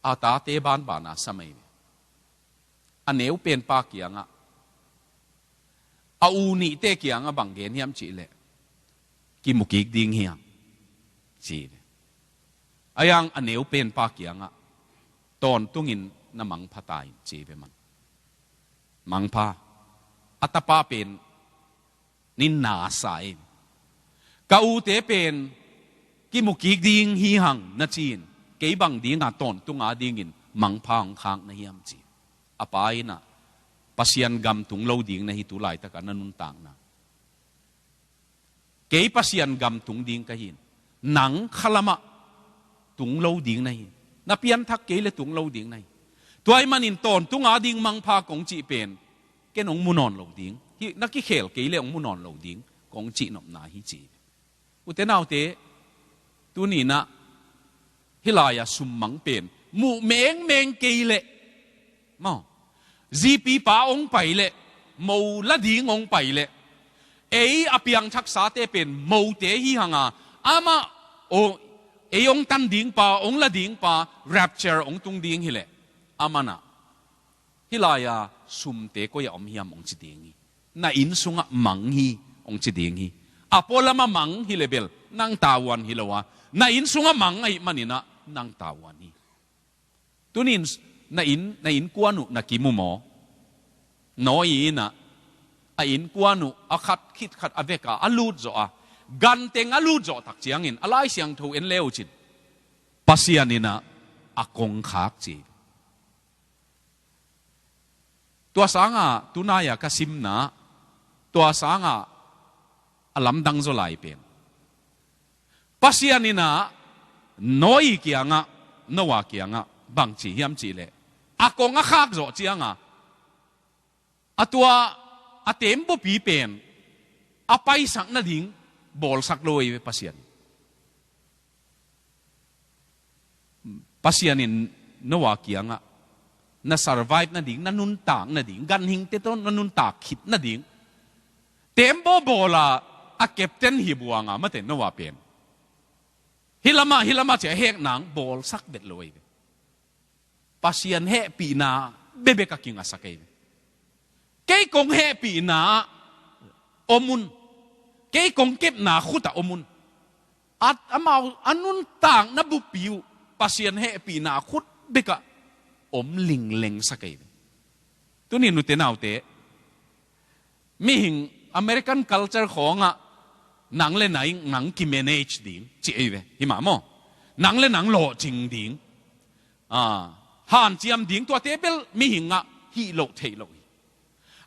a tate banbana sam ahi ve. A neu penpa kiangah, a u nihte kiangah bang gen hiam cih leh, kimu kik ding hi hang, ci ve. A hiang a neu penpa kiangah, tawntungin na mangpha ta in, ci ve man. Mangpha. A tapa pen nin na sa in, ka ute pen kimu kik ding hi hang, na ci in, kei bang dinga tawntung a dingin mangpha hong khak na hiam, ci. A pa inah, Pasian gam tung lo ding na hi, tu laitakah na nuntakna. Kei Pasian gam tung ding ka hi in, nang khalamah tung lo ding na hi. Na pianthak kei le tung lo ding na hi. Tua ahih manin tawntung a ding mangpha kong cih pen, ken hong mu nawn lo ding hi, na kikhel kei le hong mu nawn lo ding kong cih nopna hi, ci. Ute naute, tuninah hih lai-a summang pen muh mengmeng kei leh, maw, zipipa hong pai leh, mo la ding hong pai leh, ei a piangthaksate pen mote hi hanga, amah, o, ei hong tan dingpa, hong la dingpa, rapture hong tung ding hileh, amanah hih lai-a sumte koi-ah om hiam hong ci ding hi. Na inn sungah mang hi, hong ci ding hi. A pualamah mang hileh bel nang tavuan hi lo a, Na inn sungah mang ahih manin ah nang tavuan hi. Tunin na inn, na innkuan uh na kimu maw? Nawi in ah a innkuan uh a khat khit khat a vekpi-a a lut zawh a, ganteng a lut zawh tak ciangin a Lai Siangtho en le uh cin, Pasian in ah a kongkhak ci. Tua sangin tunai-a ka simna, tua sangin a lamdang zaw lai pen, Pasian in ah Nawi kiangah, Noah kiangah bang ci hiam cih leh, a kong a khak zawh ciangin a tua a tembaw pi pen a paisak nading bawlsak lo ei ve Pasian. Pasian in Noah kiangah na survive nading, na nuntak nading, ganhingte tawh na nuntak khit nading tembaw bawl a, a captain hi buang a, mate, Noah pen. Hih lamah, hih lamah ci-a hek nang bawlsak vet lo ei ve. Pasian hehpihna bekbek a kingasak ei ve. Kei kong hehpihna om un. Kei kong kepna khutah om un. At amau a nuntakna buppi uh Pasian hehpihna khut bekah om linglengsak ei ve. Tunin ute naute, mihing American culture khawngah nang le nang, nang kimanage ding ci ei ve. Hi mah maw? Nang le nang lawhcing ding, a, hanciam ding, tuate bel mihingah hih loh theih loh hi.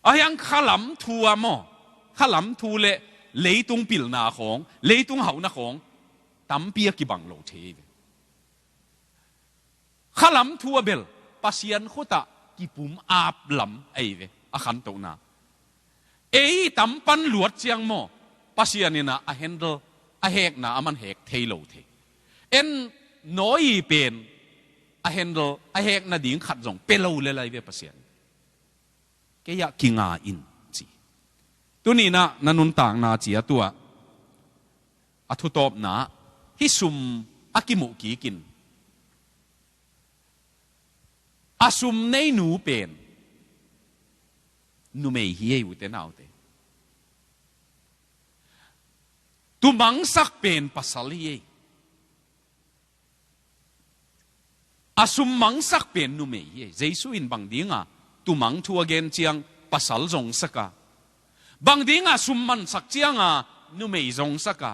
Ahi hang khalam thu ah maw, khalam thu le leitung pilna khawng, leitung hauhna khawng tampi a kibang lo thei ei ve. Khalam thu ah bel Pasian khutah kipum ap lam ei ve, a khantohna. Ei tam pan luat ciang maw, Pasian in ah a handle, a hekna aman hek thei lo thei. En, Nawi pen a handle, a hek nading khat zong pe lo le lai ve Pasian. Kei ah kinga in ci. Tunin ah na nuntakna ci a, tua a thutawpna, hih sum a kimuh kikin, a sum neinu pen numei hi ei ute naute. Tumangsak pen pasal hi ei. A sum mangsak pen numei hi ei. Jesu in bang dinga tumang thu a gen ciang pasal zongsak a, bang dinga sum mansak cianga numei zongsak a,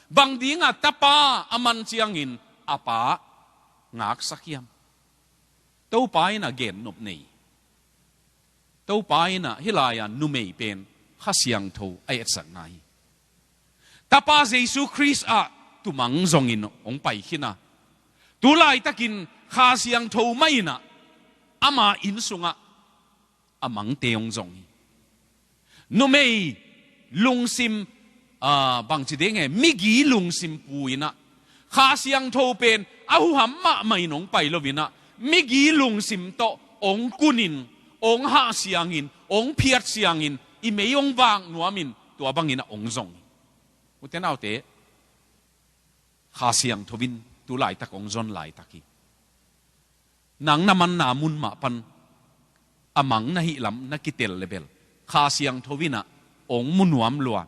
bang dinga tapa a man ciangin a pa ngaksak hiam? Topa in a gennop nei. Topa in ah hih lai-a numei pen Kha Siangtho a etsakna hi. Tapa Jesu Khrist ah tumang zongin hong pai khin a, tu laitakin Kha Siangtho mah in ah ama inn sungah a mangte hong zong hi. Numei lungsim, ah, bangci ding e, migi lungsim pu in ah, Kha Siangtho pen a huham mahmah in hong pai lo in ah, migi lungsim tawh hong kunin, hong hahsiangin, hong phiatsiangin, i mei hong vak nuamin, tua bangin ah hong zong hi. Ute naute, Kha Siangtho in tu laitak hong zon laitak hi. Nang na manna mun mah pan a mang na hih lam na kitel le bel, Kha Siangtho in ah hong mu nuam lua,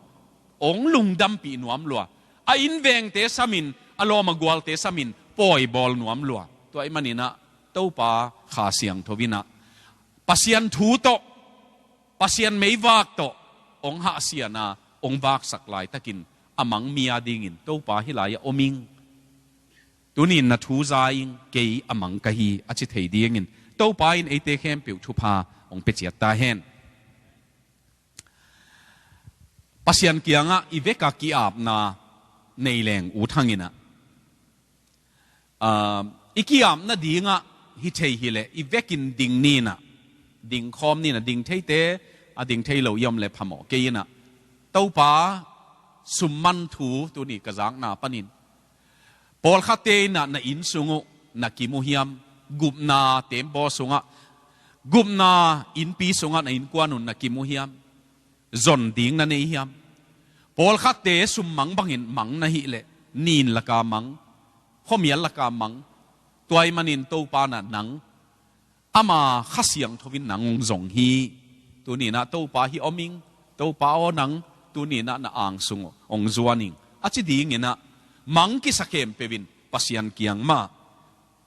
hong lungdampih nuam lua, a innvengte samin, a lawm a gualte samin pawi bawl nuam lua. Tua ahih manin ah Topa Kha Siangtho in ah Pasian thu tawh, Pasian meivak tawh hong hahsian a, hong vaksak laitakin a mang mi a dingin Topa hih lai-ah om ing. Tunin na thu za ing, kei a mang ka hi, a ci thei dingin Topa in eite khempeuh thupha hong pia ciat ta hen. Pasian kiangah i veka ki-apna nei leng ut hangin ah, ah, i ki-ap nadingah hi thei hileh i vekin ding ni in ah, ding khawm ni in ah, ding theite, a ding thei lo i om leh phamawh kei in ah, Topa summan thu tuni ka zakna panin, pawlkhatte in ah na inn sung uh na kimu hiam? Gupna tembaw sungah, gupna innpi sungah na innkuan un na kimu hiam? Zon ding na nei hiam? Pawlkhatte summang bangin mang na hih leh, nin laka mang, khuamial laka mang, tua ahih manin Topa in ah nang, ama Kha Siangtho in nang hong zong hi. Tuni in ah Topa hih om ing, Topa aw nang tuni in ah na ang sung hong zuan ing, a ci dingin ah mang kisa khempeuh in Pasian kiang mah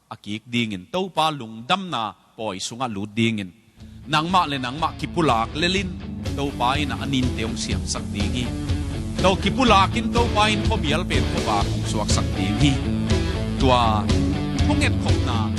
a kik dingin, Topa lungdamna pawi sungah lut dingin nangmah le nangmah kipulak lel in, Topa in a ninte hong siamsak ding hi. Tua kipulak in Topa in khuamial pen khuavak hong suaksak ding hi. Tua thunget khopna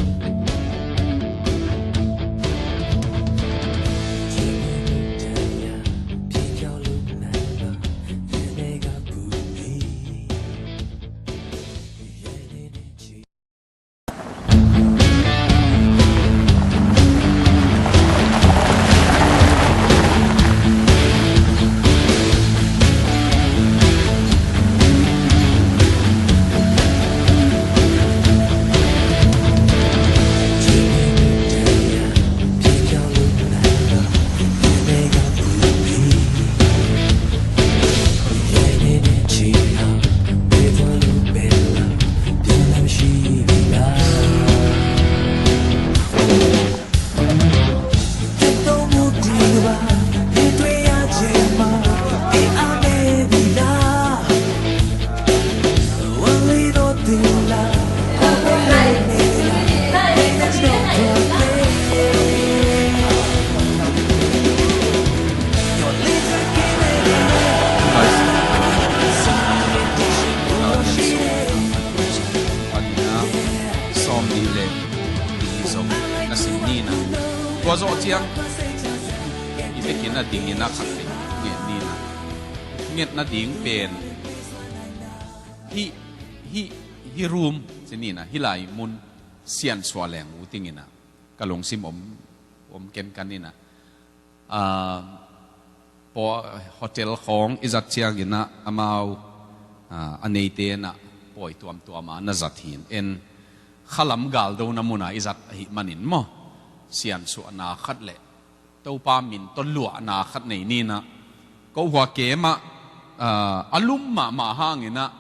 sawm nih le nih zong na sim ni na. Tua zawh ciang i vekin a dingin a khat le ngen ni na. Ngetna ding pen hih, hih, hih room ci ni na, hih lai mun siansuah leng uh ting ina ka lungsim om, om kenkan ina. Ah, paw-, hotel khawng i zat ciangin ah amau, ah, a neite in ah pawi tuamtuam a na zat hi in, en khalam galdona mun a i zat ahih manin maw, siansuahna khat le Topa min tawh luahna khat nei ni in ah, ko hua kem ah, ah, a lum mahmah hangin ah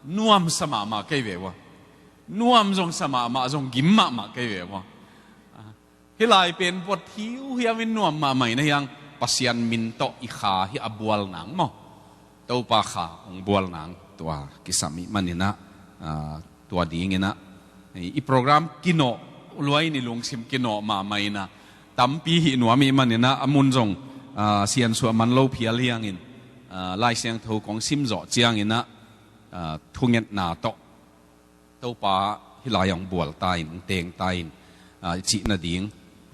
nuamsa mahmah kei ve ua. Nuam zong sa mahmah, zong gim mahmah kei ve ua. Ah, hih lai pen buat hiuhiau in nuam mahmah in a hiang, Pasian min tawh i kha hi a bual nang maw, Topa kha hong bual nang tua kisam ih manin ah, ah, tua dingin ah i program kinawh luai in i lungsim kinawh mahmah in ah, tampi hih nuam ih manin ah a mun zong, ah, siansuah man lo phial hiangin, ah, Lai Siangtho kong sim zawh ciangin ah, ah, thungetna tawh Topa hih lai ah hong bual ta in, hong teng ta in, ah, i cih nading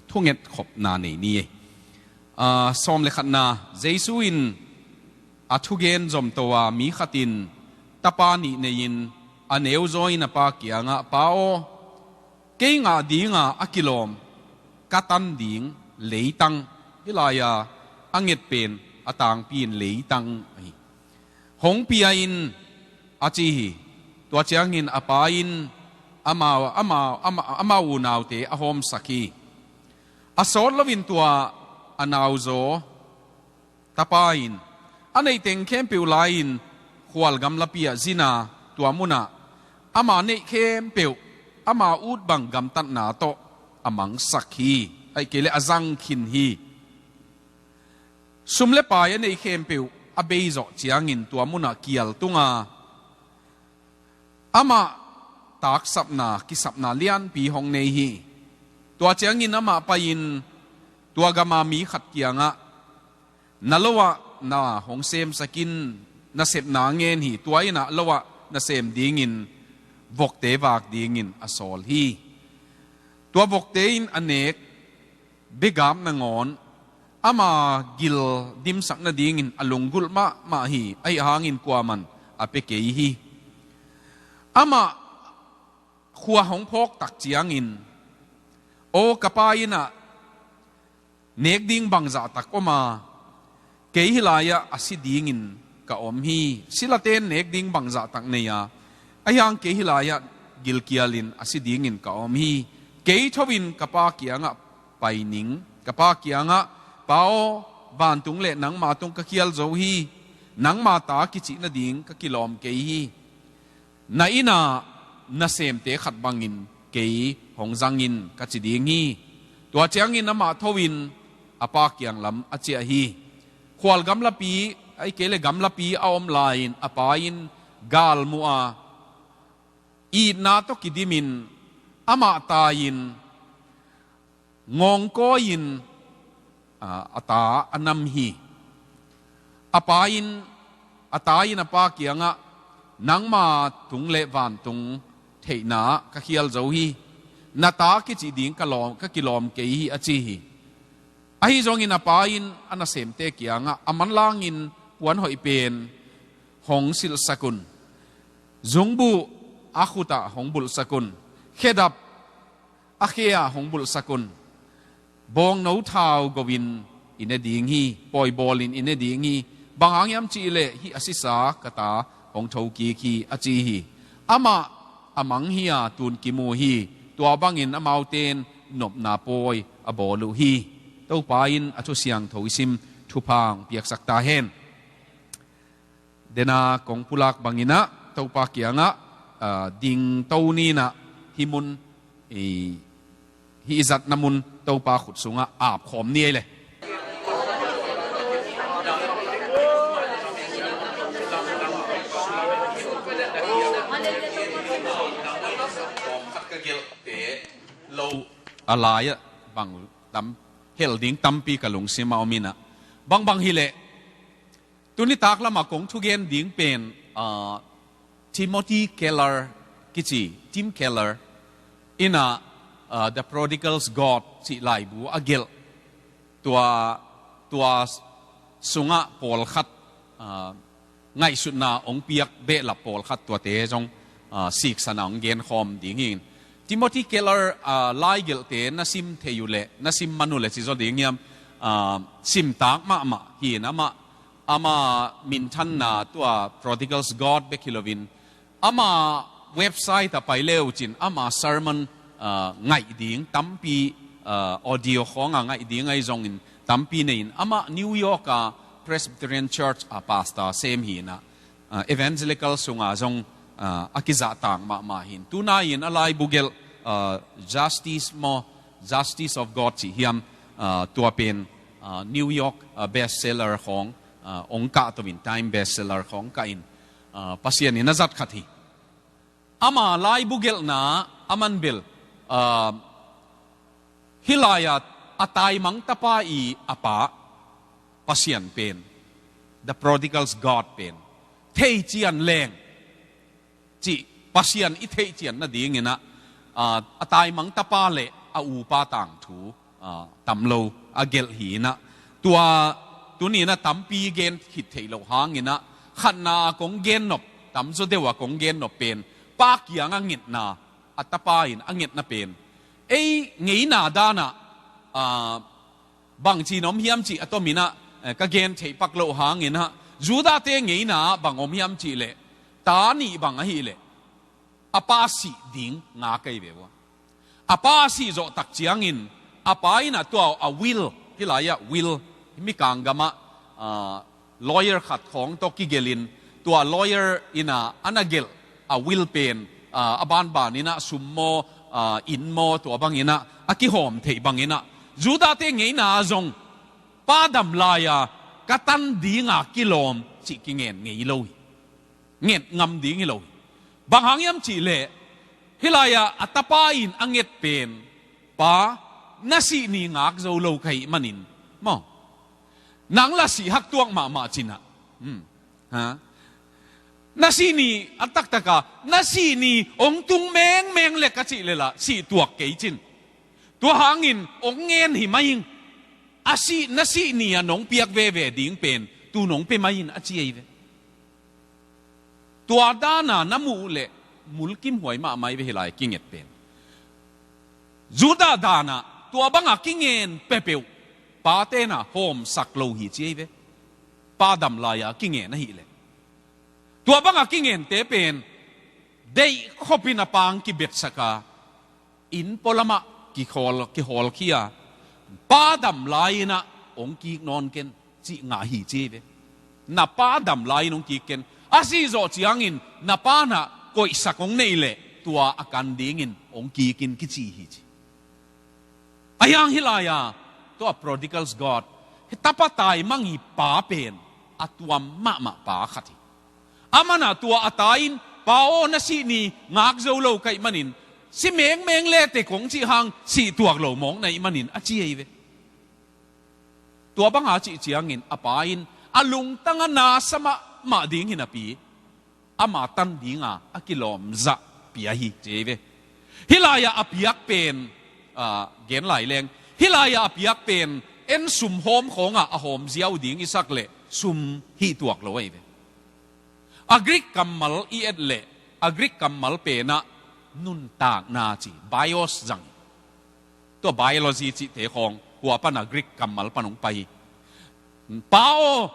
thunget khopna nei ni ei. Ah, sawm le khatna, Jesu in a thugen zomto a, mi khat in tapa nih nei in a neuzaw in a pa kiangah, "Pa aw, kei ngah dinga a kilawm ka tan ding leitang," hih lai-a a nget pen a tangpi in leitang ahi, "hong pia in," a ci hi. Tua ciangin a pa in amau, amau, amau, amau unaute a hawmsak hi. A sawt loin tua a nauzaw tapa in a neih teng khempeuh la-in khual gamlapi ah zin a, tua munah ama neih khempeuh ama ut bang gamtatna tawh a mangsak hi, ahih kei leh a zang khin hi. Sum le pai a neih khempeuh a bei zawh ciangin tua munah kial tung a, amah taksapna, kisapna lianpi hong nei hi. Tua ciangin amah pai-in tua gama mi khat kiangah, "Na lo ah na hong semsak in, nasepna ngen hi, tua in ah lo ah na sem dingin vokte vak dingin," a sawl hi. Tua vokte in a nek begap nangawn ama gil dimsak nadingin a lunggulh mahmah hi, ahih hangin kuaman a pia kei hi. Amah khua hong phawk tak ciangin, "Aw, ka pa in ah nek ding bangzah tak om a, kei hih lai-ah a si dingin ka om hi. Silate in nek ding bangzah tak nei a, ahih hang kei hih lai-ah gilkialin a si dingin ka om hi. Kei tho-in ka pa kiangah pai ning. Ka pa kiangah, 'Pa aw, vantung le nangma tung ka khial zo hi. Nangma ta kicih nading ka kilawm kei hi. Na inn ah nasemte khat bangin kei hong zang in,' ka ci ding hi." Tua ciangin amah tho-in a pa kiang lam a ciah hi. Khual gamlapi, ahih kei leh gamlapi a om lai-in a pa in galmuh a, Itna tawh kidimin amah tai-in ngawngkawi-in, a, a ta a nam hi. A pa in, a ta in a pa kiangah, "Nangma tung le vantung theihna ka khial zo hi. Na ta kici ding ka lawm, ka kilawm kei hi," a ci hi. Ahi zongin a pa in a nasemte kiangah, "A manlangin puan hoih pen hong silhsak un. Zungbuh a khutah hong bulhsak un. Khedap a khe-ah hong bulhsak un. Bawngno thau go-in i ne ding hi, pawibawlin i ne ding hi. Bang hang hiam cihleh hih a sisa ka ta hong thokik hi," a ci hi. Amah a mang hi-a tun kimu hi. Tua bangin amaute in nopna pawi a bawl uh hi. Topa in a thu siangtho i sim thupha hong piaksak ta hen. Dena kong pulak banginah Topa kiangah, ah, dingto ninah hih mun, i, hih i zatna mun Topa khut sungah apkhawm ni ei le. A lai-ah bang tam, hel ding tampi ka lungsim a om inah. Bangbang hileh, tuni taklamah kong thugen ding pen, ah, Timothy Keller kici, Tim Keller inah, ah, The Prodigal's God cih laibu a gelh. Tua, tua sungah pawlkhat, ah, ngaihsutna hong piak behlap pawlkhat tuate zong, ah, siksana hong genkhawm ding hi. Timothy Keller, ah, laigelhte na sim thei uh leh, na sim man uh leh ci zaw ding hiam, ah, simtak mahmah hi-in amah, ama minthanna tua Prodigal's God bek hi loin, ama website ah pai le uh cin, ama sermon, ah, ngaih ding tampi, ah, audio khawngah ngaih ding ahi zongin tampi nei-in, amah New York a Presbyterian Church a pastor sem hi-inah, ah, evangelical sungah zong, ah, a kizahtak mahmah hi-in. Tunai-in a laibu gelh, ah, Justice maw, Justice of God cih hiam, ah, tua pen, ah, New York, ah, bestseller khawng, ah, hong kah to-in, Time bestseller khawng kah in, ah, Pasian in a zat khat hi. Ama laibu gelhna a man bel, ah, hih lai-ah a taimang tapa i a pa Pasian pen, the prodigal's God pen, theih cian leng cih Pasian i theih cian nadinginah, ah, a taimang tapa le a upa tangthu, ah, tam lo a gelh hi-inah. Tua tuninah tampi gen khit theih loh hanginah, khatna a kong gennop, tamzaw deuh a kong gennop pen, pa kiangah ngetna, a tapa in a ngetna pen, ei ngeina danah, ah, bangci na om hiam cih a tominah, eh, ka gen theih pak loh hanginah, Judah-te ngeina ah bang om hiam cihleh, ta nih bang ahileh, a pa sih ding ngak ahi ve ua. A pa sih zawh tak ciangin, a pa inah tua a will, hih lai-ah will, mikang gamah, ah, lawyer khat khawng tawh kigelhin, tua lawyer inah a na gelh a will pen, ah, a banbaninah sum maw, ah, inn maw, tua banginah a kihawm theih banginah, Judah-te ngeina zong pa dam lai-a ka tan dinga kilawm cih kingen ngei lo hi. Nget ngam ding hi lo hi. Bang hang hiam cihleh, hih lai-ah a tapa in a nget pen, pa, na sih ni ngak zo lo ka hih manin, maw, nang la sih hak tuak mahmah cinah, hmm, ha? Na sih ni a taktaka, na sih ni hong tung mengmeng le ka cih leh lah sih tuak kei cin. Tua hangin hong ngen hi mai ing. A sih, na sih ni-a nong piak veve ding pen tu nong pia mai in, a ci ahi ve. Tua dana na muh uh leh mulkimhuai mahmah hi ve hih lai kinget pen. Judah dana tua banga kingen peuhpeuh, pate na hawmsak lo hi ci ahi ve. Pa dam lai-a kingen ahileh. Tua banga kingente pen, deih khopin a pang kibetsaka, inn pualamah kikhawl, kihawlkhia, pa dam lai-inah hong kik nawn ken, cih ngah hi ci ahi ve. Na pa dam lai-in hong kik ken. A sih zawh ciangin, na pa nah koihsak hong neih leh, tua a kan dingin hong kik in kici hi ci. Ahi hang hih lai-a, tua prodigal's God, hih tapa taimang hi pa pen, a tuam mahmah pa khat hi. Amanah tua a ta in, Pa aw, na sih ni ngak zo lo ka hih manin, si mengmeng le teh kong cih hang sih tuak lo mawk na hih manin, a ci ahi ve. Tua banga cih ciangin a pa in a lungtang a nasa mahmah ding hi napi, ama tan dinga a kilawm zah pia hi, ci ahi ve. Hih lai-ah a piak pen, ah, gen lai leng, hih lai-ah a piak pen en sum hawm khawngah a hawm ziau ding i sak leh sum hih tuak lo ahi ve. A Greek kammal i et leh a Greek kammal penah nuntakna ci, bios zang. Tua biology cihte khawng hua pana Greek kammal pan hong pai hi. Pa aw,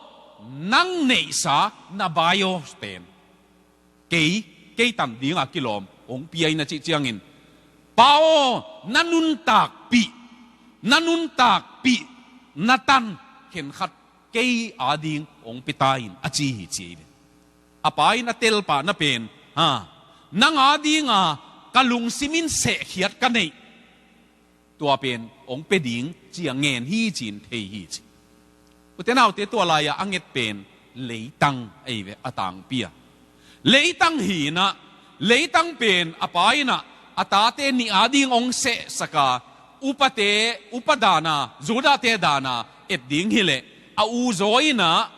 nang neihsa na bios pen kei, kei tan dinga kilawm hong pia in, a cih ciangin, Pa aw, na nuntakpih, na nuntakpih, na tan khenkhat kei ading hong pia ta in, a ci hi, ci hi. A pa in a telpahna pen, ha, nang adinga ka lungsimin sehkhiat ka neih, tua pen hong pia ding ci-a ngen hi, ci-in thei hi, ci. Ute naute, tua lai-ah a nget pen leitang ahi ve, a tangpi-a. Leitang hi-inah, leitang pen a pa inah a tate nih ading hong sehsaka, upate, upa dana, Judahte dana et ding hileh, a uzaw inah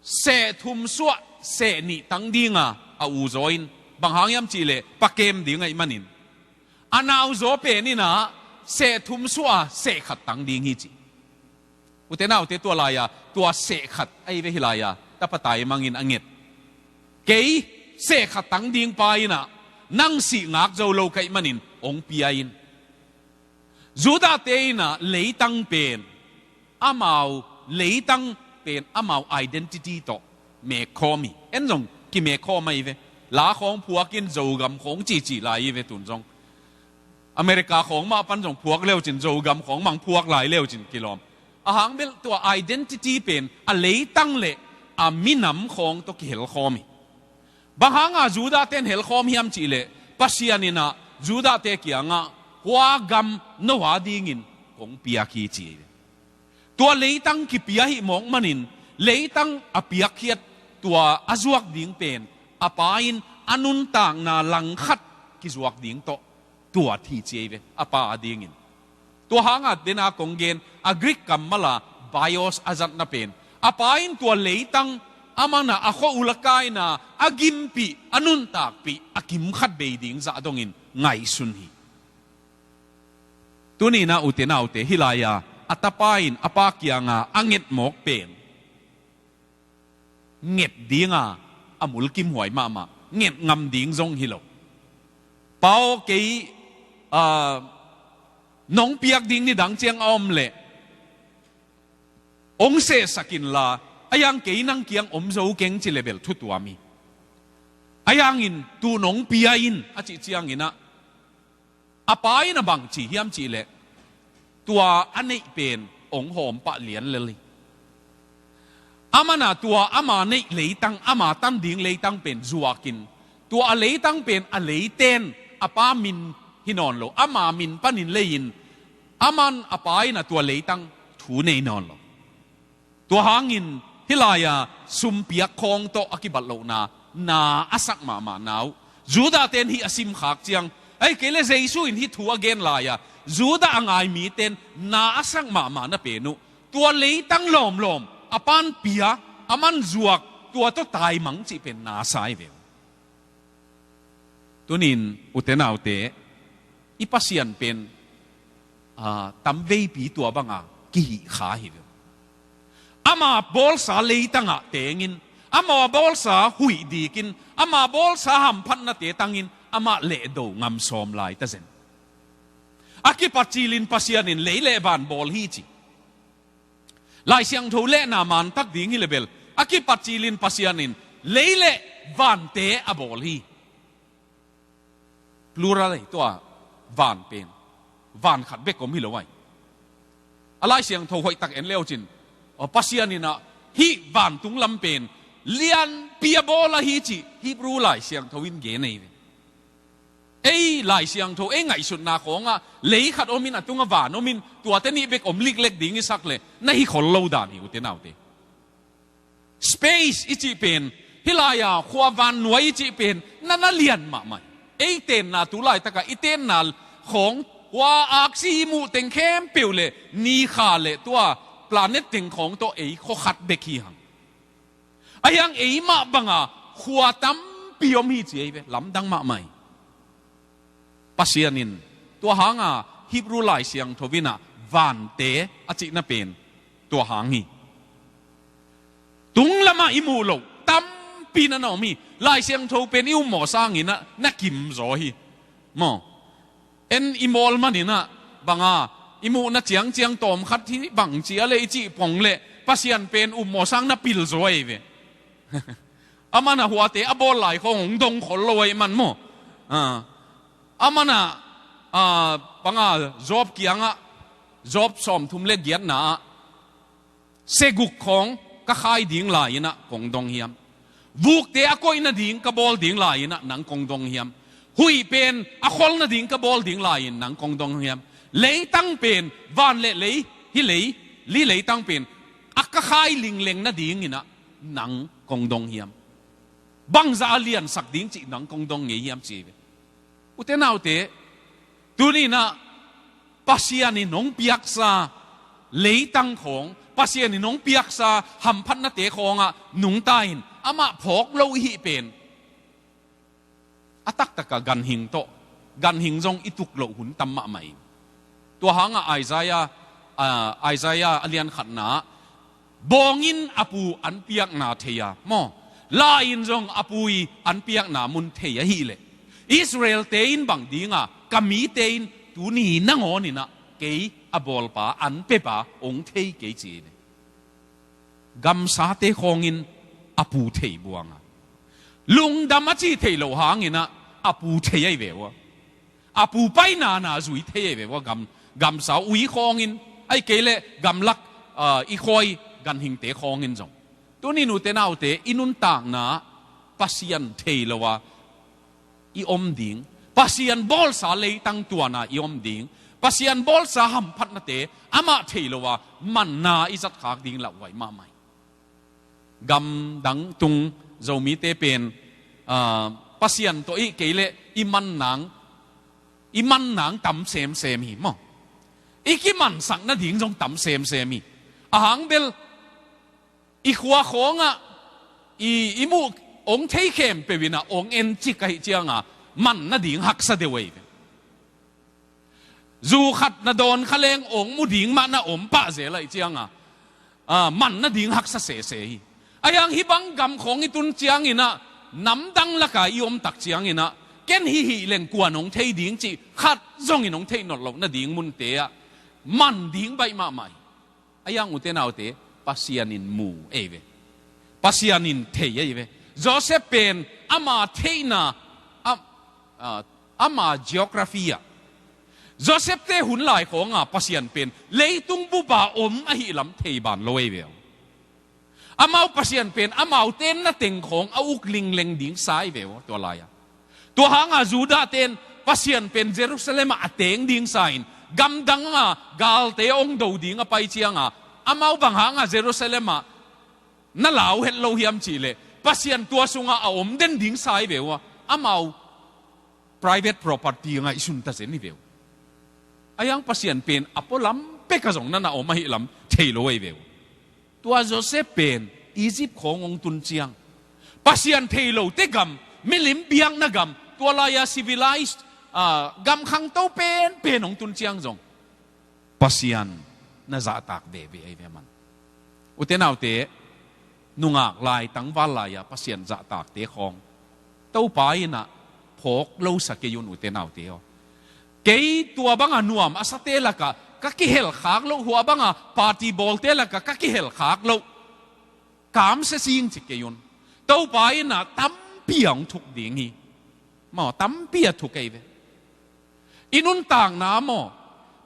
seh thum suah seh nih tang dinga a uzaw in, bang hang hiam cihleh pakem ding ahih manin, a nauzaw pen inah seh thum suah a seh khat tang ding hi, ci. Ute naute, tua lai-a tua seh khat ahi ve, hih lai-a tapa taimangin a nget. Kei seh khat tang ding pa inah nang sih ngak zo lo ka hih manin hong pia in. Judahte inah leitang pen amau, leitang pen amau identity tawh mekkhawm hi. En zong kimekkhawm ahi ve. La khawng phuakin Zogam khawng cici lai hi ve, tun zong America khawng mah pan zong phuak leucin, Zogam khawng mang phuak lai leucin kilawm. A hang bel tua identity pen a leitang le a minam khawng tawh kihelkhawm hi. Bang hanga Judahte in helkhawm hiam cihleh, Pasian inah Judahte kiangah, hua gam no adingin kong piak hi, ci hi. Tua leitang kipia hih mawk manin, leitang a piakkhiat tua a zuak ding pen a pa in a nuntakna langkhat kizuak ding tawh tuat hi, ci hi ve, a pa adingin. Tua hanga dena kong gen, a Greek kammala bios a zatna pen, a pa in tua leitang a mana, a khua-ul a kaina, a gimpih, a nuntakpih, a kimkhat bei ding zah dongin ngaihsun hi. Tuninah ute naute, hih lai-a a tapa in a pa kianga a nget mawk pen nget dinga a mulkimhuai mahmah, nget ngam ding zong hi lo. Pa aw, kei, ah, nong piak ding nidang ciang a om leh hong sehsak inla, a hiang kei nang kiang om zo keng, ci lebel thutuam hi. A hiangin tu nong pia in, a cih cianginah a pa in a bang ci hiam cihleh, tua a neih pen hong hawm pah lianlel hi. A mana tua ama neih leitang, ama tan ding leitang pen zuakin, tua a leitang pen a leiten a pa min hi nawn lo, ama min panin lei-in, aman a pa inah tua leitang thu nei nawn lo. Tua hangin hih lai-a sumpiak khawng tawh a kibat lohna na a sak mahmahna uh. Judahte in hih a simkhak ciang, ahih kei leh Jesu in hih thu a gen lai-a Judah a ngai mite in na a sak mahmahna pen uh, tua leitang lawmlawm a pan pia, aman zuak, tua tawh taimang cih pen na sa hi ve. Tunin ute naute, i Pasian pen, ah, tamveipi tua banga kihih kha hi ve. Ama bawlsa leitangah tengin, ama bawlsa huih dikin, ama bawlsa hamphatnate tangin, amah lehdo ngam sawm lai ta zen. A kipat cilin Pasian in lei le van bawl hi, ci. Lai Siangtho lehna mantak ding hi lebel, a kipat cilin Pasian in lei le vante a bawl hi. Plural ahi tua, van pen van khat bek om hi lo ahi. A Lai Siangtho hoihtak en leucin, aw, Pasian inah hih vantung lam pen lianpi a bawl ahi, cih Hebrew Lai Siangtho in gen ahi ve. Ei Lai Siangtho, ei ngaihsutna khawngah lei khat omin, a tungah van omin, tuate nih bek om liklek ding i sak leh na hi khol lo dan hi, ute naute. Space i cih pen Hih lai-a khua vannuai i cih pen na na lian mahmah hi. Ei tenna tu laitakah i tenna khawng, hua aksi i muh teng khempeuh le ni kha le tua planet teng khawng tawh ei khua khat bek hi hang. Ahi hang ei mah banga khua tampi om hi ci ei ve, lamdang mahmah hi. Pasian in tua hanga Hebrew Lai Siangtho inah vante a cihna pen tua hang hi. Tung lamah i muh loh tampi na na om hi. Lai Siangtho pen i ummawh sangin ah na kim zaw hi. Maw? En i mawl maninah banga i muhna ciangciang tawmkhat hi bang cia le i cih pong le Pasian pen ummawh sang na pil zaw ei ve. Aman a huate a bawl lai khawng hong dong khol lo ei man maw? Ah. Aman a, ah, banga Job kiangah, Job sawmthum le giatna ah, seguk khawng ka khai ding lai-inah kong dong hiam? Vukte a koih nading ka bawl ding lai-inah nang kong dong hiam? Huih pen a khol nading ka bawl ding lai-in nang kong dong hiam? Leitang pen van le lei, hih lei, li leitang pen a ka khai lingleng nadinginah nang kong dong hiam? Bangzah a liansak ding cih nang kong dong ngei hiam ci ve. Ute naute, tuninah Pasian in hong piaksa leitang khawng, Pasian in hong piaksa hamphatnate khawngah nungta in amah phawk lo i hih pen a taktakah ganhing tawh, ganhing zong i tuk loh hun tam mahmah in. Tua hangah Isaiah, ah, Isaiah a lian khatna ah, bawng in a pu an piakna thei a, maw? La in zong a pu i an piakna mun thei ahih leh Israel-te in bang dinga ka mite in tuni nangawninah kei a bawlpa, an pepa hong thei kei ci hi. Gamsate khawngin a pu thei buanga, lungdam a ci thei lo hanginah a pu thei ahi ve ua. A pu painana zui thei ahi ve ua, gam, gamsa ui khawngin, ahi kei leh gamlak, ah, i khawi ganhingte khawngin zong. Tuni nute naute, i nuntakna Pasian thei lo a i om ding, Pasian bawlsa leitang tuana i om ding, Pasian bawlsa hamphatnate amah thei lo a manna i zatkhak ding lauhuai mahmah hi. Gamdang tung Zomite pen, ah, Pasian tawh i kei leh i mannang, i mannang tam semsem hi maw? I kimansak nading zong tam semsem hi. Ahang bel i khua khawngah i, i muh hong thei khempeuh inah hong encik ahih cianga man nading haksa deuh ahi ve. Zu khat na dawn kha leng hong mu ding mah na om pah zel ahih cianga, ah, man nading haksa sese hi. Ahi hang hih bang gam khawng i tun cianginah namdang laka i omtak cianginah ken hih hih leng kuan hong thei ding cih khat zongin hong theih nolh loh nading munte ah man ding baih mahmah hi. Ahi hang ute naute, Pasian in mu ei ve. Pasian in thei ei ve. Joseph pen ama theihna, am, ah, ama geography ah, Joseph-te hun lai khawnga Pasian pen leitung bupa om ahih lam thei ban lo ei ve. Amau Pasian pen amau tenna teng khawng a uk lingleng ding sa ei ve ua tua lai-a. Tua hanga Judah ten Pasian pen Jerusalem ah a teng ding sa in, gamdanga galte hong do ding a pai cianga, amau bang hanga Jerusalem ah na lau het lo hiam cihleh Pasian tua sungah a om den ding sa ei ve ua. Amau private property ngaihsun ta zen hi ve uh. Ahi hang Pasian pen a pualam peka zong na na om ahih lam thei lo ei ve uh. Tua Joseph pen Egypt khawng hong tun ciang, Pasian thei lote gam, milim biakna gam, tua lai-a civilized, ah, gam khangto penpen hong tun ciang zong Pasian na zahtak veve ei ve man. Ute naute, nungak lai tangval lai-a Pasian zahtakte khawng Topa inah phawk losa kei un ute naute aw. Kei tua banga nuam a sate lakah ka kihelkhak loh, hua banga party bawlte lakah ka kihelkhak loh, kamsia sing ci kei un. Topa inah tampi a hong thuk ding hi. Maw, tampi a thuk ei ve. I nuntakna maw,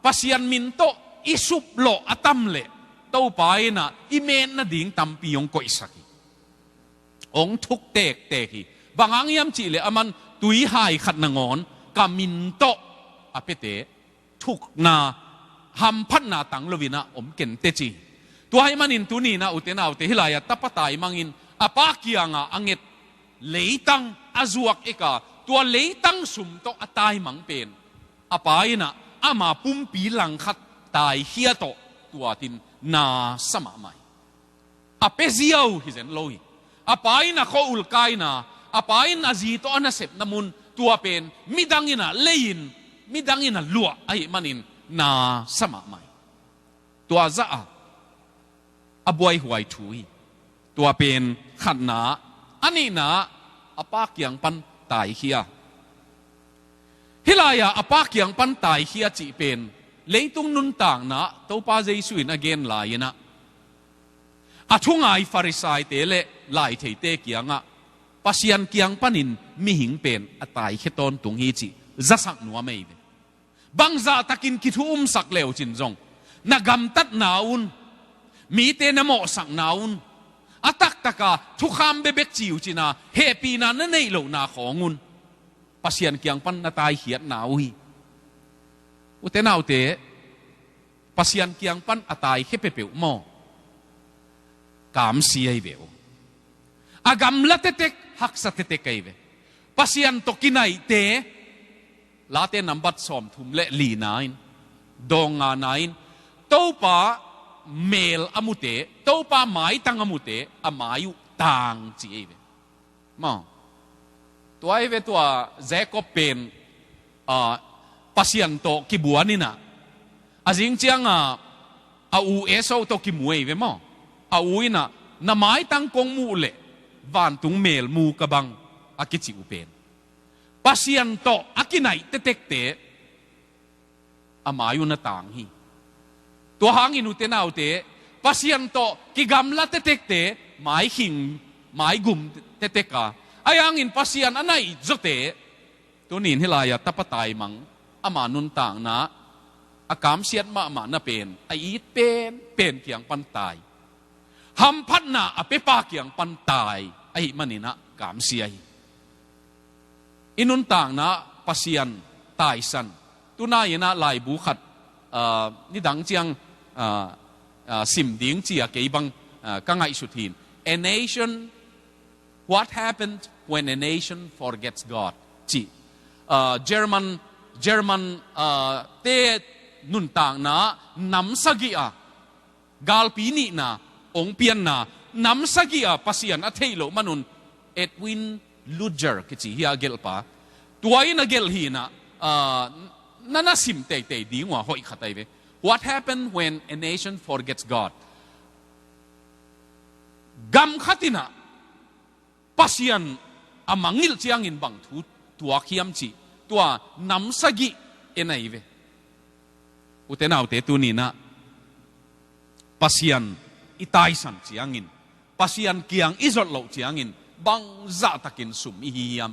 Pasian min tawh i suplawh a tam leh Topa inah i metna ding tampi hong koihsak hi. Hong thuk tektek hi. Bang hang hiam cihleh aman tuihai khat nangawn ka min tawh a piate thukna, hamphatna tang loinah om kente ci. Tua ahih manin tuninah ute naute, hih lai-ah tapa taimangin a pa kiangah a nget leitang a zuak eka, tua leitang sum tawh a taimang pen a pa innah ama pumpi langkhat taikhia tawh tuatin na sa mahmah hi. A pia ziau hi zen lo hi. A pa in a khua-ul kaina, a pa in a zi tawh a nasepna mun, tua pen midang innah lei-in, midang innah luah ahih manin na sa mahmah hi. Tua zah a a buaihuai thu hi. Tua pen khatna, a nihna, a pa kiang pan taikhia. Hih lai-ah a pa kiang pan taikhia cih pen leitung nuntakna Topa Jesu in a gen lai-inah a thungai Farisaite le laitheite kiangah Pasian kiang panin mihing pen a taikhia tawntung hi cih zasak nuam ei ve. Bangzah takin kithu umsak leucin zong, na gamtatna un, mite na mawhsakna un, a taktaka thukham bekbek ci uh cina hehpihna na neih lohna khawng un Pasian kiang pan na taikhiatna uh hi. Ute naute, Pasian kiang pan a taikhia peuhpeuh maw, kamsia hi ve uh. A gamla tetek, haksa tetek ahi ve. Pasian tawh kinaihte, Late nambat sawmthum le lina in, dawng ngana in, Topa mel a mute, Topa maitang a mute, a mai uh tang ci ahi ve. Maw. Tua ahi ve tua Jacob pen, ah, Pasian tawh kibuan innah, a zing cianga a u Esau tawh kimu ahi ve maw. A u innah, na maitang kong muh leh vantung mel mu ka bang, a kici uh pen Pasian tawh a kinaih tetekte a mai uh na tang hi. Tua hangin ute naute, Pasian tawh kigamla tetekte mai khing, mai gum tetek a, ahi hangin Pasian a naih zawte, tunin hih lai-ah tapa taimang, ama nuntakna a kamsiat mahmahna pen a it pen pen kiang pan tai. Hamphatna a piapa kiang pan tai ahih maninah kamsia hi. I nuntakna Pasian taisan. Tunai-inah laibu khat, ah, nidang ciang, ah, ah, sim ding ci-a kei bang, ah, ka ngaihsut hi. A nation, what happened when a nation forgets God? Ci. Ah, German, German, ah, te nuntakna nam sagih a galpi nihna, ong pianna, nam sagih a Pasian a theih loh manun Edwin Luther kici hi a gelhpa. Tua in a gelh hinah, ah, na na sim teitei ding uh a hoih khat ahi ve. What happened when a nation forgets God? Gam khat innah Pasian a mangngilh ciangin bang thu tuak hiam cih, tua nam sagih en ahi ve. Ute naute, tuninah Pasian i taisan ciangin, Pasian kiang i zot loh ciangin bangzah takin sum i hi hiam?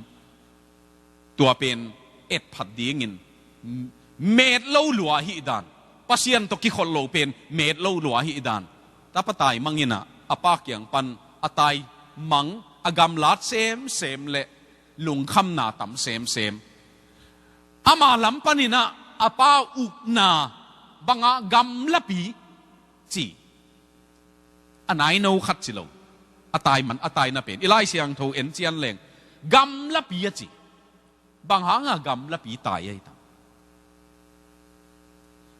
Tua pen etphat dingin, m-, met lo lua ahih dan, Pasian tawh kikhol lo pen met lo lua ahih dan, tapa taimang innah a pa kiang pan a taimang, a gamlat semsem le lungkhamna tam semsem. Ama lam paninah a pa ukna banga gamlapi ci a naino khat ci lo. A taiman, a taina pen i Lai Siangtho en cian leng gamlapi a ci. Bang hanga gamlapi tai ahi tam?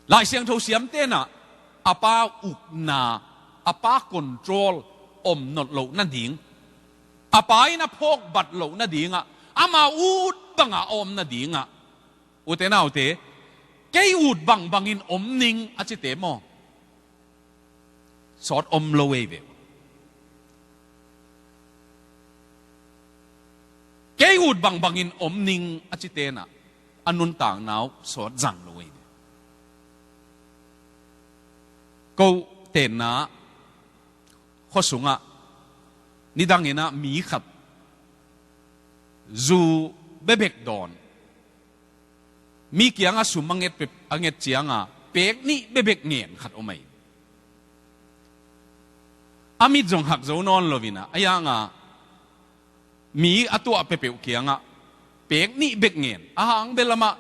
Lai Siangtho siam tenah a pa ukna, a pa control om not loh nading, a pa in a phawk bat loh nadingah, ama ut banga a om nadingah, ute naute, kei ut bangbangin om ning a cite maw? Sawt om lo ei ve. Kei ut bangbangin om ning a ci tenah a nuntakna uh sawt zang lo ei ve. Ko tenna khua sungah nidanginah mi khat zu bebek dawn, mi kiangah sum a nget pep, a nget cianga pek nih bebek ngen khat om ei. A mit zong hak zo nawn loinah a yanga mi a tuah pepeuh kiangah pek nih bek ngen. A hang bel amah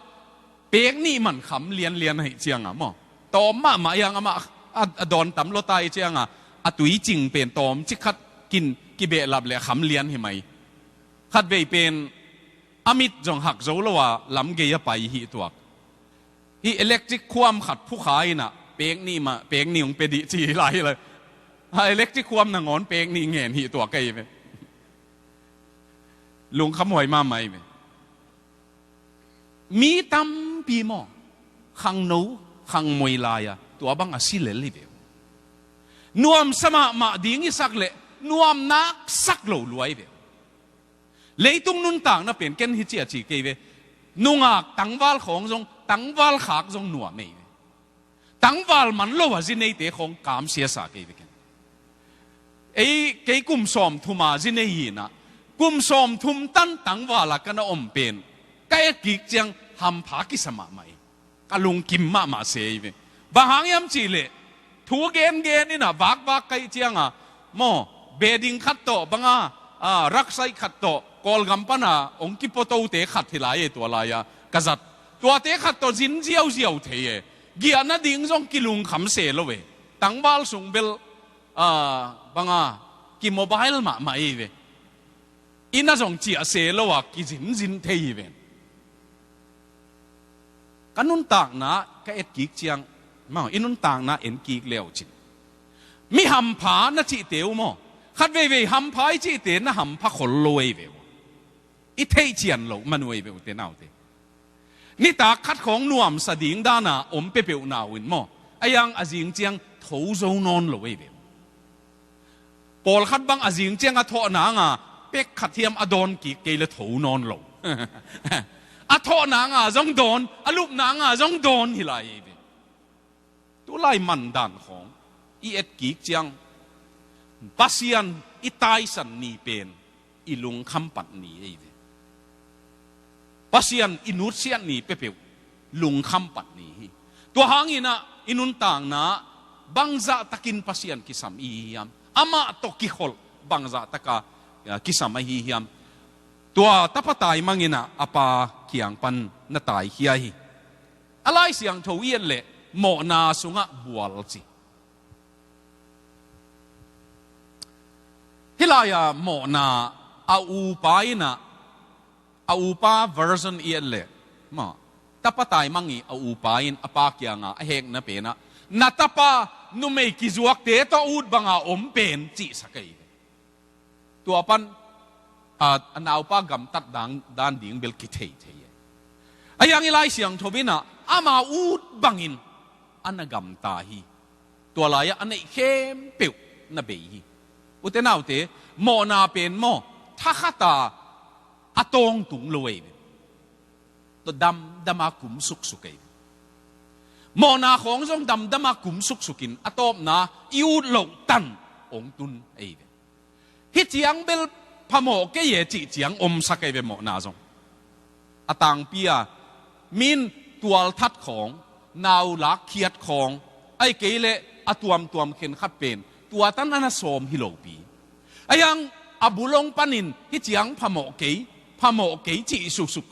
pek nih man kham lianlian ahih cianga maw, tawm mahmah a yang amah a, a dawn tam lawtai cianga a tuicing pen tawm cik khat kin kibehlap le kham lian hi mai. Khatvei pen a mit zong hak zo lo a lam gei a pai hi tuak. Hih electric khuam khat phukha inah pek nih mah, pek nih hong pia dih ci hi lai hi lai. Ha, electric khuam nangawn pek nih ngen hi tuak ahi ve. Lungkham huai mahmah ahi ve. Mi tampi maw, khangno, khangmoi lai-a tua bang a si lel hi ve uh. Nuamsa mahmah ding i sak leh nuam nak sak lo lua hi ve uh. Leitung nuntakna pen ken hi ciah ci kei ve. Nungak tangval khawng zong, tangval khak zong nuam ei ve. Tangval man lo a zi neite khawng kamsia sa kei ve ken. Ei, kei kum sawmthum a zi nei hi inah, kum sawmthum tan tangval a ka na om pen ka et kik ciang hampha kisa mahmah hi. Ka lungkim mahmah se hi ve. Bang hang hiam cih leh thu gengen inah vakvak ka hih cianga maw, bedding khat tawh banga, a, raksaih khat tawh Kawlgam pana hong kipuatote khat hi lai e, tua lai-a ka zat. Tuate khat tawh zin ziauziau thei e. Giahna ding zong kilungkham se lo e. Tangval sung bel, a, banga, kimobile mahmah hi ve. Inn ah zong ciah se lo a kizinzin thei hi ven. Ka nuntakna ka et kik ciang, maw, i nuntakna en kik le uh cin. Mi hampha na cihte uh maw, khat veivei hampha i cihte na hampha khol lo ei ve uh. I theih cian loh man uh ei ve uh te naute. Nitak khat khawng nuamsa ding dana om peuhpeuh na uh in maw, a hiang a zing ciang tho zo nawn lo ei ve uh. Pawlkhat bang a zing ciang a thawh nanga pek khat hiam a dawn kik kei le tho nawn lo. A thawh nanga zong dawn, a lup nanga zong dawn hi lai ei ve. Tulai mandan khawng i et kik ciang Pasian i taisan ni pen i lungkham pat ni ei ve. Pasian i nutsiat ni peuhpeuh lungkham pat ni hi. Tua hanginah i nuntakna bangzah takin Pasian kisam i hi hiam? Amah tawh kikholh bangzah taka, ya, kisam ahi hiam? Tua tapa taimanginah a pa kiang pan na taikhia hi. A Lai Siangtho i et leh mawhna sungah bual ci. Hih lai-a mawhna a upa inah, a upa version i et leh, maw, tapa taimang i a upa in a pa kianga a hekna penah, na tapa numei kizuakte tawh ut banga om pen cihsak ei. Tua pan, a, a naupa gamtat dan, dan ding bel kithei thei e. A hiang i Lai Siangtho inah ama ut bangin a na gamta hi. Tua lai-ah a neih khempeuh na bei hi. Ute naute, mawhna pen maw, thakhata a tawngtung lo ei ve. Tua damdama kum suksuk ei ve. Mawhna khawng zong damdama kum suksukin a tawpna i ut loh tan hong tun ei ve. Hih ciang bel phamawh kei e cih ciang omsak ei ve mawhna zong. A tangpi-a min tualthat khawng, nau lakkhiat khawng, ahih kei leh a tuamtuam khenkhat pen tua tan a na sawm hi lopi. A hiang a bulong panin hih ciang phamawh kei, phamawh kei cih suksuk.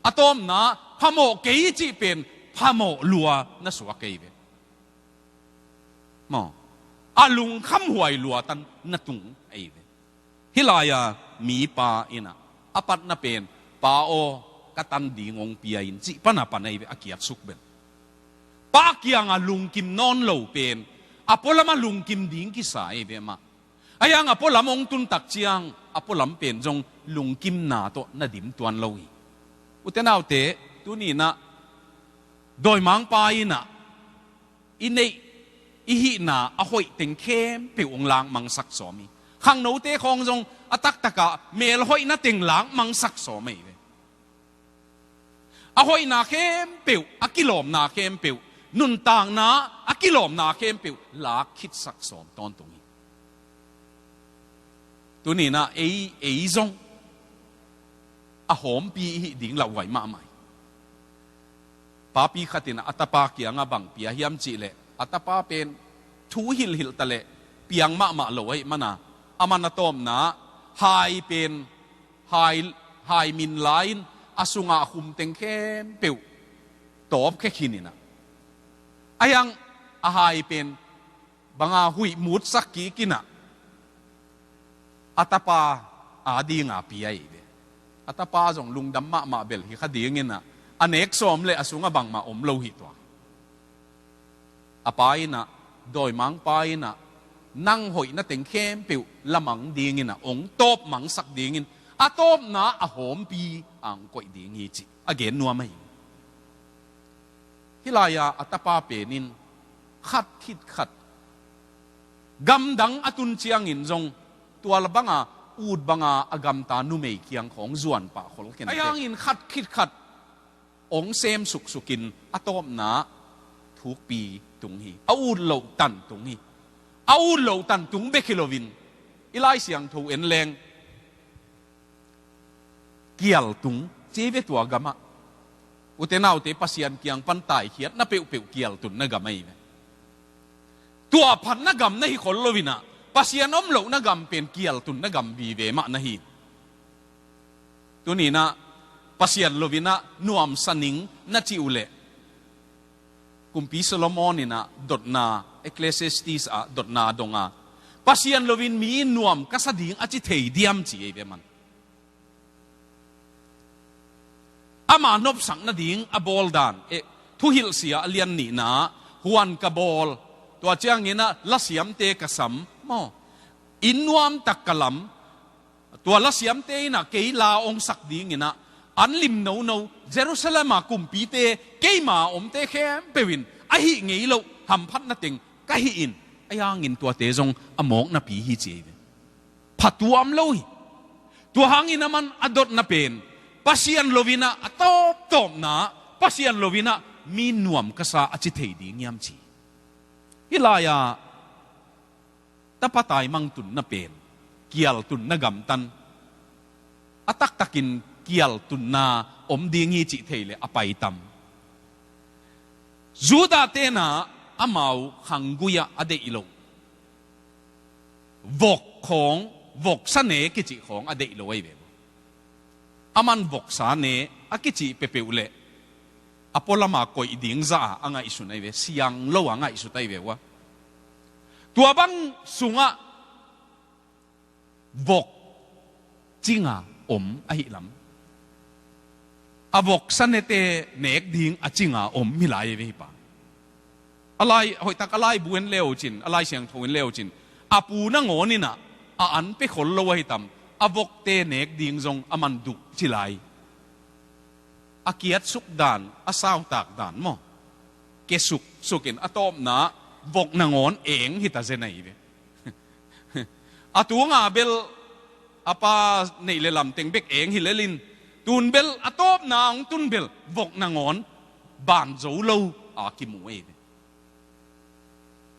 A tawpna phamawh kei cih pen phamawh lua na suak ei ve. Maw, a lungkham huai lua tan na tung ei ve. Hih lai-a mipa inah a patna pen, pa aw, ka tan ding hong pia in cih pana pan ei ve, a kiatsuk bel. Pa kianga lungkim nawn lo pen a pualamah lungkim ding kisa ei ve mah. A hiang a pualam hong tuntak ciang a pualam pen zong lungkimna tawh na dim tuan lo hi. Ute naute, tuninah dawimangpa inah i neih, i hihna a hoih teng khempeuh hong lakmangsak sawm hi. Khangnote khawng zong a taktakah melhoihna teng lakmangsak sawm ei ve. A hoihna khempeuh, a kilawmna khempeuh, nuntakna a kilawmna khempeuh lak khitsak sawm tawntung hi. Tuninah ei, ei zong a hawmpi i hih ding lauhuai mahmah hi. Papi khatin a tapa kiangah bang pia hiam cihleh, a tapa pen thu hilhhilh taleh piang mahmah lo ahih mana, a man a tawpna hai pen, hai, hai min lai-in a sungah khum teng khempeuh tawpkhia khin inah, a hiang a hai pen banga huih mutsak kik inah a tapa a dinga pia ei ve. A tapa zong lungdam mahmah bel hi kha dingin ah, a nek sawm le a sungah bangmah om lo hi tua. A pa in ah, dawimangpa in ah, nang hoihna teng khempeuh lamang dingin ah, ong tawp mangsak dingin, a tawpna a hawmpi ang koih ding hi cih a gen nuam ahi. Hih lai-ah a tapa pen in khat khit khat gamdang a tun ciangin zong tua la banga ut banga a gamta numei kiang khawng zuan pah khol khen. Ahi hangin khat khit khat ong sem suksukin a tawpna thukpi tung hi. A ut loh tan tung hi. A ut loh tan tung bek hi loin i Lai Siangtho en leng kial tung ci ve tua gamah. Ute naute, Pasian kiang pan taikhiatna peuhpeuh kial tunna gam ahi ve. Tua phatna gam na hi khol loin ah, Pasian om lohna gam pen kial tunna gam vive mah na hi. Tuni-in ah Pasian loin ah nuamsa ning na cih uh leh, Kumpi Solomon in ah dotna, Ecclesiastes ah dotna dong a, Pasian loin mi in nuam ka sa ding a ci thei diam ci ei ve man. Ama nopsak nading a bawl dan, eh, Thuhilhsia a lian nihna, huan ka bawl, tua ciangin ah lasiamte ka sam maw, inn nuamtak ka lam, tua lasiamte in ah kei la ong sak dingin ah, an lim nono Jerusalem a kumpite, keima omte khempeuh in a hih ngei loh hamphatna teng ka hih in, ahi hangin tuate zong a mawknapi hi ci ei ve. Phatuam lo hi. Tua hangin aman a dotna pen, Pasian loin ah a tawptawpna, Pasian loin ah mi nuam ka sa a ci thei ding hiam ci. Hih lai-ah tapa taimang tunna pen kial tunna gamtan, a taktakin kial tunna om ding hi cih thei leh a paitam. Judah ten ah amau khanggui-ah a deih loh, vok khawng, voksa ne kicih khawng a deih lo ahi ve. Aman voksa ne a kicih peuhpeuh leh a pualama koih ding zah a ngaihsun ahi ve, siang lo a ngaihsut ahi ve ua. Tua bang sungah vok cinga om ahih lam, a voksa nete nek ding a cinga om hi lai ve hi pa. A lai, hoihtak a laibu en le uh cin, a Lai Siangtho en le uh cin, a pu nangawn in ah a an pe khol lo ahi tam, a vokte nek ding zong aman duh ci lai. A kiatsuk dan, a sautak dan maw, kesuk sukin a tawpna vok nangawn eng hi ta zen ahi ve. A tunga bel a pa neih le lamteng bek eng hi lelin, tun bel a tawpna hong tun bel vok nangawn ban zo lo a kimu ei ve.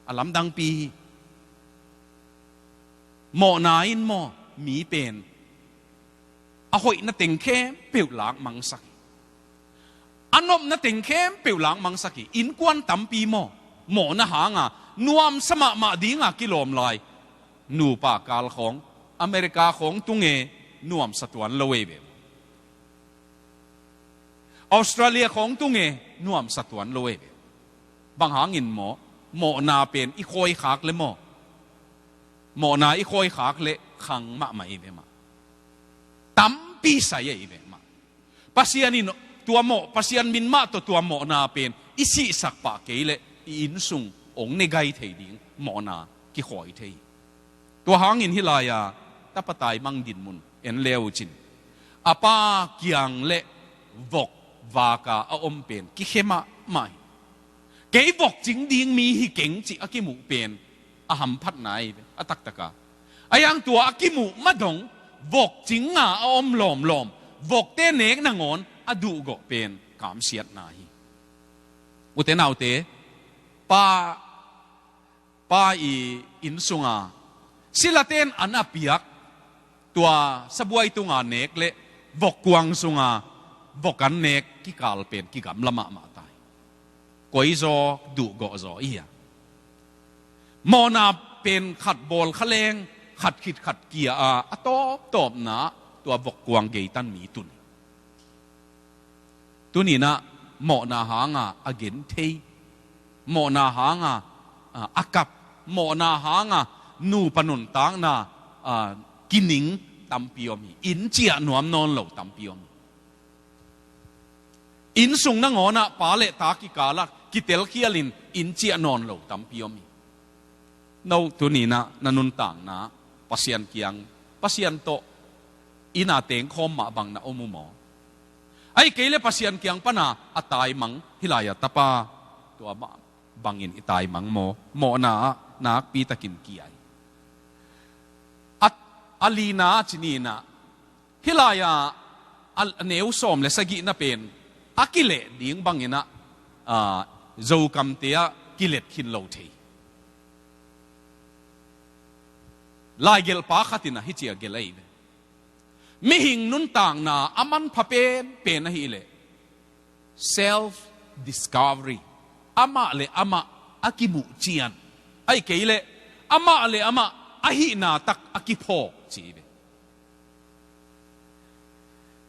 A lamdangpi hi. Mawhna in maw, mi pen a hoihna teng khempeuh lak mangsak hi. A nopna teng khempeuh lak mangsak hi. Innkuan tampi maw, mawhna hanga nuamsa mahmah dinga kilawm lai. Nupa kal khawng, America khawng tung e, nuamsa tuan lo ei ve. Australia khawng tung e, nuamsa tuan lo ei ve. Bang hangin maw, mawhna pen i khawikhak le maw, mawhna i khawikhak le khang mahmah ei ve mah. Tampi sai ei ve mah. Pasian in tua mawh, Pasian min mah tawh tua mawhna pen i sihsak pah kei leh i innsung hong ne gai thei ding mawhna kikhawi thei hi. Tua hangin hih lai-a tapa taimang dinmun en le uh cin, a pa kiang le vok vaka a om pen kikhe mahmah hi. Kei vok cing ding mi hi keng cih a kimuh pen a hamphatna ahi ve, a taktaka. A yang tua a kimuh madong vok cinga a om lawmlawm, vokte nek nangawn a duhgawh pen kamsiatna hi. Ute naute, pa, pa i inn sunga silaten an a piak tua sabuai tunga nek le vokkuang sunga vok an nek kikal pen kigamla mahmah ta hi. Koizaw, duhgawhzaw i hi a. Mawhna pen khat bawl kha leng khat khit khat kia a, a tawptawpna tua vokkuang geitan mi tun hi. Tuninah mawhna hanga a genthei, mawhna hanga, a, a kap, mawhna hanga nupa nuntakna, a, kining, tampi om hi. Inn ciah nuam nawn lo tampi om hi. Inn sung nangawnah pa le ta kikalah kitelkhialin inn ciah nawn lo tampi om hi. No tuninah na nuntakna Pasian kiang, Pasian tawh inn a tengkhawm mah bang na om uh maw? Ahih kei le Pasian kiang pana a taimang hih lai-a tapa tua mah bangin i taimang maw? Mawhna ah nakpitakin kia hi. A, a lina ci ninah hih lai-a a neu sawm le sagihna pen a kileh ding banginah, a, Zokamte ah kilet khin lo thei. Laigelhpa khatinah hih cia gelh ahi ve. Mihing nuntakna a manpha penpen ahileh self discovery, amah le amah a kimuh cian, ahih kei leh amah le amah a hihna tak a kiphawk ci hi ve.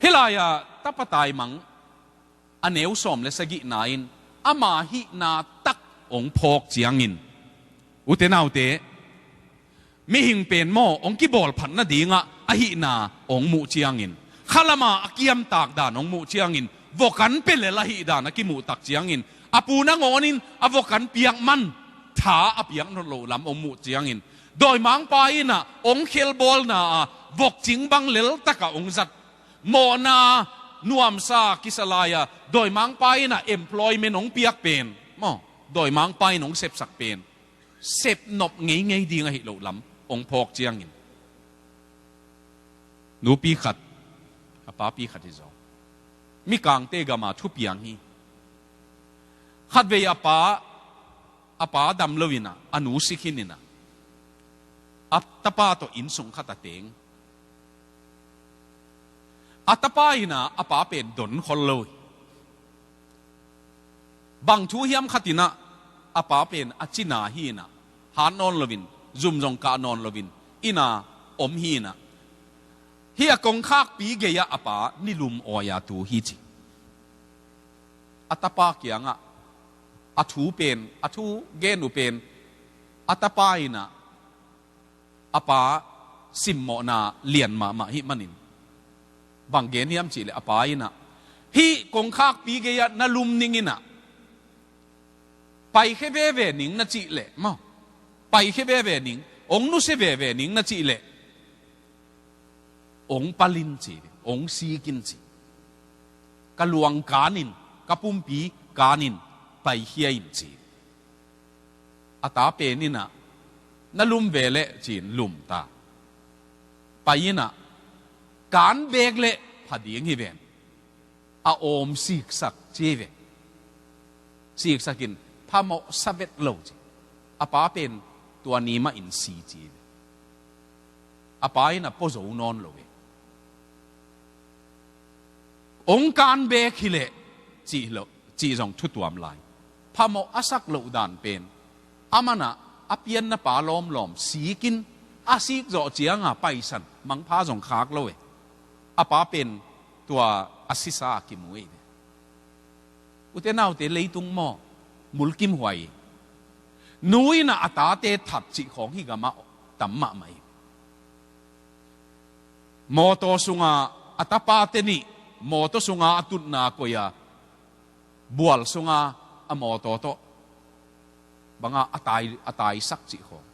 Hih lai-a tapa taimang a neu sawm le sagihna in ama hihna tak hong phawk ciangin, ute naute, mihing pen maw hong kibawlphat nadingah a hihna hong muh ciangin, khalama a kiamtak dan hong muh ciangin, vokan pelel a hih dan a kimuh tak ciangin, a pu nangawnin a vokan piak man tha a piak nawn loh lam hong muh ciangin, dawimangpa innah hong khelbawlna a vokcing bang leltakah hong zat, mawhna nuamsa kisa lai-a dawimangpa innah employment hong piak pen maw, dawimangpa in hong sepsak pen sepnop ngeingei ding ahi loh lam hong phawk ciangin, nupi khat, a papi khat hi zaw, Mikangte gama thupiang hi. Khatvei a pa, a pa dam loinah a nu si khininah a tapa tawh inn sung khat a teng. A tapa innah a pa pen don khol lo hi. Bang thu hiam khatinah a pa pen a cina hi innah hat nawn loin, zum zong kah nawn loin, innah om hi innah, hih a kongkhakpi gei-ah a pa nilum awi-a tu hi ci. A tapa kiangah a thu pen, a thu gen uh pen, a tapa innah a pa simmawhna lian mahmah hih manin, bang gen hiam cihleh a pa innah, hih kongkhakpi gei-ah na lum ning innah, paikhia veve ning na cihleh maw, paikhia veve ning, hong nusia veve ning na cihleh, hong palin ci, hong sikin ci, ka luang kanin, ka pumpi kanin, paikhia in ci. A ta pen innah, na lum ve leh ci-in lum ta. Pai innah, kan bek leh pha ding hi ven, a awm siksak ci hi ve. Siksakin phamawh sa vet lo ci. A pa pen tua ni mahin si ci hi ve. A pa innah pua zo nawn lo ve. Hong kan bek hileh cih loh, cih zong thutuam lai. Phamawh a sak loh dan pen, a manah a pianna pa lawmlawm sikin, a sik zawh cianga paisan mangpha zong khak lo e. A pa pen tua a sisa a kimu e. Ute naute, leitung maw, mulkimhuai. Nu innah a tate that cih khawng hih gamah tam mahmah hi. Mawtaw sunga a tapate nih, mawtaw sunga a tutna koi-a, bual sunga a mawtaw tawh banga a tai, a taisak cih khawng.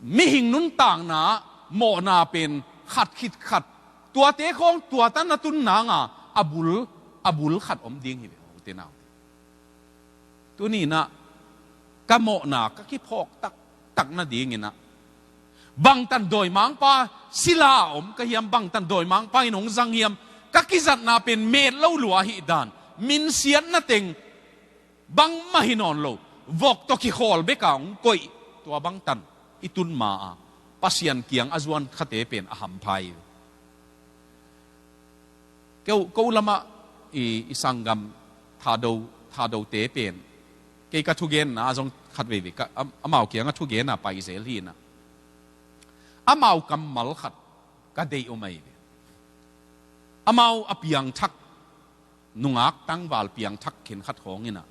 Mihing nuntakna mawhna pen khat khit khat, tuate khawng tuatan a tun nanga a bul, a bul khat om ding hi ve, ute naute. Tuninah ka mawhna ka kiphawk taktak nadinginah, bangtan dawimangpa sila a om ka hiam, bangtan dawimangpa in hong zang hiam, ka kizatna pen met lo lua ahih dan, minsiatna teng bangmah hi nawn lo, vok tawh kikhawl beka hong koih, tua bangtan i tun ma-a Pasian kiang a zuan khate pen a hampha hi. Ko, ko lamah i, i sanggam Thado, Thadote pen, kei ka thugenna zong khat veivei ka, am-, amau kiangah thugena paizel hinah, amau kammal khat ka deih om ahi ve. Amau a piangthak, nungak tangval piangthak khenkhat khawnginah,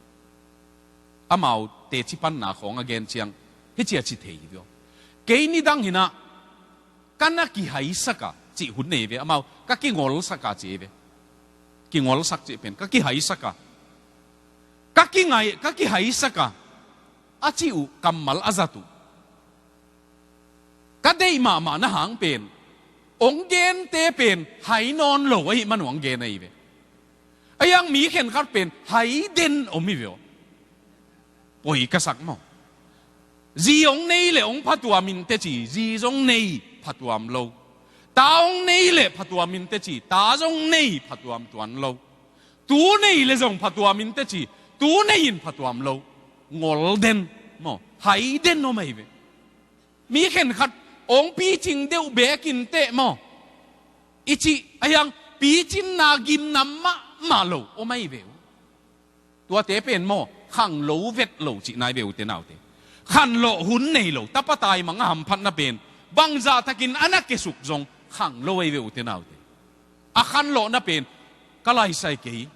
amau teci panna khawng a gen ciang, hih cia ci thei hi ve aw. Kei nidang hinah ka na kihaisak a cih hun nei ve, amau ka kingolsak a ci ve. Kingolsak cih pen ka kihaisak a, ka kingai, ka kihaisak a, a cih uh kammal a zat uh. Ka deih mahmah na hang pen, ong gente pen hai nawn lo ahih man ong gen ahi ve. A hiang mi khenkhat pen hai den om hi ve aw. Poi ka sak maw? Zi ong nei le ong phatuam in teci, zi zong nei phatuam lo. Ta ong nei le phatuam in teci, ta zong nei phatuam tuan lo. Tu nei le zong phatuam in teci, tu nei in phatuam lo. Ngol den maw, hai den om ahi ve. Mi khenkhat ong picing deuh bekin teh maw, i cih a hiang picinna gimna mahmah lo om ahi ve uh. Tuate pen maw, khang lo vet lo cih nai ve ute naute. Khanlawh hun nei lo, tapa taimang a hamphatna pen bangzah takin a na kesuk zong khang lo ahi ve ute naute. A khanlawhna pen ka laisai kei,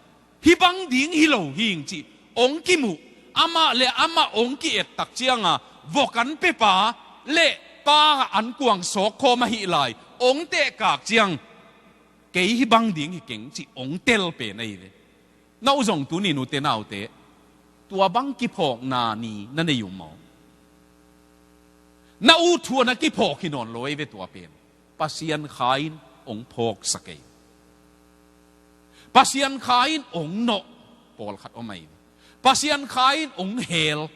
hih bang ding hi lo hing cih ong kimuh, amah le amah ong ki-et tak cianga vok an pepa le pa an kuang sawk khawm ahih lai ong tehkak ciang, kei hih bang ding hi keng cih ong tel pen ahi ve. Na u zong tunin ute naute, tua bang kiphawkna ni na nei uh maw? Na u thu a na kiphawk hi nawn lo ahi ve tua pen. Pasian Kha in ong phawksak ei. Pasian Kha in ong nawh, pawlkhat om ahi ve. Pasian Kha in ong hel.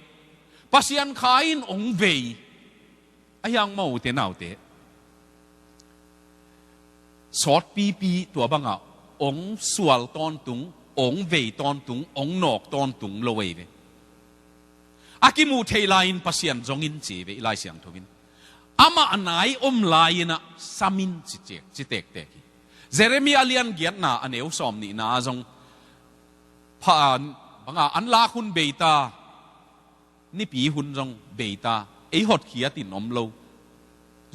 Pasian Kha in ong vei. A hiang maw ute naute, sawtpipi tua banga ong sual tawntung, ong vei tawntung, ong nawk tawntung lo ahi ve. A kimuh theih lai-in Pasian zongin ci ve i Lai Siangtho in. Amah a nai om lai-in ah sam in ci ciek, ci tektek hi. Jeremiah lian giatna a neu sawm nihna ah zong pha, banga an lak hun bei ta, nipi hun zong bei ta, ei hotkhiat in om lo.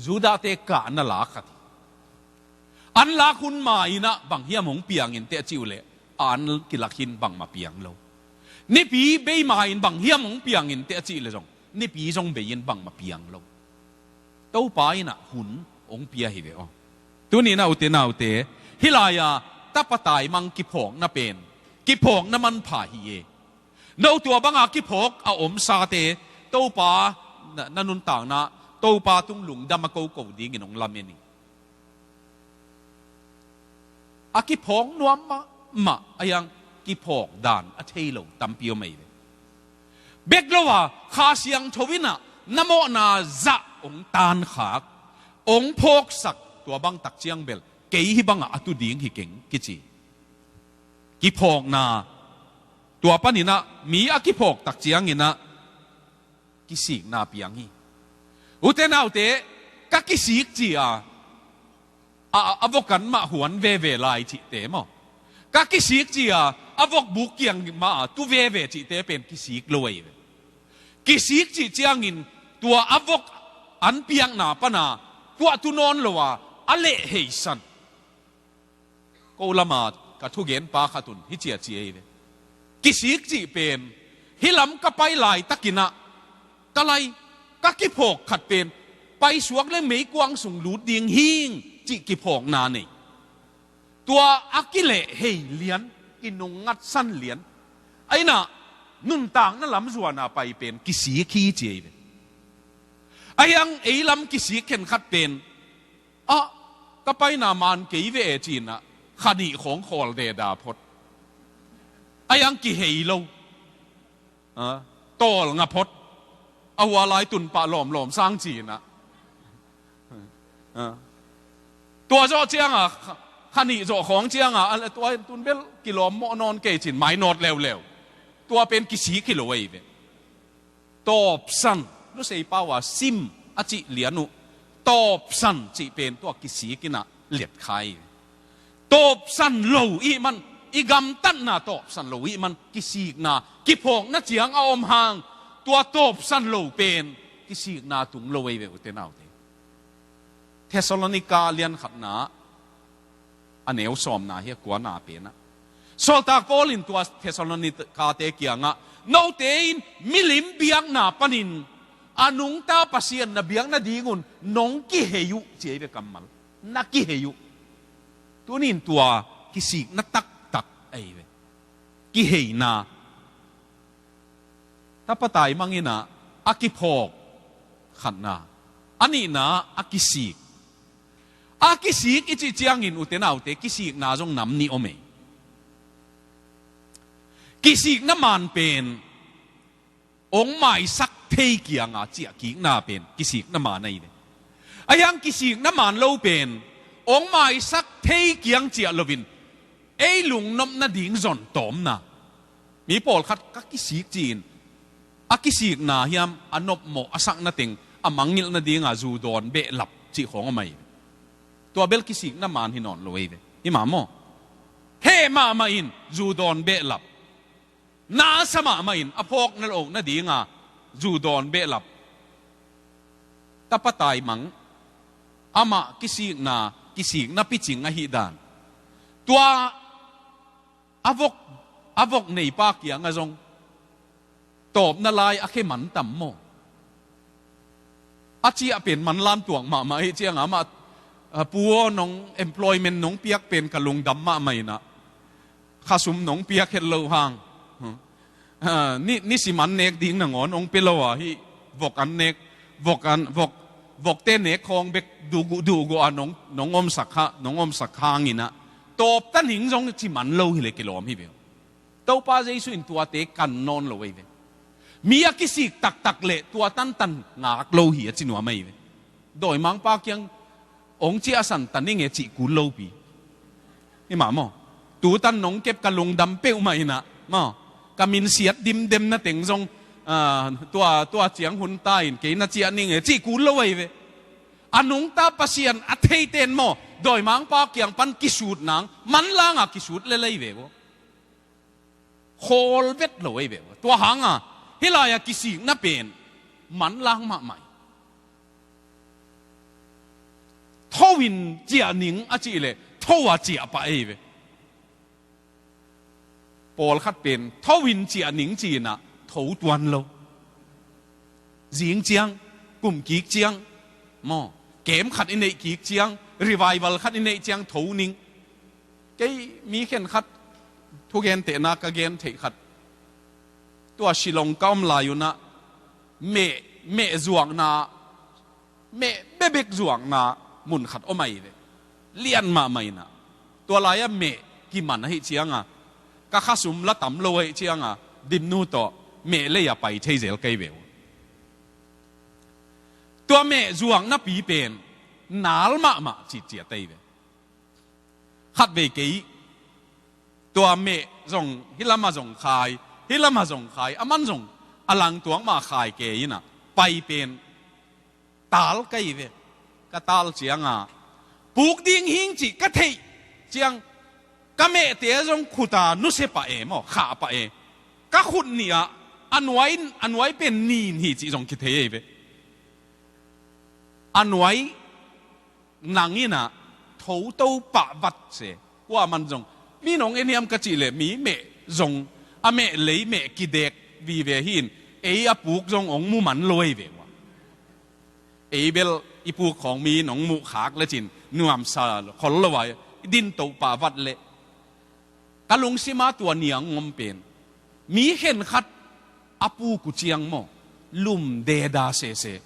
Judahte kahna la khat hi. An lak hun ma-in ah bang hiam hong piang in teh a cih uh leh, an kilak hi in bangmah piang lo. Nipi bei ma-in bang hiam hong piang in teh a cih leh zong, nipi zong bei in bangmah piang lo. Topa in ah hun hong pia hi ve aw. Tuni-in ah ute naute, hih lai-a tapa taimang kiphawkna pen kiphawkna manpha hi e. No tua banga kiphawk a omsate, Topa na, na nuntakna, Topa tung lungdam a koko dingin hong lamen hi. A kiphawk nuam mahmah a hiang kiphawk dan a thei lo tampi om ahi ve. Bek lo a Kha Siangtho in ah na mawhna zah hong tankhak, hong phawksak, tua bang tak ciang bel kei hih bangah a tu ding hi keng kici. Kiphawkna, tua panin ah mi a kiphawk tak ciangin ah kisikna piang hi. Ute naute, ka kisik ci-a, a, a vok an mah huan veve lai cihte maw? Ka kisik ci-a, a vok buk kiang mah a tu veve cihte pen kisik lo ahi ve. Kisik cih ciangin tua a vok an piakna pana tua tu nawn lo a, a lehheisan. Ko lama ka thugenpa khat un hih ci-a ci ahi ve. Kisik cih pen hih lam ka pai laitakin ah ka lai, ka kiphawk khat pen paisuak le meikuang sung lut ding hing cih kiphawkna nei. Tua a kilehhei lian, kinungngatsan lian. Ahi-in ah nuntakna lam zuana pai pen kisik hi ci ahi ve. A hiang ei lam kisik khenkhat pen, ah, ka paina man kei ve e ci-in ah kha nih khawng khawl deda phot. A hiang kihei lo. Ah, tawlnga phot. A hua lai tun pah lawmlawm sang ci-in ah. Ah. Tua zawh cianga kha, kha nih zawh khawng cianga, a, tua tun bel kilawm mawh nawn kei ci-in mainawt leuleu. Tua pen kisik hi lo ahi ve. Tawpsan, Lusei pau-a sim a cih lian uh, tawpsan cih pen tua kisik in ah liatkha hi. Tawpsan lo ihih man, i gamtatna tawpsan lo ihih man, kisikna, kiphawkna ciang a om hang, tua tawpsan lo pen kisikna tung lo ahi ve ute naute. Thessalonika lian khatna a neu sawmna hi a kuana pen ah, Sawltak Paul in tua Thessalonikate kiangah, note in milim biakna panin A nungta Pasian na biak nadingun nong kihei uh, ci ahi ve kammal. Na kihei uh. Tunin tua kisikna taktak ahi ve. Kiheina. Tapa taimang in ah a kiphawk, khatna. A nihna a kisik. A kisik i cih ciangin ute naute kisikna zong nam nih om ei. Kisikna man pen ong maisak thei kianga ciah kikna pen kisikna man ahi ve. Ahi hang kisikna man lo pen ong maisak thei kiang ciah loin ei lungnop nading zon tawmna. Mi pawlkhat ka kisik ci-in a kisikna hiam, a nopmawh a sakna teng a mangngilh nadinga zu dawn behlap cih khawng om ahi. Tua bel kisikna man hi nawn lo ahi ve. Hi mah maw? Heh mahmah in zu dawn behlap. Na sa mahmah in a phawk na loh nadinga zu dawn behlap. Tapa taimang, amah kisikna, kisikna picing ahi dan. Tua a vok, a vok neipa kiangah zong tawpna lai a khe man tam maw? A ciah pen manlam tuak mahmah ahi cianga amah, a, pu aw, nong employment nong piak pen ka lungdam mahmah in ah, khasum nong piak het lo hang. Hmm. A, ni, nisim an nek ding nangawn ong pia lo a, hih vok an nek, vok an, vok, vokte nek khawng bek duhguh duhguh a nong, nong omsak ha, nong omsak hangin ah tawptan hing zong ci man lo hileh kilawm hi ve. Topa Jesu in tuate kan nawn lo ahi ve. Mi a kisik taktak leh tua tantan ngak lo hi a ci nuam ahi ve. Dawimangpa kiang ong ciah a san tan ing e cih kul lopi. Hi mah maw? Tutan nong kep ka lungdam peuhmah in ah maw, ka minsiat dimdem na teng zong, a, tua, tua ciang hun ta in kei na ciah ning e cih kul lo ahi ve. A nungta Pasian a theiten maw, dawimangpa kiang pan kisut nang manlanga kisut lel ahi ve aw. Khawl vet lo ahi ve. Tua hanga hih lai-a kisikna pen manlang mahmah hi. Tho in ciah ning a cih leh tho a ciah pah ahi ve. Pawlkhat pen tho in ciah ning ci-in ah tho tuan lo. Zing ciang, kum kik ciang maw, camp khat i neih kik ciang, revival khat i neih ciang tho ning. Kei mi khenkhat thugentehna ka gen theih khat, tua Shillong ka om lai un ah meh, meh zuakna, meh bebek zuakna mun khat om ahi ve. Lian mahmah in ah. Tua lai-ah meh kiman ahih cianga, ka khasum la tam lo ahih cianga, Dimnu tawh meh lei-a pai thei zel kei ve uh. Tua meh zuak napi pen nal mahmah citciat ahi ve. Khatvei kei tua meh zong hih lamah zong khai, hih lamah zong khai, aman zong a langtuang mah khai kei in ah pai pen tal ka hi ve. Ka tal cianga puk ding hing cih ka theih ciang ka mehte zong khuta nusia pah e maw, khah pah e. Ka khut nih ah a nuai, a nuai pen nin hi cih zong kithei ahi ve. A nuai nang in ah tho to pah vat se. Kua man zong mi nong en hiam ka cih leh mi meh zong a meh lei meh kidek vive hi in, ei a puk zong ong mu man lo ahi ve ua. Ei bel i puk khawng mi nong muh khak lecin nuamsa khol lo a i din to pah vat leh. Ka lungsima tua niang ngom pen mi khenkhat a puk uh ciang maw, lum deda sese.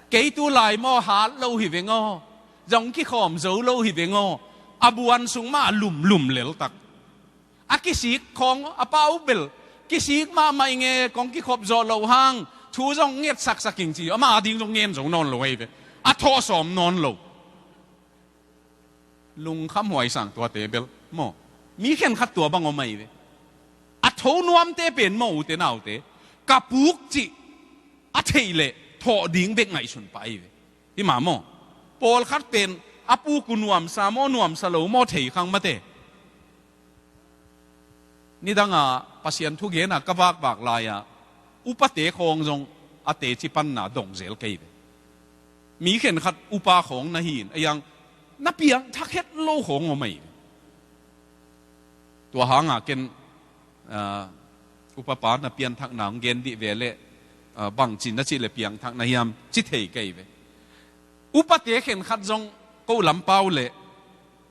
Kei tu lai maw hat lo hi veng aw, zong kikhawm zo lo hi veng aw. A buan sung mah a lumlum leltak. A kisik khawng a pau bel kisik mahmah ing e, kong kikhop zawh loh hang thu zong ngetsaksak ing ci, ama ading zong ngen zo nawn lo ahi ve. A thawh sawm nawn lo. Lungkham huai sang tuate bel maw, mi khenkhat tua bang om ahi ve. A tho nuamte pen maw, ute naute, ka puk cih a theih leh thawh ding bek ngaihsun pah ahi ve. Hi mah maw? Pawlkhat pen a puk uh nuamsa maw, nuamsa lo maw thei khang mate. Nidanga Pasian thugena ka vakvak lai-a upate khawng zong a teci panna dong zel kei ve. Mi khenkhat upa khawng na hi in a yang na piangthak het lo khawng om ahi ve. Tua hanga ken, ah, upapa na pianthakna hong gen dih ve leh Ah, bangci na cih le piangthak na hiam ci thei kei ve. Upate khenkhat zong ko lampau le,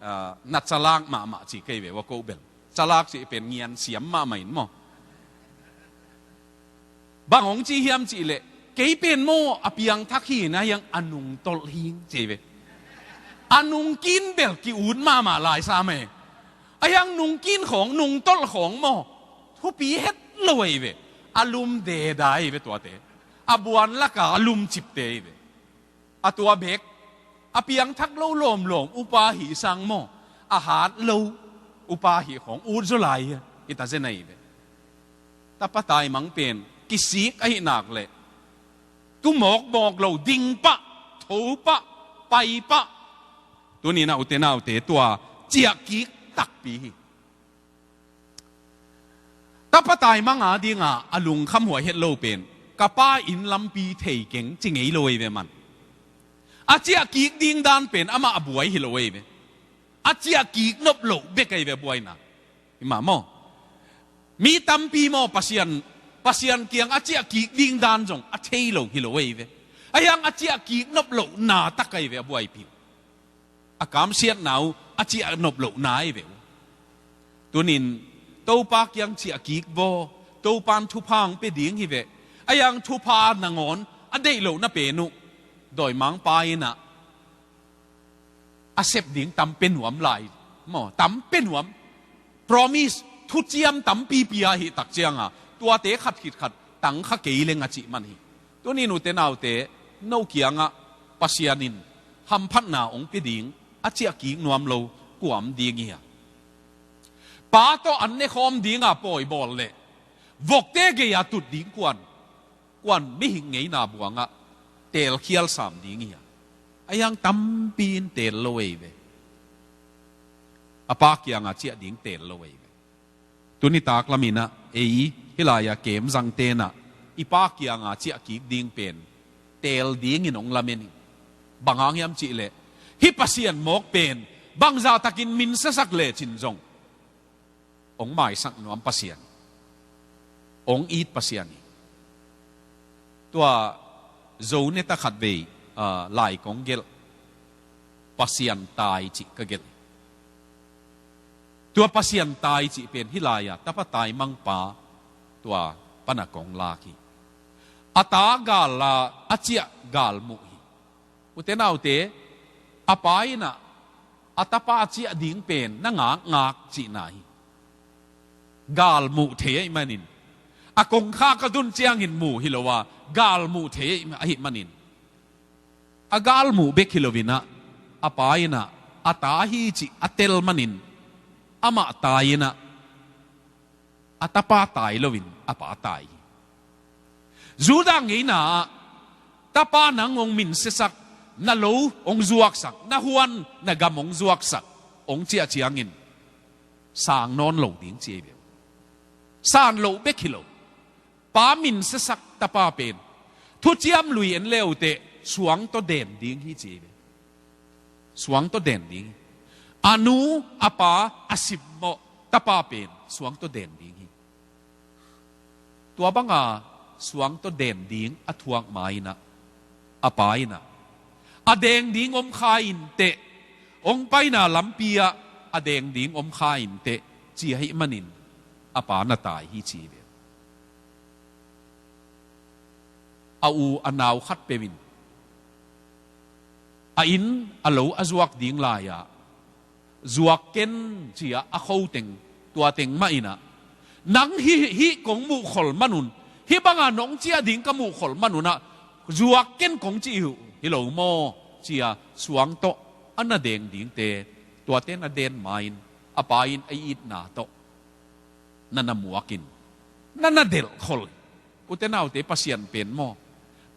ah, na calak mahmah ci kei ve ua ko bel. Calak cih pen ngian siam mahmah in maw. Bang hong ci hiam cih le, kei pen maw a piangthak hi na hiang a nungtolh hing ci ve. A nungkin bel ki-ut mahmah lai sa meh. A hiang nungkin khawng, nungtolh khawng maw. Thupi het lo ei ve. A lum deda ei ve tuate. A buan laka a lum cipte ei ve. A tua bek. A piangthak lo lawmlawm upa hi sang maw. A hat lo upa hi khawng ut zaw lai hi. Hi ta zen ei ve. Tapa taimang pen. Kisik ahi nak le. Tu mawkmawk lo ding pah. Tho pah. Pai pah. Tuni na ute naute tua. Ciah kik takpi hi. Tapa taimang a dinga a lungkham huai het lo pen, ka pa inn lampi thei keng ci ngei lo ei ve man. A ciah kik ding dan pen amah a buai hi lo ei ve. A ciah kik nop loh bek ei ve buaina. Hi mah maw. Mi tampi maw Pasian, Pasian kiang a ciah kik ding dan zong a thei lo hi lo ei ve. A hiang a ciah kik nop loh na tak ei ve a buaipi. A kamsiatna uh a ciah nop loh na ei ve uh. Tunin Topa kiang ciah kik baw, Topan thupha hong pia ding hi ve. A hiang thupha nangawn a deih loh na pen uh. Dawimangpa innah a sep ding tam pe nuam lai maw, tam pe nuam. Promise, thuciam tampi pia hi tak cianga tuate khat khit khat tangkha kei leng a cih man hi. Tunin ute naute, no kiangah Pasian in hamphatna hong pia ding, a ciah kik nuam lo kuam ding hi a. Pa tawh an nekhawm dinga pawi bawl le vokte gei-a tut ding kuan, kuan mihing ngeina buangah teelkhial sam ding hi a. A hiang tampi in teel lo ei ve. A pa kianga ciah ding teel lo ei ve. Tuni taklaminah ei hih lai-a kem zang tenah i pa kianga ciah kik ding pen teel dingin hong lamen hi. Bang hang hiam cih leh hih Pasian mawk pen bangzah takin minsiasak lecin zong hong maisak nuam Pasian, hong it Pasian hi. Tua Zo neta khat vei, ah, lai kong gelh, Pasian tai cih ka gelh hi. Tua Pasian tai cih pen hih lai-a tapa taimangpa tua pana kong lak hi. A ta gal la a ciah gal muh hi. Ute naute, a pa innah a tapa ciah ding pen na ngakngak cihna hi. Gal muh thei ahih manin, a kongkhak a tun ciangin mu hi lo a, gal muh thei ahih manin, a gal muh bek hi loinah a pa innah a ta hi cih a tel manin amah tai innah a tapa tai loin a pa tai hi. Judah ngeina ah tapa nang hong minsiasak, na lo hong zuaksak, na huan na gam hong zuaksak hong ciah ciangin sang nawn lo ding ci ei ve. San loh bek hi lo. Pa minsiasak tapa pen thuciam lui en leuteh suang tawh den ding hi ci ei ve. Suang tawh den ding hi. A nu a pa a simmawh tapa pen suang tawh den ding hi. Tua banga suang tawh den ding a thuak ma innah a pa innah a deng ding om kha inteh, hong paina lampi ah a deng ding om kha inteh ci ahih manin a pa na tai hi ci ve. A u a nau khat peuh in a inn a lo a zuak ding lai-ah zuak ken ci-ah a khoteng, tua teng mah innah nang hih, hih kong muhkhol manun, hih banga nong ciah ding ka muhkhol manunah zuak ken kong ci hi lo maw ci-a suang tawh a na deng dingte, tuate na den ma-in a pa in a itna tawh na na muakin na na delhkhol hi. Ute naute, Pasian pen maw,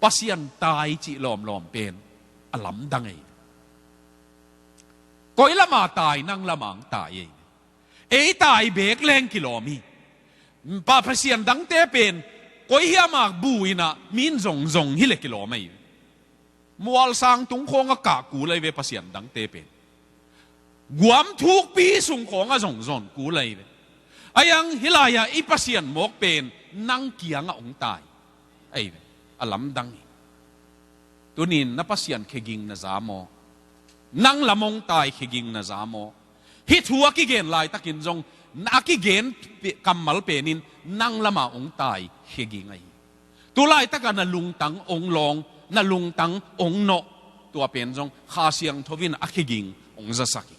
Pasian tai cih lawmlawm pen a lamdang ei. Koi lama tai, nang lama ang tai ei. Ei tai bek leng kilawm hi. Pa Pasian dangte pen koi hiama bu innah min zongzong hi le kilawm ei. Mualsang tung khawng a kah kul ahi ve Pasian dangte pen. Guam thukpi sung khawng a zongzong kul ahi ve. A hiang hih lai-ah i Pasian mawk pen nang kiangah hong tai ahi ve. a lamdang hi. Tunin na Pasian kheging na za maw? Nang lam hong tai kheging na za maw? Hih thu a kigen laitakin zong a kigen pe- kammal penin nang lama hong tai kheging ahi. Tu laitaka na lungtang hong lawng, na lungtang hong nawh, tua pen zong Kha Siangtho in a kheging hong zasak hi.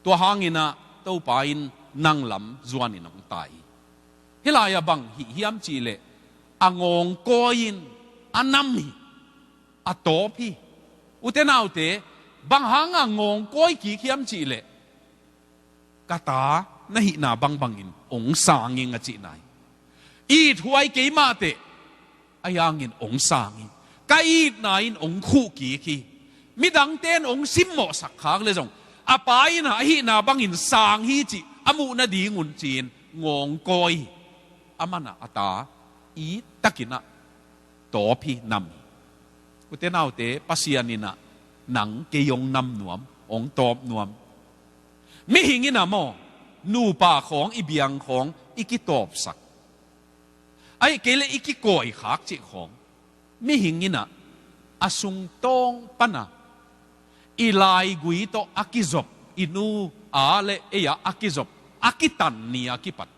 Tua hangin ah Topa in nang lam zuanin hong tai hi. Hih lai-ah bang hih hiam cihleh a ngawngkawi in a nam hi, a tawp hi. Ute naute, bang hanga ngawngkawi kik hiam cihleh ka ta na hihna bangbangin hong sang ing a cihna hi. Ithuai kei mahteh ahi hangin hong sang hi. Ka itna in hong khuh kik hi. Midangte in hong simmawhsak khak le zong a pa in ah a hihna bangin sang hi cih a muh nadingun ci-in ngawngkawi hi. Aman ah a ta it takin ah tawp hi, nam hi. Ute naute, Pasian in ah nang kei hong nam nuam, hong tawp nuam. Mihing in ah maw, nupa khawng, i biang khawng i kitawpsak, ahih kei leh i kikawi khak cih khawng, mihing in ah a sungtawng pana i laigui tawh a kizop, i nu a le ei-ah a kizop, a kitan ni a kipat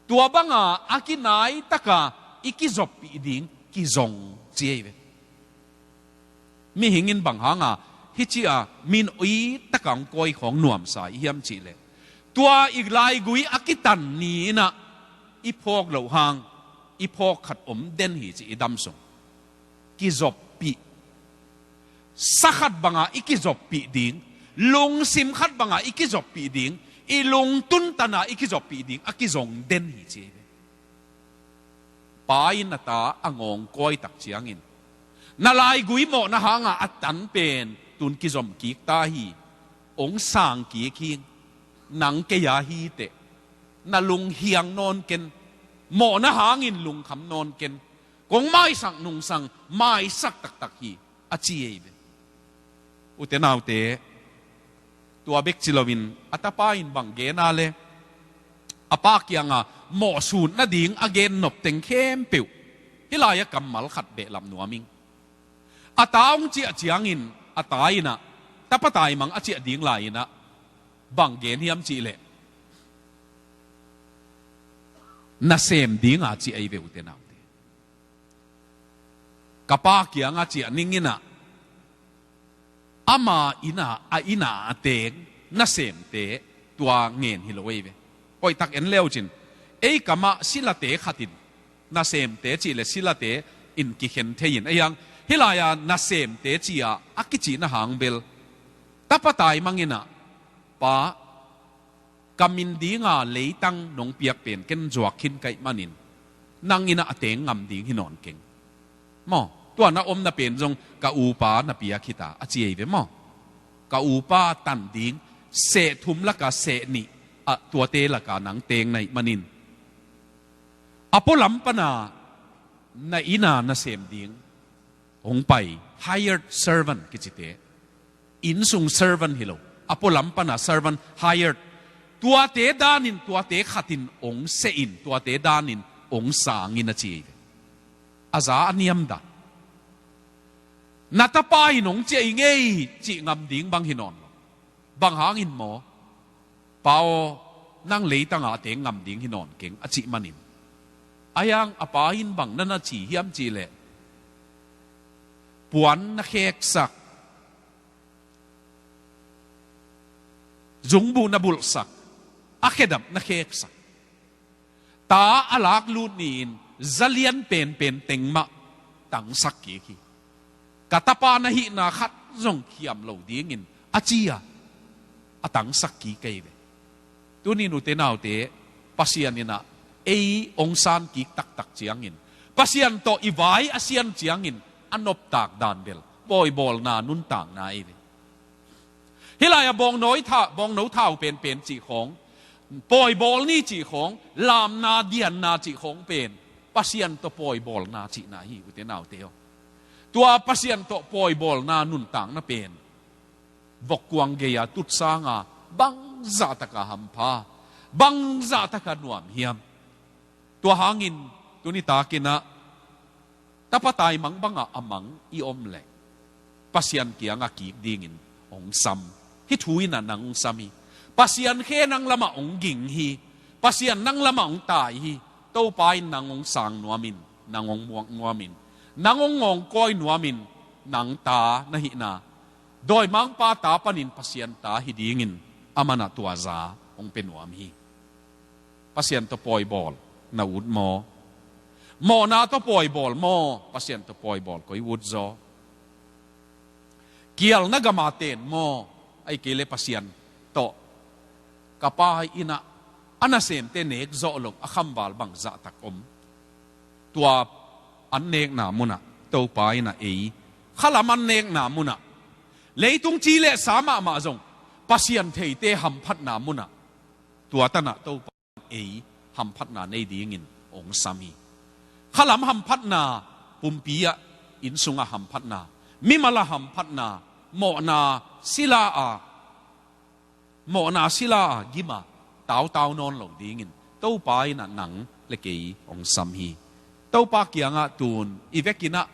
tua banga a kinai taka i kizoppih ding kizong ci ahi ve. Mihing in bang hanga hih ci-a min ui taka hong kawi khawng nuamsa i hiam cihleh, tua i laigui a kitan ni in ah i phawk loh hang i phawk khat om den hi ci i dam sung. Kizoppih. Sa khat banga i kizoppih ding, lungsim khat banga i kizoppih ding, i lungtun tana i kizoppih ding a kizong den hi ci ahi ve. Pa in a ta a ngawngkawi tak ciangin, na laigui mawhna hanga a tan pen tun kizom kik ta hi. Hong sang kik hi. Nang kei a hiteh na lunghiang nawn ken, mawhna hangin lungkham nawn ken. Kong maisak nungsang maisak taktak hi, a ci ahi ve. Ute naute, tua bek ci loin a tapa in bang gen a le, a pa kianga mawhsut nading a gen nop teng khempeuh hih lai-ah kammal khat behlap nuam ing. A ta hong ciah ciangin a ta in ah tapa taimang a ciah ding lai-in ah bang gen hiam cihleh, nasem dinga ci ahi ve, ute naute. Ka pa kianga ciah ning in ah, ama inn ah, a inn ah a teng nasemte tua ngen hi lo ahi ve. Hoihtak en leucin, ei kamah silate khatin, nasemte cihleh silate in kikhen thei in, ahi hang hih lai-a nasemte ci-a a kicihna hang bel tapa taimang in ah, pa, ka min dinga leitang nong piak pen ken zuak khin ka hih manin nang inn ah a teng ngam ding hi nawn keng. Maw, tua na omna pen zong ka upa na piak hita, a ci ahi ve maw. Ka upa tan ding, seh thum laka seh nih, a, tuate laka nang teng na hih manin, a pualam pana na inn ah nasem ding hong pai, hired servant kicite, innsung servant hi lo, a pualam pana servant, hired, tuate danin, tuate khatin hong seh in, tuate danin hong sang in, a ci ahi ve. A za a niam dan. Na tapa in hong ciah hi ngei cih ngam ding bang hi nawn lo. Bang hangin maw? Pa aw, nang leitangah a teng ngam ding hi nawn keng, a cih manin. Ahi hang a pa in bang na na ci hiam cihleh, puan na kheksak, zungbuh na bulhsak, a khedap na kheksak. Ta a laklut ni-in zalian penpen teng mah tangsak kik hi. Ka tapa na hihna khat zong khiam lo dingin, a ci-a a tangsak kik ahi ve. Tunin ute naute, Pasian in ah ei hong san kik taktak ciangin, Pasian tawh i vai a sian ciangin a noptak dan bel pawibawlna nuntakna ahi ve. Hih lai-ah bawngnawi tha-, bawngno thau penpen cih khawng, pawibawl ni cih khawng, lamna dianna cih khawng pen Pasian tawh pawibawlna cihna hi, ute naute aw. Tua Pasian tawh pawibawlna nuntakna pen vokkuang gei-a tutsanga bangzah taka hampha, bangzah taka nuam hiam. Tua hangin tuni takin ah Tapa taimang bangah a mang i om leh Pasian kiangah kik dingin hong sam. Hih thu in ah nang hong sam hi. Pasian khe nang lamah hong ging hi. Pasian nang lamah hong tai hi. Topa in nang hong sang nuamin, nang hong muak nuamin, nang hong ngawngkawi nuamin, nang ta na hihna, dawimangpa ta panin Pasian ta hi dingin aman ah tua za hong pia nuam hi. Pasian tawh pawibawl na ut maw? Mawhna tawh pawibawl maw? Pasian tawh pawibawl koi ut zaw? Kialna gama ten maw? Ahih kei leh Pasian tawh, ka pa in ah a nasemte nek zawh loh a khamval bang zahtak om? Tua an nekna munah Topa in ah ei, khalam an nekna munah, leitung ci le sa mahmah zong Pasian theite hamphatna munah, tua tanah Topa ei hamphatna nei dingin hong sam hi. Khalam hamphatna, pumpi ah, inn sungah hamphatna, mimal ah hamphatna, mawhna sila a, mawhna sila a gim a tautau nawn lo dingin Topa in ah nang le kei hong sam hi. Topa kiangah tun i vekin ah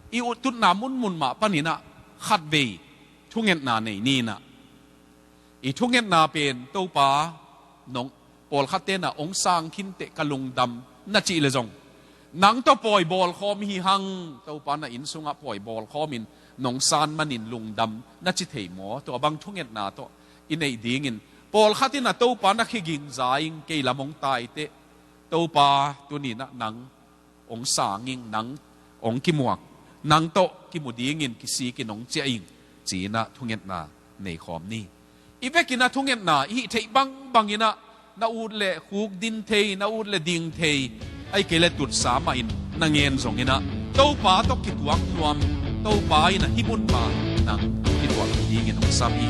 i uttutna munmun mah panin ah khatvei thungetna nei ni in ah, i thungetna pen Topa, nong, pawlkhatte in ah hong sang khinteh ka lungdam na cih leh zong, nang tawh pawibawl khawm hi hang, Topa na inn sungah pawibawl khawmin nong san manin lungdam na ci thei maw? Tua bang thungetna tawh i neih dingin, pawlkhat in ah Topa na khiging za ing, kei lam hong tai teh, Topa tuni in ah nang hong sang ing, nang hong kimuak, nang tawh kimu dingin kisik in hong ciah ing, ci-in ah thungetna nei khawm ni. I vekin ah thungetna i hih theih bangbang in ah, na ut leh khukdin thei, na ut leh ding thei, ahih kei leh tutsa mah in na ngen zongin ah, Topa tawh kituak nuam, Topa in ah hih mun pan nang kituak dingin hong sam hi.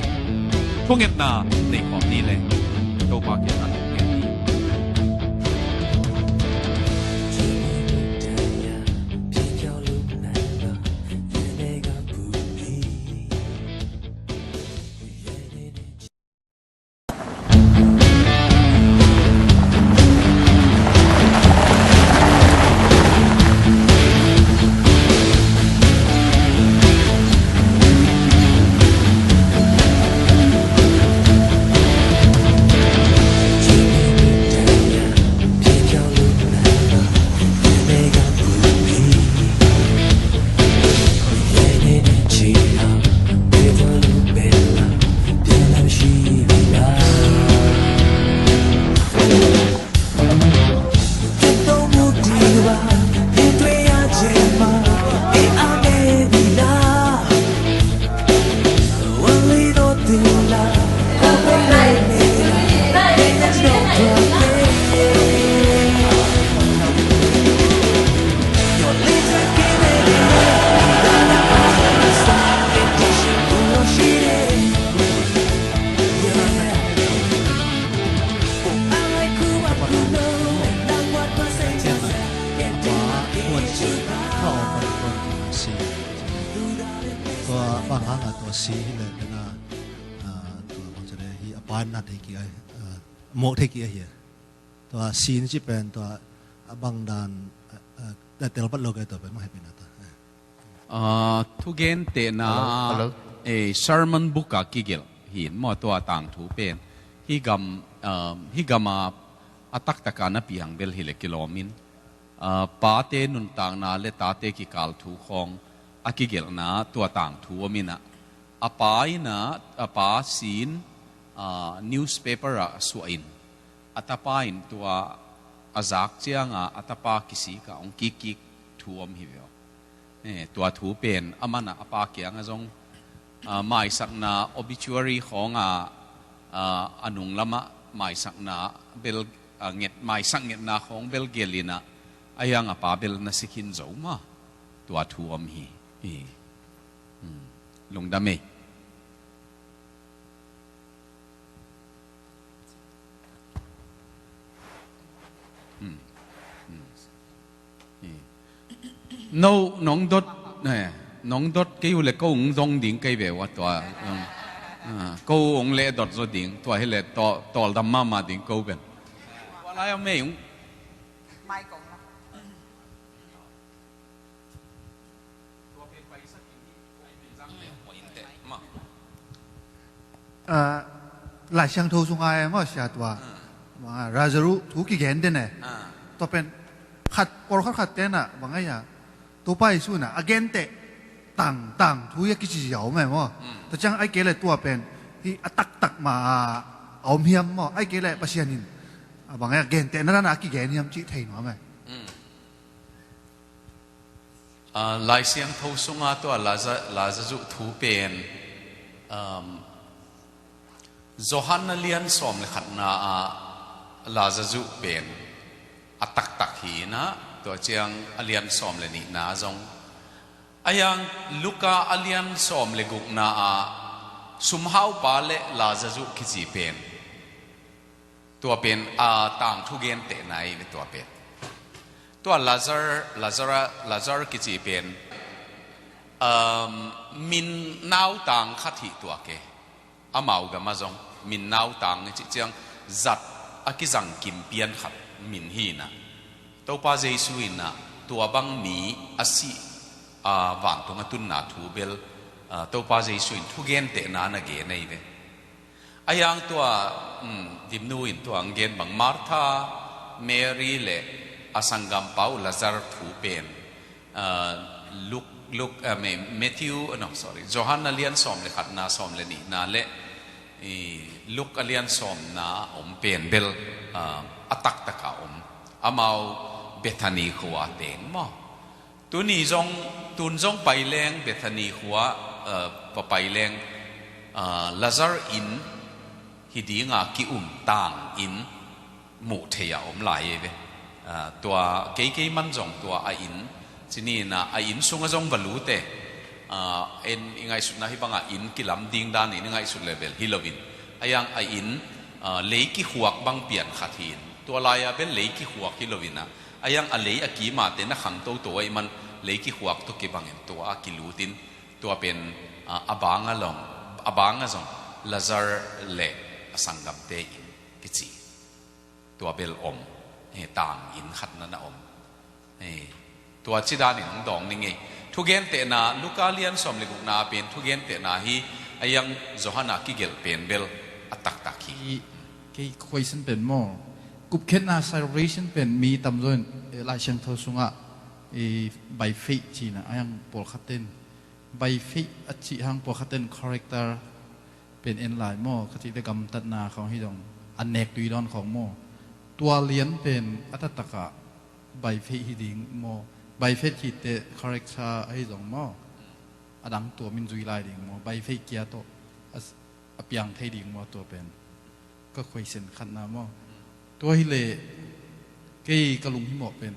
Thungetna nei khawm ni leh, Topa kiangah thungen ni. Tua bang hang a tua si hi le na, ah, tua bang ci le hi a pan na thei ki ai, ah, mawk thei ki ai hi. Tua si ni ci pen tua a bang dan, ah, ah, tel pat lo ke tua pen mah happy na tua. Ah, thugentehna, hello, hello, eh, sermon book a kigelh hi in maw, tua tangthu pen. Hih gam, ah, hih gam a, a taktak a na piang bel hi le kilawm in, ah, pate nuntakna le tate kikal thu khawng a kigelhna tua tangthu om in ah, a pa in ah, a pa si in, ah, newspaper ah suah in, a tapa in tua a zak ciang a, a tapa kisik a hong kikkik thu om hi ve aw. Eh, tua thu pen a man ah a pa kiang ah zong, ah, maisakna obituary khawng a, ah, a nung lam ah maisakna bel, ah, nget, maisak ngetna khawng bel gelh in ah, a hiang a pa bel na si khin zo mah. Tua thu om hi. Hi. Hmm. Lungdam ei. Hmm. Hmm. Hi. No, nong dot, eh, nong dot kei uh le ko hong zong ding kei ve uh a tua. Ah, ko hong leh dot zaw ding, tua hi le tawl, tawldam mahmah ding ko pen. Tua lai om ei hong. Mai kong la. Ah, Lai Siangtho sunga e maw, sia, tua, ah, Lazarus thu kigen den e. Ah. Tua pen khat, pawlkhat khat tenah bang ai a, Topa Jesu in a genteh tang, tang thu hi a kici ziau om e maw. Mm. Tua ciang ai kei le tua pen hi a taktak ma a om hiam maw, ai kei le Pasian in a bang ai a gentehna dan a kigen hiam cih thei nuam e. Mm. Ah, Lai Siangtho sunga tua Laza-, Lazarus thu pen, um, Johan a lian sawm le khatna ah Lazarus pen a taktak hi in a, tua ciang a lian sawm le nihna zong. A hiang Luka a lian sawm le gukna ah sumhaupa le Lazarus kici pen. Tua pen, a, tangthu gentehna hi ve tua pen. Tua Lazar, Lazara, Lazar kici pen, um, min nautang khat hi tua ke. Amau gama zong min nautang i cih ciang zat a kizang kim pian khat min hi in a. Topa Jesu in a tua bang mi a si, a, vantung a tunna thu bel, a, Topa Jesu in thugentehna na gen ahi ve. A hiang tua, um, Dimnu in tua ang gen bang Martha, Mary le a sanggampa uh Lazar thu pen, ah, Luk, Luk, ah, Me-, Matthew, no, sorry, Johan a lian sawm le khatna, sawm le nihna le, i, Luk a lian sawmna om pen bel, ah, a taktak a om. Amau Bethany khua teng maw. Tuni zong, tun zong pai leng Bethany khua, eh, va pai leng, eh, Lazar inn hi dinga ki-um tang inn muh theih a om lai e ve. Eh, tua keikei man zong tua a inn, cini in a, a inn sunga zong va lut e. Eh, en i ngaihsutna hi banga inn kilam ding dan in i ngaihsut le bel hi loin. A hiang a inn, eh, lei kikhuak bang pian khat hi in. Tua lai-a bel lei kikhuak hi loin a, a hiang a lei a kimate na khang toto ahih man lei kikhuak tawh kibangin tua a kilutin tua pen, a, a banga long, a banga zong Lazar le a sanggamte inn kici. Tua bel om, eh, tang inn khat na na om. Eh, tua ci danin hong dawng ning ei. Thugentehna, Luka lian sawm le gukna pen thugentehna hi, a hiang Johan a kigelh pen bel a taktak hi. I, kei question pen maw. Kupkhiatna salvation pen mi tamzaw in, eh, Lai Siangtho sungah, eh, by faith cihna, a hiang pawlkhat ten. By faith a cih hang pawlkhat ten character pen en lai maw, ka cih le gamtatna khawng hi zong, a nek tui dawn khawng maw. Tua lian pen a taktakah by faith hi ding maw. By faith hi teh character ahi zong maw. A dang tua min zui lai ding maw. By faith kia tawh a s-, a piang thei ding maw tua pen. Ka question khatna maw. Tua hileh kei ka lunghimawh pen.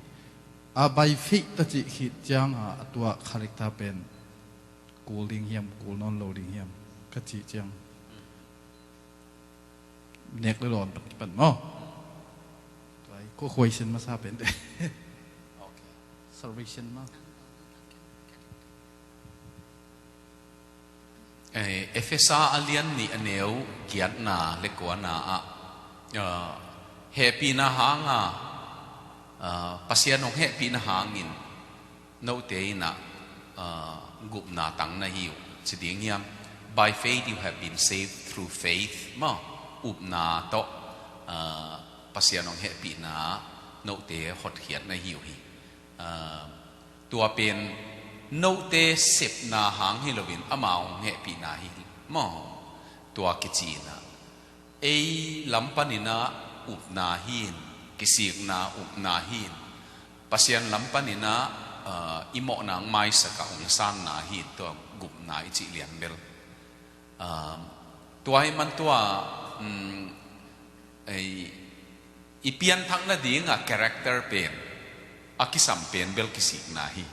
A by faith ta cih khit cianga a tua character pen. Kul ding hiam, kul nawn lo ding hiam. Ka cih ciang. Nek le dawn pan kipan maw. Tua hi, ko question masa pen te. Okay. Salvation maw. Eh, Efesa a lian nih a neu giatna le kuana ah, ah, hehpihna hanga, ah, Pasian hong hehpihna hangin note in ah, ah, gupna tang na hi uh ci ding hiam? By faith you have been saved through faith, maw, upna tawh, ah, Pasian hong hehpihna note hotkhiat na hi uh hi. Ah, tua pen note sepna hang hi loin amau hong hehpihna hi maw? Tua kici in ah ei lam panin ah upna hi in, kisikna upna hi in, Pasian lam panin ah, ah, i mawhna hong maisak a hong sanna hi in, tua gupna i cih lian bel. Ah, tua hi man tua, um, ei, i pianthak nadinga character pen a kisam pen bel kisikna hi.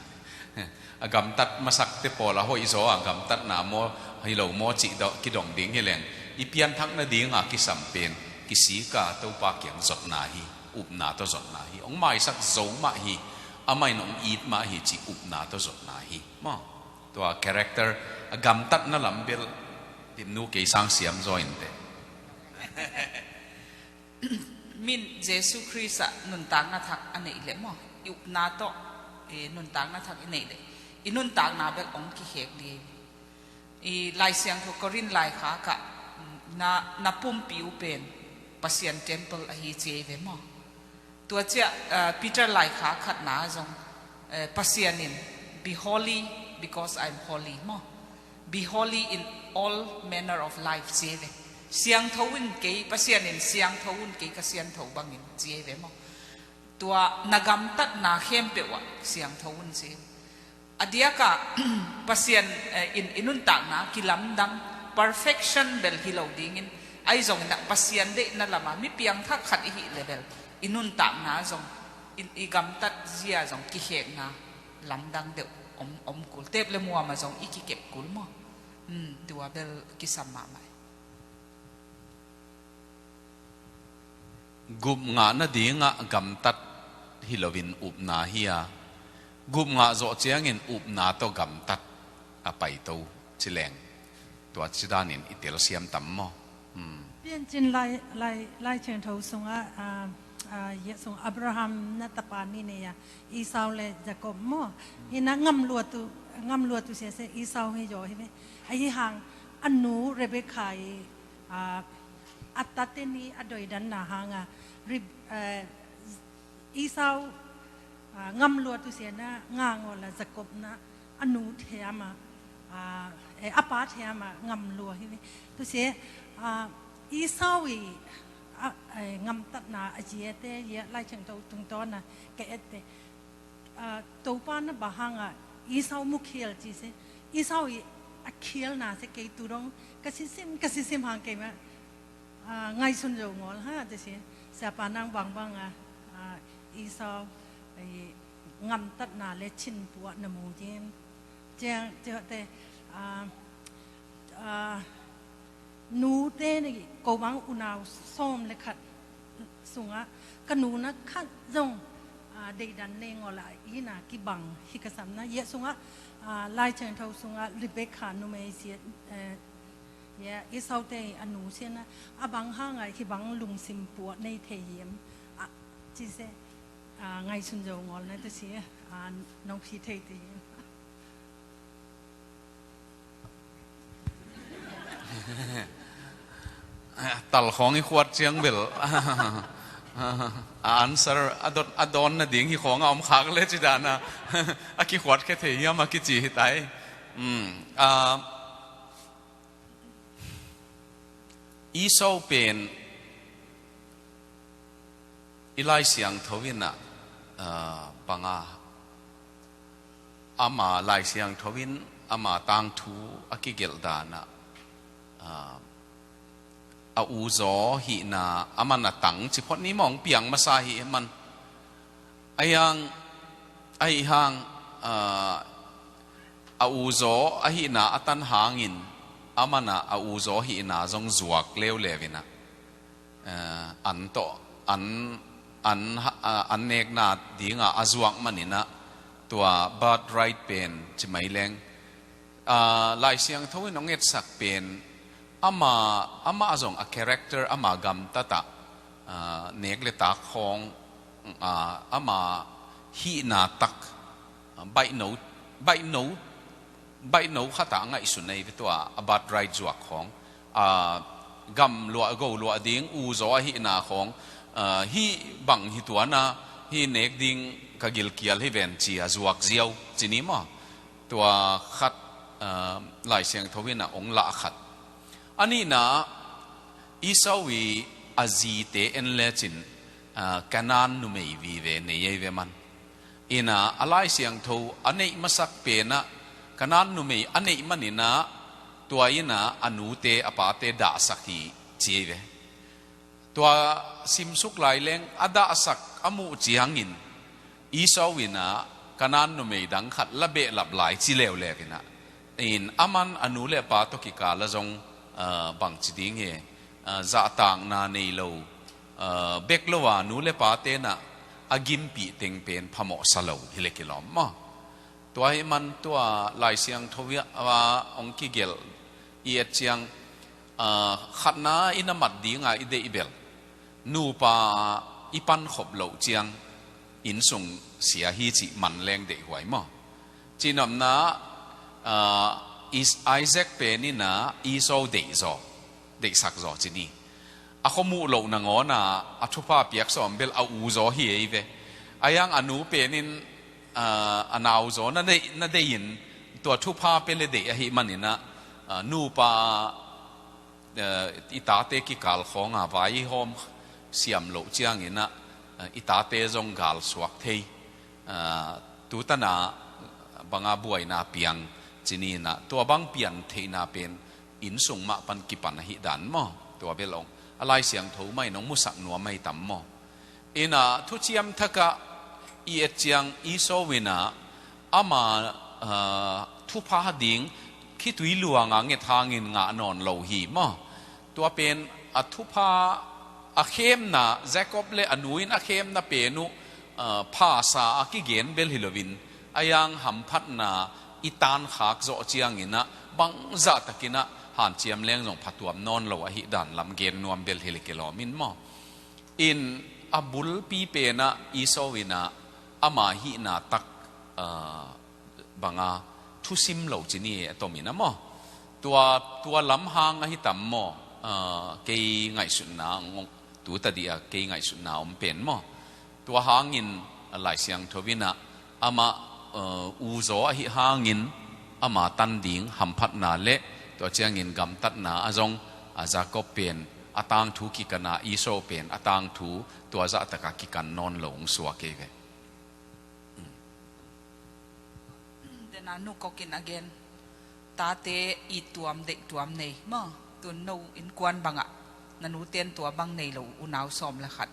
A gamtat masakte pawl a hoih zaw a gamtatna maw, hi lo maw cih kidong ding hi leng, i pianthak nadinga kisam pen kisik a Topa kiang zotna hi. Upna tawh zotna hi. Hong maisak zo mah hi. Amah in hong it mah hi cih upna tawh zotna hi. Maw. Tua character a gamtatna lam bel Dimnu kei sang siam zaw in teh. Min Jesu Khrist ah nuntakna thak a neih leh maw, i upna tawh, eh, nuntakna thak i neih leh, I nuntakna bel hong kikhek liai. I Lai Siangtho Korin laikhak ah na, na pumpi uh pen Pasian temple ahi ci ei ve maw? Tua ciah, eh, Peter laikhak khatna zong, eh, Pasian in, "Be holy because I'm holy," maw? "Be holy in all manner of life," ci ei ve. Siangtho un kei, Pasian in siangtho un kei ka siangtho bangin ci ei ve maw? Tua na gamtatna khempeuh ah siangtho un ci ei ve. A diakah Pasian, eh, in i nuntakna kilamdang, perfection bel hi lo dingin, ahi zongin ah Pasian deihna lamah mi piangthak khat i hih le bel i nuntakna zong, i, i gamtat zia zong kikhekna lamdang deuh om, om kul, tep le muam ah zong i kikep kul maw? Hmm, tua bel kisam mahmah. Gup ngah nadingah gamtat hi loin upna hi a, gup ngah zawh ciangin upna tawh gamtat a paito ci leng, tua ci danin i telsiam tam maw? Hmm. Piancil Lai, Lai, Lai Thiangtho sungah, ah, ah, Yeh sung Abraham na tapa nih nei a, Esau le Jacob maw? Hi na, ngamluat uh, ngamluat uh sia sia Esau hi zaw hi ve. Ahi hang a nu Rebekah i, ah, a tate nih a doidanna hanga, Reb-, eh, Esau, ah, ngamluat uh sia na, nga ngawl a Jacob na a nu thiam a, ah, eh, a pa thiam a ngamlua hi ve. Tua sia, ah, Esau i, ah, eh, ngamtatna a ziate, Lai Thiangtho tungtawna ka ette. Ah, Topa na bang hanga Esau mu khial ci se. Esau i a khialna se kei tu dong ka sisim, ka sisim hang kei ma, ah, ngaihsun zo ngawl ha, ci se. Siapa nang bang bang a, ah, Esau i ngamtatna le chinpuah na mu ding. Ciang, ciang te, ah, ah, nute nih ko bang unau sawm le khat sungah ka nu na khat zong, ah, deidan nei ngawl a ina kibang hi ka sam na. Yeh sungah, ah, Lai Thiangtho sungah Rebekah numei sia, eh, Yeh Esau te a nu sia na, a bang hanga hi bang lungsim puah nei thei hiam, ah, ci se, ah, ngaihsun zo ngawl na te sia, ah, nong phi thei te hiam. Talkhawng i khuat ciang bel a answer a dot, a dawn nading hi khawng a om khak le ci dana a kikhuat khe thei hiam a kici hi tai. Mm. Ah, Esau pen i Lai Siangtho in ah, ah, banga ama Lai Siangtho in ama tangthu a kigelh dan ah, ah, a uzaw hihna a man a tang ci phot ni mawng piang masa hi man. Ahi hang, ahi hang, ah, a uzaw ahihna a tan hangin a man a, a uzaw hihna zong zuak leuleu in ah, eh, an tawh, an, an ha-, ah, an nekna dinga a zuak manin ah tua birthright pen ci mai leng, ah, Lai Siangtho in hong etsak pen ama, ama zong a character, ama gamtat ah, ah, nek le tak khawng, ah, ama hihna tak, ah, baihno, baihno, baihno khat ah ngaihsun ahi ve tua a birthright zuak khawng. Ah, gam luah, go luah ding uzaw ahihna khawng, ah, hih bang hi tuana, hih nek ding ka gilkial hi ven ci a zuak ziau ci ni maw? Tua khat, ah, Lai Siangtho in ah hong lah khat. A nihna, Esau i a zite en lecin, ah, Kanaan numei vive nei ei ve man. In ah a Lai Siangtho a neih masak pen ah Kanaan numei a neih manin ah tua in ah a nute a pate dahsak hi ci ei ve. Tua simsuk lai leng a dahsak a muh ciangin Esau in ah Kanaan numei dang khat la behlap lai ci leuleu in ah, in a man a nu le a pa tawh kikal ah zong, ah, bangci ding hi, ah, zahtakna nei lo, ah, bek lo a nu le pa ten ah a gimpih teng pen phamawhsa lo hi le kilawm maw? Tua hi man tua Lai Siangtho ah hong kigelh i et ciang, ah, khatna in a mat dinga i deih bel nupa i pankhop loh ciang innsung sia hi cih man leng deihhuai maw? Cinopna, ah, Is-, Isaac pen in ah Esau deih zaw, deihsak zaw ci ni. A khuamuh loh nangawn ah a thupha piak sawm bel a u zaw hi ei ve. A iang a nu pen in, ah, a nau zaw na deih, na deih in tua thupha pia le deih ahih manin ah, ah, nupa, eh, i tate kikal khawng ah vai i hawm siam loh ciangin ah, eh, i tate zong gal suak thei. Ah, tu tan ah bang a buaina piang ci ni in ah, tua bang pian theihna pen inn sung mah pan kipan ahih dan maw? Tua bel ong a Lai Siangtho mah in ong musak nuam ahi tam maw? In ah Thuciam Thak ah i et ciang Esau in ah ama, ah, thupha ding khitui luang a nget hangin ngah nawn lo hi maw? Tua pen a thupha, a khemna, Jacob le a nu in a khemna pen uh, ah, phasa a kigen bel hi loin, a iang hamphatna i tankhak zawh ciangin ah bangzah takin ah hanciam leng zong phatuam nawn lo ahih dan lam gen nuam bel hi le kilawm in maw? In a bulpi pen ah Esau in ah ama hihna tak, ah, bang a thusim lo ci ni e, a tom in ah maw? Tua, tua lam hang ahi tam maw? Ah, kei ngaihsutna ngong, tu tadih a kei ngaihsutna om pen maw? Tua hangin a Lai Siangtho in ah amah, eh, u zaw ahih hangin ama tan ding hamphatna le tua ciangin gamtatna a zong, a Jacob pen a tangthu kikan a, Esau pen a tangthu tua zah tak a kikan nawn lo ong suak ei ve. Dena nu kokin a gen, tate it tuam, deih tuam nei maw? Tun no innkuan bang ah na nute in tua bang nei lo, unau sawm le khat,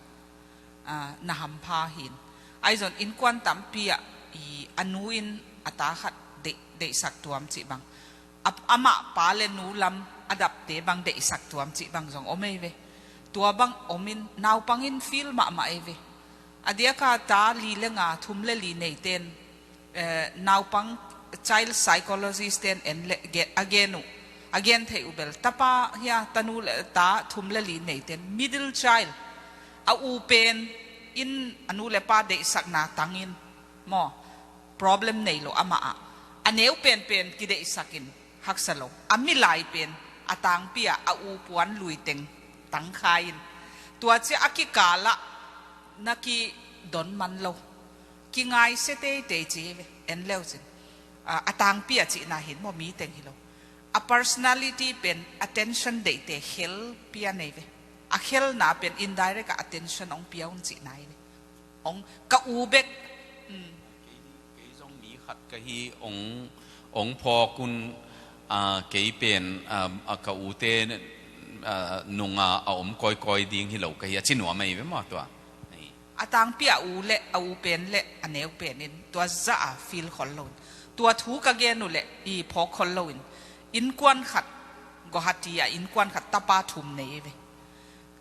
ah, na hampha hi in. Ahi zong innkuan tampi ah i a nu in a ta khat deih, deihsak tuam cih bang, a, amah pa le nu lam a dapte bang deihsak tuam cih bang zong om ei ve. Tua bang om in, naupang in feel mahmah ei ve. A diak a ta li le nga, thum le li neite in, eh, naupang child psychologist ten en le, ge-, a gen uh, a gen theih uh bel, tapa hia, tanu le ta thum le li neite in, middle child, a u pen in a nu le pa deihsakna tang in maw, problem nei lo amah ah. A neu penpen kideihsak in haksa lo. A milai pen a tangpi ah a u puan lui teng tang kha in. Tua ciang a kikal ah na kidon man lo. Kingaisia teitei ci ve, en leu cin. A, a tangpi ah cihna hi in maw, mi teng hi lo. A personality pen attention deihte khel pia nei ve. A khelna pen indirect ah attention ong pia un cihna hi ve. Ong ka u bek. Mm. Kei, kei zong mi khat ka hi, ong, ong phawk un, ah, kei pen, ah, ah, ka ute, ah, nunga a om kawikawi ding hi lo ka hi a ci nuam ei ve maw tua. Ei. A tangpi a u le, a u pen le a neu pen in tua zah a feel khol lo in, tua thu ka gen uh le i phawk khol lo in, innkuan khat, Guwahati ah innkuan khat tapa thum nei ei ve.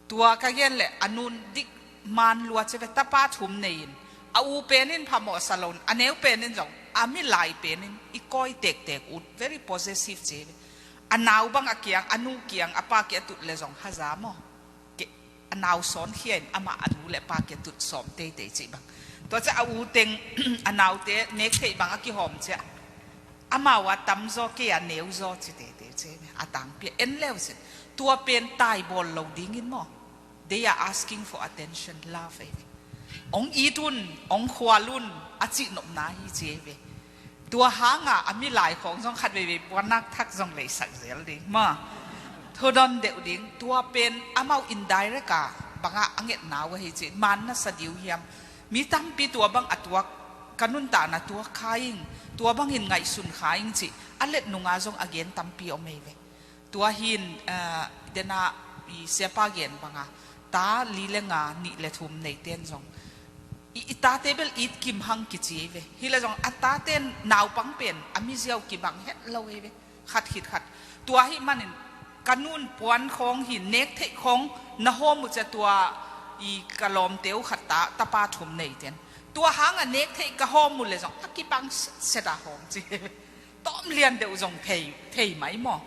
Tua ka gen le a nun dik man lua ci ve, tapa thum nei in, a u pen in phamawh sa lo in, a neu pen in zong, a milai pen in i kawi tektek ut, very possessive ci ve. A nau bang a kiang, a nu kiang, a pa kiang a tut le zong haza maw? Ke, a nau sawn khia in amah a nu le pa kiang a tut sawm teitei cih bang. Tua ciang a u teng, a naute nek theih bang a kihawm ciang, amau a tamzaw, kei a neuzaw ci teitei ci ve. A tangpi ah en leu cin. Tua pen taibawl lo ding in maw? They are asking for attention, love, eh. Ong it un, ong khual un, a cihnopna hi ci ei ve. Tua hang a a milai khawng zong khat veivei puannak thak zong leisak zel ding maw? Thudon deuh ding. Tua pen amau indirect a bang a a ngetna uh ahi ci, man na sa diu hiam? Mi tampi tua bang a tuak, ka nuntakna tuak kha ing, tua bangin ngaihsun kha ing cih a let nunga zong a gen tampi om ei ve. Tua hi in, ah, dena i siapa gen bang a, ta li le nga, nih le thum neite in zong, i, i tate bel it kim hang kici ei ve. Hi le zong a tate in naupang pen a miziau kibang het lo ei ve. Khat khit khat. Tua ahih manin ka nun puan khawng hi, nek theih khawng na hawm uh ciang, tua i ka lawmte uh khat ta, tapa thum neite in, tua hang a nek theih ka hawm uh le zong a kibang set, set a hawm ci. Tawm lian deuh zong thei, thei mai maw?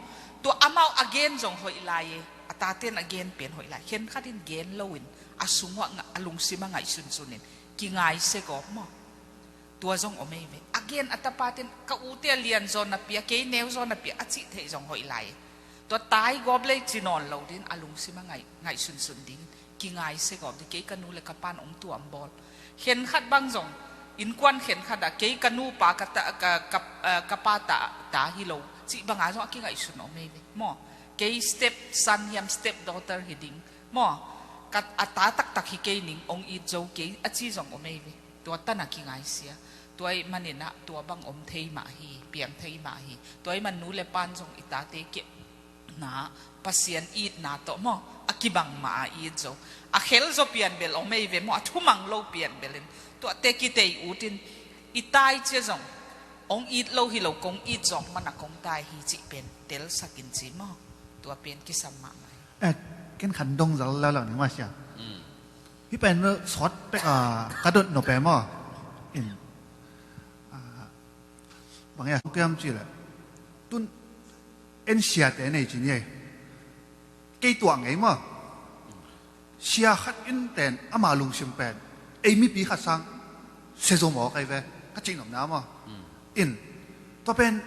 Tua amau a gen zong hoih lai e, a tate in a gen pen hoih lai. Khenkhat in gen lo in, a sung uh a nga-, a lungsim a ngaihsunsun in, kingaisia gawp maw? Tua zong om ei ve. A gen a tapatin ka ute a lian zaw napi a, kei neu zaw napi a, a cih theih zong hoih lai. Tua tai gawp lei ci nawn lo din a lungsim a ngaih, ngaihsunsun ding kingaisia gawp ding. Kei ka nu le ka pan om tuam bawl. Khenkhat bang zong innkuan khenkhat ah kei ka nupa ka ta, ka, ka, ah, ka pa ta, ta hi lo cih banga zong a kingaihsun om ei ve maw. Kei step son hiam step daughter hi ding maw. Ka, a ta taktak hi kei ning, ong it zo kei a ci zong om ei ve. Tua tan a kingaisia. Tua ih manin ah tua bang om thei mah hi, piang thei mah hi. Tua ih man nu le pan zong i tate kepna Pasian itna tawh maw, a kibang mah a it zo. A khel zaw pian bel om ei ve maw, a thumang lo pian belin. Tuate kitei utin i tai cia zong ong it lo hi lo, kong it zawk man a kong tai hi cih pen telsak in ci maw. Tua pen kisam mahmah hi. Eh, ken khan dong zal lala ni maw sia. Hi pen sawt pek a ka dot no pe maw. In, ah, bang ya kiam ci le. Tun en siate nei ci ni ei. Kei tuah ngei maw. Sia khat in ten ama lungsim pen ei mipi khat sang sia zo maw kai ve, ka cih nopna maw. In, tua pen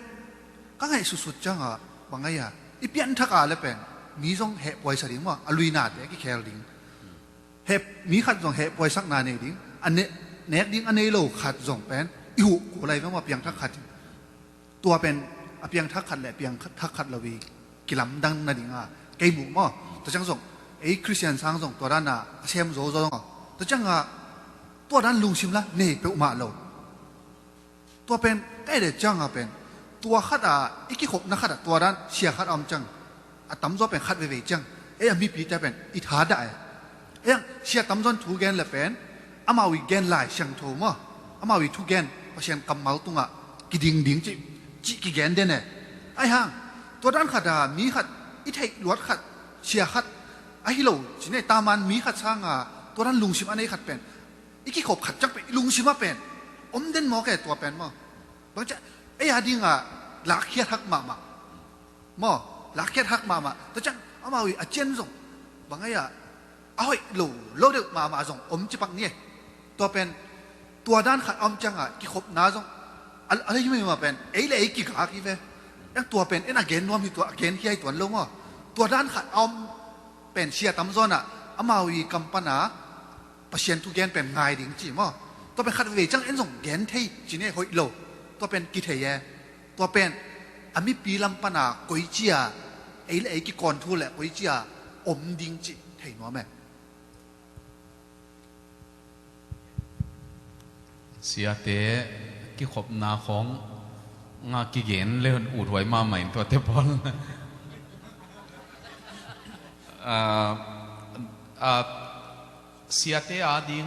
ka ngaih sutsut cianga bang ai a, i pianthak a le pen mi zong heh puaisa ding maw, a luinate kikhel ding. Heh, mi khat zong heh puaisakna nei ding, a ne, nek ding a nei lo khat zong pen i huh kul ai ve maw, piangthak khat in. Tua pen a piangthak khat le piangthak khat lo i kilamdang nadinga kei muh maw. Tua ciang zong ei Khristian sang zong tua dana a sem zo zo maw. Tua cianga tua dan lungsim la nei peuhmah lo. Tua pen ka et cianga pen tua khat a i kikhopna khat a tua dan sia khat a om ciang, a tamzaw pen khat veivei ciang ei a mipite pen i thadah e. Ei ang sia tamzawn thu gen le pen amau i gen Lai Siangtho maw, amau i thugen Pasian kammal tungah kiding ding cih, cih kigen den e. Ai hang tua dan khat a mi khat i theih luat khat, sia khat ahi lo ci nei, taman mi khat sanga tua dan lungsim a nei khat pen i kikhop khat ciang pen i lungsim ah pen om den mawk e tua pen maw. Bang ciah ei a dinga lakkhiat hak mahmah maw, lakkhiat hak mahmah. Tua ciang amau i a cian zong bang ai a, a hoih lo lo deuh mahmah zong om cipak ni e. Tua pen tua dan khat a om cianga kikhopna zong a, a lei mah pen ei le ei kigak hi ve. Eng tua pen en a gen nuam hi tua, a gen hiai tuan lo maw. Tua dan khat a om pen sia tamzawn ah amau i kam pana Pasian thugen pen ngai ding ci maw. Tua pen khat vei ciang en zong gen thei ci ne hoih lo. Tua pen kithei e. Tua pen a mipi lam pana koicia, ei le ei kikawn thu le koicia om ding ci thei nuam e. Siate kikhopna khawng nga kigen le ut huai mahmah in tuate pawl. Ah, ah, siate ading,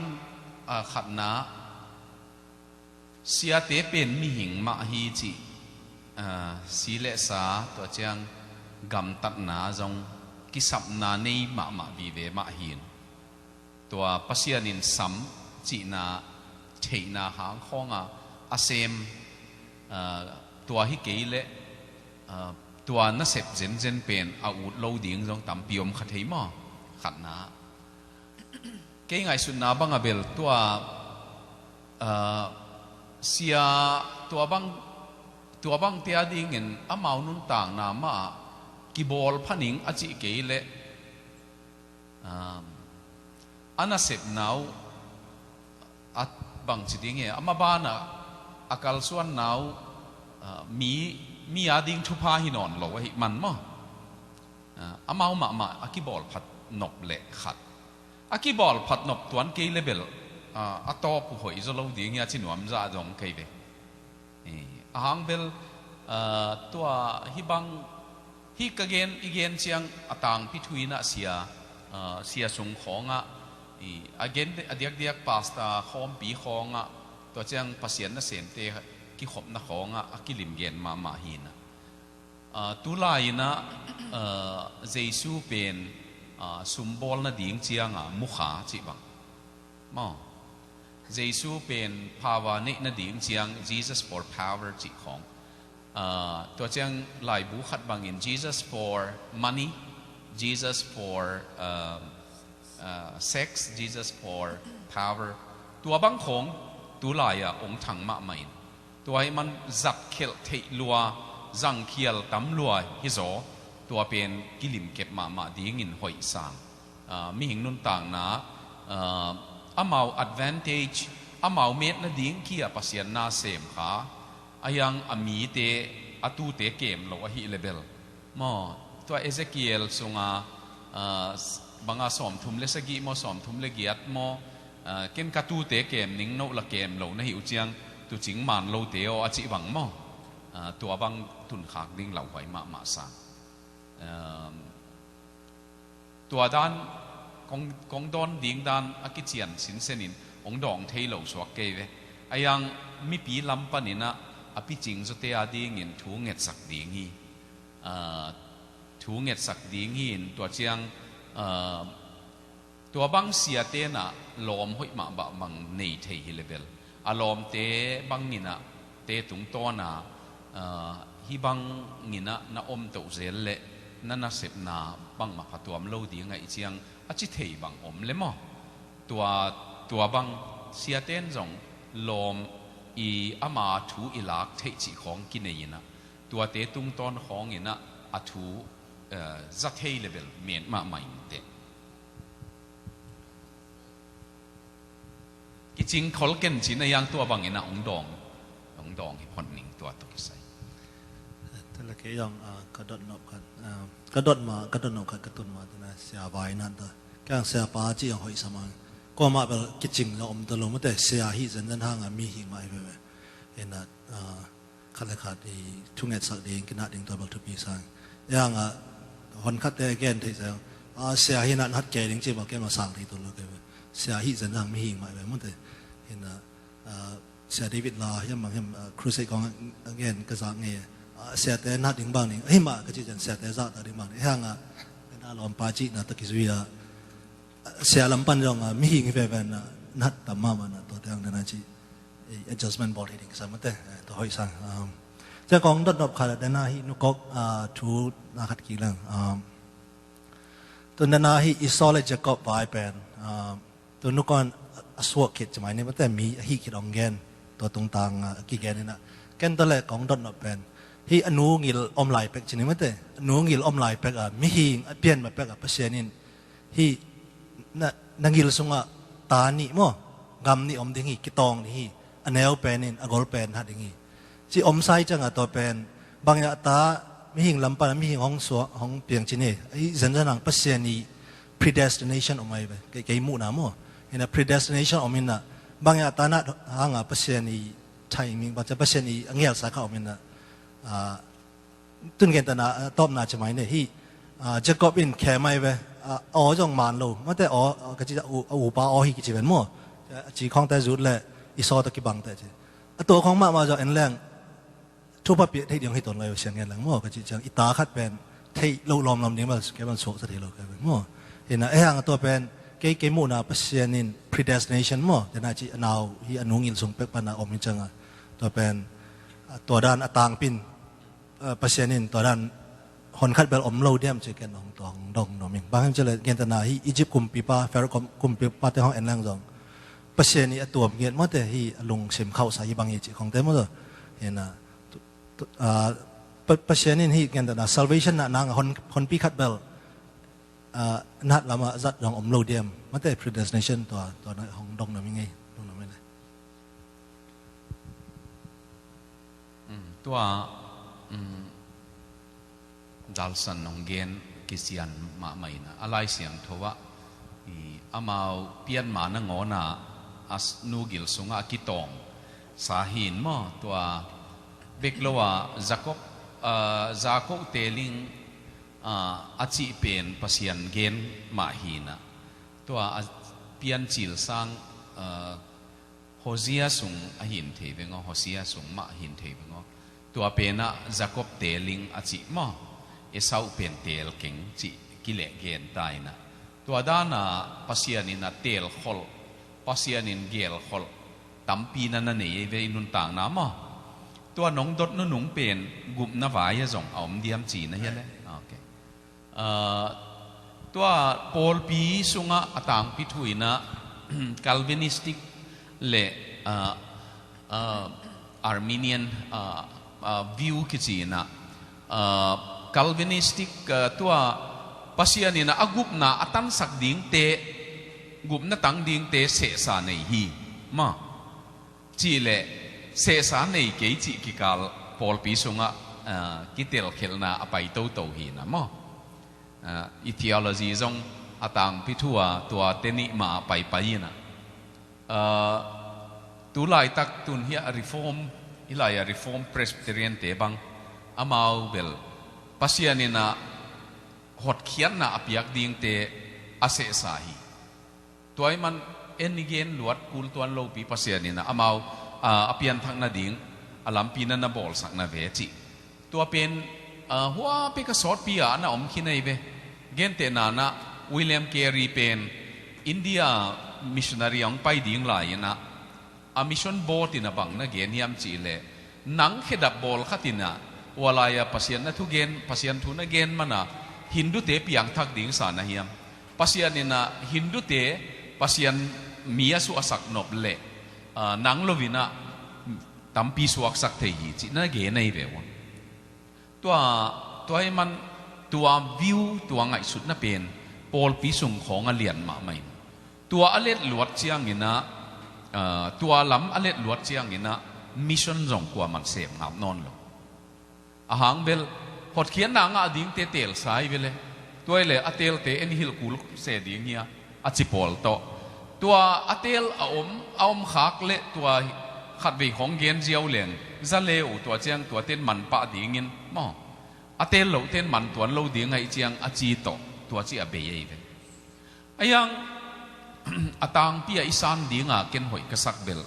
ah, khatna, siate pen mihing mah hi cih, ah, si le sa tua ciang gamtatna zong kisapna nei mahmah vive mah hin. Tua Pasian in sam cihna theihna hang khawnga a sem, ah, tua hi kei leh, ah, tua nasep zenzen pen a ut lo ding zong tampi om kha thei maw? Khatna. Kei ngaihsutna banga bel tua, ah, sia tua bang, tua bangte adingin amau nuntakna mah kibawl phaning a cih kei leh, um, a nasepna uh a bangci ding e, ama banah a kalsuanna uh, ah, mi, mi ading thupha hi nawn lo ahih man maw. Ah, amau mahmah a kibawl phat nop le khat. A kibawl phat nop tuan kei le bel, ah, a tawp uh hoih zaw lo ding hi a ci nuam zah zong kei ve. Eh, a hang bel, ah, tua hi bang, hi ka gen, i gen ciang a tangpi thu inah sia, ah, sia sung khawngah, i, a gen a diakdiak pastor khawmpi khawngah, tua ciang Pasian nasemte kikhopna khawngah a kilim gen mahmah hinah. Ah, tulai inah, ah, Jesu pen, ah, sumbawl nading cianga mukha cih bang. Maw. Jesu pen power neih nading ciang, Jesus for power cih khawng. Ah, tua ciang laibu khat bangin Jesus for money, Jesus for, ah, ah, sex, Jesus for power. Tua bang khawng tulai-ah ong thang mahmah in. Tua ahih man zatkhelh theih lua, zangkhial tam lua hi zaw, tua pen kilimkep mahmah dingin hoih sang. Aa, mihing nuntakna, aa, amau advantage, amau metna ding kia Pasian na sem kha, a hiang a mite, a tute kem lo ahih leh bel maw, tua Ezekiel sunga, aa, s-, banga sawmthum le sagih maw, sawmthum le giat maw, aa, ken ka tute kem ning, nola kem lo na hih uh ciang, tuucing man lote aw a cih bang maw. Aa, tua bang tunkhak ding lauhuai mahmah sang. Aa, tua dan, kong, kong dawn ding dan a kician sinsenin hong dawng thei lo suak kei ve. A hiang mipi lam paninah a picing zawte a dingin thu ngetsak ding hi. Aa, thu ngetsak ding hi in tua ciang, aa, tua bang siatenah lawm hoih mahmah bang nei thei hi leh bel, a lawmte banginah te tungtawna, aa, hih banginah na om toh zel leh na nasepna bangmah phatuam lo ding ahih ciang a ci thei bang om le maw. Tua, tua bang siaten zong lawm i ama thu i lak theih cih khawng kinei inah, tuate tungtawn khawnginah a thu, eh, za thei leh bel met mahmah inteh. Kicing khol ken cin a hiang tua banginah hong dawng, hong dawng hi phot ning tua tawh kisai. Tala kei zong, ah, ka dot nop khat, ah, ka dot ma, ka dot nop khat ka tun ma tena sia vai nan ta. Kei ang sia pa ci ang hoih sa ma. Kua mah bel kicing zong om ta lo mate, sia hi zenzen hanga mihing mah hi veve. Ina, ah, khat le khat i thungetsak ding, kinah ding tua bel thupi sang. Yang a, hon khat te gen thei sang. A, sia hi na, na hat kei ding ci bel kei ma sang thei tua lo kei. Sia hi zen sang mihing mah ve mute. Ina, a, sia David la, hiam bang hiam, a, crusade kong a gen ka zak nge. A, sia te na hat ding bang ding. Hi ma ka ci zen sia te zak ta ding bang ding. Yang a, na lawm pa ci na ta kizui a. A, sia lam pan zong a, mihing hi ve ve na, na hat tam ma ma na, tua te ang na na ci. Eh, adjustment bawl hi ding sa mate, eh, tua hoih sang. Um, ciang kong dot nop khat a dena hi nukok, ah, thu na khat kik lang. Um, tu dena hi Esau le Jacob vai pen. Um, tu nukon a suak khit ci mai ni mate mi a hi khit ong gen. Tua tungtang, ah, kigen ina. Ken tua le kong dot nop pen. Hi a nu ngil om lai pek ci ni mate. A nu ngil om lai pek a, mihing a pian ma pek a, Pasian in hi na, na ngil sungah ta nih maw, gam nih om ding hi, kitawng ding hi, a neu pen in, a gol pen hat ding hi. Ci om sai ciangah tua pen, bangah ta, mihing lam pan, mihing hong suak, hong piang ci ni, i zenzen hang Pasian i predestination om ai ve, kei, kei muhna maw. Ina predestination om ina, bangah ta na hanga Pasian i timing, bangah Pasian i a ngial sa kha om ina, ah, tun gen tana, ah, tawpna ci mai ne hi, ah, Jacob in khe mai ve, ah, aw zong man lo mate aw, ah, ka ci a u, a upa aw hi kici ven maw. A ci khawngte zut le Esau ta kibangte ci. A tua khawng mahmah zong en leng thupha piah thei ding hi ton lai sian ngen leng maw, ka ci ciang i ta khat pen thei lo lawmlawm ding bel kei bel suak sa thei lo kei bel maw. Hina e hang a tua pen kei, kei muhna Pasian in predestination maw, tena ci a nau hi a nu ngil sung pek pana om hi cianga tua pen, ah, tua dan a tangpin, eh, Pasian in tua dan hon khat bel om lo diam ci ken hong tua hong dong nuam ing. Bang hang ci le gentana hi Egypt kumpipa, Pharaoh kum-, kumpipa te hong en lang zong Pasian i a tuam ngiat mawte hi a lungsim khauhsa hi bang hi ci khongte maw zaw. Hina, tu, tu, ah, Pa-, Pasian in hi gentana salvation na nang hon, honpi khat bel, ah, nat lama zat zong om lo diam. Mate predestination tua, tua na hong dong nuam ing ei, dong nuam ing ei. Mm, tua, mm, Dalsan nong gen kisian mahmah ina, a Lai Siangtho ah, i, amau pianma nangawna a s-, nugil sungah a kitawng sa hin maw, tua bek lo a Jacob, ah, Jacob teling, ah, a cih pen Pasian gen mah hina, tua a piancil sang, ah, Hosea sung a hin thei veng aw, Hosea sung mah a hin thei veng aw. Tua penah Jacob teling a cih maw, Esau pen tel keng cih kileh gen ta ina. Tua dana Pasian ina telkholh, Pasian in gelkholh tampi na na nei ei ve i nuntakna maw. Tua nong dot nunung pen gupna vai a zong a om diam cina hi a le. Ok. Ah, tua pawlpi sungah a tangpi thu inah Calvinistic le, ah, ah, Arminian, ah, ah, view kici in ah, ah, Calvinistic, ah, tua Pasian in ah a gupna a tansak dingte, gupna tang dingte sehsa nei hi. Mah, cih leh sehsa nei kei cih kikal pawlpi sungah, ah, kitelkhelhna a pai toto hi in ah maw. Ah, i theology zong a tangpi thu a tuate nih mah a paipai in ah. Ah, tu laitak tun hiah Reform, i lai-ah Reform Presbyterian te bang, amau bel Pasian in ah hotkhiatna a piak dingte a sehsa hi. Tua ahih man en i gen luat kul tuan lopi Pasian in ah amau, ah, a pianthak nading a lampi na na bawlsak na ve cih. Tua pen, ah, huapi ka sawtpi ah na om khin ahi ve. Gentehna in ah William Carey pen India missionary a hong pai ding lai in ah, a mission board in ah bang na gen hiam cih leh, nang khedap bawl khat in ah, ua lai-ah Pasian na thugen, Pasian thu na gen man ah Hindute piangthak ding sa na hiam? Pasian in ah Hindute Pasian mi a suahsak nop leh, ah, nang lo in ah tampi suaksak thei hi cih na gen ahi ve ua. Tua, tua ahih man tua view, tua ngaihsutna pen pawlpi sung khawng a lian mahmah in, tua a let luat ciangin ah, ah, tua lam a let luat ciangin ah mission zong kuaman sem ngap nawn lo. A hang bel hotkhiatna ngah dingte teelsa hi ve le, tua hi leh a teelte en hilh kul se ding hi a, a ci pawl tawh. Tua a teel a om, a om khak leh tua khatvei khawng gen ziau leng, za le uh tua ciang tuate in man pah dingin maw, a teel lote in man tuan lo ding ahih ciang a ci tawh tua ci a bei ahi ve. A hiang a tangpi a i san ding a ken hoih ka sak bel,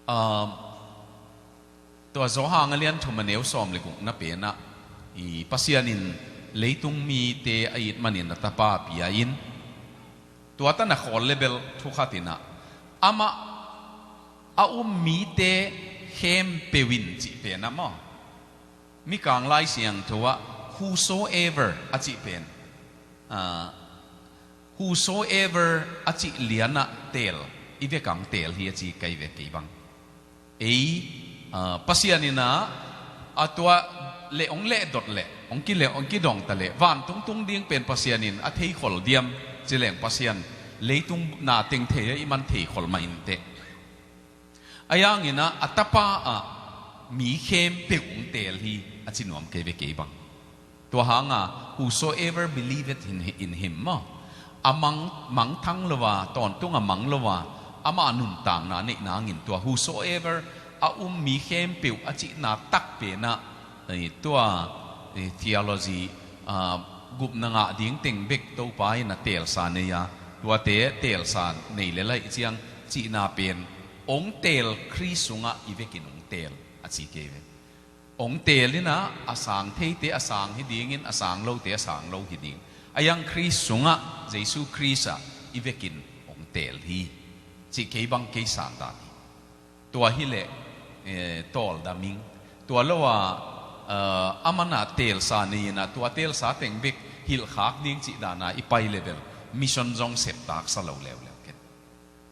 ah, tua Johan a lian thum a neu sawm le gukna pen ah, i Pasian in leitung mite a it manin a tapa pia in, tua tan a khawl le bel thu khat in ah, amah a um mite khempeuh in cih pen ah maw, Mikang Lai Siangtho ah whosoever a cih pen, ah, whosoever a cih lian ah teel, i vek ah hong teel hi a ci kei ve kei bang. Ei, ah, Pasian in ah, a tua leh hong lehdot leh, hong kile, hong kidong ta leh, vantung tung ding pen Pasian in a theikhol diam, ci leng Pasian leitung na teng thei a, i man theikhol mah inteh. A hiang in ah, a tapa ah mi khempeuh hong teel hi a ci nuam kei ve kei bang. Tua hang a, whosoever believeth in, in him maw, a mang, mangthang lo a, tawntung a mang lo a, amah nuntakna neih nangin tua whosoever a um mi khempeuh a cihna tak pen ah, eh, tua, eh, theology, ah, gupna ngah ding teng bek Topa in a teelsa nei a, tuate teelsa nei lel ahih ciang cihna pen, hong teel Khrist sungah i vekin hong teel a ci kei ve. Hong teel in ah, a sang theite a sang hi dingin, a sang lote a sang lo hi ding. A hiang Khrist sungah, Jesu Khrist ah i vekin hong teel hi, cih kei bang kei san dan hi. Tua hi leh, eh, tawldam ing. Tua lo a, eh, a man a teelsa nei in ah, tua teelsa teng bek hilhkhak ding cih dan a i pai le bel mission zong septaksa lo leuleu ken.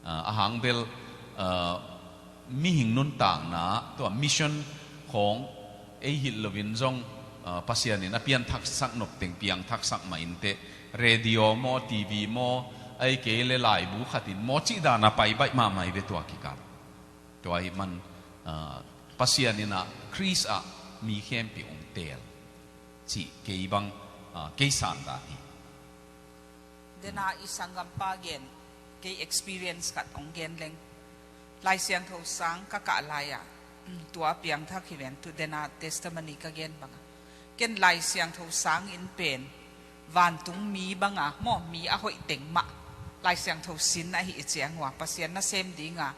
Ah, a hang bel, ah, mihing nuntakna, tua mission khawng ei hilh loin zong, ah, Pasian in a pianthaksak nop teng piangthaksak mah inteh, radio maw, T V maw, ahih kei leh laibu khat in maw cih dan a pai baih mahmah hi ve tua kikal. Tua ahih man, ah, Pasian in ah Khrist ah mi khempeuh hong teel cih kei bang, ah, kei san dan hi. Dena i sanggampa gen, kei experience khat hong gen leng. Lai Siangtho sang ka kah lai-ah, tua piangthak hi ven tu dena testimony ka gen banga. Ken Lai Siangtho sangin pen vantung mi banga maw, mi a hoih teng mah, Lai Siangtho sin ahi i ciang ua, Pasian nasem dinga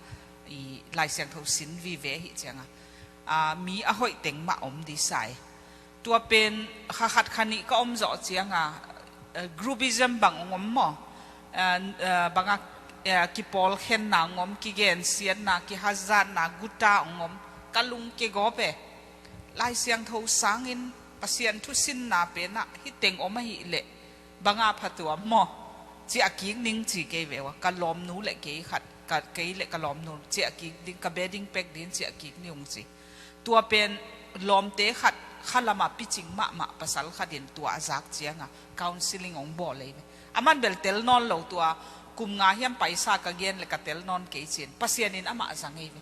i Lai Siangtho sin vive ahi cianga, a, mi a hoih teng mah om di sai. Tua pen kha khat kha nih ka om zawh cianga, eh, groupism bang hong om maw? Eh, eh, banga, eh, kipawlkhenna hong om, kigensiatna, kihazatna, guta hong om. Ka lung kigawp e. Lai Siangtho sangin Pasian thu sinna penah hih teng om ahih leh banga phatuam maw? Ci a kik ning ci kei ve ua, ka lawmnu le kei khat. ka, kei le ka lawmnu ciah kik ding, ka bedding pek ding ciah kik ni ung ci. Tua pen lawmte khat khalamah picing mahmah pasal khat in tua a zak cianga counseling ong bawl ei ve. Aman bel tel nawn lo, tua kum nga hiam paisa ka gen le ka tel nawn kei cin, Pasian in amah zang ei ve.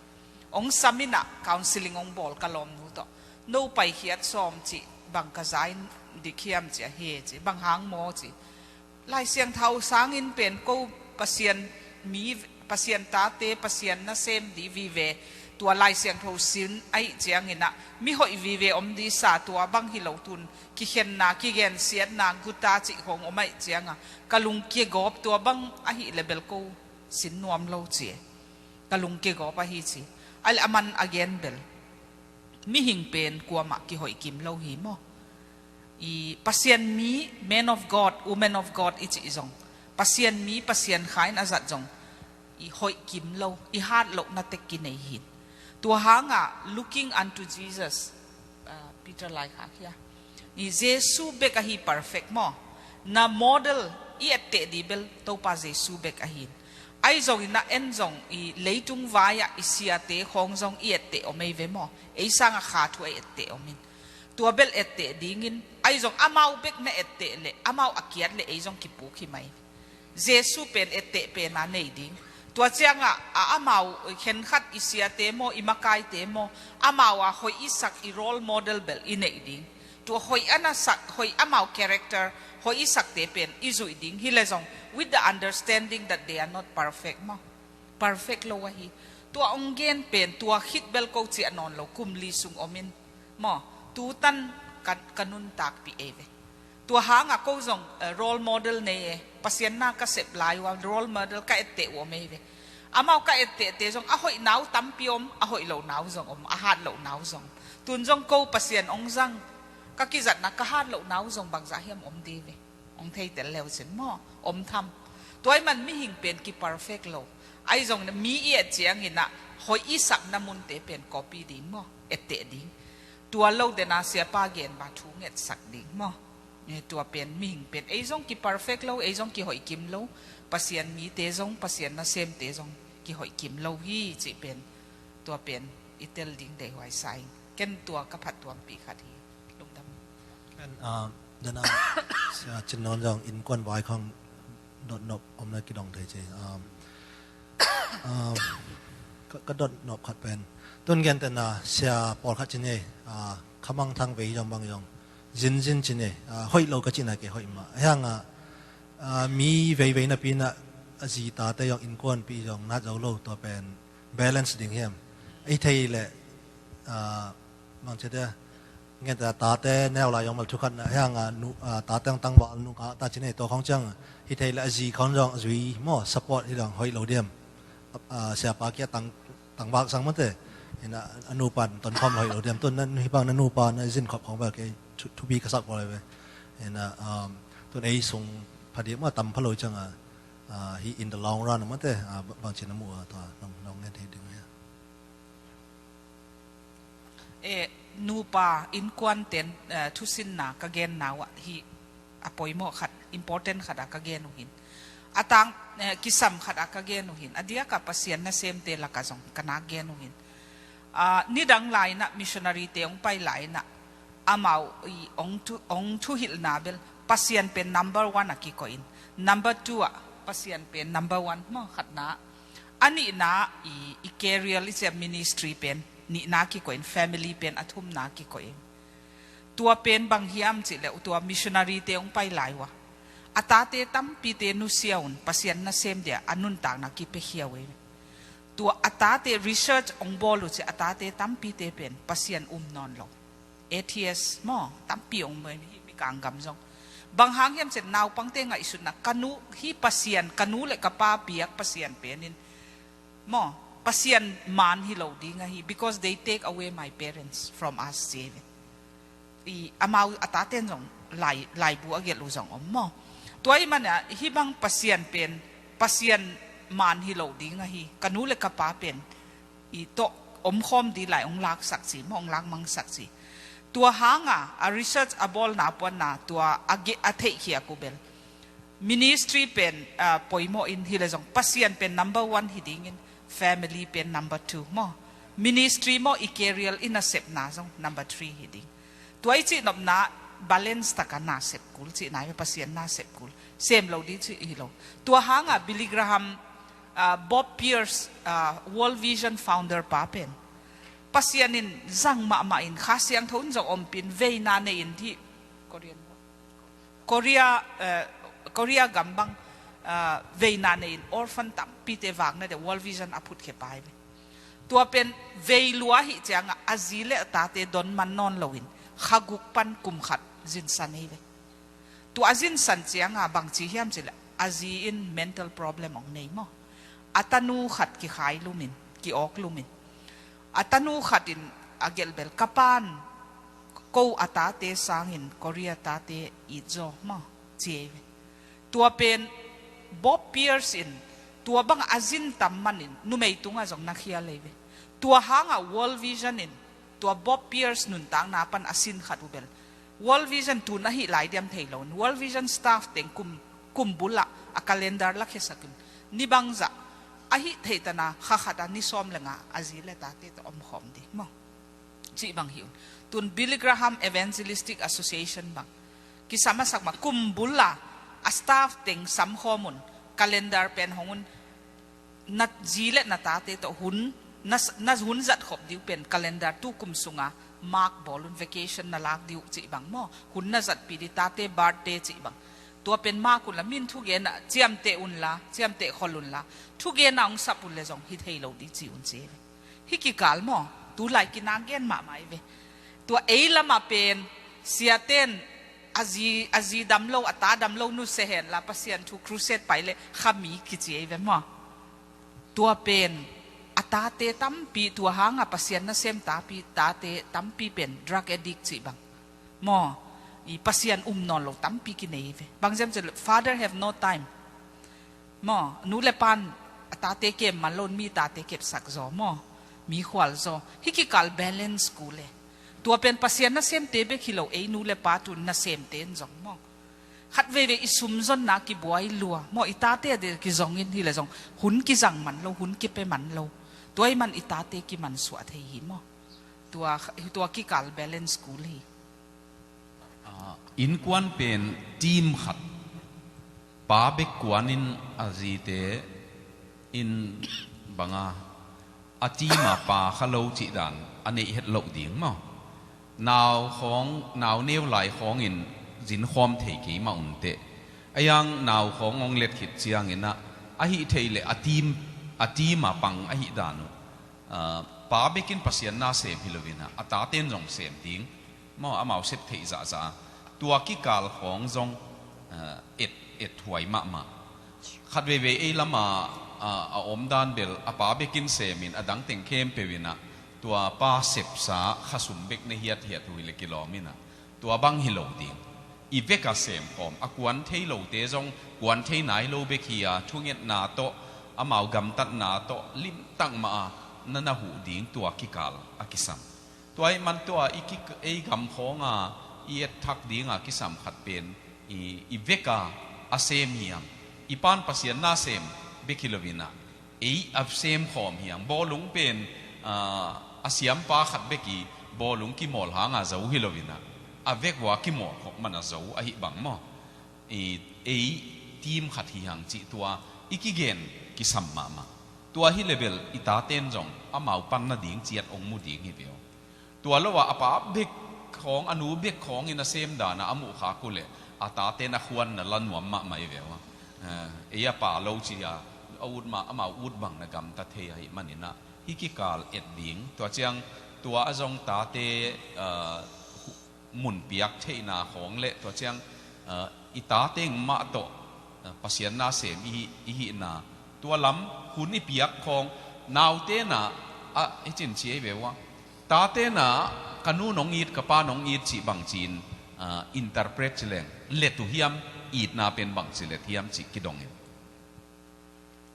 Ong sam inah counseling ong bawl ka lawmnu tawh. No paikhiat sawm ci, bang ka za in dik hiam ci, a he ci, bang hang maw ci. Lai Siangtho sangin pen ko Pasian mi, Pasian tate, Pasian nasem di vive, tua Lai Siangtho sin aih cianginah mi hoih vive om di sa, tua bang hi lo tun kikhenna, kigensiatna, guta cih khong om aih cianga ka lungkia gawp, tua bang ahi le bel ko sin nuam lo ci e. Ka lungkia gawp ahi ci. Ai le aman a gen bel mihing pen kuamah kihoih kim lo hi maw? I Pasian mi, man of God, woman of God i cih zong, Pasian mi, Pasian kha in a zat zong i hoih kim lo, i hat lohna tek kinei hi. Tua hanga looking unto Jesus, uh, Peter lai kha khia, i Jesu bek ahi perfect maw? Na model i etteh di bel Topa Jesu bek ahi. Ai zongin a en zong i leitung vai-ah i siate khawng zong i etteh om ei ve maw? Ei sanga kha thu a etteh om in. Tua bel etteh dingin, ai zong amau bek na etteh le amau a kiat le ei zong kipuk hi mai. Jesu pen etteh pena nei ding. Tua cianga a amau khenkhat i siate maw, i makaite maw, amau a hoih i sak i role model bel i neih ding. Tua hoih a na sak, hoih amau character, hoih i sakte pen i zuih ding. Hi le zong with the understanding that they are not perfect maw? Perfect lo ahi. Tua ong gen pen tua khit bel ko ciah nawn lo, kum li sung om in maw? Tutan ka, ka nuntakpih ei ve. Tua hanga ko zong, eh, role model nei e. Pasian na ka sep lai uh a role model ka etteh uh om ei ve. Amau ka ettehte zong a hoih nau tampi om, a hoih lo nau zong om, a hat lo nau zong. Tun zong ko Pasian ong zang, ka kizatna ka hat lo nau zong bangzah hiam om di ve. Ong theitel leu cin maw? Om tham. Tua i man mihing pen ki perfect lo. Ai zong mi i et cianginah hoih i sakna munte pen copy ding maw? Etteh ding. Tua lo dena siapa gen ba thu ngetsak ding maw? Eh, tua pen mihing pen ei zong ki perfect lo, ei zong ki hoih kim lo. Pasian mite zong, Pasian nasemte zong ki hoih kim lo hi cih pen, tua pen i tel ding deihuai sa ing. Ken tua ka phat tuampi khat hi. Lungdam. Ken, ah, dena Sia Cin Nawn zong innkuan vai khong dotnop omna kidong thei ci. Ah, ah, ka, ka dotnop khat pen tun gentehna sia pawlkhat ci ni, ah, Khamang Thang Vei zong bang zong zinzin ci ni, ah, hoih lo ka cihna kei hoih mah. Hianga, ah, mi veivei napi na a zi tate zong innkuanpi zong nat zo lo, tua pen balance ding hiam? Ei thei le, ah, bang ci dia, ngen ta tate neu lai zong mal thukhatna hianga nu, ah, tate ang tangval nu ka ta ci ni, tua khong ciang hi thei le a zi khong zong a zui maw, support hi zong hoih lo diam? Ah, siapa kia tang, tangval sang mate. Ina a nupan ton khom hoih lo diam? Tun na hi bang na nupa na zin khop khong bel kei thu, thupi ka sak bol ve. Ina, um, tun ei sung phadi ma tam phalo cianga, ah, hi in the long run mate, ah, bang ci na mu, ah, tua nong, nong ngen thei ding hia? Eh, nupa innkuanten, eh, thusinna ka genna uh ah hi a poimawh khat, important khat a ka gen uh hin. A tang, eh, kisam khat a ka gen uh hin. A diaka Pasian nasemte laka zong ka nak gen uh hin. Ah, nidang lainah missionary-te ong pai lainah amau i ong thu, ong thuhilhna bel Pasian pen number one a kikoih in. Number two ah Pasian pen number one maw, khatna. A nihna i, i career i cia ministry pen nihna kikoih in, family pen a thumna kikoih in. Tua pen bang hiam cih leh tua missionary-te ong pai lai uh a, a tate tampite nusia un Pasian nasem dia a nuntakna kipiakhia uh ei. Tua a tate research ong bawl uh cih a tate tampite pen Pasian um nawn lo. Atheist maw, tampi ong mai hi, Mikang gam zong. Bang hang hiam cih leh naupangte ngaihsutna, ka nu hi Pasian, ka nu le ka pa biak Pasian penin maw, Pasian man hi lo ding ahi, because they take away my parents from us, ci ve. I amau a taten zong lai, laibu a gelh uh zong om maw. Tua i mana hi bang Pasian pen Pasian man hi lo ding ahi, ka nu le ka pa pen i tawh omkhawm di lai ong laksak ci maw, ong lakmangsak ci. Tua hanga a research a bawlna puanna tua a ge, a theihkhiak uh bel Ministry pen, ah, poimawh in hi leh zong Pasian pen number one hi dingin, family pen number two maw. Ministry maw, i career i nasepna zong number three hi ding. Tua i cihnopna balance taka nasep kul cihna hi ve, Pasian nasep kul. Sem lo ding cih hi lo. Tua hanga Billy Graham, ah, Bob Pierce, ah, World Vision founder pa pen Pasian in zang mahmah in, Kha Siangtho in zong ompih in, veina nei in, hih Korean Korea, eh, Korea gam bang, eh, veina nei in orphan tampite vakna ding World Vision a phutkhia pa hi ve. Tua pen vei lua ahih ciangah a zi le a tate don man nawn loin kha guk pan kum khat zinsan hi ve. Tua a zinsan ciangah bangci hiam cih leh a zi in mental problem hong nei maw. A tanu khat kikhai lumin, ki-awk lumin. A tanu khat in a gelh bel, ka pan ko a tate sangin Korea tate it zaw maw, ci hi ve. Tua pen Bob Pierce in tua bang a zin tam manin numei tungah zong na khial hi ve. Tua hangah World Vision in tua Bob Pierce nuntakna pan a sin khat uh bel World Vision tun ahih lai diam thei lo in, World Vision staff teng kum, kum bulah a calendar la khiasak in, ni bangzah ahih theih tana kha khat a ni sawm le nga a zi le tate tawh omkhawm ding maw, cih bang hi un. Tun Billy Graham Evangelistic Association bang kisam a sak mah, kum bula a staff teng samkhawm un, calendar pen hong un, na zi le na tate tawh hun na, na hun zat khop ding uh pen calendar tu kum sunga mark bawl un, vacation na lak ding uh cih bang maw, hun na zatpih ding, tate birthday cih bang. Tua pen mark unla, min thugenna ciamteh unla, ciamteh khol unla, thugenna hong sap un le zong hi thei lo ding ci un ci hi ve. Hih kikal maw, tu lai kinak gen mahmah hi ve. Tua ei lamah pen siaten a zi, a zi dam lo, a ta dam lo nusia henla, Pasian thu crusade pai le kha mi kici hi ve maw. Tua pen a tate tampi, tua hanga Pasian nasem tapi tate tampi pen drug addict cih bang maw, i Pasian um nawn lo tampi kinei hi ve. Bang ziam cih leh father have no time maw, nu le pan a tate kem man lo, mi tate kepsak zaw maw, mi khual zaw. Hih kikal balance kul e. Tua pen Pasian nasemte bek hi lo, ei nu le pa tun nasemte in zong maw, khat veivei i sumzonna kibuai lua maw, i tate a ding kizong in hi le zong hun kizang man lo, hun kipia man lo. Tua ahih man i tate kimansuah thei hi maw. Tua, tua kikal balance kul hi. Ah, innkuan pen team khat, pa bek kuanin a zite in banga a team a pa kha lo cih dan a neih het loh ding maw. Nau khawng, nau neu lai khawngin zinkhawm thei kei mah un teh. A yang nau khawng hong let khit ciangin ah, ahih theih leh a team, a team a pang ahih dan uh. Ah, pa bekin Pasian na sem hi loin ah, a taten zong sem ding maw, amau sep theih zahzah a. Tua kikal khawng zong, ah, et, et huai mahmah. Khat veivei ei lama, ah, a omdan bel a pa bekin semin a dang teng khempeuh in ah, tua pa sepsa khasum bek na hiathiat uh hi le kilawm in ah, tua bang hi lo ding. I veka semkhawm, a kuan thei lote zong kuan thei nai lo bek hi a, thungetna tawh, amau gamtatna tawh limtak mah a na na huh ding tua kikal a kisam. Tua ahih man tua i ki, ei gam khawnga i et thak dinga kisam khat pen i, i veka a sem hiam, i pan Pasian na sem bek hi loin ah, ei a semkhawm hiam. Bawlung pen, ah, a siampa khat bek i bawlung kimawl hanga zo hi loin ah, a vek ua kimawl khop man a zo ahih bang maw. I, ei team khat hi hang cih tua i kigen kisam mahmah. Tua hi le bel i taten zong amau pan nading ciat hong mu ding hi ve aw. Tua lo a, a pa bek khawng, a nu bek khawngin a sem dan a, a muh khak uh leh a taten a khuan na la nuam mahmah hi ve aw. Eh, ei a pa lo ci a, a ut mah, amau ut bang na gamta thei ahih manin ah, hih kikal et ding. Tua ciang, tua a zong tate, eh, mun piak theihna khawng le tua ciang, ah, i tate mah tawh, ah, Pasian na sem i, i hihna. Tua lam hun i piak khawng, naute na, ah, i cin ci ei ve ua. Tate na, ka nu nong it, ka pa nong it cih bang ci-in, ah, interpret ci leng, let uh hiam, itna pen bang ci let hiam cih kidongin.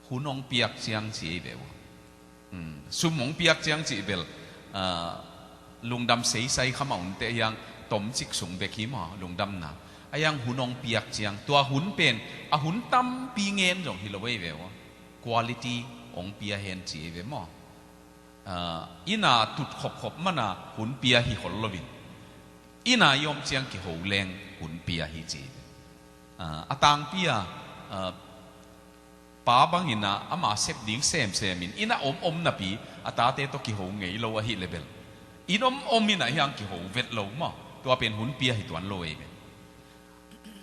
Hun hong piak ciang ci ei ve uh. Hmm. Sum hong piak ciang cih bel, ah, lungdam seisai kha mah un teh hiang, tomcik sung bek hi maw, lungdamna. A hiang hun hong piak ciang, tua hun pen a hun tampi ngen zong hi lo ei ve aw. Quality hong pia hen ci ei ve maw? Ah, inn a tut khopkhop mana hun pia hi khol loin, inn a i om ciang kiho leng hun pia hi ci ei ve. Ah, a tangpi a, ah, pa bangin a ama sep ding semsem in, inn a om om napi a tate tawh kiho ngei lo ahih leh bel, inn om om in a hiang kiho vet lo maw? Tua pen hun pia hi tuan lo ei ve.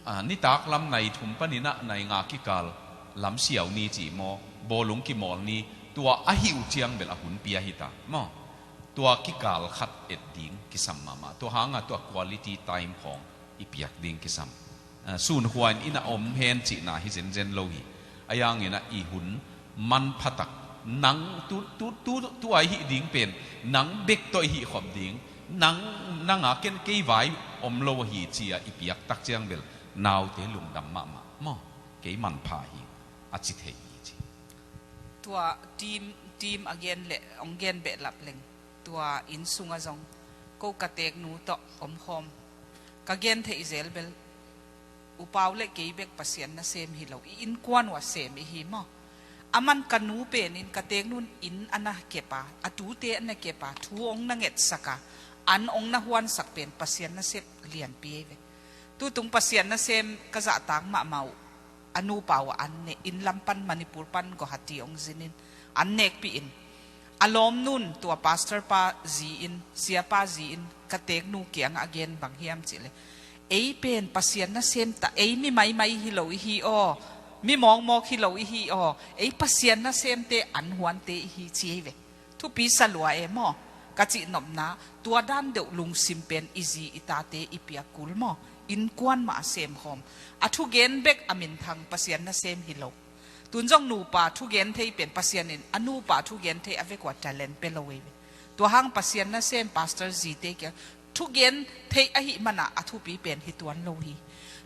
Ah, nitak lam nai thum panin a nai nga kikal lam siau ni ci maw, bawlung kimawl ni, tua ahih uh ciang bel a hun pia hi ta maw? Tua kikal khat et ding kisam mahmah. Tua hanga tua quality time khawng i piak ding kisam. Ah, sun huan inn a om hen cihna hi zenzen lo hi. A hiangin a i hun manphatak, nang tu, tu, tu, tu a i hih ding pen nang bek tawh i hih khop ding, nang, nang a ken kei vai om lo ahi ci a i piak tak ciang bel naute lungdam mahmah maw? Kei manpha hi, a ci thei hi ci. Tua team, team a gen leh hong gen behlap leng, tua inn sungah zong ko ka teeknu tawh omkhawm ka gen theih zel bel, upau le kei bek Pasian nasem hi lo, i innkuan uh a sem i hi maw? A man ka nu penin ka teeknu in inn a na kep a, a tute a na kep a, thu hong na ngetsak a, an hong na huansak pen Pasian nasep lianpi ei ve. Tutung Pasian nasem ka zahtak mahmah uh, a nupa uh a an ne, inn lam pan Manipur pan Guwahati hong zinin an nekpih in, a lawmnun tua pastor pa zi in, siapa zi in ka teeknu kiangah a gen bang hiam cih leh, ei pen Pasian nasem ta, ei mi maimai hi lo i hi aw, mi mawkmawk hi lo i hi aw, ei Pasian nasemte an huante i hi ci ei ve. Thupi sa lua e maw? Ka cih nopna, tua dan deuh lungsim pen i zi i tate i piak kul maw? Innkuan mah a semkhawm. A thugen bek a minthang Pasian nasem hi lo. Tun zong nupa thugen thei pen Pasian in a nupa thugen thei a vek uh a talent pia lo ei ve. Tua hang Pasian nasem pastor zite kia thugen thei ahih mana a thupi pen hi tuan lo hi.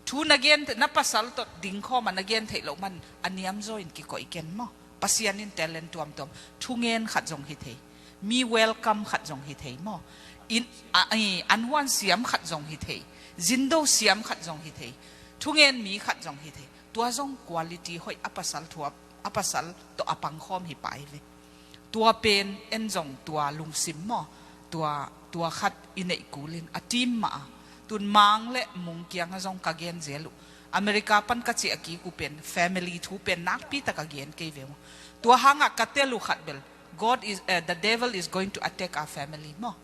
Thu na gen, na pasal tawh dingkhawm a na gen theih loh man a niamzaw in kikoih ken maw? Pasian in talent tuamtuam, thungen khat zong hi thei, mi welcome khat zong hi thei maw? In, a, i, an huan siam khat zong hi thei, zindo siam khat zong hi thei, thungen mi khat zong hi thei. Tua zong quality hoih a pasal thuap, a pasal tawh a pangkhawm hi pai ve. Tua pen en zong tua lungsim maw? Tua, tua khat i neih kulin a team mah a. Tun Mang le Mung kiangah zong ka gen zel uh. America pan ka ciah kik uh pen family thu pen nakpi tak a gen kei ve maw? Tua hangah ka tel uh khat bel, God is, eh, the devil is going to attack our family maw?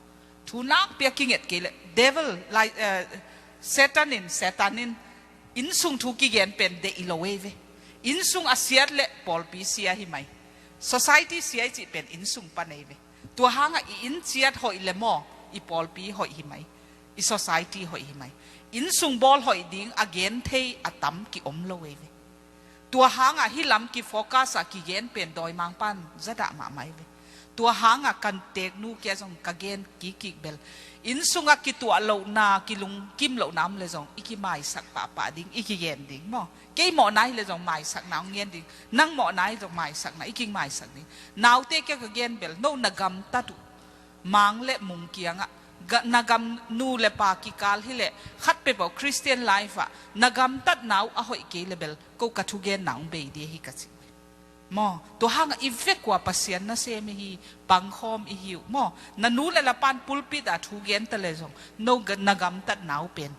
Thu nakpi a kinget kei leh devil, lai, eh, Satan in, Satan in, innsung thu kigen pen deih i lo ei ve. Innsung a siat leh pawlpi sia hi mai. Society sia i cih pen innsung pan ei ve. Tua hangah i inn ciat hoih le maw, i pawlpi hoih hi mai, i society hoih hi mai. Innsung bawl hoih ding a gen thei a tam ki-om lo ei ve. Tua hangah hih lam ki-focus a kigen pen dawimangpa'n zadah mahmah ei ve. Tua hangah ka teeknu kia zong ka gen kikkik bel, innsungah kituah lohna, kilungkim lohna om le zong i kimaisak pahpah ding, i kigen ding maw? Kei mawhna hi le zong maisakna hong ngen ding, nang mawhna hi zong maisakna, i kimaisak ding. Naute kia ka gen bel, no na gamtat uh, Mang le Mung kiangah, ga, na gam nu le pa kikal hi leh, khat peuhpeuh Christian life ah na gamtatna uh a hoih kei le bel, ko ka thugenna hong bei ding hi ka ci. Maw, tua hangah i vek uh a Pasian nasem i hi, pangkhawm i hi uh maw? Na nu le la pa'n pulpit ah thu gen ta le zong, no ga, na gamtatna uh pen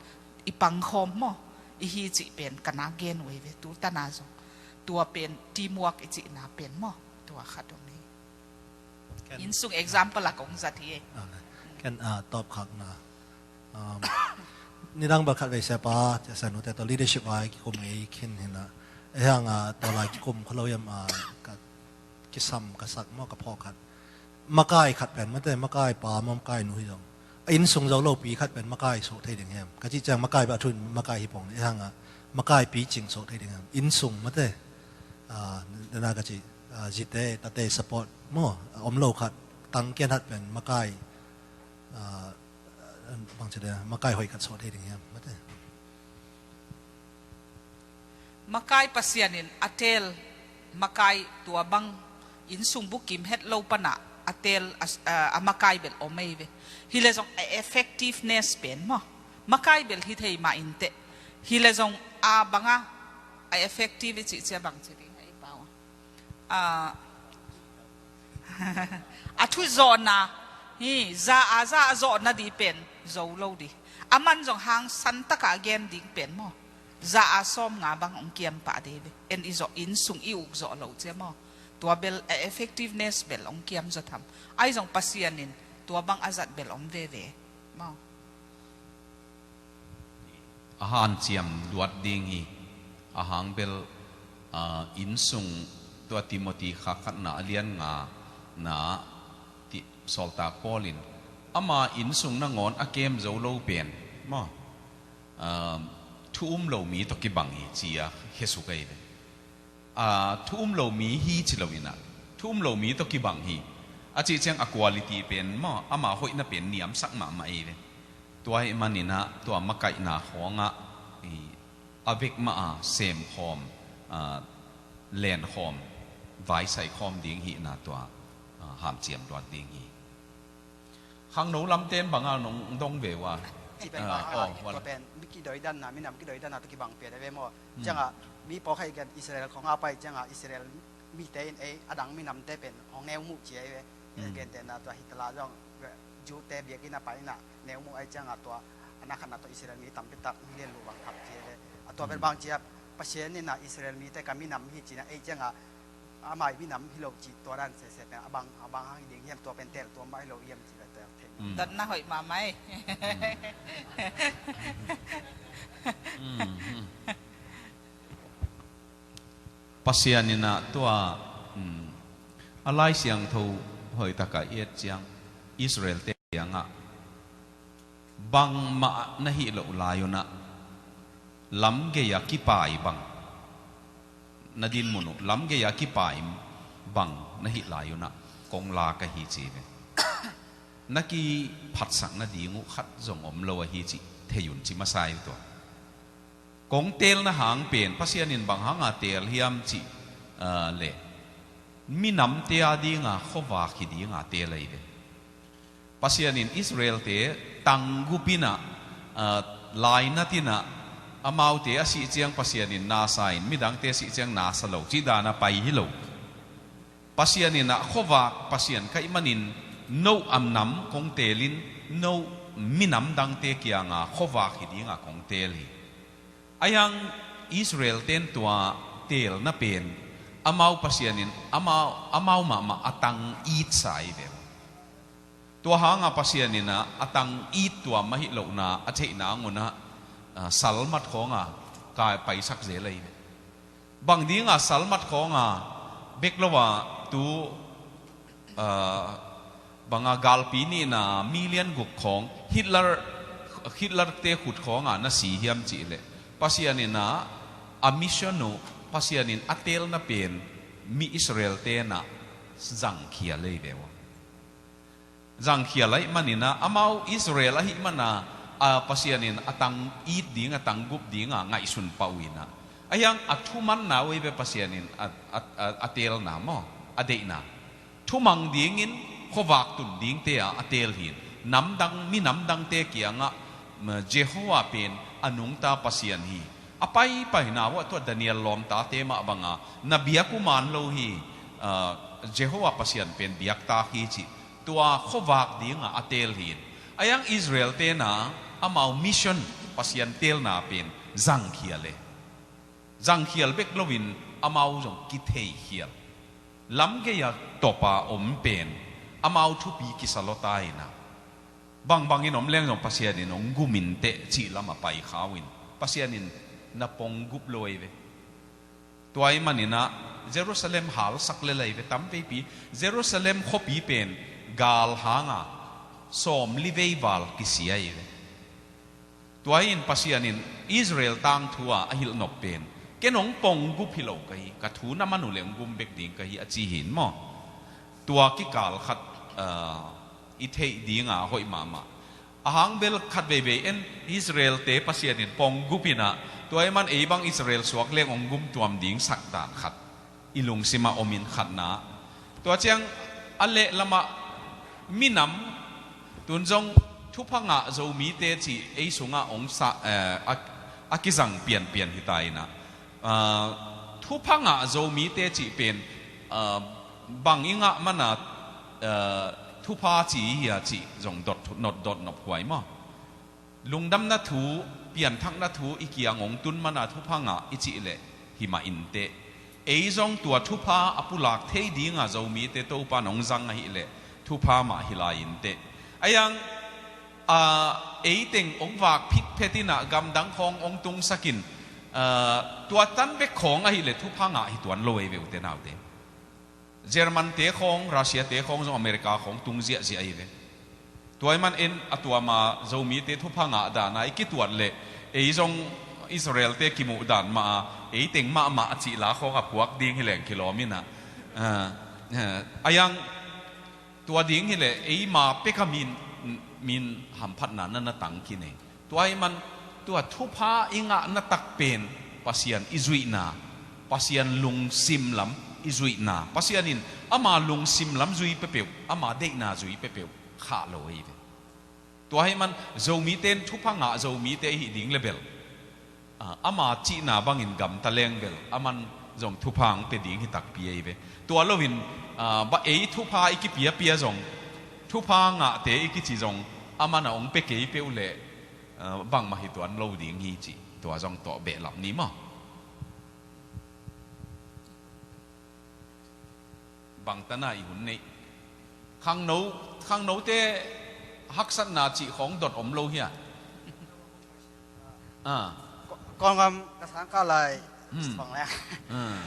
i pangkhawm maw? I hi cih pen ka na gen uh ei ve, tu tana zong. Tua pen teamwork i cihna pen maw? Tua khat om hi. Ken, innsung example a kong zat hi ei. Amen. Ken, ah, tawpkhakna. Um, nidang bel khat vei siapa, cia sianute tawh leadership ai kikum ngei khin hi na. Ei hang, ah, tua lai kikum kho lo hiam, ah, ka kisam ka sak maw ka phawk khat. Makai khat pen mate, makai pa maw makai nu hi zong, a innsung zo lopi khat pen makai suak thei ding hiam? Ka cih ciang makai bel a thu in makai hi pong, ei hang, ah, makai picing suak thei ding hiam? Innsung mate, ah, dena ka cih, ah, zite, tate support maw, a om lo khat, tangkian khat pen makai, ah, bangci de, makai hoih khat suak thei ding hiam, mate. Makai Pasian in a teel, makai tua bang innsung bukim het lo pana a teel, a, a, a makai bel om ei ve. Hi le zong a effectiveness pen maw, makai bel hi thei mah inteh, Hi le zong a banga a effective i cih cia bang ci ding a i pau a, a thu zawhna hi za a za a zawhna dih pen zo lo dih. A man zong hang san taka a gen ding pen maw, za a sawm nga bang hong kiam pah dih ve. En i zawh inn sung i uk zawh lo cia maw, tua bel a effectiveness bel hong kiam zaw tham. Ai zong Pasian in tua bang a zat bel om veve maw. A hanciam luat ding hi. A hang bel, ah, innsung tua Timothy kha khatna a lian nga na ti sawltak Paul in ama innsung nangawn a kem zo lo pen maw, ah, thu um lo mi tawh kibang hi ci a khesuk ahi ve. A thu um lo mi hi ci lo inah, thu um lo mi tawh kibang hi. A cih ciang a quality pen maw, ama hoihna pen niamsak mahmah ei ve. Tua hi maninah tua makaihna khawngah i a vek mah a semkhawm, a lenkhawm, vaisai khawm ding hihna tua, a, hamciam luat ding hi. Khangno lamten banga nong dong ve uh a. Ci pen ah, bang oh, a, tua pen mi kidoidanna, minam kidoidanna tawh kibang pian a ve maw. Hmm. Ciangah mi pawlkhat i gen Israel khawng a pai ciangah Israel mite in ei a dang minamte pen hong neu muh ci a i ve. Hmm. Gentehna tua Hitler zong Jew-te biakinn a pai inah neu muh ai ciangah tua a na khatna tua Israel mi tampi tak milian luh bang thak ci a i ve. A tua pen bang ci a Pasian inah Israel mite ka minam hi cinah ei ciangah amah i minam hi lo cih tua dan sese pen a bang, a bang hang hi ding hiam, tua pen tel tua mah hi lo hiam cih pen tel thei. Mm. Dotna hoih mahmah ei. Mm, mm. Pasian inah tua, mm, a Lai Siangtho hoih takah i et ciang Israel te kiangah bangmah na hih loh lai unah lamgei a kipai bang na dinmun uh, lamgei a kipai bang na hih lai unah kong la ka hi ci ve. Na kiphatsak nading uh khat zong om lo ahi cih thei un ci masa i tua. Kong teelna hang pen Pasian in bang hanga teel hiam cih, ah, le minamte a dinga khuavak hi dinga teel ahi ve. Pasian in Israel-te tanggup inah, ah, lainat inah amaute a sih ciang Pasian in nasa in midangte a sih ciang nasa lo cih dana pai hi lo. Pasian inah khuavak Pasian ka hih manin no a nam kong teelin no minam dangte kianga khuavak hi dinga kong teel hi. Ahi hang Israel ten tua teelna pen amau Pasian in amau, amau mahmah a tang itsa ahi ve. Tua hanga Pasian inah a tang it tua mah hi lohna a theihna ngunah, ah, salmat khawnga ka paisak zel ahi ve. Bang dinga salmat khawnga bek lo a tu, ah, banga galpi nihna million guk khawng Hitler, Hitler te khut khawnga na si hiam cih leh Pasian inah a mission uh Pasian in a teelna pen mi Israel tenah zangkhia lei ve uh. Zangkhia laih maninah amau Israel ahih mana, a, Pasian in a tang it ding a tang gup dinga ngaihsun pah uh inah ahi hang a thumanna uh ahi ve Pasian in a, a, a, a teelna maw, a deihna thumang dingin khuavak tun dingte a a teel hin. Namdang, minamdangte kiangah, ma, Jehovah pen a nungta Pasian hi. A paipaina uh ah tua Daniel lawmtate mah banga na biak uh man lo hi, ah, Jehovah Pasian pen biaktak hi cih tua khuavak dinga a teel hin. Ahi hang Israel tena amau mission Pasian teelna pen zangkhial e. Zangkhial bek loin amau zong kitheikhial. Lamgei a tawpa om pen amau thupi kisa lawta inah bangbangin om leng zong Pasian in hong gumin teh cih lama pai khau in Pasian in na ponggup lo ei ve. Tua ahih maninah Jerusalem halsak lel ei ve, tamveipi Jerusalem khuapi pen gal hanga sawmli vei val kisia ei ve. Tua hi in Pasian in Israel tangthu a a hilh nop pen ken hong ponggup hi lo ka hi, ka thu na man uh le hong gum bek ding ka hi a ci hi in maw? Tua kikal khat, ah, i theih dinga hoih mahmah. A hang bel khat veivei en Israel te Pasian in ponggup inah tua ahih man ei bang Israel suak leng hong gum tuam ding sak dan khat i lungsimah om in khatna. Tua ciang a leh lamah minam tun zong thupha ngah Zomite cih ei sungah hong sa, eh, a, a kizang pianpian hi ta inah, ah, thupha ngah Zomite cih pen, ah, bang i ngah mana, ah, thupha ci i hia cih zong dot, not dot nop huai maw? Lungdamna thu, pianthakna thu i kiang hong tun mana thupha ngah i cih leh hi mah inteh. Ei zong tua thupha a pulak thei dinga Zomite Topan hong zang ahih leh thupha mah hi lai inteh. A iang, a, ei teng hong vak phitphet inah gamdang khawng hong tungsak in, a, tua tan bek khawng ahih leh thupha ngah hi tuan lo ei ve ute naute. German te khawng, Russia te khawng zong America khawng tung ziahziah ahi ve. Tua ahih man en a tuama Zomite thupha ngah dana i kituat leh ei zong Israel te kimuh dan mah a, ei teng mahmah a cih la khawng a puak ding hi leng kilawm inah. Ah, ah, a iang tua ding hileh eima peka min, min hamphatna na na tang khin ei. Tua ahih man tua thupha i ngahna tak pen Pasian i zuihna, Pasian lungsim lam i zuihna, Pasian in ama lungsim lam zui peuhpeuh, ama deihna zui peuhpeuh khah lo ahi ve. Tua ahih man Zomite in thupha ngah Zomite i hih ding le bel, a, ama cihna bangin gamta leng bel aman zong thupha hong pia ding hi takpi ahi ve. Tua loin, a, ba ei thupha i kipiapia zong, thupha ngahte i kici zong, aman a hong pia kei peuh leh, a, bangmah hi tuan lo ding hi cih tua zong tawh behlap ni maw? Bangtana i hun neih. Khangno, khangnote haksatna cih khawng dot om lo hia? Ah. Ko-, kawngam ka sang ka lai. Hmm. Bang le. Ah.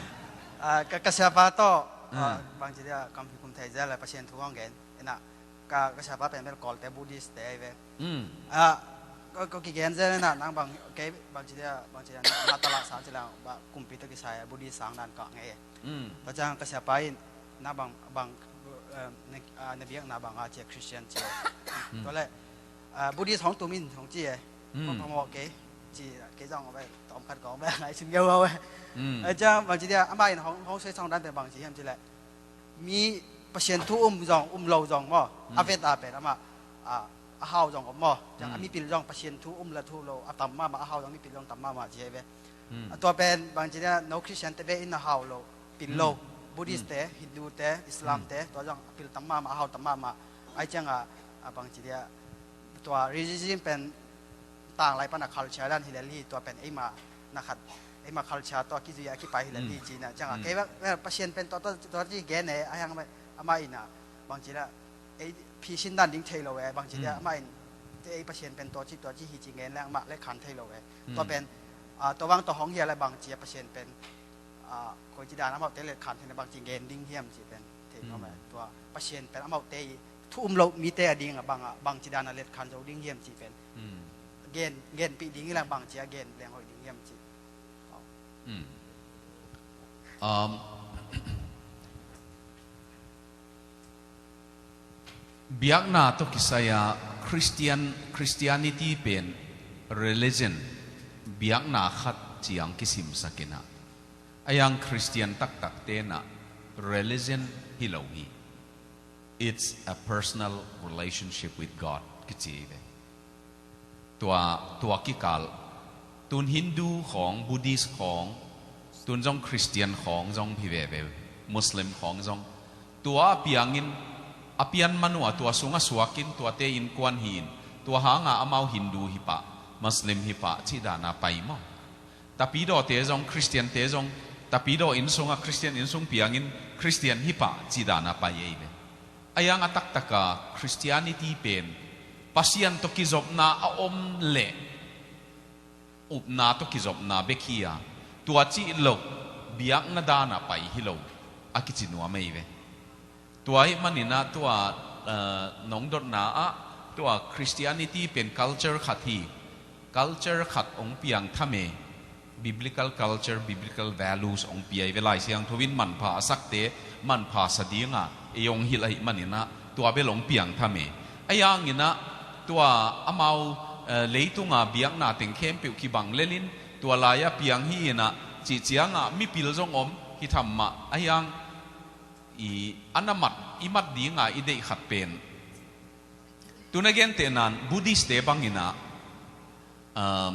Ah, ka, ka siapa tawh, ah, ah, bang ci dia kam hi kum thei zel le Pasian thu hong gen. Ina, ka, ka siapa pen bel Kawlte Buddhist te ahi ve. Hmm. Ah, ko, ko kigen zel ina, nang bang, kei bang ci dia, bang ci dia, na tala sang ci lang, ba kumpi tawh kisai Buddhist sang dan ka ngei. Mm. Tua ciang ka siapa in na bang, bang, eh, na, ah, na biakna bang a cia Christian cia. Mm. Tua le, ah, Buddhist hong tum in hong ci e. Mm. Hong, hong mawh kei ci, kei zong ve, tawm khat kong ve, ngai sin geu ve. Mm. Eh, ciang bang ci dia, ama in hong, hong soi song dan te bang ci hiam ci le. Mi Pasian thu um zong, um lo zong maw. Mm. A vet a pen ama, ah, a hau zong om maw. Ciang a, mm, mipil zong Pasian thu um la thu lo, a tam mahmah, a hau zong mipil zong tam mahmah ci hi ve. Mm. A tua pen bang ci dia, no Christian te ve in a hau lo, pil lo. Mm. Buddhist, mm, te, Hindu te, Islam, mm, te, tua zong a pil tam mahmah, a hau tam mahmah. Ai ciang a, a bang ci dia, tua religion pen tanglai pan a culture dan hi lel hi, tua pen eima na khat, eima culture tua kizui a kipai hi lel hi, mm, ci na. Ciang a, mm, kei bang, eh, Pasian pen tua, tua, tua ci gen e, a hiang ama in a, bang ci dia, ei, phisin dan ding thei lo e, bang ci dia, mm, amah in, te ei Pasian pen tua ci, tua ci hi ci ngen leng amah le khan thei lo e. Mm. Tua pen, ah, tua bang tua hong hia le bang ci a Pasian pen, ah, koi ci dan amaute le khan thei le bang ci ngen ding hiam ci pen, thei lo e. Mm. Tua Pasian pen amaute i thu um lo mite a ding a bang a, bang ci dan a let khan zo ding hiam ci pen. Mm. Gen, genpih ding hi leng bang ci a gen leng hoih ding hiam ci. Mm. Um, biakna tawh kisai-a Christian, Christianity pen religion, biakna khat ciang kisimsak inah, a iang Christian taktak tenah religion hi lo hi. It's a personal relationship with God kici hi ve. Tua, tua kikal, tun Hindu khawng, Buddhist khawng, tun zong Christian khawng zong hi veve, Muslim khawng zong. Tua a piangin, a pian man uh a tua sung a suakin, tuate innkuan hi-in, tua hanga amau Hindu hi pah, Muslim hi pah, cih dana pai maw. Tapidawte zong, Christian te zong, tapidaw inn sunga Christian inn sung piangin Christian hi pah cih dana pai ei ve. A iang a taktaka Christianity pen Pasian tawh kizopna a om leh upna tawh kizopna bek hi a, tua cih lo biakna dana pai hi lo a kici nuam ei ve. Tua ahih maninah tua, eh, nong dotna ah tua Christianity pen culture khat hi. Culture khat hong piangtham e. Biblical culture, biblical values hong pia hi ve. Lai Siangtho in manpha a sakte manpha sa dinga ei hong hilh ahih maninah tua bel hong piangtham e. A ianginah tua amau, eh, leitunga biakna teng khempeuh kibang lelin tua lai-ah piang hi inah cih ciangah mipil zong om hi tham mah a iang i, a na mat, i mat dinga i deih khat pen. Tuna gentehnan Buddhist te banginah, um,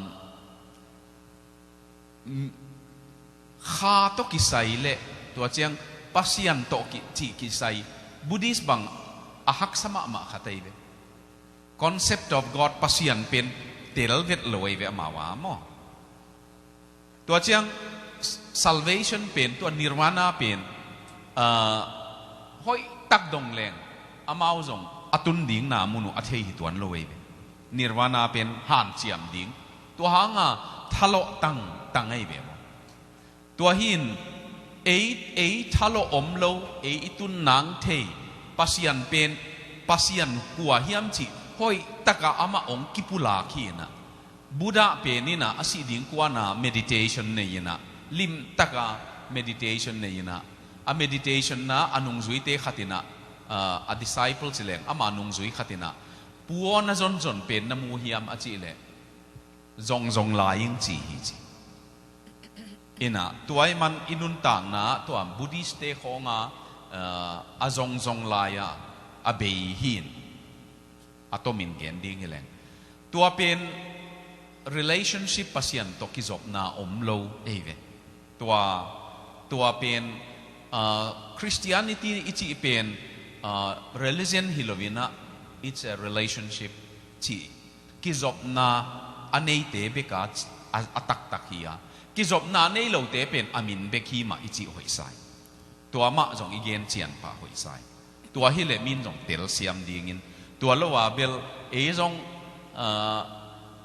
Kha tawh kisai le tua ciang Pasian tawh ki, cih kisai Buddhist bang a haksa mahmah khat ahi ve. Concept of God, Pasian pen tel vet lo ahi ve amau a maw. Tua ciang salvation pen, tua nirvana pen, ah, hoih tak dong leng amau zong a tun ding na mun uh a thei hi tuan lo ahi ve. Nirvana pen hanciam ding, tua hanga thalawh tangtang ahi ve maw. Tua hi in ei, ei thalawh om lo, ei i tun nang thei Pasian pen, Pasian kua hiam cih hoih taka amah hong kipulak hi inah. Buddha pen inah a sih ding kuana meditation nei inah, limtaka meditation nei inah, a meditation na a nungzuite khat inah, ah, a disciple ci leng ama nungzui khat inah, "Pu aw, na zonzon pen na mu hiam?" a cih leh, "Zongzong lai ing," ci hi ci. Inah tua ahih man i nuntakna tua Buddhist-te khawnga, ah, a zongzong lai-a a bei hi in, a tomin gen ding hi leng, tua pen relationship, Pasian tawh kizopna om lo ahi ve. Tua, tua pen, ah, Christianity i cih pen, ah, religion hi lo inah, it's a relationship cih, kizopna a neite beka a, a taktak hi a, kizopna a nei lote pen a min bek hi mah i cih hoihsa hi. Tua mah zong i gen cian pah hoihsa hi. Tua hi leh min zong telsiam dingin, tua lo a bel ei zong, ah,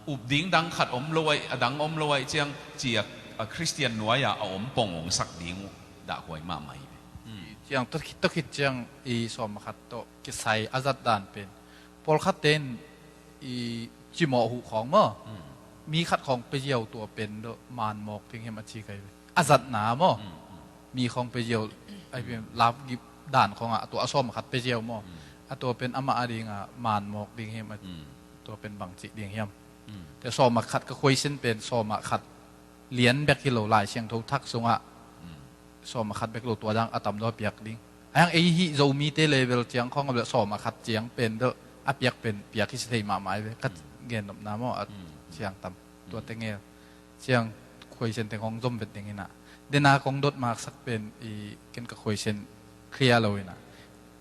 up ding dang khat om lo ahi, a dang om lo ahi ciang ci a, a Christian nuai-a a om pong hong sak ding uh dahhuai mahmah hi ve. Hmm. Ciang tua khit, tua khit ciang i sawm a khat tawh kisai a zat dan pen, pawlkhatte in i cimawh huh khawng maw. Hmm. Mi khat khawng pia ziau, tua pen dawh man mawk ding hiam a ci kai ve. A zatna maw. Hmm, hmm. Mi khawng pia ziau, ai pen love gift dan khawngah tua a sawm a khat pia ziau maw. Hmm. A tua pen amah a dinga man mawk ding hiam a, hmm, tua pen bang cih ding hiam. Hmm. Te sawm a khat ka khuaisen pen sawm a khat lian bek hi lo, Lai Siangtho thak sungah, hmm, sawm a khat bek lo, tua dang a tam dawh a piak ding. Ahi hang ei hih Zomite level ciang khawng a bel sawm a khat ciang pen bel a piak pen piak hi sa thei mahmah hi ve. Ka, hmm, gennopna maw a, hmm, ciang tam. Hmm. Tua teng e ciang khuaisen teng hong zom vet ding inah. Dena kong dot maksak pen i ken ka khuaisen clear lo inah,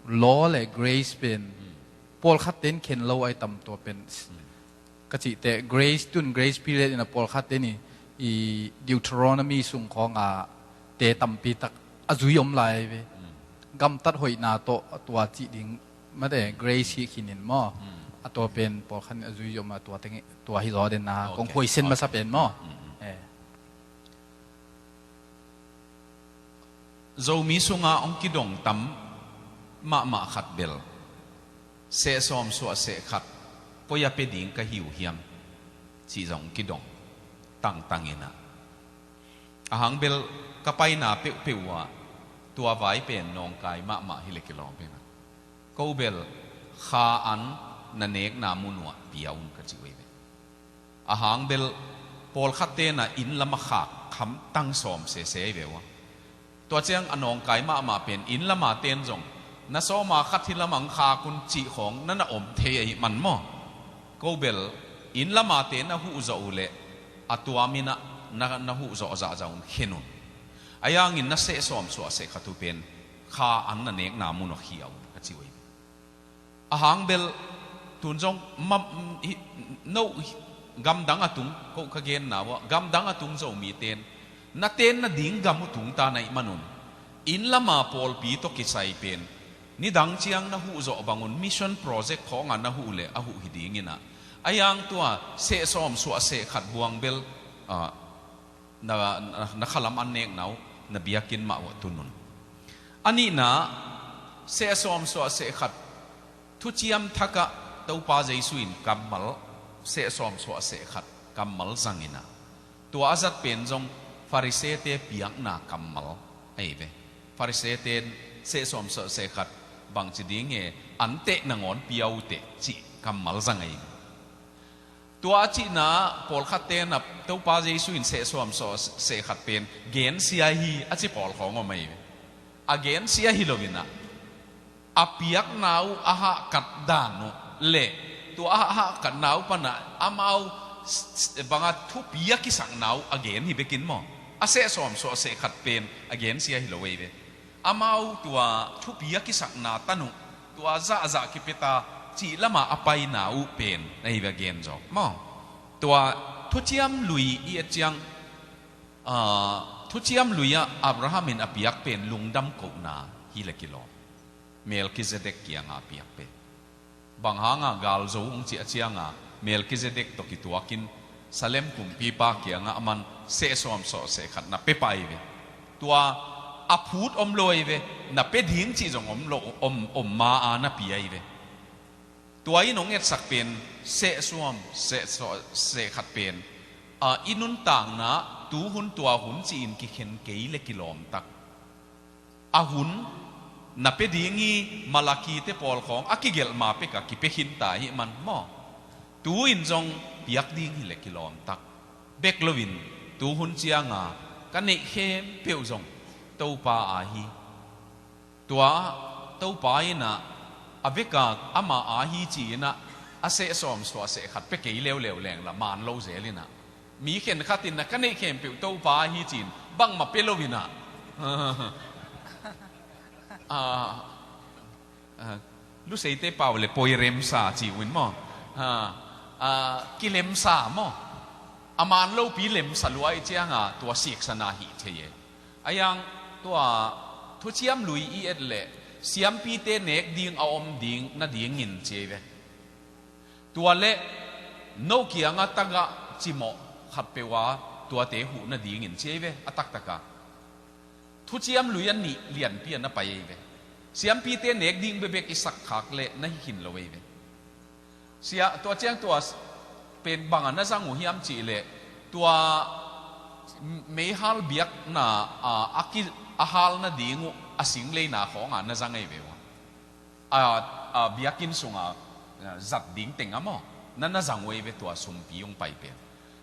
law le grace pen, hmm, pawlkhatte in khen lo ahi tam tua pen. Hmm. Ka cihte grace, tun grace period inah pawlkhatte in i, i Deuteronomy sung khawnga te tampi tak a zui om lai ve. Mm. Gamtat hoihna tawh a tua cih ding mate, grace hi khin in maw. Mm. A tua pen pawlkhat in a zui om a, tua teng, tua hi zaw den a, okay, kong khuaisen masa pen maw. Mm, mm. Eh. Zomi sunga hong kidong tam mahmah khat bel, sehsawm suahseh khat koi a pia ding ka hi uh hiam, cih zong hong kidong tangtang inah. A hang bel ka paina peuhpeuh uh ah tua vai pen nawngkai mahmah hi leh kilawm inah, ko bel kha an na nekna mun uh ah pia un ka ci uh hi ve. A hang bel pawlkhat tenah inn lama khak khamtang sawm sese hi ve uh a. Tua ciang a nawngkai mahmah pen inn lama ten zong na sawma khat hi lamang khak un cih khawng na na om thei ahih man maw. Ko bel inn lamate na huh zawh uh leh a tuam inah na, na huh zawh zahzah un khen un. Ahi hangin na sehsawm suahseh khat uh pen kha an na nekna mun uh ah khia un ka ci uh hi. A hang bel tun zong ma, hi, no, gamdang a tung, ko ka genna uh ah, gamdang a tung Zomite in na ten nading gam uh tung ta na hih man un, inn lama pawlpi tawh kisai pen nidang ciang na huh zawh bang un mission project khawngah na huh leh a huh hi ding inah. Ahi hang tua sehsawm suahseh khat buang bel, ah, na, na, na khalam an nekna uh na biakinn mah uh ah tun un. A nihna, sehsawm suahseh khat thuciam thakah Topa Jesu in kammal, sehsawm suahseh khat kammal zang inah, tua a zat pen zong Farisee-te piakna kammal ahi ve. Farisee-te in sehsawm suahseh khat bangci ding e, anteh nangawn pia uh teh cih kammal zang ahi ve. Tua a cihna pawlkhat tenah Topa Jesu in sehsawm suahseh khat pen gensia hi a ci pawl khawng om ahi ve. A gensia hi lo inah, a piakna uh a hahkat dan uh le tua a hahkatna uh panah amau s-, banga thupi a kisakna uh a gen hi bekin maw? A sehsawm suah seh khat pen a gensia hi lo ei ve. Amau tua thupi a kisakna tan uh, tua zahzah kipeta cih lama a paina uh pen na hi ve a gen zawk maw? Tua thuciam lui i et ciang, ah, thuciam lui-ah Abraham in a piak pen lungdam kohna hi le kilawm. Melkizedek kianga a piak pen. Bang hanga galzo hong ciah cianga Melkizedek tawh kituakin Salem kumpipa kiangah a man sehsawm suah seh khat na pia pah ei ve. Tua a phut om lo ei ve, na pia ding cih zong om lo, om, om ma-a na pia ei ve. Tua in hong etsak pen sehsawm seh, suah seh khat pen, ah, i nuntakna tuhun tua hun ci-in kikhen kei le kilawmtak. A hun na pia ding hi. Malakite pawl khawng a kigelh ma peka kipia khinta hi man maw? Tu-in zong piak ding hi le kilawmtak bek loin tuhun cianga ka neih khempeuh zong Topa a hi. Tua Topa innah a veka ama a hi ci-innah a sehsawm suah seh khat pia kei leuleu lengla man lo zel innah mi khenkhat innah ka neih khempeuh Topa a hi ci-in bangmah pia lo innah, ah, ah, Luseite pau le poiremsa ci uh in maw? Ah, ah, kilemsa maw? A man lopi lemsa luai cianga tua siksana hi thei e. A yang tua thuciam lui i et leh siampite nek ding a om ding nadingin ci ei ve. Tua le no kianga tagah cimawh khat peuh a tuate huh nadingin ci ei ve a taktaka. Thuciam lui a nih lianpi a na pai ei ve. Siampite nek ding bekbek i sakkhak le na hi khin lo ei ve. Sia, tua ciang tua s-, pen banga na zang uh hiam cihleh tua meihal biakna, a, a ki, a hal nading uh a singleina khawnga na zang ei ve uh. A, a biakinn sunga, a, zat ding teng a maw? Na na zang uh ei ve tua sumpi hong pai pen.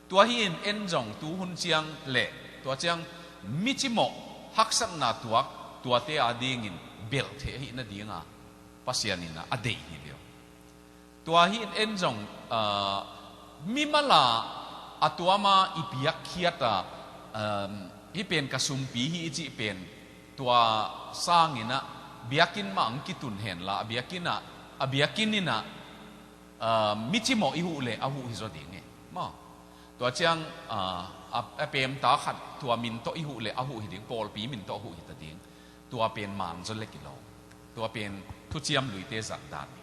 Tua hi in en zong tuhun ciang le tua ciang mi cimawh haksatna tuak tuate adingin belhtheh ahih nadinga Pasian innah a deih hi ve uh. Tua hi in en zong, ah, mimala a tuama i piakkhiata, um, hih pen ka sumpi hi i cih pen tua sanginah biakinn mah ang kitun henla a biakinnah, a biakinn innah, ah, mi cimawh i huh le a huh hi zaw ding e maw? Tua ciang, ah, a, a pemta khat tua min tawh i huh le a huh hi ding, pawlpi min tawh a huh hi ta ding. Tua pen man zaw le kilawm. Tua pen thuciam luite zat dan hi.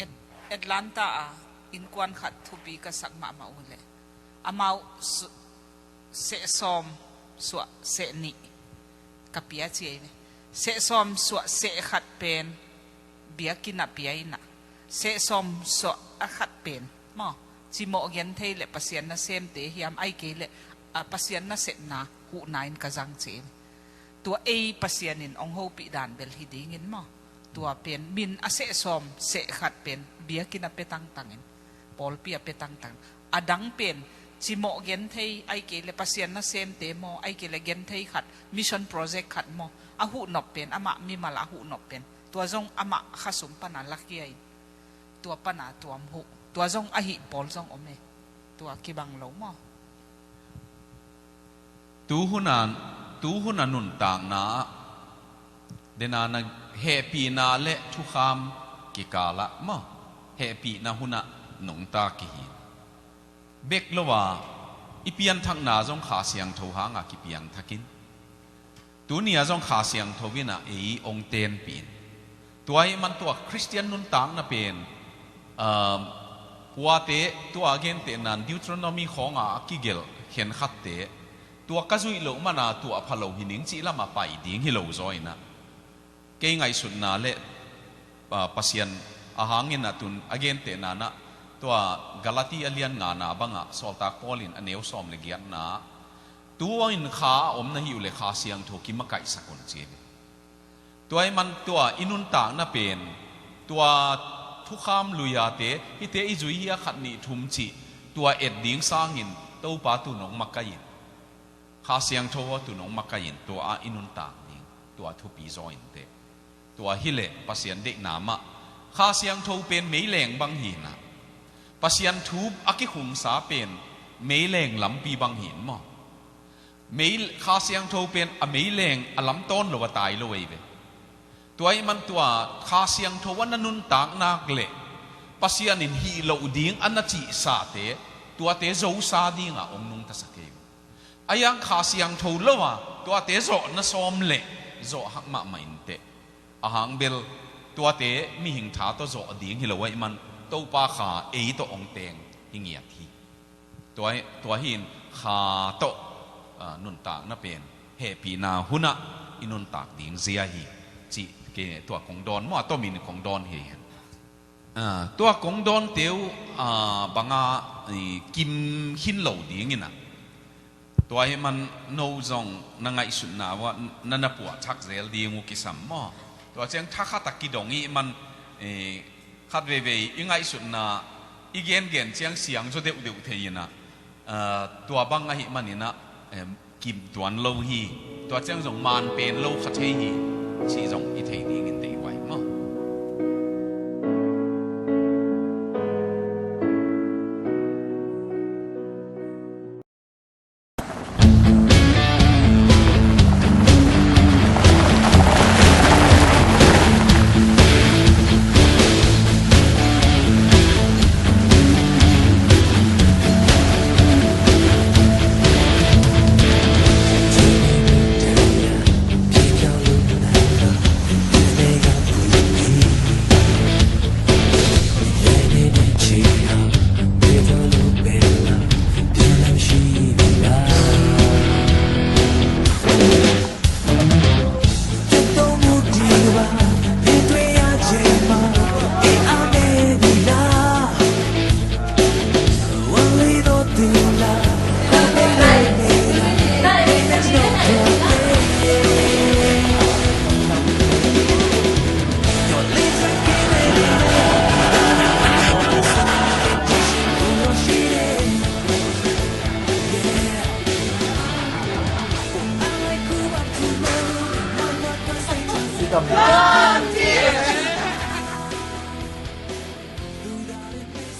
At-, Atlanta a innkuan khat thupi ka sak mahmah uh leh amau su-, sehsawm suah seh nih ka pia ci ei ve. Sehsawm suah seh khat pen biakinn a pia innah sehsawm suah a khat pen maw, cimawh genthei le Pasian nasemte hiam ai kei le, a, Pasian nasepna huhna in ka zang ci ei ve. Tua ei Pasian in hong hopih dan bel hi dingin maw? Tua pen min a sehsawm seh khat pen biakinn a pia tangtangin, pawlpi a pia tangtangin, a dang pen cimawh genthei ai kei le Pasian nasemte maw, ai kei le genthei khat, mission project khat maw, a huhnop pen, amah mimal a huhnop pen tua zong amah khasum pana lakhia in tua pana tuam huh, tua zong ahih pawl zong om e. Tua kibang lo maw? Tuhuna, tuhuna nuntakna ah dena na hehpihna le thukham kikalah maw, hehpihna hunah nungta kihi. Bek lo a i pianthakna zong Kha Siangtho hanga kipiangthakin, tuni a zong Kha Siangtho innah ei ong tenpih in. Tua ih man tua Khristian nuntakna pen, um, puate tua a gentehnan Deuteronomy khawnga a kigelh khenkhatte tua ka zuih loh mana tua a pha lo hi ning cih lama pai ding hi lo zaw innah, kei ngaihsutna le, ah, Pasian a hangin a tun a gentehna nah tua Galati a lian ngana bangah sawltak Paul in a neu sawm le giatna, tu in kha a om na hi uh le Kha Siangtho kimakaihsak un ci hi. Tua ih man tua i nuntakna pen tua thukham luiate hihte i zui hi a khat nih thum cih tua et ding sangin Topa tu nong makaih in, Kha Siangtho aw tu nong makaih in, tua ah i nuntak ding tua thupi zaw inteh. Tua hileh Pasian deihna mah Kha Siangtho pen meileng bang hinah Pasian thu a kikhungsa pen Meileng lampi bang hi in maw? Mei, Kha Siangtho pen a meileng a lam tawn lo a tai lo ei ve. Tua ahih man tua Kha Siangtho a na nuntak nak leh Pasian in hih loh ding a na cihsate, tuate zosa dingah hong nungtasak ei ve. A hiang Kha Siangtho lo a tuate zawh na sawm leh zawh hak mahmah inteh. A hang bel tuate mihing tha tawh zawh ding hi lo ahih man Topa Kha ei tawh hong teng hi ngiat hi. Tua, tua hi in Kha tawh, ah, nuntakna pen hehpihna hunah i nuntak ding zia hi cih ke tua kong dawn maw, a tomin kong dawn hi hen. Ah, tua kong dawnte uh, ah, banga, i, kim khin lo ding in ah. Tua ahih man no zong na ngaihsutna uh ah na na puah thak zel ding uh kisam maw? Tua ciang thakhat a kidong i hih man, eh, khat veivei i ngaihsutna i gengen ciang siang zaw deuhdeuh thei in ah, ah, tua bang ahih man in ah, em, kim tuan lo hi. Tua ciang zong man pen lo kha thei hi cih zong i thei dingin deih uh hi maw?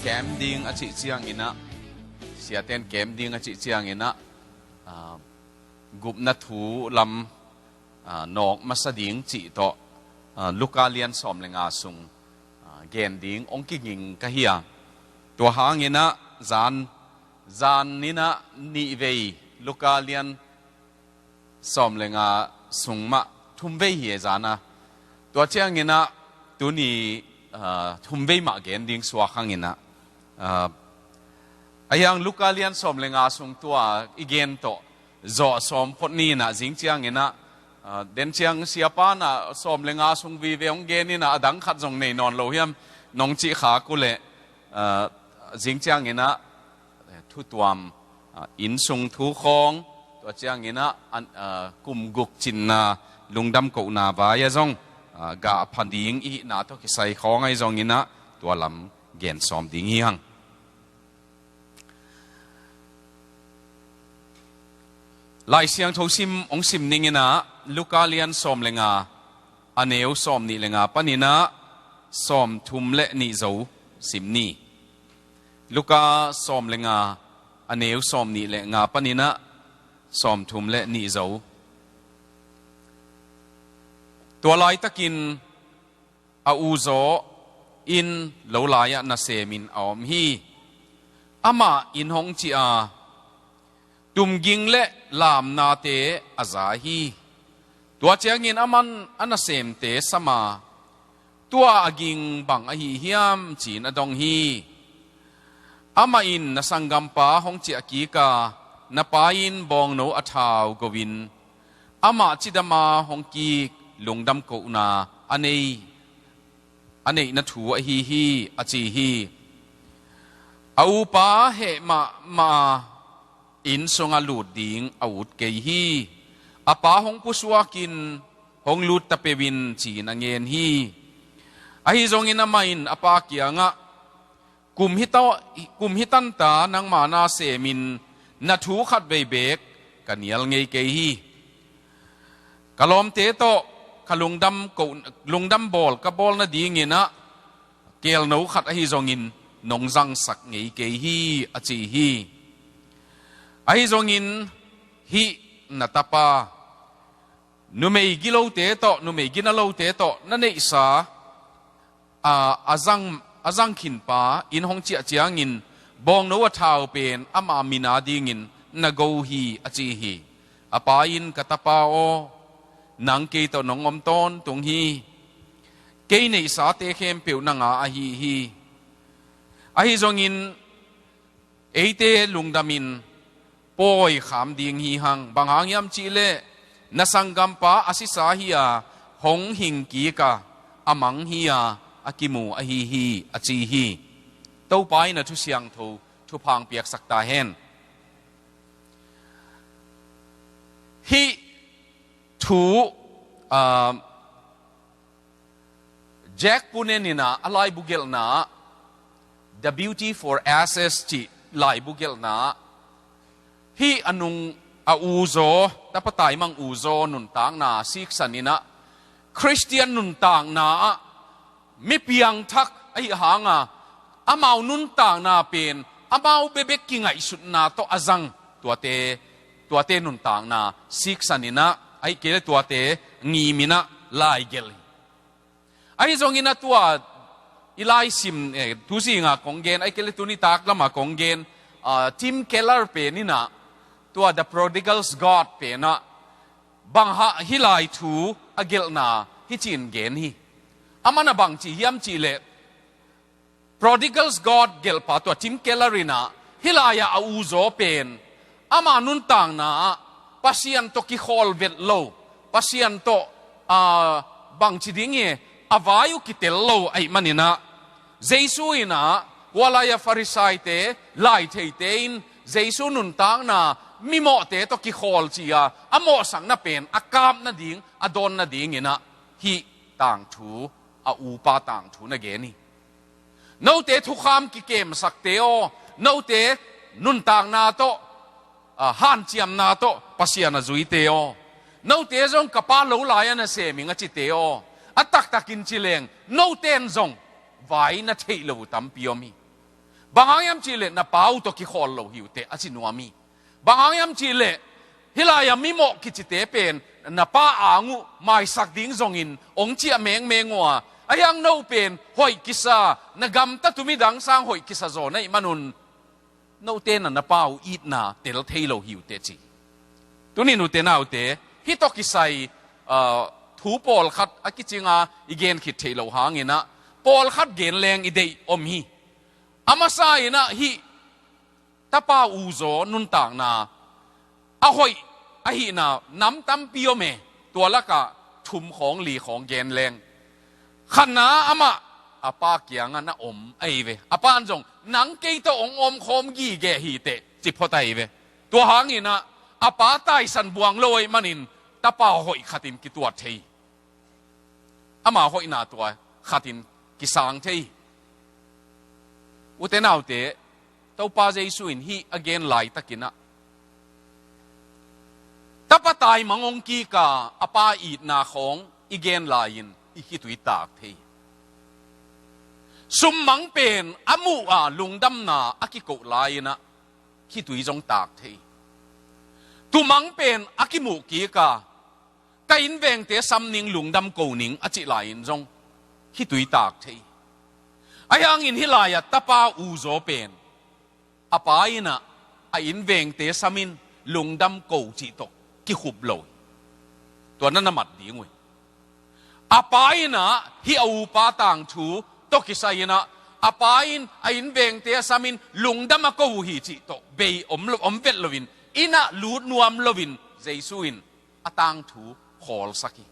Kem ding a cih ciangin ah, siaten kem ding a cih ciangin ah, ah, gupna thu lam, ah, nawk masa ding cih tawh, ah, Luka lian sawm le nga sung, ah, gen ding hong kiging ka hi a. Tua hangin ah zan, zan in ah nihvei Luka lian sawm le nga sung mah thumvei hi e zan a. Tua ciangin ah tuni, ah, thumvei mah gen ding suak hangin ah, ah, a hiang Luka lian sawm le nga sung tua i gen tawh zawh sawm phot ni in ah zing ciangin ah, ah, den ciang siapa in ah sawm le nga sung vive hong gen in ah a dang khat zong nei nawn lo hiam nong cih khak uh leh, ah, zing ciangin ah, eh, thutuam, ah, innsung thu khawng, tua ciangin ah, an, ah, kum guk cinna lungdam kohna vai ah zong, ah, gah pha ding i hihna tawh kisai khawng ahi zongin ah tua lam gen sawm ding hi hang. Lai Siangtho sim hong sim ning in ah Luka lian sawm le nga, a neu sawm nih le nga panin ah sawm thum le nih zo sim ni. Luka sawm le nga, a neu sawm nih le nga panin ah sawm thum le nih zo. Tua laitakin a uzaw in lo lai-ah nasemin a om hi. Amah in hong cih a, tumging le lamnate a za hi. Tua ciangin aman a nasemte sam a, tua a ging bang ahi hiam ci-in a dong hi. Amah in na sanggampa hong ciah kik a, na pa in bawngno a thau go-in amah cidam a hong kik lungdam kohna a nei, a neihna thu ahi hi, a ci hi. A upa heh mahmah a, inn sungah lut ding a ut kei hi. A pa hong pusuakin hong lut ta peuh in ci-in a ngen hi. Ahi zongin amah in a pa kiangah, kum hi ta, kum hi tanta nangma nasemin na thu khat vei beek ka nial ngei kei hi. Ka lawmte tawh ka lungdam ko, lungdam bawl ka bawl nadingin ah keelno khat ahi zongin nong zangsak ngei kei hi, a ci hi. Ahi zongin hih na tapa numei gilote tawh, numei ginalote tawh na neihsa a, a zang, a zang khinpa in hong ciah ciangin bawngno a thau pen ama min a dingin na go hi, a ci hi. A pa in, "Ka tapa aw, nang kei tawh nong om tawntung hi. Kei neihsate khempeuh nang a ahi hi. Ahi zongin eite lungdamin pawi kham ding hi hang. Bang hang hiam cihleh na sanggampa a sisa hi-a hong hing kik a, a mang hi-a a kimu ahi hi," a ci hi. Topa in a thu siangtho thupha piaksak ta hen. Hih thu, ah, Jack Poonen in a laibu gelhna, The Beauty for Ashes cih laibu gelhna, hih a nung a uzaw, tapa taimang uzaw nuntakna siksan in a, Khristian nuntakna ah mi piangthak ahi hang a, amau nuntakna pen amau bekbek kingaihsutna tawh a zang, tuate, tuate nuntakna siksan in a, ahih kei leh tuate ngim in a laigelh hi. Ahi zongin a tua i laisim, eh, tu zinga kong gen, ahih kei leh tuni tak lama kong gen, ah, Tim Keller pen in a, tua The Prodigal's God pen ah, bang hang hih lai thu a gelhna hih ci-in gen hi. Aman a bang ci hiam cihleh, Prodigal's God gelhpa tua Tim Keller in a, hih lai-ah a uzaw pen ama nuntakna ah Pasian tawh kikhawl vet lo, Pasian tawh, ah, bang ci ding hi, a vai uh kitel lo ahih manin a, Jesu in a, hua lai-a Farisaite, laitheite in Jesu nuntakna mimawhte tawh kikhawl ci-a, a mawhsakna pen a kap nading, a dawn nadingin a, hih tangthu, a upa tangthu na gen hi. Note thukham kikemsakte aw, note nuntakna tawh, ah, hanciamna tawh Pasian a zuite aw, note zong ka pa lo lai-a na sem ing a cite aw, a taktakin ci leng, note in zong vai na theih lo uh tampi om hi. Bang hang hiam cihleh na pa uh tawh kikhawl lo hi uh teh, a ci nuam hi. Bang hang hiam cihleh, hih lai-a mimawh kicite pen na pa ang uh maisak ding zongin hong ciah mengmeng uh a, ahi hang no pen hoih kisa, na gamta tu midang sang hoih kisa zaw na hih manun, note in a na pa uh itna tel thei lo hi uh teh, ci. Tuni nute naute, hih tawh kisai, ah, thu pawlkhat a kicing a i gen khit theih loh hangin a, pawlkhat gen leng i deih om hi. A masa in a, hih tapa uzaw nuntakna a hoih ahihna nam tampi om e. Tua lakah thum khawng, li khawng gen leng, khatna, amah a pa kiangah na om ahi ve. A pa in zong, "Nang kei tawh hong omkhawm gige hi teh," ci phot ahi ve. Tua hangin a, a pa taisan buang lo ahih manin tapa hoih khatin kituat thei, ama hoihna tua khatin kisang thei. Ute naute, Topa Jesu in hih a gen laitakin a, tapa taimang hong kik a, a pa itna khawng i gen lai-in i khitui tak thei. Summang pen a muh a lungdamna a kikoh lai-in a, khitui zong tak thei. Tumang pen a kimuh kik a, ka innvengte sam ning, lungdam ko ning, a cih lai-in zong khitui tak thei. Ahi hangin hih lai-ah tapa uzaw pen, a pa in a, a innvengte samin lungdam ko cih tawh kikhup lo hi. Tua na na mat ding uh hi. A pa in a, hih a upa tangthu tawh kisai in a, a pa in a innvengte a samin lungdam a ko uh hi cih tawh bei om lo, om vet loin, inn ah lut nuam loin Jesu in a tangthu khawlsak hi.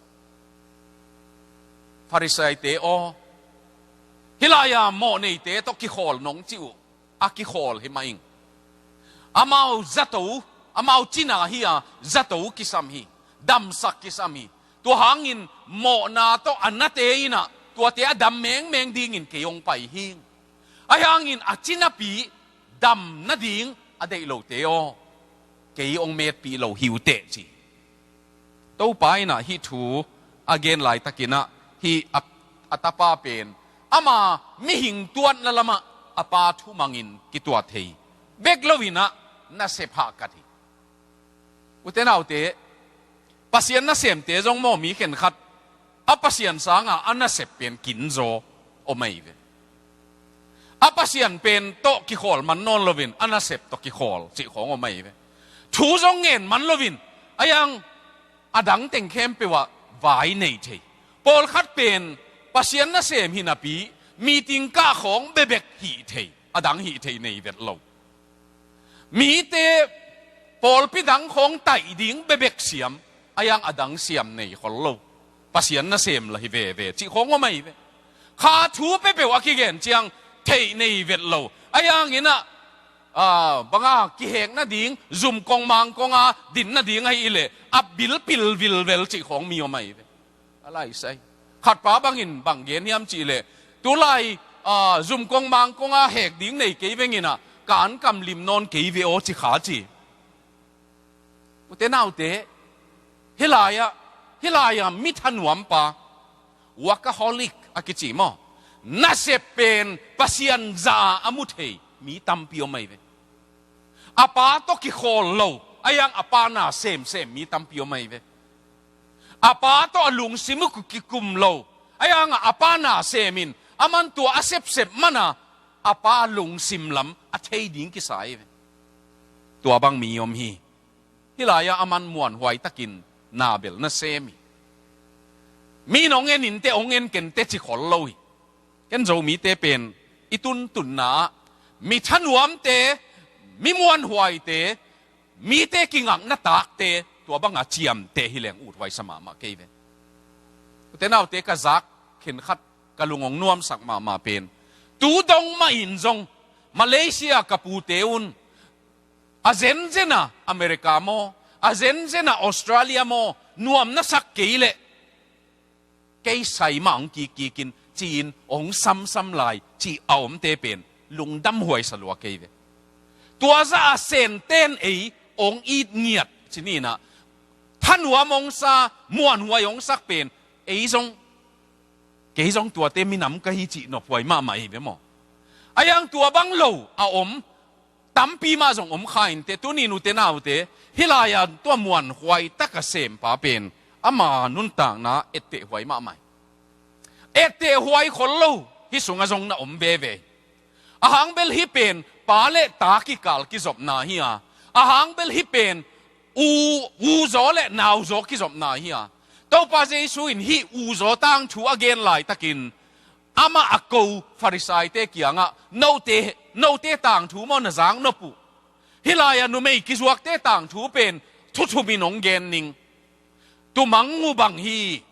Farisaite aw, hih lai-a mawhneite tawh kikhawl nong cih uh, a kikhawl hi mah ing. Amau zato, amau cina hi-a zato kisam hi, damsak kisam hi. Tua hangin mawhna tawh a nate in a, tuate a dam mengmeng dingin kei hong pai hi. Ahi hangin a cinapi dam nading a deih lote aw, kei hong metpih lo hi uh teh, ci. Topa in a hih thu a gen laitakin a, hih a, a tapa pen ama mihing tuatna lamah a pa thumangin kituat thei. Bek loin a, nasep hahkat hi. Ute naute, Pasian nasemte zong maw, mi khenkhat a Pasian sanga a nasep pen kinzaw om ahi ve. A Pasian pen tawh kikhawl man nawn loin a nasep tawh kikhawl cih khawng om ahi ve. Thu zong ngen man loin a yang a dang teng khempeuh ah vai nei thei. Pawlkhat pen Pasian nasem hi napi meeting kah khawng bekbek hih thei, a dang hih thei nei vet lo. Mite pawlpi dang khawng taih ding bekbek siam, a yang a dang siam nei khol lo. Pasian nasem la hi veve cih khawng om ahi ve. Kha thu peuhpeuh a kigen ciang theih nei vet lo. A yang in ah, ah, banga kihek nading, zum kong mang konga din nading ahi leh a bil pil vilvel cih khawng mi om ahi ve. A lai sai. Khatpa bangin bang gen hiam cih leh, tulai, ah, zum kong mang konga hek ding nei kei veng in ah, ka an kam lim nawn kei ve aw ci kha ci. Ute naute, hih lai-ah, hih lai-ah mi thanuampa, workaholic a kici maw, nasep pen Pasian za a mu thei mi tampi om ahi ve. A pa tawh kikhawl lo, a yang a pa na semsem mi tampi om ahi ve. A pa tawh a lungsim uh kikum lo, a yang a pa na semin, a man tua a sepsep mana a pa lungsim lam a thei ding kisa ahi ve. Tua bang mi om hi. Hih lai-ah a man muanhuai takin na bel na sem hi. Mi in hong en inteh, hong en kenteh ci khol lo hi. Ken Zomite pen i tuntunna ah mi thanuamte, mi muanhuaite, mite kingakna takte, tua banga ciamteh hi leng uthuai sa mahmah kei ve. Ute naute, ka zak khenkhat ka lung hong nuamsak mahmah pen, tu dong mah in zong Malaysia ka pute un a zenzen a America maw, a zenzen a Australia maw, nuam na sak kei leh kei sai mah hong kikkikin ci-in hong samsam lai cih a omte pen lungdam huai sa lua kei ve. Tua zah a Senten ei hong it ngiat ci ni in ah, thanuam hong sa, muanhuai hong sak pen ei zong, kei zong tuate minam ka hi cih nophuai mahmah hi ve maw. A yang tua bang lo a om tampi mah zong om kha inteh, tuni in ute naute, hih lai-ah tua muanhuai taka sempa pen ama nuntakna etteh huai mahmah hi. Etteh huai khol lo, hih sungah zong na om veve hi. A hang bel hih pen pa le ta kikal kizopna hi a, a hang bel hih pen u, uzaw le nauzaw kizopna hi a. Topa Jesu in hih uzaw tangthu a gen laitakin amah a ko Farisaite kiangah, note, note tangthu maw na zak nop uh? Hih lai-ah numei kizuakte tangthu pen thu thumin hong gen ning. Tumang uh bang hi,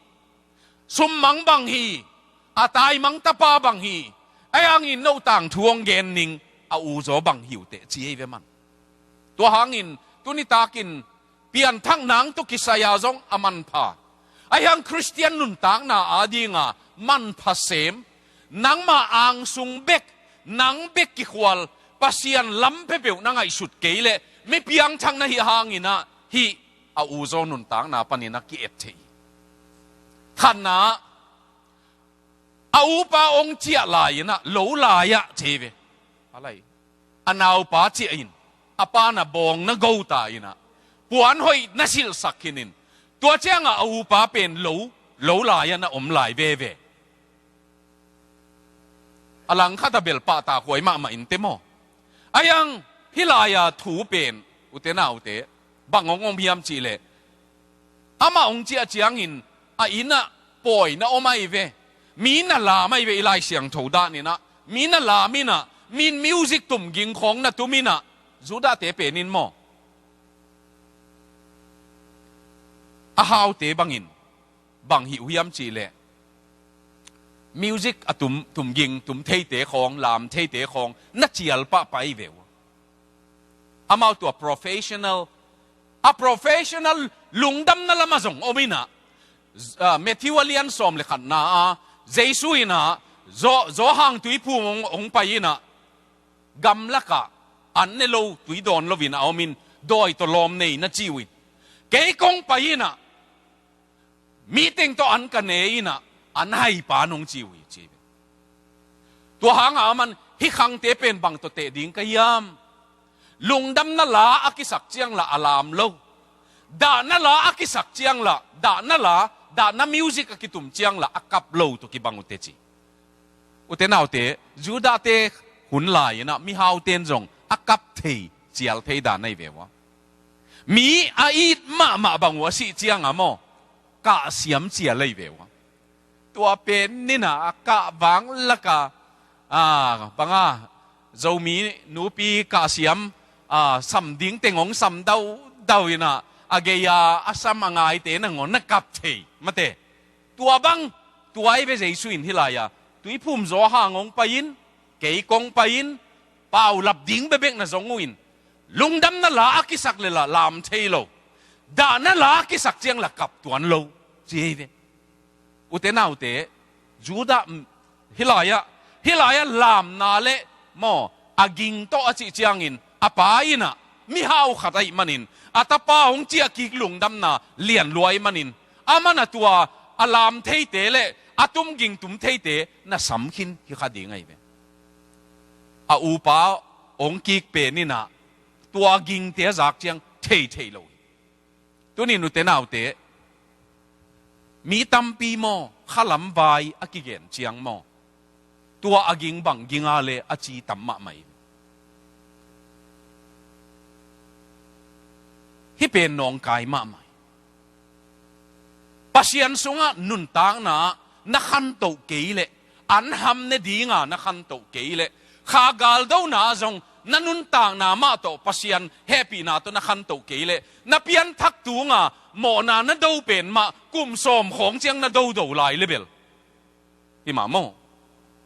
summang bang hi, a taimang tapa bang hi, a yang in no tangthu hong gen ning, a uzaw bang hi uh teh ci hi ve man. Tua hangin tuni takin pianthak nang tawh kisai-a zong a manpha, a hiang Khristian nuntakna adinga manpha sem, nangma angsung bek, nang bek kikhual, Pasian lam peuhpeuh na ngaihsut kei leh mi piangthak na hih hangin ah hih a uzaw nuntakna panin a ki-et thei hi. Khatna, a upa hong ciah lai-in ah lo lai-ah ci hi ve. A lai, a naupa ciah in, a pa na bawng na go ta in ah, puan hoih na silhsak khin in, tua ciangah a upa pen lo, lo lai-ah na om lai veve. A langkhat a bel pahtakhuai mahmah inteh maw. A hiang hih lai-a thu pen, ute naute, bang hong om hiam cih leh, amah hong ciah ciangin a inn ah pawi na om ahi ve. Mi na lam ahi ve, i Lai Siangtho dan in ah mi na lam in ah, mi in music tumging khawng na tum in ah, Judahte pen in maw, a haute bangin bang hih uh hiam cih leh, music a tum, tumging, tum theite khawng, lam theite khawng na cial pahpah ahi ve uh. Amau tua professional, a professional lungdamna lamah zong om in ah, ah, Matthew a lian sawm le khatna ah Jesu in ah, Zo-, Zohang tuiphum hong, hong pai in ah, gamlakah an ne lo, tui dawn loin a om in, dawi tawh lawm nei na ci uh in, kei kong pai in ah, meeting tawh an ka ne in ah, an haipa nong ci uh hi ci hi ve. Tua hangah aman hih khangte pen bang tawh teh ding ka hiam? Lungdamna la a kisak ciang lah a lam lo. Dahna la a kisak ciang lah, dahna la, dahna music a kitum ciang lah a kap lo tawh kibang uh teci. Ute naute, Judah-te hun lai-in ah mihaute in zong a kap thei, cial thei dan ahi ve ua. Mi a it mahmah bang uh a sih ciang a maw, kahsiam cial ahi ve ua. Tua pen in ah a kah vang lak a, a, bang a, Zomi nupi kahsiam, a, sam ding teng hong sam daudau in ah, a gei-a a sam a ngaite nangawn na kap thei, mate. Tua bang, tua ahi ve Jesu in hih lai-a tuiphum zaw hang hong pai-in, kei kong pai-in, paulap ding bekbek na zong uh in, lungdamna la a kisak leh lah lam thei lo. Dahna la a kisak ciang lah kap tuan lo, ci ahi ve. Ute naute, Judah, mm, hih lai-ah, hih lai-ah lamna leh maw, a ging tawh a cih ciangin, a pa in ah mihau khat ahih manin, a tapa hong ciah kik lungdamna lian lua ahih manin, aman a tua a lam theite leh a tum ging tum theite na sam khin hi kha ding ahi ve. A upa hong kik pen in ah tua gingte a zak ciang thei thei lo hi. Tuni-in ute naute, mi tampi maw, khalam vai a kigen ciang maw, tua a ging bang ging a leh a ci tam mahmah hi. Hih pen nawngkai mahmah hi. Pasian sungah nuntakna na khantoh kei leh, an ham ne dinga na khantoh kei leh, kha galdona zong na nuntakna mah tawh Pasian hehpihna tawh na khantoh kei leh, na pianthak tunga mawhna na do pen mah kum sawm khawng ciang na dodo lai leh bel, hi mah maw?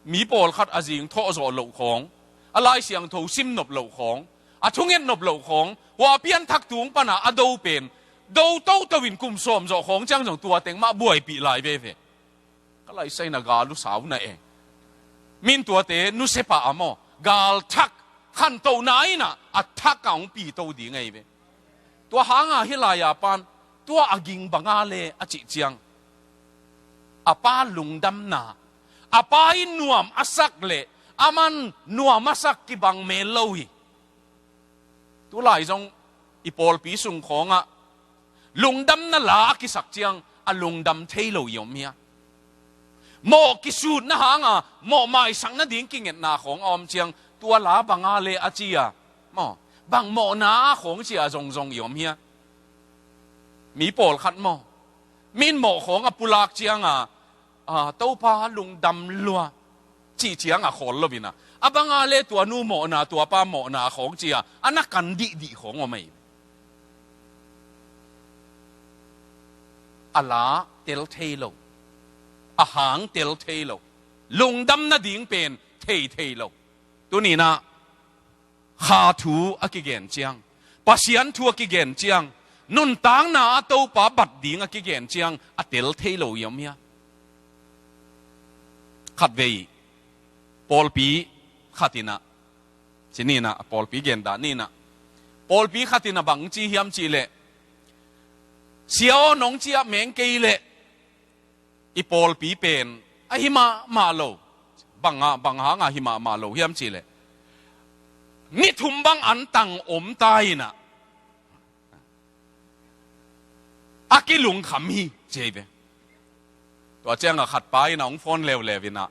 Mi pawlkhat a zing thawh zawh loh khawng, a Lai Siangtho sim nop loh khawng, a thunget nop loh khawng, hua pianthak tung pana a do pen do toto in kum sawm zawh khawng ciang zong tua teng mah buaipih lai veve. Ka laisai na gal uh sau na e. Min tuate nusia pah a maw, gal thak, khantohna in ah a thak a hong pito ding ahi ve. Tua hanga hih lai-a pan, tua a ging bang a leh a cih ciang, a pa lungdamna, a pa in nuam a sak leh, aman nuam a sak kibang mel lo hi. Tulai zong i pawlpi sung khawngah lungdamna la a kisak ciang a lungdam thei lo i om hia? Mawh kisutna hanga mawh maisak nading kingetna khawng a om ciang, tua la bang a leh a ci a, maw, bang mawhna a khawng ci a zongzong i om hia? Mi pawlkhat maw, min mawh khawng a pulak cianga, a, Topa lungdam lua, cih cianga khawl lo in ah, a bang a leh tua nu mawhna, tua pa mawhna khawng ci a, a na kan dihdih khawng om ahi. A la tel thei lo, a hang tel thei lo, lungdam nading pen thei thei lo. Tuni-in ah, kha thu a kigen ciang, Pasian thu a kigen ciang, nuntakna a Topa bat ding a kigen ciang, a tel thei lo i om hia? Khatvei pawlpi khat in ah, ci ni in ah, a pawlpi gen dah ni in ah, pawlpi khat in ah bang ci hiam cih leh, Sia aw, nong ciah meng kei leh, i pawlpi pen a hi mahmah lo. Bang a, bang hanga hi mahmah lo hiam cih leh, ni thum bang an tang om ta in ah, a kilungkham hi, ci ahi ve. Tua cianga khat pa in ah hong phone leuleu in ah,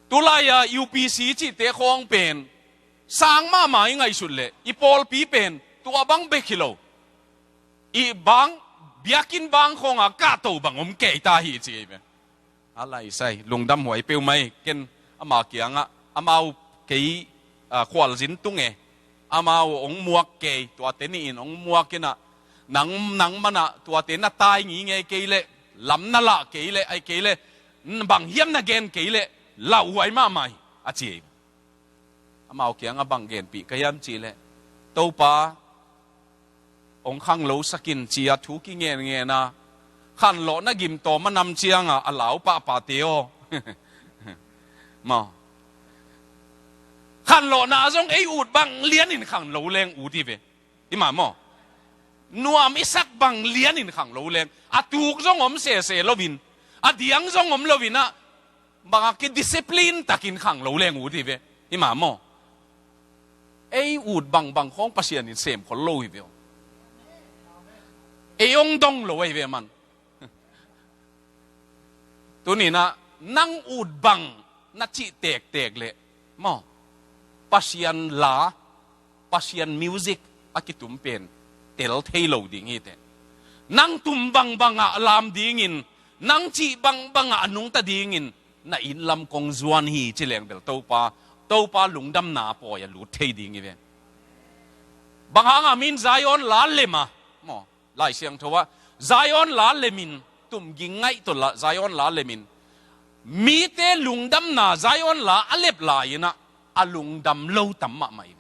tulai-a U P C cihte khawng pen sang mahmah i ngaihsut leh, i pawlpi pen tua bang bek hi lo, i bang, biakinn bang khawnga kahto bang om kei ta hi, ci ahi ve. A laisai, lungdam huai peuhmah hi. Ken ama kiangah, amau kei, a, khualzin tung e, amau hong muak kei, tuate nih in hong muak in ah, nang, nang man ah tuate na tai ngingei kei leh, lam na lah kei leh, ahih kei leh, bang hiam na gen kei leh, lauhuai mahmah hi, a ci ahi. Amau kiangah bang genpih ka hiam cih leh, Topa hong khanglosak in, ci a thu kingenngen a, khanlawhna gimtawm a nam cianga a lau pahpahte aw. Maw, khanlawhna zong ei ut bang lianin khanglo leng ut hi ve. Hi mah maw? Nuam i sak bang lianin khanglo leng, a tuk zong om sese lo in, a diang zong om lo in ah, bang a kidiscipline takin khanglo leng ut hi ve. Hi mah maw? Ei ut bangbang khawng Pasian in sem khol lo hi ve aw. Ei hong dong lo ahi ve man. Tuninah nang ut bang na cih tektek leh maw, Pasian la, Pasian music a kitum pen tel thei lo ding hi teh. Nang tum bangbangah lam dingin, nang cih bangbangah a nungta dingin na inn lam kong zuan hi ci leng bel Topa, Topa lungdamna pawi a lut thei ding hi ve. Bang hangah min Zion la lem a maw, Lai Siangtho ah Zion la lemin, tumging ngaih tawh la Zion la lemin, mite lungdamna Zion la a lep lai-inah a lungdam lo tam mahmah hi.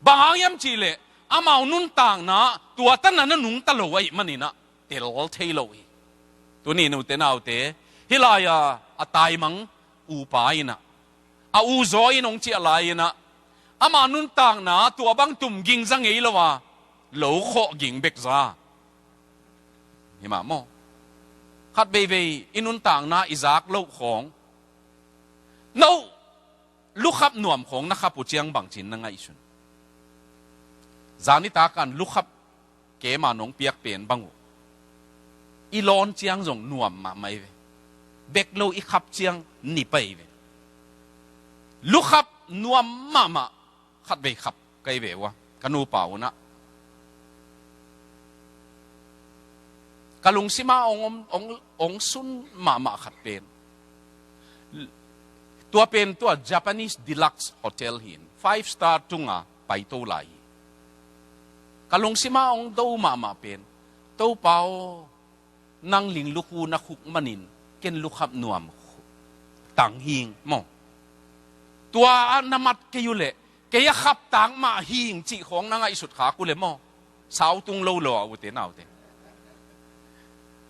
Bang hang hiam cihleh amau nuntakna tua tanah na nungta lo ahih maninah tel thei lo hi. Tuni nute naute, hih lai-a a taimang upa inah, a uzaw in hong ciah lai-inah ama nuntakna tua bang tumging za ngei lo a, lo khawh ging bek za hi mah maw? Khat veivei i nuntakna i zak loh khawng, no lukhap nuam khawng na khap uh ciang bangcin na ngaihsun? Zanitak an lukhap kema nong piak pen bang uh i lawn ciang zong nuam mahmah hi ve. Bek lo i khap ciang nip ahi ve. Lukhap nuam mahmah khat vei khap kai ve uh a, ka nupa unah ka lungsima ong, ong, ong, ong sun mahmah khat pen, tua pen tua Japanese deluxe hotel hi-in five star tunga paito lai hi. Ka lungsima ong do mahmah pen, Topa aw, nang linglukhu na khuk manin ken lukhap nuam tang hing maw? Tua a na mat kei uhleh kei a khaptak mah hing cih khawng na ngaihsut khak uhleh maw, sautung lo lo a ute naute.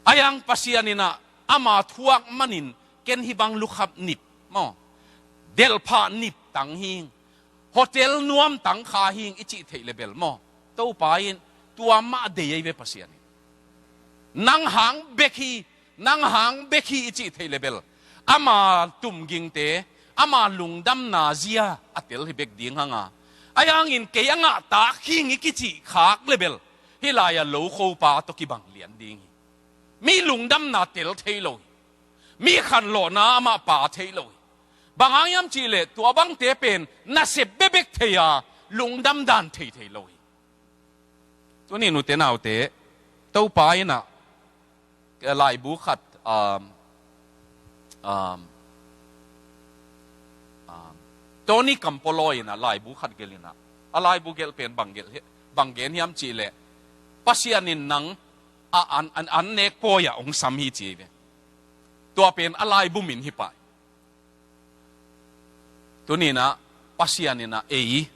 Ahi hang Pasian inah ama thuak manin ken hih bang lukhap nip maw, delhphah nip tang hing, hotel nuam tang kha hing i cih theih le bel maw, Topa in tua mah dei ahi ve Pasian in. Nang hang bek hi, nang hang bek hi i cih theih le bel ama tumgingte, ama lungdamna zia a tel hi bek ding hanga. Ahi hangin kei a ngahtak hing i kicih khak le bel hih lai-a lokhopa tawh kibang lian ding hi. Mi lungdamna tel thei lo hi. Mi khanlawhna amah pa thei lo hi. Bang hang hiam cihleh tua bangte pen nasep bebek thei a, lungdam dan thei thei lo hi. Tuni nute naute, Topa inah laibu khat, um, um, um, Tony Campolo inah laibu khat gelh inah, a laibu gelh pen bang gelh hi, bang gen hiam cihleh, Pasian in nang a an, an, an nek pawi-ah hong sam hi ci hi ve. Tua pen a laibu min hi pah hi. Tuninah Pasian inah ei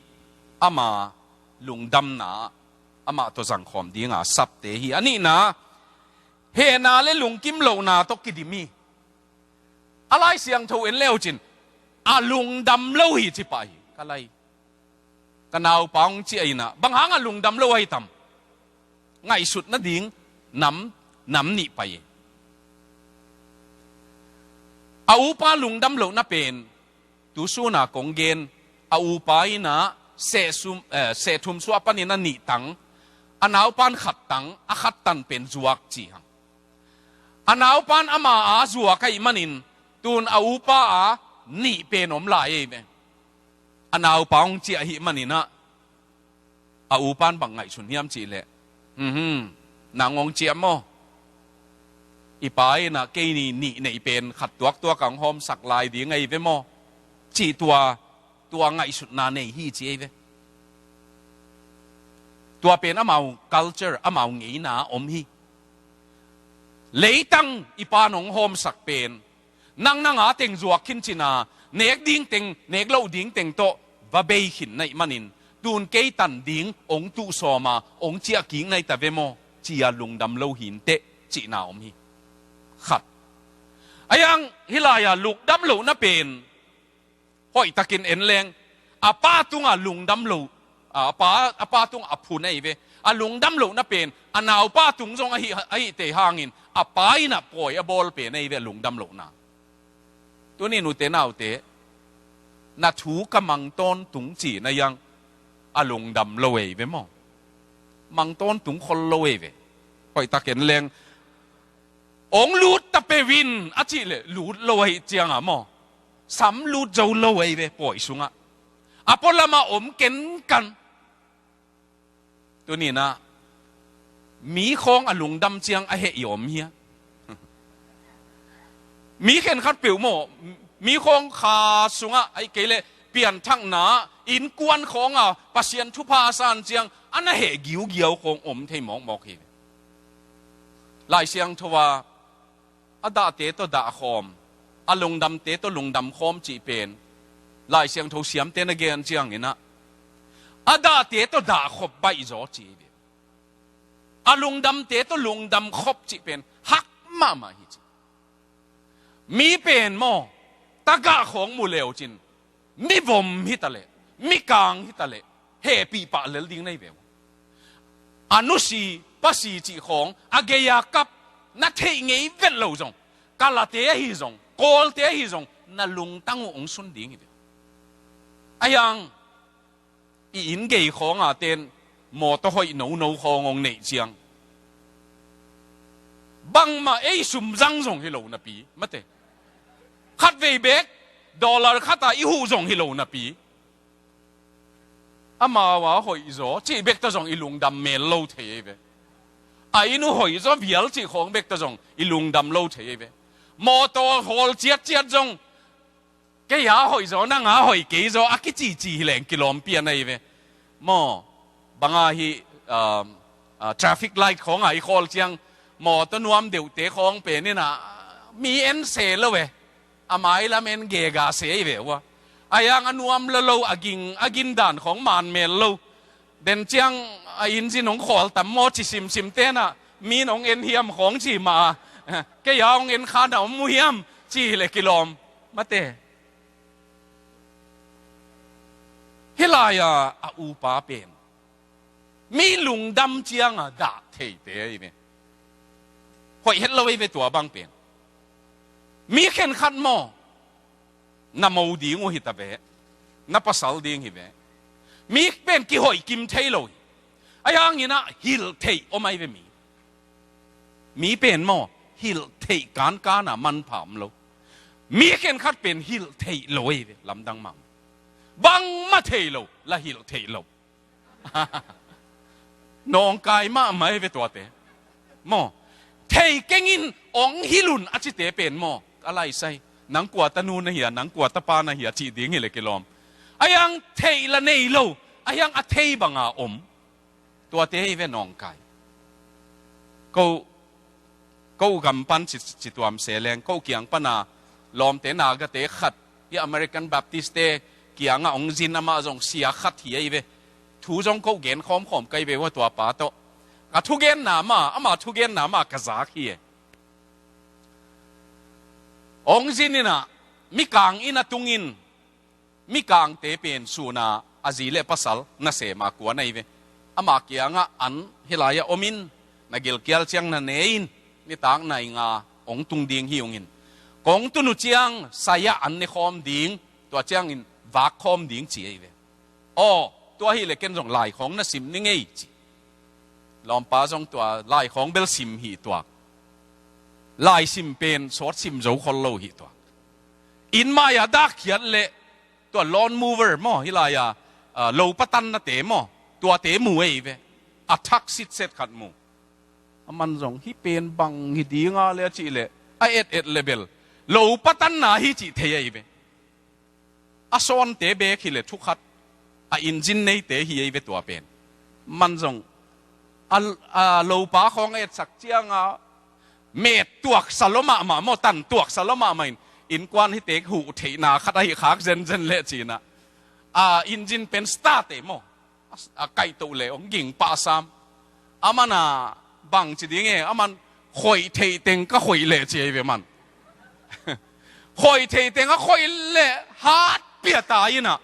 ama lungdamna amah tawh zangkhawm dinga sapte hi. A nihna, hehna le lungkim lohna tawh kidim hi. A Lai Siangtho en le uh cin, a lungdam lo hi ci pah hi. Ka lai, ka naupa hong ciah inah, bang hang a lungdam lo ahi tam? Ngaihsut nading nam, nam nih pai hi. A upa lungdam lohna pen, tu suna kong gen, a upa inah sehsum, eh, sehthum suah panin a nih tang, a naupan khat tang, a khat tan pen zuak ci hang. A naupan ama a zuak ahih manin tun a upa a nih pen om lai ahi ve. A naupa hong ciah ahih maninah a upan bang ngaihsun hiam cihleh, mhm, nang hong ciah maw? I pa inah kei ni nih neih pen khat tuaktuak a hong hawmsak lai ding ahi ve maw? Cih tua, tua ngaihsutna nei hi ci ahi ve. Tua pen amau culture, amau ngeina om hi. Leitang i pan hong hawmsak pen nang nanga teng zuak khin cina, nek ding teng, nek loh ding teng tawh va bei khin na hih manin, tun kei tan ding hong tuh sawma hong ciah kik na hi ta ve maw, ci-a lungdam lo hi inteh cihna om hi. Khat. Ahi hang hih lai-a lungdam lohna pen hoihtakin en leng, a pa tungah lungdam lo, a pa, a pa tungah a phun ahi ve. A lungdam lohna pen a naupa tung zong ahi, ahi tei hangin a pa inah pawi a bawl pen ahi ve a lungdam lohna. Tuni nute naute, na thu ka mang tawntung ci na hi hang. a lungdam lo ei ve maw. Mang tawntung khol lo ei ve. Hoihtak en leng, ong lut ta peuh in a cih leh lut lo ahih ciangah maw, sam lut zo lo ei ve pawi sungah. A pualamah om kenkan. Tuni-in ah mi khawng a lungdam ciang a heh i om hia? Mi khenkhat peuh maw, mi khawng kha sungah, ahih kei leh pianthakna, innkuan khawngah Pasian thupha a san ciang a na heh giugiau khawng om thei mawkmawk hi. Lai Siangtho ah a dahte tawh dahkhawm, a lungdamte tawh lungdamkhawm cih pen Lai Siangtho siamte na gen ciangin ah, a dahte tawh dahkhop baihzaw ci hi ve. A lungdamte tawh lungdamkhop cih pen hak mahmah hi ci. Mi pen maw, tagah khawng mu leucin, mivom hitaleh, mikang hitaleh, hehpih pah lel ding na hi ve uh. A nusi pasi cih khawng a gei-a kap, na theih ngei vet lo zong, Kalate ahi zong, Kawlte ahi zong, na lungtang uh hong sun ding hi ve. Ahi hang i inn gei khawngah ten mawtaw hoih nono khawng hong neih ciang, bangmah ei sum zang zong hi lo napi, mate, khatvei bek dollar khatah i huh zong hi lo napi, amau a hoihzaw cih bek tawh zong i lungdam mel lo thei ei ve. A inn uh hoihzaw vial cih khawng bek tawh zong i lungdam lo thei ei ve. Mawtaw hawl ciatciat zong, kei a hoihzaw, nang a hoih kei zaw, a kicici hi leng kilawm pian ei ve. Maw, banga hi, um, uh, traffic light khawngah i khawl ciang, mawtaw nuam deuhte khawng pen in ah mi en se lo e. A mailam en gega se ei ve uh a. Ahi hang a nuam lolo, a ging, a gindan khawng man mel lo. Den ciang a engine hong khawl tam maw ci simsim ten ah, mi in hong en hiam khawng ci mah a, kei a hong en kha na om uh hiam ci hi leh kilawm, mate. Hih lai-a a upa pen mi lungdam ciangah dah theite ei ve. Hoih het lo ei ve tua bang pen. Mi khenkhat maw, na mo ding uh hi ta ve, na pasal ding hi ve. Mi pen kihoih kim thei lo hi. Ahi hangin ah hilh theih om ei ve mi. Mi pen maw, hilh theih kankan ah manpha om lo. Mi khenkhat pen hilh theih lo ei ve, lamdang mah. Bangmah thei lo, la hilh theih lo. Nawngkai mahmah ei ve tuate. Maw, thei kengin hong hilh un a cite pen maw, ka laisai, nang kua tanu na hia, nang kua tapa na hia cih ding hi leh kilawm. Ahi hang theih la nei lo, ahi hang a thei banga om. Tuate hi ve nawngkai. Ko, ko gam pan ci, ci tuam se leng, ko kiang pana lawmte nagate khat, hih American Baptist te kiangah hong zin, amah zong sia khat hi ei ve. Thu zong ko gen khawmkhawm kai ve uh a tua pa tawh. A thugenna mah, ama thugenna mah ka zak hi e. Hong zin in ah, mikang inn a tungin, mikangte pen sun a, a zi le pasal nasem a kuan ei ve. Ama kiangah an hih lai-ah om in, na gilkial ciang na ne in, nitak nai nga hong tung ding hi ung in. Kong tun uh ciang sai-ah an ne khawm ding, tua ciangin vak khawm ding ci ei ve. Aw, tua hi leh ken zong lai khawng na sim ning ei ci. Lawmpa zong tua lai khawng bel sim hi tuak. Lai sim pen sawt sim zo khol lo hi tuak. Inn mai-ah dakkhiat leh tua lawn mover maw, hih lai-a, ah, lopa tannate maw, tuate mu ei ve. A thak sitset khat mu. Aman zong hih pen bang hi ding a le a cih leh, a et et leh bel lopa tanna hi cih thei ei ve. A sawnte bek hi leh thu khat, a engine neite hi ei ve tua pen. Man zong a, a lopa khawng a etsak cianga met tuaksa lo mahmah maw, tan tuaksa lo mahmah in, innkuan hihte huh theihna khat ahi khak zenzen leh ci-in ah, a engine pen start ei maw, a, a kaihtoh leh hong ging pah sam. Aman a bang ci ding e, aman khoih theih teng ka khoih leh ci ei ve man. Khoih theih teng a khoih leh hat pia ta in ah,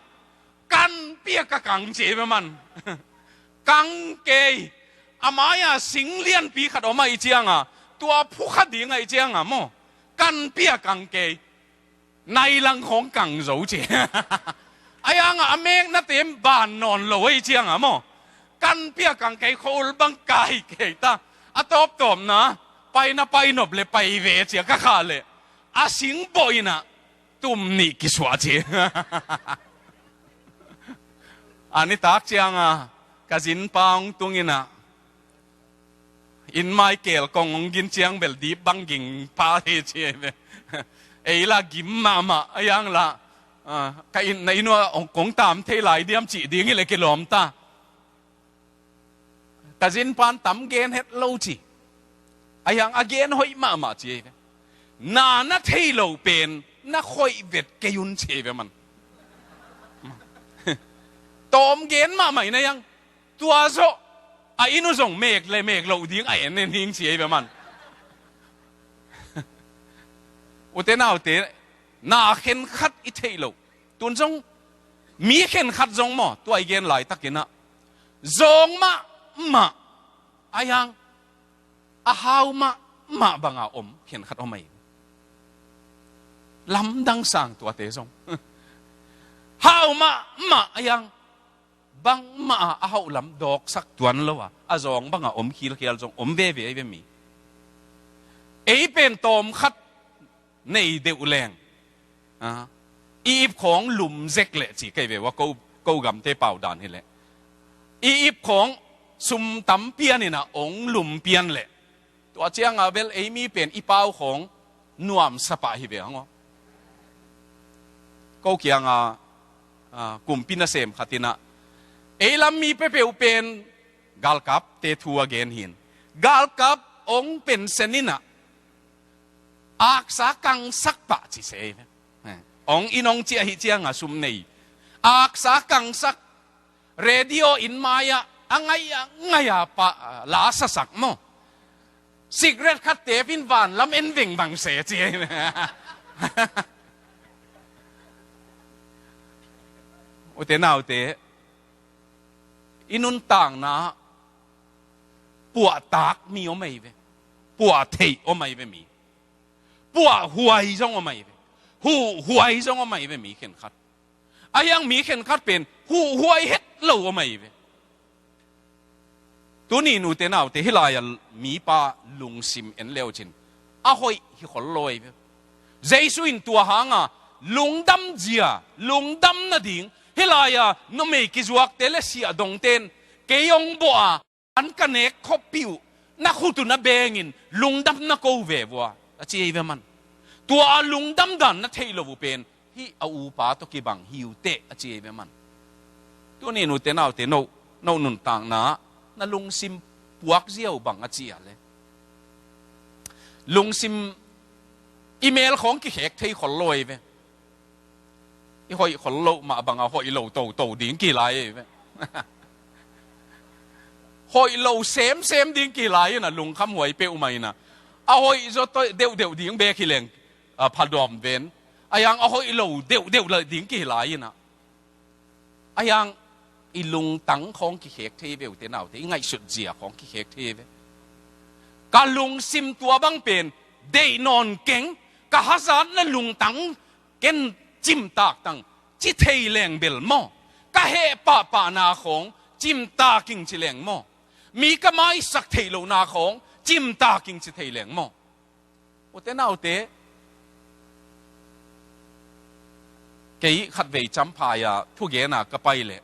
kan pia ka kang ci ei ve man. Kang kei. A mai-a sing lianpi khat om ahih cianga, tua phukha ding ahih cianga maw, kan pia kang kei. Nai lang khawng kang zo ci. A yang a, a meknate in ban nawn lo ei ciang a maw. Kan piak ang kei khua ul bang kai kei ta. A tawptawpna, paina pai nop le pai ve cia ka kha le. A sing bawh in a, tum nih kisuah ci. A nitak ciang a, ka zinpa hong tung in a, inn mai keel kong hong gin ciang bel dip bang ging pha hi ci ei ve. Ei la gim mahmah a yang la, ah, ka inn, na inn ua hong kong tam thei lai diam cih ding hi le kilawm ta. Ka zinpan tam gen het lo ci. A yang a gen hoih mahmah ci ei ve. Na na thei lo pen na khoih vet kei un ci ei ve man. Tawm gen mahmah in a yang. Tua zawh a inn uh zong mek le mek loh ding a en en hing ci ei ve man. Ute naute, na khenkhat i theih loh. Tun zong mi khenkhat zong maw, tua i gen laitakin a zawng mahmah a yang a hau mahmah banga om khenkhat om ahi. Lamdang sang tuate zong hau mahmah a yang bangmah a, a hauh lam dawksak tuan lo a, a zawng banga om khilkhial zong om veve ahi ve mi. Ei pen tawmkhat nei deuh leng, a, i ip khawng lum zek leh ci kei ve ua, ko, ko gamte pau dan hi leh. I ip khawng sum tam pian in a ong lum pian leh. Tua ciang a bel ei mi pen i pau khawng nuamsa pah hi ve hang aw. Ko kiang a, a, kumpi nasem khat in a, ei lam mi peuhpeuh pen galkapte thu a gen hi in. Galkap ong pensen in a, aksa kangsak pah ci se. Ong inn ong ciah hi ciang a sum nei. Aksa kangsak. Radio inn mai ah a ngaih a ngaih a pah, a, la sasak maw. Sikret khat tep in vanlam en veng bang se ci. Ute naute, i nuntakna puahtak mi om ahi ve. Puah theih om ahi ve mi. Puahhuai zong om ahi ve. Huhhuai zong om ahi ve mi khenkhat. A hiang mi khenkhat pen huhhuai het lo om ahi ve. Tuni nute naute, hih lai-a mipa lungsim en leucin a hoih hi khol lo ahi ve. Jesu in tua hanga lungdam zia, lungdam nading, hih lai-a numei kizuakte le siahdongte in kei hong bawh a, an ka nek khoppi uh, na khut uh na bengin lungdam na ko ve vua, a ci ei ve man. Tua a lungdam dan na theih lo uh pen hih a upa tawh kibang hi uh teh, a ci ei ve man. Tuni nute naute, no, no nuntakna na lungsim puak zia uh bang a ci a le, lungsim i mel khawng kikhek thei khol lo ei ve. I hoih khol loh mah banga hoih lo toto ding kilai ei ve. Hoih lo semsem ding kilai ina, lungkham huai peuhmah ina. A hoih zaw deuhdeuh ding bek hi leng, a, phadawm ven. A yang a hoih lo deuhdeuh la ding kilai ina. A yang i lungtang khawng kikhek thei ve ute naute, i ngaihsut zia khawng kikhek thei ve. Ka lungsim tua bang pen deih nawn keng, ka hazatna lungtang ken cimtak tang ci thei leng bel maw? Ka heh pahpahna khawng cimtak ing ci leng maw? Mi ka maisak theih lohna khawng cimtak ing ci thei leng maw? Ute naute, kei khatvei Champhai-a thugena ka pai leh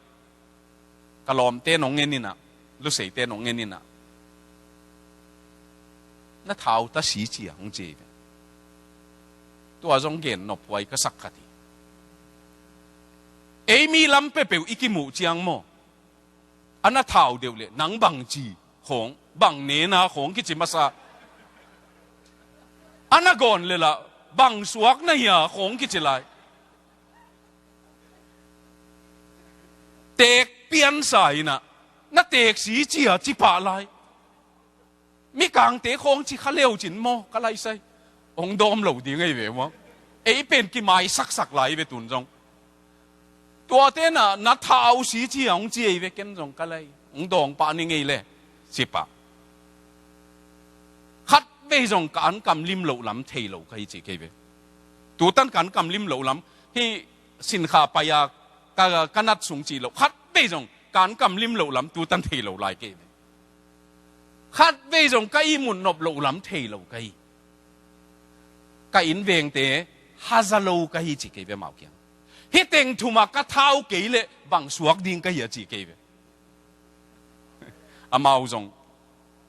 ka lawmte nong ngen ina, Luseite nong ngen ina, na thau ta si cia hong ci ei ve. Tua zong gen nophuai ka sak khat hi. Ei mi lam peuhpeuh i kimuh ciang maw, a na thau deuh le nang bangci khawng, bang nena khawng kici masa. A na gawn le lah bang suak na hia khawng kici lai. Teek piansa ina, na teek si cia ci pah lai. Mikangte khawng ci kha leucin maw, ka laisai, hong dawm lo ding ei ve maw? Ei pen kimaisaksak lai ve tun zong. Tuate na, na thau si cia hong ci ei ve, ken zong ka lai, hong dawng pah ni ngei le, ci pah. Khatvei zong ka ankam lim loh lam thei lo ka hi ci kei ve. Tutan ka ankam lim loh lam hi. Sinkha pai-a ka, ka nat sung cih loh, khat vei zong kan kam lim loh lam tutan thei lo lai kei ve. Khat vei zong ka ihmut nop loh lam thei lo ka hi. Ka inn vengte haza lo ka hi ci kei ve amau kiang. Hih teng thumah ka thau kei leh bang suak ding ka hi a ci kei ve. Amau zong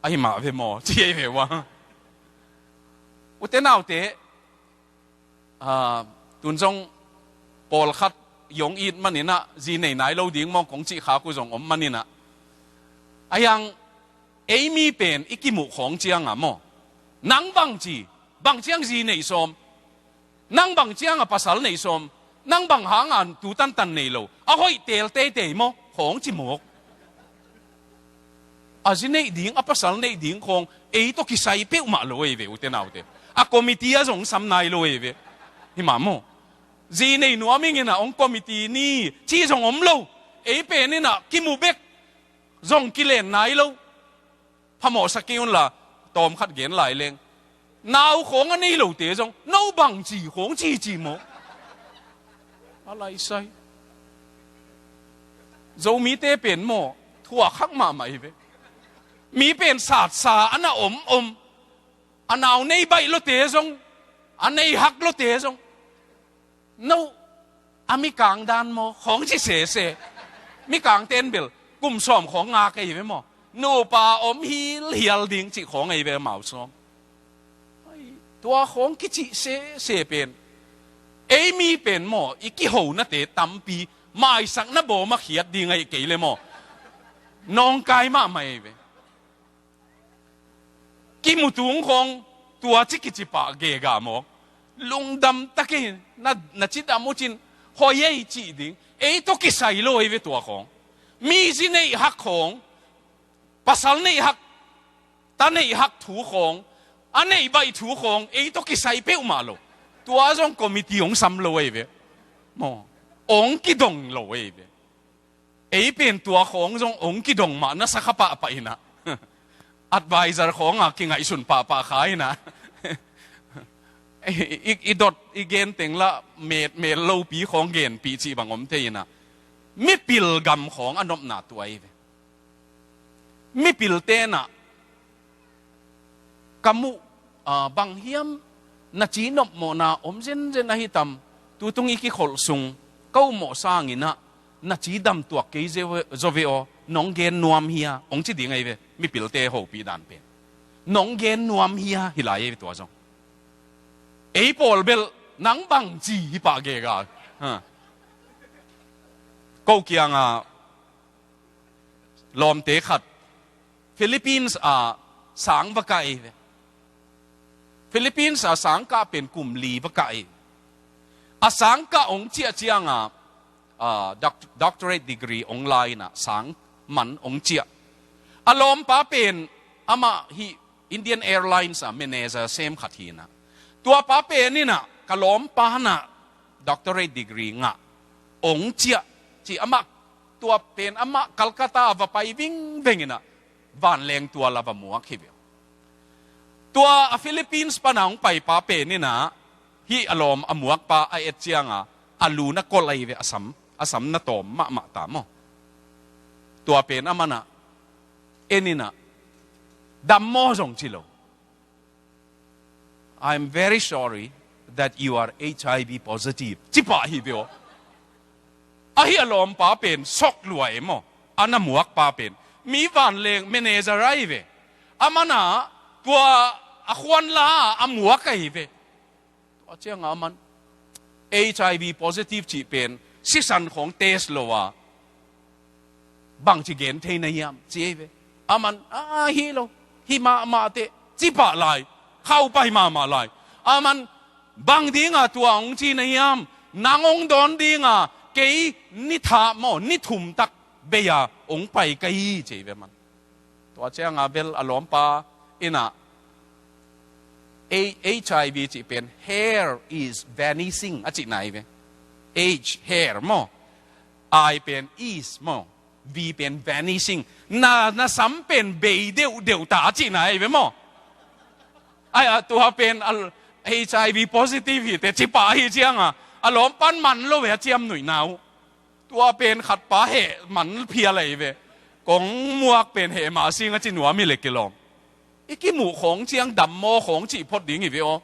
ahi mah ve maw ci ei ve ua. Ute naute, ah, tun zong pawlkhat yong it maninah zi nei nai lo ding maw kong cih khak uh zong om maninah. A yang ei mi pen i kimuh khawng cianga maw, nang bangci, bangciang zi nei sawm, nang bangcianga pasal nei sawm, nang bang hanga tu tantan nei lo, a hoih tel teitei maw khawng ci mawk. A zi neih ding, a pasal neih ding khawng ei tawh kisai peuhmah lo ei ve ute naute. A committee a zong sam nai lo ei ve. Hi mah maw? Zi nei nuam ingin a hong committee ni ci zong om lo. Ei pen inah kimu bek zong kilen nai lo. Phamawhsa kei unla tawm khat gen lai leng, nau khawng a nei lote zong no bangci khawng cici maw? A laisai. Zomite pen maw, thuak hak mahmah hi ve. Mi pen satsa a na om om. A nau nei baih lote zong, a nei hak lote zong, no a mikang dan maw khawng ci sese. Mikang ten bel kum sawm khawng ngak ei ve maw? Nupa om hilhial ding cih khawng ei ve amau sawm. Ai, tua khawng kicih sese pen, ei mi pen maw, i kihonate tampi maisakna bawm a khiat ding ahi kei le maw, nawngkai mahmah ei ve. Kimutung khawng tua ci kici pah gega mawk. Lungdam takin na, na cidam ucin hoi ei cih ding. Ei tawh kisai lo ei ve tua khawng. Mi zi neih hak khawng, pasal neih hak, ta neih hak thu khawng, a neih baih thu khawng ei tawh kisai peuhmah lo. Tua zong committee hong sam lo ei ve. Maw, hong kidong lo ei ve. Ei pen tua khawng zong hong kidong mah na sa kha pahpah inah. Advisor khawnga kingaihsun pahpah kha inah. I, i, i dot i gen teng lah met, met lopi khawng genpih cih bang om thei inah. Mipil gam khawng a nopna tuai ve. Mipil tenah ka muh, ah, bang hiam na ci nopmawhna om zenzen ahi tam, tutung i kikholh sung ka upmawh sanginah na ci damtuak kei zo ve aw, nong gen nuam hia, hong ci ding ahi ve, mipilte hopih dan pen. Nong gen nuam hia hi lai ei ve tua zong. Ei pawl bel nang bangci hi pah gega. Ha. Ko kianga lawmte khat Philippines a sang va kah ei ve. Philippines a sang kah pen kum li va kah ei. A sang kah hong ciah cianga, ah, doc-, doctorate degree hong la inah sang man hong ciah. A lawmpa pen amah hih Indian Airlines a manager sem khat hi inah. Tua pa pen inah ka lawmpa nah doctorate degree ngah hong ciah ci amah, tua pen amah Calcutta va pai vingveng inah vanleng tua la va muak hi ve. Tua a Philippines pana hong paipa pen inah hih a lawm a muakpa a et cianga a lu na kol ahi ve, a sam, a sam na tawm mahmah ta maw. Tua pen amanah en inah, dammaw zong ci lo. "I'm very sorry that you are H I V positive," ci pah hi ve aw. Ahi a lawmpa pen sok lua e maw. A na muakpa pen mi vanleng manager ahi ve. Amanah tua a khuanla a muak ahi ve. Tua cianga aman H I V positive cih pen sisan khawng test lo a bangci gen thei na hiam ci ei ve. Aman, "A, hi lo, hi mahmah teh," ci pah lai. Khaupai mahmah lai. Aman, "Bang dinga tua hong ci na hiam? Nang hong dawn dinga kei ni thah maw, ni thum tak bei-a hong pai ka hi," ci ei ve man. Tua cianga bel a lawmpa inah, A-, H I V cih pen "Hair is vanishing," a cihna hi ve. H, hair maw. I pen is maw. V pen vanishing. Na, na sam pen bei deuhdeuh ta a cihna hi ve maw. Ai, a tua pen a, H I V positive hi teh ci pah hi cianga a lawmpan man lo ve a ciamnuihna uh. Tua pen khat pa heh man phial ahi ve. Kong muak pen heh mah sing a ci nuam hi le kilawm. I kimuh khawng ciang dammaw khawng cih phot ding hi ve aw.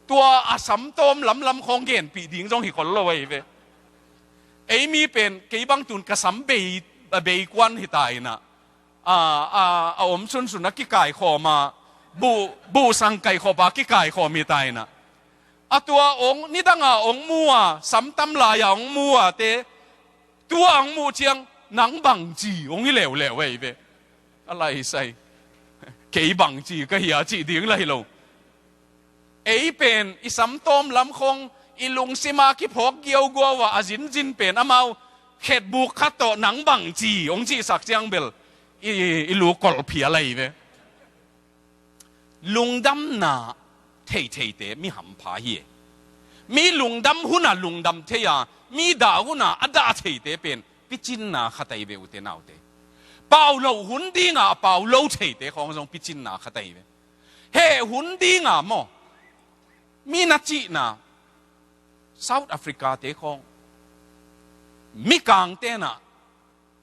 Tua a samtawm lamlam khawng genpih ding zong hi khol lo ahi ve. Ei mi pen kei bang tun ka sam bei, a bei kuan hi ta inah. A, a, a om sunsun a kikaikhawm a, buh, buhsang kaikhawp a kikaikhawm hi ta inah. A tua ong, nidanga ong mu a, samtam lai-a ong mu a te, tua ong muh ciang, nang bangci, ong hi leuleu ahi ve. A lai sai. Kei bangci ka hi a cih ding la hi lo. Ei pen, i samtawm lam khawng, i lungsima kiphawk giauguau a, a zinzin pen, amau, khetbuk khat tawh, nang bangci, ong cihsak ciang bel, i, i lu kolphial ahi ve. Lungdamna theitheite mi hampha hi e. Mi lungdam huna lungdam thei a, mi dah huna a dah theite pen picinna khat ahi ve ute naute. Pau lo hun dinga a pau lo theite khawng zong picinna khat ahi ve. Heh hun dinga maw. Mi na cihna South Africa te khawng. Mikang tenah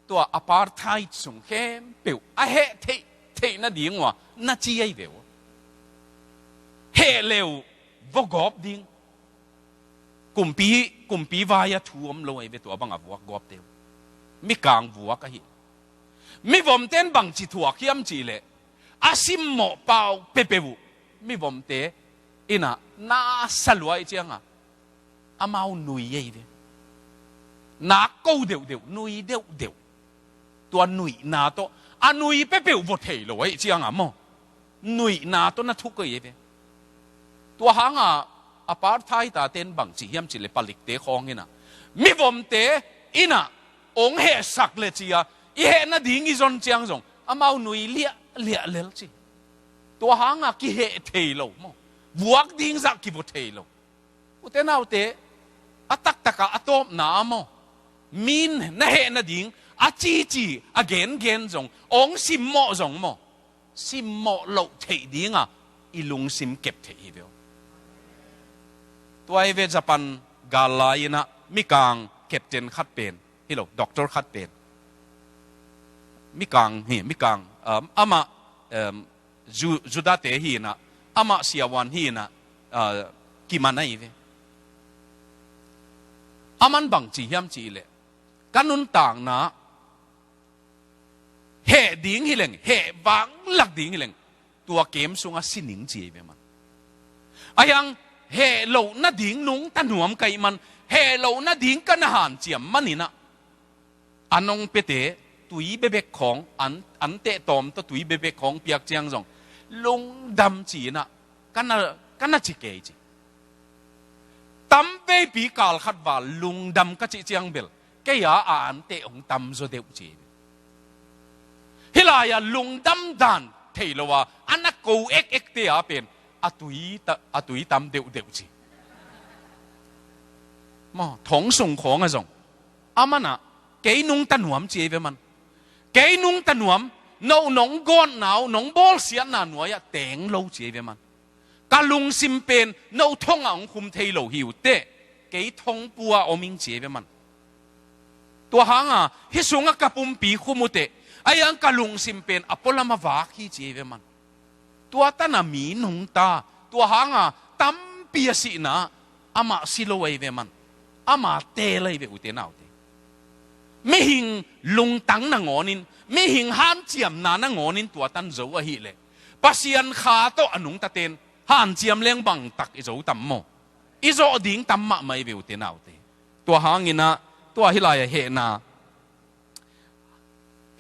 tua apartheid sung khempeuh a heh theih, theih nading uh a na ci ahi ve uh. Heh leu vawgawp ding. Kumpi, kumpi vai a thu om lo ahi ve tua banga vuak gawpte uh. Mikang vuak ahi. Mivomten bangci thuak hiam cihleh a simmawh pau pepeuh uh. Mivomte inah na saluai cianga amau nui ei ve. Nak ko deuhdeuh, nui deuhdeuh. Tua nuihna tawh a nui pepeuh vua thei lo aih cianga maw. Nuihna tawh na thuk ei ve. Tua hanga apartheid a ten bangci hiam cihleh palikte khawng inah mivomte inah ong hehsak le cia i heh nading i zon ciang zong amau nui liah liah lel ci. Tua hanga kiheh thei lo maw. Vuak ding zah kivua thei lo. Ute naute, a taktaka a tawpna a maw. Min na heh nading a cici a gengen zong ong simmawh zong maw. Simmawh loh theih dinga i lungsim kep theih hi veu. Tua hi ve Japan gal lai inah mikang captain khat pen hi lo, doctor khat pen. Mikang hi, mikang, um, amah, um, Ju-, Judate hi inah, amah siavuan hi inah, uh, kiman ahi ve. Aman bangci hiam cihleh ka nuntakna heh ding hileng, heh vanglak ding hileng, tua kem sunga sining ci ahi ve man. Ahiang heh loh nading nungta nuam ka hih man, heh loh nading ka na hanciam man inah. An ong piate tui bebek khawng, an, an tehtawm tawh tui bebek khawng piak ciang zong lungdam ci inah ka na, ka na ci kei ci. Tamveipi kal khat val lungdam ka cih ciang bel kei a a an teh hong tamzaw deuh ci. Hih lai-a lungdam dan thei lo a a na ko ekekte a pen a tui ta, a tui tam deuhdeuh ci. Maw, thong sung khawng a zong aman ah kei nungta nuam ci ei ve man. Kei nungta nuam, no nong gawtna uh, nong bawlsiatna nuai-ah teng lo ci ei ve man. Ka lungsim pen no thongah hong khum thei lo hi uh teh, kei thongpua om ing ci ei ve man. Tua hanga hih sungah ka pumpi khum uh teh, ahiang ka lungsim pen a pualam a vak hi ci ei ve man. Tua tana mi nungta, tua hanga tampi a sihna, amah si lo ahi ve man. Amah teel ahi ve ute naute. Mihing lungtang nangawnin, mihing hanciamna nangawnin tua tan zo ahileh Pasian kha tawh a nungtaten hanciam leng bangtak i zo tam maw? I zawh ding tam mahmah ahi ve ute naute. Tua hanginah tua hih lai-ah hehna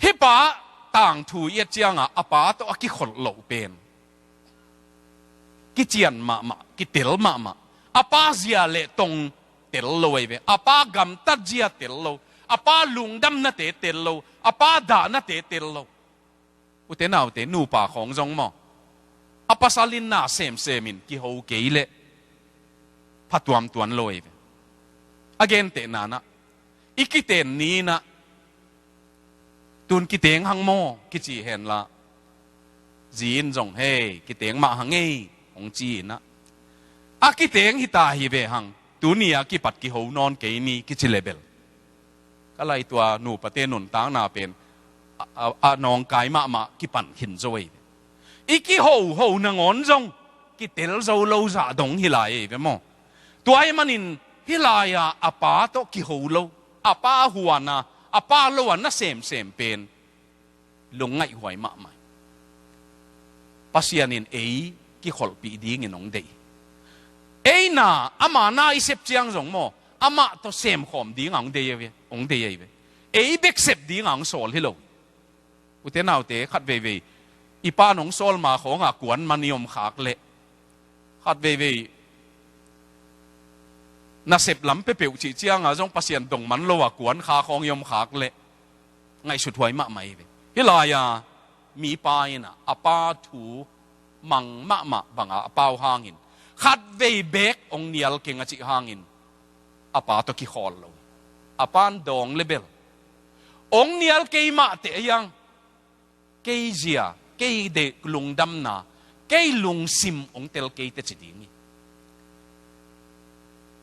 Hih pa tangthu i et cianga a pa tawh a kikholh loh pen kician mahmah, kitel mahmah. A pa zia le tong tel lo ahi ve. A pa gamtat zia tel lo. A pa lungdamnate tel lo. A pa dahnate tel lo. Ute naute, nupa khawng zong maw, a pasal in na semsemin kiho kei leh phatuamtuan lo ahi ve. A gentehna nah, i kiten ni nah, tun kiteng hang maw kici henla, zi in zong hei kiteng mah hang ei hong ci inah, a kiteng hita hi ve hang, tuni a kipat kiho nawn kei ni kici le bel Ka lai tua nupate nuntakna pen a, a, a nawngkai mahmah kipan khin zo ei ve. I kihoho nangawn zong kitel zo lo zah dong hi lai ei ve maw? Tua ahih manin hih lai-a a pa tawh kiho lo, a pa huan a, a pa lo a na semsem pen lungngaihhuai mahmah. Pasian in ei kikholhpih dingin hong deih. Ei na, ama na i sep ciang zong maw, amah tawh semkhawm dingin hong deih ei ve, hong deih ei ve. Ei bek sep dingin hong sawl hi lo. Ute naute, khat veivei i pa nong sawl ma khawngah kuan man i om khak leh, khat veivei nasep lam peuhpeuh cih ciangah zong Pasian dong man lo a kuan kha khawng i om khak leh ngaihsut huai mahmah ei ve. Hih lai-a mipa in a, a pa thu mang mahmah banga a pau hangin, khat vei bek hong nial keng a cih hangin a pa tawh kikhawl lo. A pan dawng le bel hong nial kei mah teh a hiang, kei zia, kei deih lungdamna, kei lungsim hong tel kei teh ci ding hi.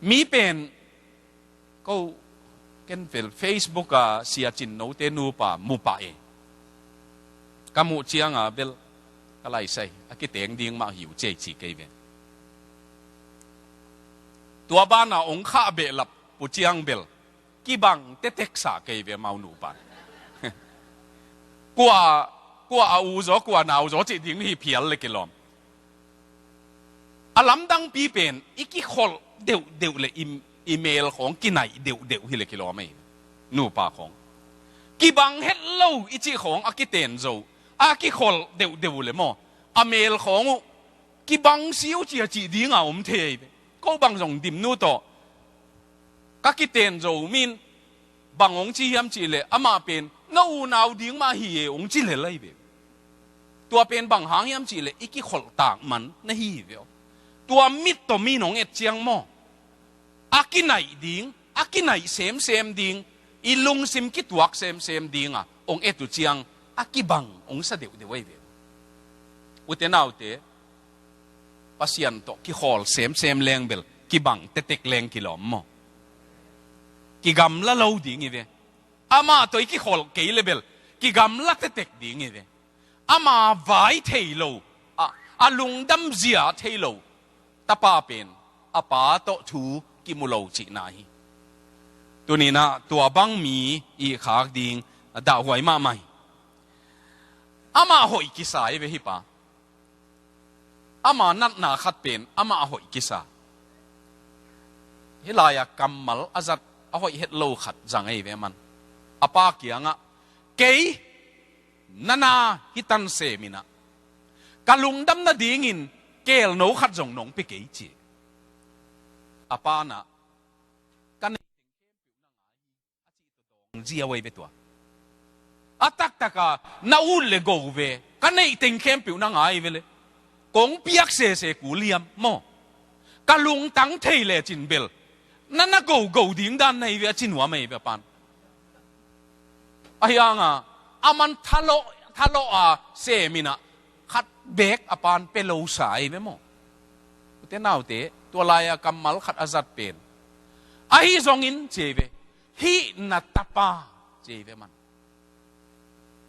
Mi pen ko ken vel Facebook a Sia Cin Note nupa mu pah e. Ka muh cianga bel ka laisai a kiteng ding mah hi uh ci ei ci kei ve. Tua bana hong khah behlap uh ciang bel kibang tetek sa kei ve amau nupa. Kua, kua a u zaw, kua nau zaw cih ding hi phial le kilawm. A lamdangpi pen i kikholh deuhdeuh le i, i mel khawng kinaih deuhdeuh hi le kilawm ei. Nupa khawng kibang het lo i cih khawng a kiten zo, a kikholh deuhdeuh le maw, a mel khawng uh kibang si uh ci a cih dinga om thei ei ve. Ko bang zong Dimnu tawh ka kiten zo min bang hong ci hiam cih leh amah pen na unau ding mah hi e hong ci lel ahi ve. Tua pen bang hang hiam cih leh i kikholhtak man na hi hi ve aw. Tua mit tawh min hong et ciang maw, a kinaih ding, a kinaih semsem ding, i lungsim kituak semsem dinga hong et uh ciang a kibang hong sa deuhdeuh ahi ve. Ute naute, Pasian tawh kikhawl semsem leng bel kibang tetek leng kilawm maw? Kigamla lo ding hi ve. Amah tawh i kikholh kei le bel kigamla tetek ding hi ve. Ama vai thei lo, a, a lungdam zia thei lo tapa pen a pa tawh thu kimu lo cihna hi. Tuninah tua bang mi i khak ding a dahhuai mahmah hi. Amah hoih kisa hi ve hih pa. Ama natna khat pen amah a hoih kisa. Hih lai-a kammal a zat a hoih het lo khat zang ei ve man. A pa kiangah, kei nana hi tan seminah ka lungdam nadingin kelno khat zong nong pia kei ci. A pa nah, ka neih ziau ei ve tua. A taktaka na ut le go ve, ka neih teng khempeuh na ngai ve le kong piak sese kul hiam maw? Ka lungtang thei le cin bel na na gogo ding dan na hi ve a ci nuam ei ve a pan. Ahi hanga a man thalawh, thalawh a seminah khat bek a pan pia lo sa ei ve maw? Ute naute, tua lai-a kammal khat a zat pen, ahi zongin ci ei ve. Hih na tapa ci ei ve man.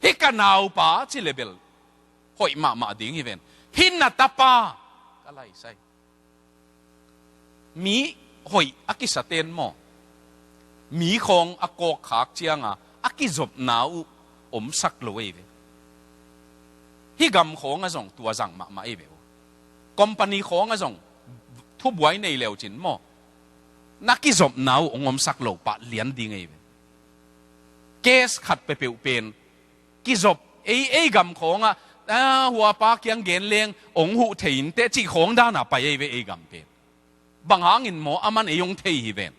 Hih ka naupa ci le bel hoih mahmah ding hi ven. Hih na tapa ka laisai. Mi hoih a kisaten maw, mi khawng a kawkkhak cianga a kizopna uh omsak lo ei ve. Hih gam khawngah zong tua zang mahmah ei ve uh. Company khawngah zong thubuai nei leucin maw, na kizopna uh hong omsak lo pah lian ding ei ve. Case khat peuhpeuh pen kizop, ei, ei gam khawngah, a, huapa kiang gen leng hong huh thei inteh cih khawng dana pai ei ve ei gam pen. Bang hangin maw, a man ei hong thei hi ven.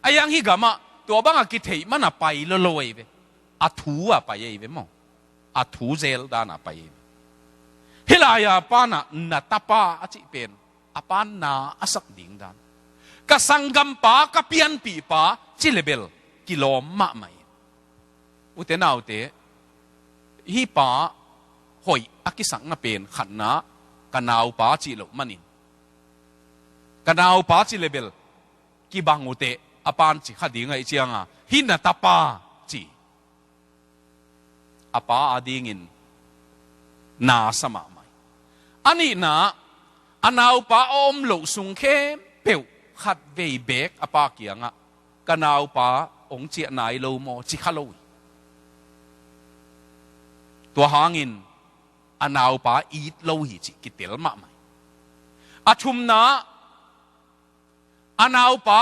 A hiang hih gamah tua bangah kitheih mana pai lolo ei ve. A thu a pai ei ve maw? A thu zel dana pai ei ve. Hih lai-a panah na tapa a cih pen a pan na a sak ding dan. Ka sanggampa, ka pianpihpa ci le bel kilawm mahmah hi. Ute naute, hih pa hoih a kisakna pen khatna, ka naupa cih loh manin, ka naupa ci le bel kibang uh teh a pan ci kha ding ahih cianga, hih na tapa a pa adingin na sa mahmah hi. A nihna, a naupa a om loh sung khempeuh khatvei beek a pa kiangah, "Ka naupa hong ciah nai lo maw?" ci kha lo hi. Tua hangin a naupa it lo hi cih kitel mahmah hi. A thumna, a naupa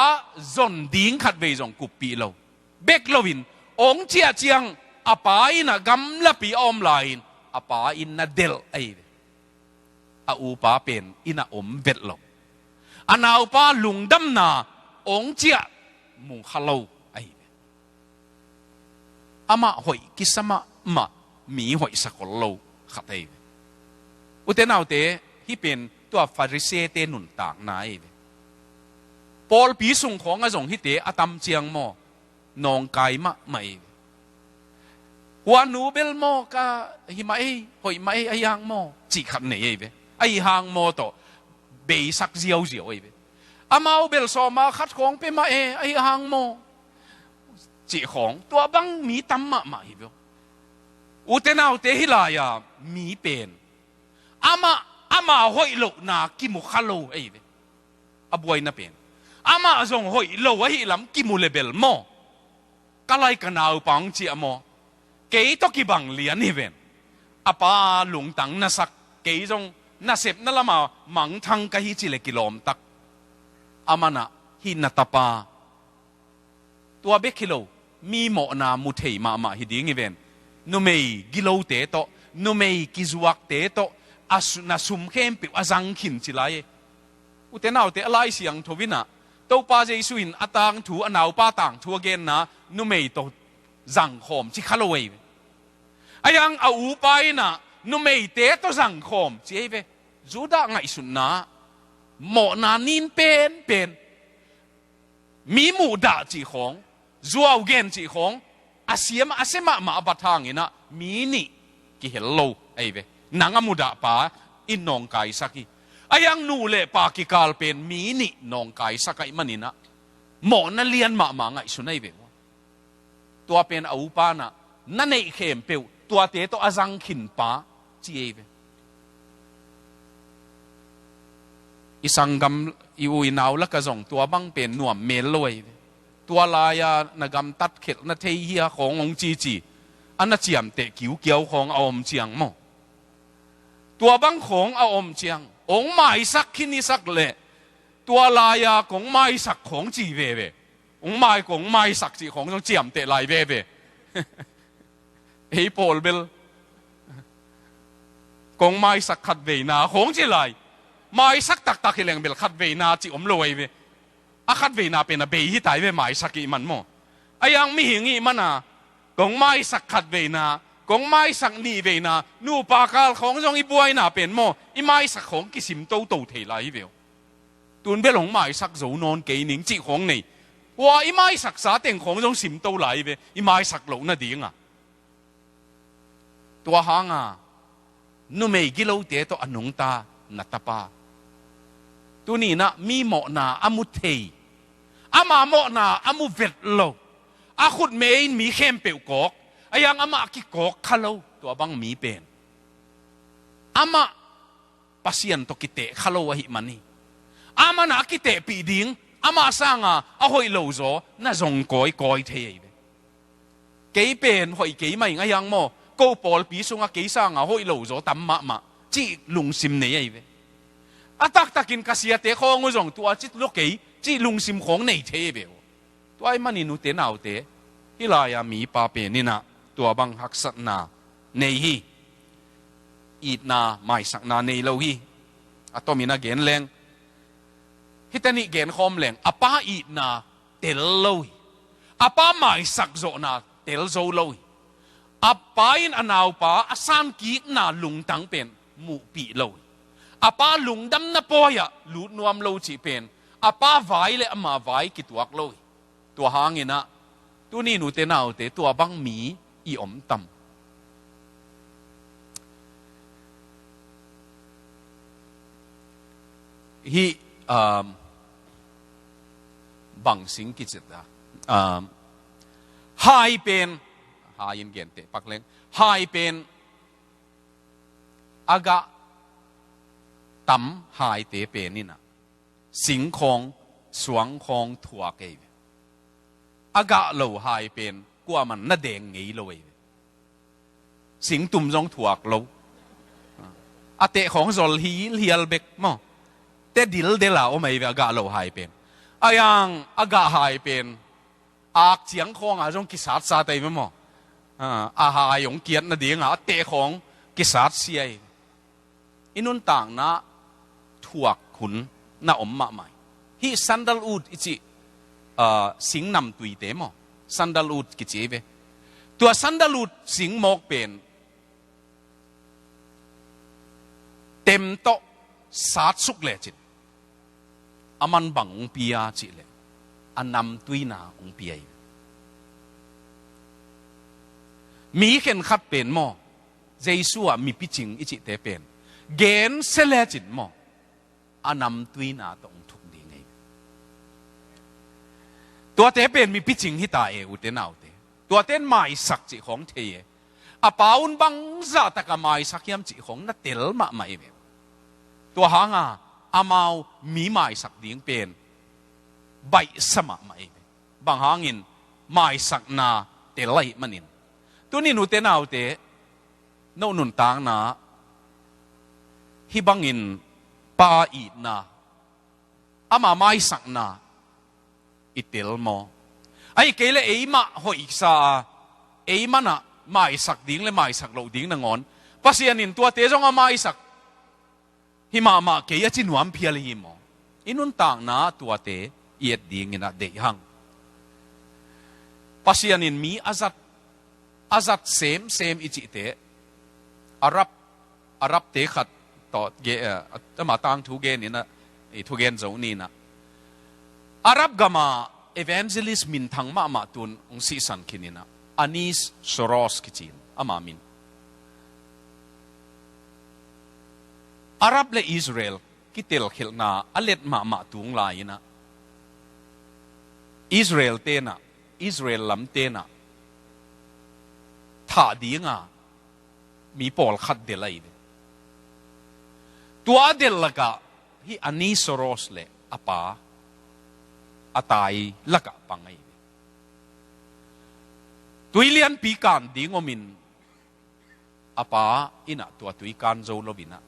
zon ding khatvei zong kuppih lo. Bek loin, hong ciah ciang a pa in a gamlapi a om lai-in, a pa in na delh ahi ve. A upa pen in a om vet lo. A naupa lungdamna hong ciah mu kha lo ahi ve. Amah hoih kisa mahmah, mi hoih sakol lo khat ahi ve. Ute naute, hih pen tua Farisee-te nuntakna ahi ve. Pawlpi sung khawngah zong hihte a tam ciang maw, nawngkai mahmah ahi ve. "Hua nu bel maw, ka hi mah ei, hoih mah ei, ahi hang maw?" cih khat nei ahi ve. "Ahi hang maw?" tawh beisak ziauziau ahi ve. "Amau bel sawma khat khawng pia mah e, ahi hang maw?" cih khawng, tua bang mi tam mahmah hi ve. Ute naute, hih lai-a mi pen amah, amah hoih lohna kimu kha lo ahi ve. A buaina pen, amah zong hoih lo ahih lam kimu le bel maw, "Ka lai ka naupa hong ciah maw?" Kei tawh kibang lian hi ven. A pa lungtang na sak, kei zong nasepna lama mangthang ka hi ci le kilawm tak. Aman ah hih na tapa, tua bek hi lo, mi mawhna mu thei mahmah hi ding hi ven. Numei gilote tawh, numei kizuakte tawh, a su-, na sum khempeuh a zang khin ci lai e. Ute naute, a Lai Siangtho in ah, Topa Jesu in a tangthu, a naupa tangthu a genna, numei tawh zangkhawm ci kha lo ei ve. Ahi hang a upa in ah, numeite tawh zangkhawm ci ei ve. Judah ngaihsutna, mawhna nin penpen, mi muhdah cih khawng, zuau gen cih khawng, a siam a sia mahmah a bat hangin ah mi nih kihel lo ahi ve. Nang a mudah pa in nawngkaisak hi. Ahi hang nu le pa kikal pen mi nih nawngkaisak ahih manin ah, mawhna lian mahmah ngaihsun ahi ve. Tua pen a upa in ah, "Na neih khempeuh tuate tawh a zang khin pa," ci ei ve. I sanggam, i u i nau lakah zong tua bang pen nuam mel lo ei ve. Tua lai-a na gamtat khelh na thei hi a khawng hong cici, a na ciamteh kiukiau khawng a om ciang maw, tua bang khawng a om ciang, hong maisak khin i sak leh, tua lai-a kong maisak khawng ci veve. Hong mai, kong maisak cih khawng zong ciamteh lai veve. Ei pawl bel, "Kong maisak khatveina," khawng ci lai. Maisak taktak hi leng bel khatveina cih om lo ahi ve. A khatveina pen a bei hi tai ve, maisak i hih man maw. Ahi hang mihing i hih man a, "Kong maisak khatveina, kong maisak nihveina," nupa kal khawng zong i buaina pen maw, i maisak khawng kisim toto thei lai hi ve uh. "Tun bel hong maisak zo nawn kei ning," cih khawng nei. Hua i maisaksa teng khawng zong simto lai ve, i maisak loh nadingah. Tua hanga numei gilote tawh a nungta na tapa, tuni-in ah mi mawhna a mu thei, ama mawhna a mu vet lo, a khutme in mi khempeuh kawk, ahi hang amah kikawk kha lo, tua bang mi pen amah Pasian tawh kiteh kha lo ahih man hi. Aman a kitehpih ding, amah sanga a hoih lo zaw na zong kawikawi thei ahi ve. Kei pen hoih kei mah ing ahi hang maw, ko pawlpi sungah kei sanga hoih lo zaw tam mahmah, cih lungsim nei ahi ve. A taktakin ka siate khawng uh zong tua ci lo kei, cih lungsim khawng nei thei ahi ve. Tua ahih manin ute naute, hih lai-a mipa pen in ah tua bang haksatna nei hi. Itna, maisakna nei lo hi. A tomin a gen leng, hihte nih genkhawm leng, a pa itna tel lo hi. A pa maisak zawhna tel zo lo hi. A pa in a naupa a sankikna lungtang pen muhpih lo hi. A pa lungdamna pawi-ah lut nuam lo cih pen, a pa vai le ama vai kituak lo hi. Tua hangin ah, tuni-in ute naute, tua bang mi i om tam? Hih, um, bang sing kicit a, um, hai pen, Hai in genteh pak leng. Hai pen a gah tam haite pen in ah singkhawng, suangkhawng thuak ei ve. A gah lo hai pen kuaman na deng ngei lo ei ve. Singtum zong thuak lo. A teh khawng zol hilhial bek maw. Te dildel a om ei ve a gah lo hai pen. A yang a gah hai pen ak ciang khawngah zong kisatsat ei ve maw. A, a hai hong kiat nadingah a teh khawng kisatsia ei. I nuntakna thuak hun na om mahmah hi. Hih sandalwood i cih, ah, sing namtuite maw, sandalwood kici ei ve. Tua sandalwood sing mawk pen tem tawh satsuk lecin a man bang hong pia cih leh a namtuina hong pia hi. Mi khenkhat pen maw, Jesu ah mipicing i cihte pen gensia lecin maw, a namtuina tawh hong thuk ding hi. Tuate pen mipicing hi ta e, ute naute. Tuate in maisak cih khawng thei e. A pa un bangzah taka maisak hiam cih khawng na tel mahmah hi ve. Tua hanga amau mi maisak ding pen baihsa mahmah hi ve. Bang hangin maisakna tel ahih manin. Tunin ute naute, no nuntakna hih bangin pa itna, ama maisakna i tel maw? Ahih kei leh eimah hoihsa a, eimah na maisak ding le maisak loh ding nangawn Pasian in tuate zong a maisak hi mahmah kei a ci nuam phial hi maw? I nuntakna tuate i et dingin a deih hang. Pasian in mi a zat, a zat semsem i cihte, Arab, Arabte khat tawh ge, eh, ama tangthu genin a, i thugen zo ni in a, Arab gama evangelist minthang mahmah tun hong sihsan khin in a, Anis Soros kici in ama min. Arab le Israel kitelkhelhna a let mahmah tung lai in a, Israel tenah, Israel lam tenah thah dinga mi pawlkhat delh ahi ve. Tua a delh lakah hih Anis Soros le a pa a tai lakah pang ahi ve. Tui lianpi kan ding omin a pa in a tua tui kan zo lo in a,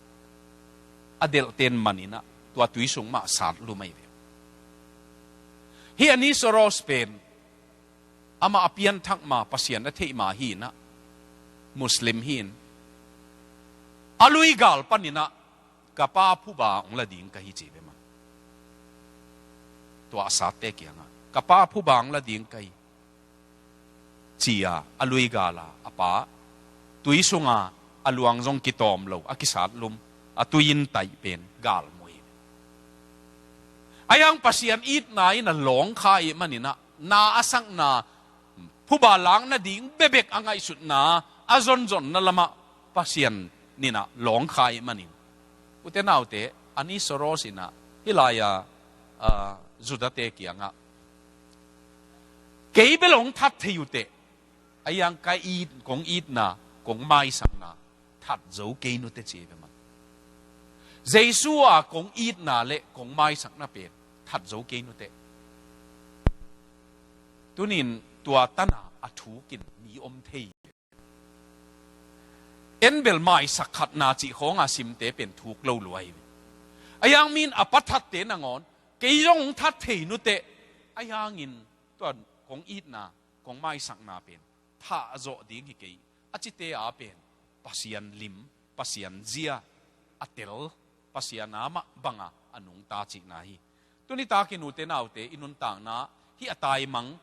a delhten man in a tua tui sung mah sat lum ahi ve. Hih Anis Soros pen amah a pianthak ma, Pasian a theih ma hi in a, Muslim hi in, a luigal pan in a, ka pa phuba hong la ding ka hi ci ve man. Tua a satte kiangah ka pa phuba hong la ding ka hi, ci a, a luigal a, a pa tui sunga a luang zong kitawm lo, a kisat lum, a tui in taih pen galmuh hi. A yang Pasian itna in a lawngkha ih man in a, na a sakna phuba lak nading bekbek a ngaihsutna a zonzonna lamah Pasian in a lawngkha ih manin, ute naute, Anis Soros in a hih lai-a, ah, Judate kiangah, kei bel hong that thei uh teh, a yang ka it, kong itna, kong maisakna that zo kei nute ci hi ve man. Jesu a kong itna le kong maisakna pen that zo kei nute. Tunin tua tana a thukin mi om thei. En bel maisak khatna cih khawnga simte pen thuk lo lua hi. A yang min a pa thatte nangawn, kei zong hong that thei nute. A yangin tua kong itna, kong maisakna pen thah zawh ding hi kei, a cite a pen Pasian lim, Pasian zia a tel, Pasian a mah banga a nungta cihna hi. Tuni takin ute naute, i nuntakna hih a taimang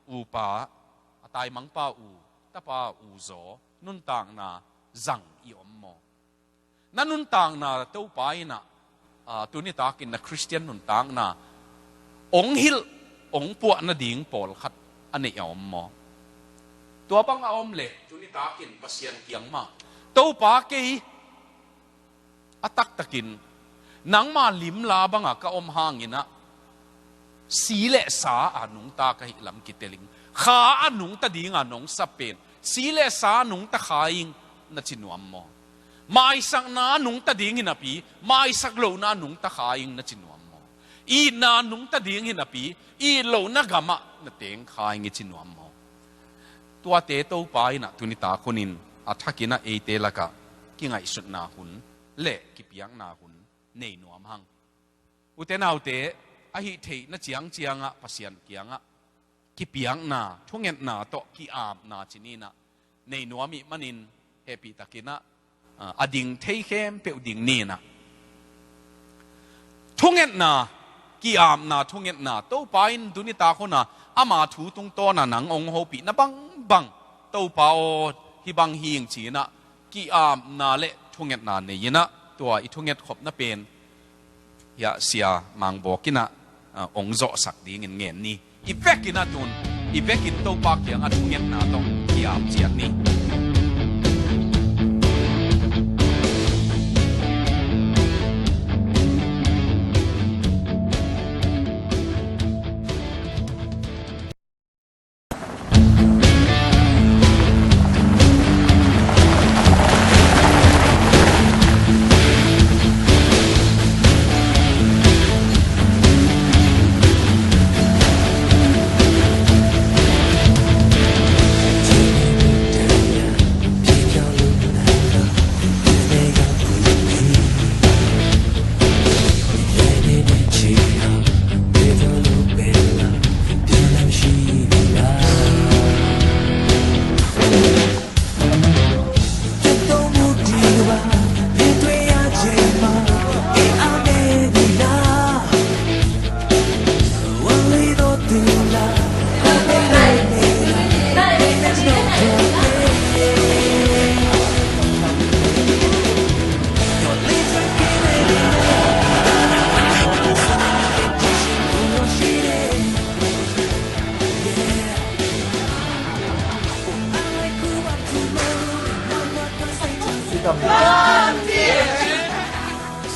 upa, a taimangpa u, tapa u zaw nuntakna zang i om maw? Na nuntakna Topa in a, a, tuni takin na Khristian nuntakna ong hilh, ong puah nading pawlkhat a neih a om maw? Tua bang a om leh tuni takin Pasian kiang mah, Topa, kei a taktakin nangma limla banga ka om hangin a, si le sa a nungta ka hih lam kiteling, kha a nungta dinga nong sap pen si le sa nungta kha ing na ci nuam maw? Maisakna nungta ding hi napi, maisak lohna nungta kha ing na ci nuam maw? Itna nungta ding hi napi, it lohna gamah na teng kha ing i ci nuam maw? Tuate Topa in ah tuni tak hunin a thakin ah eite lakah kingaihsutna hun le kipiakna hun nei nuam hang. Ute naute, a hih theihna ciangciangah Pasian kiangah kipiakna, thungetna tawh ki-apna ci-in ah nei nuam ih manin hehpihtakin ah, a ding thei khempeuh ding ni-in ah, thungetna, ki-apna thungetna, Topa in tuni tak hun ah ama thu tungtawn ah nang hong hopihna bangbang, Topa aw, hih bang hi ing ci-in ah ki-apna le thungetna nei-in ah, tua i thunget khopna pen hiah Sia Mang Bawk in ah, ah, hong zawhsak dingin ngen ni. I vekin ah tun, i vekin Topa kiangah thungetna tawh ki-ap ciat ni.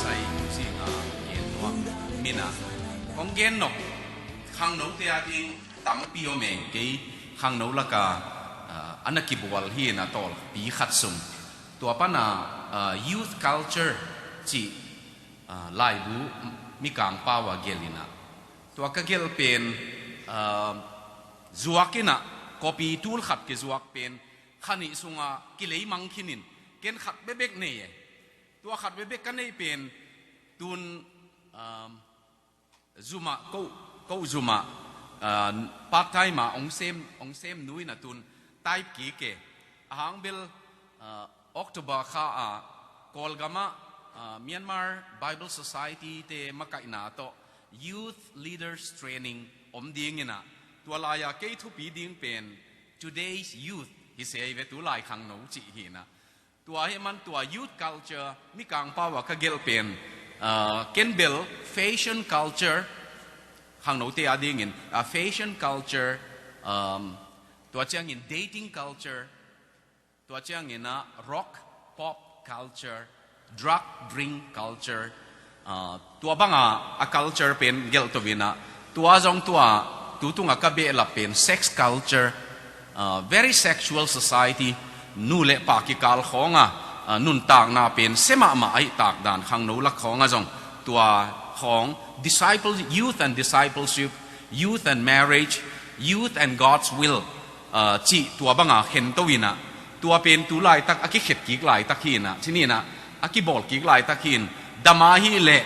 Sai zinga gen nuam mina kong gen nop khangnote a ding tampi om e. Kei khangno laka, ah, a na kibual hi na tawlpi khat sung. Tua pana, ah, youth culture cih, ah, laibu Mikang pau a gelh in ah, tua ka gelh pen, ah, zuak in ah, copy tool khat kizuak pen kha nih sunga kileimang khinin ken khat bekbek nei e. Tua khat bekbek ka neih pen tun, ah, zumah, ko, ko zumah, ah, part time ah hong sem, hong sem nu in ah tun type kik e. A hang bel, ah, October kha ah Kawlgam ah, ah, Myanmar Bible Society te makaihna tawh Youth Leaders Training om ding in ah, tua lai-a kei thupi ding pen Today's Youth hi se hi ve, tu lai khangno cih hi in ah. Tua hi man tua youth culture, Mikang pau a ka gelh pen, ah, ken bel fashion culture, khangnote a dingin, ah, fashion culture, um, tua ciangin dating culture, tua ciangin ah rock, pop culture, drug, drink culture, ah, tua banga a culture pen gelh to in ah, tua zong tua, tu tunga ka behlap pen sex culture, ah, very sexual society, nu le pa kikal khawnga, ah, nuntakna pen se mahmah ahih takdan khangno lak khawnga zong tua khawng, disciple, youth and discipleship, youth and marriage, youth and God's will, ah, cih tua banga khen to in ah, tua pen tu laitak a kikhet kik laitak hi in ah, ci ni in ah, a kibawl kik laitak hi in, dam a hih leh,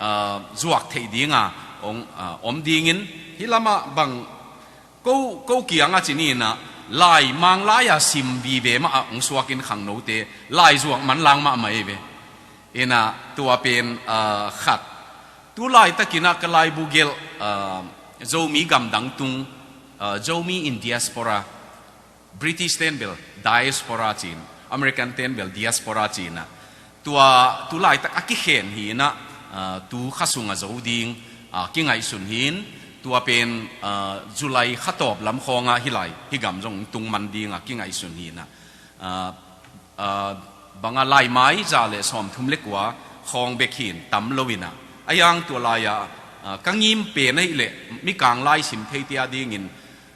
ah, zuak theih dinga hong, ah, om dingin, hih lamah bang ko, ko kiangah ci ni in ah, lai Mang lai-a sim vive mah ah hong suak in khangnote, lai zuak manlang mahmah hi ve. In ah tua pen, ah, khat. Tu laitakin ah ka laibu gelh, ah, Zomi gamdang tung, ah, Zomi in diaspora, British ten bel diaspora ci-in, American ten bel diaspora ci-in ah, tua tu laitak a kikhen hi in ah, ah, tu kha sung a zo ding, ah, kingaihsun hi in, tua pen, ah, July kha tawp lam khawngah hih lai, hih gam zong tung man ding a kingaihsun hi in ah, ah, ah, banga laimai za le sawmthum le kua khawng bek hi in, tam lo in ah. A yang tua lai-ah, ah, ka ngim pen ahih leh Mikang lai sim theite a dingin,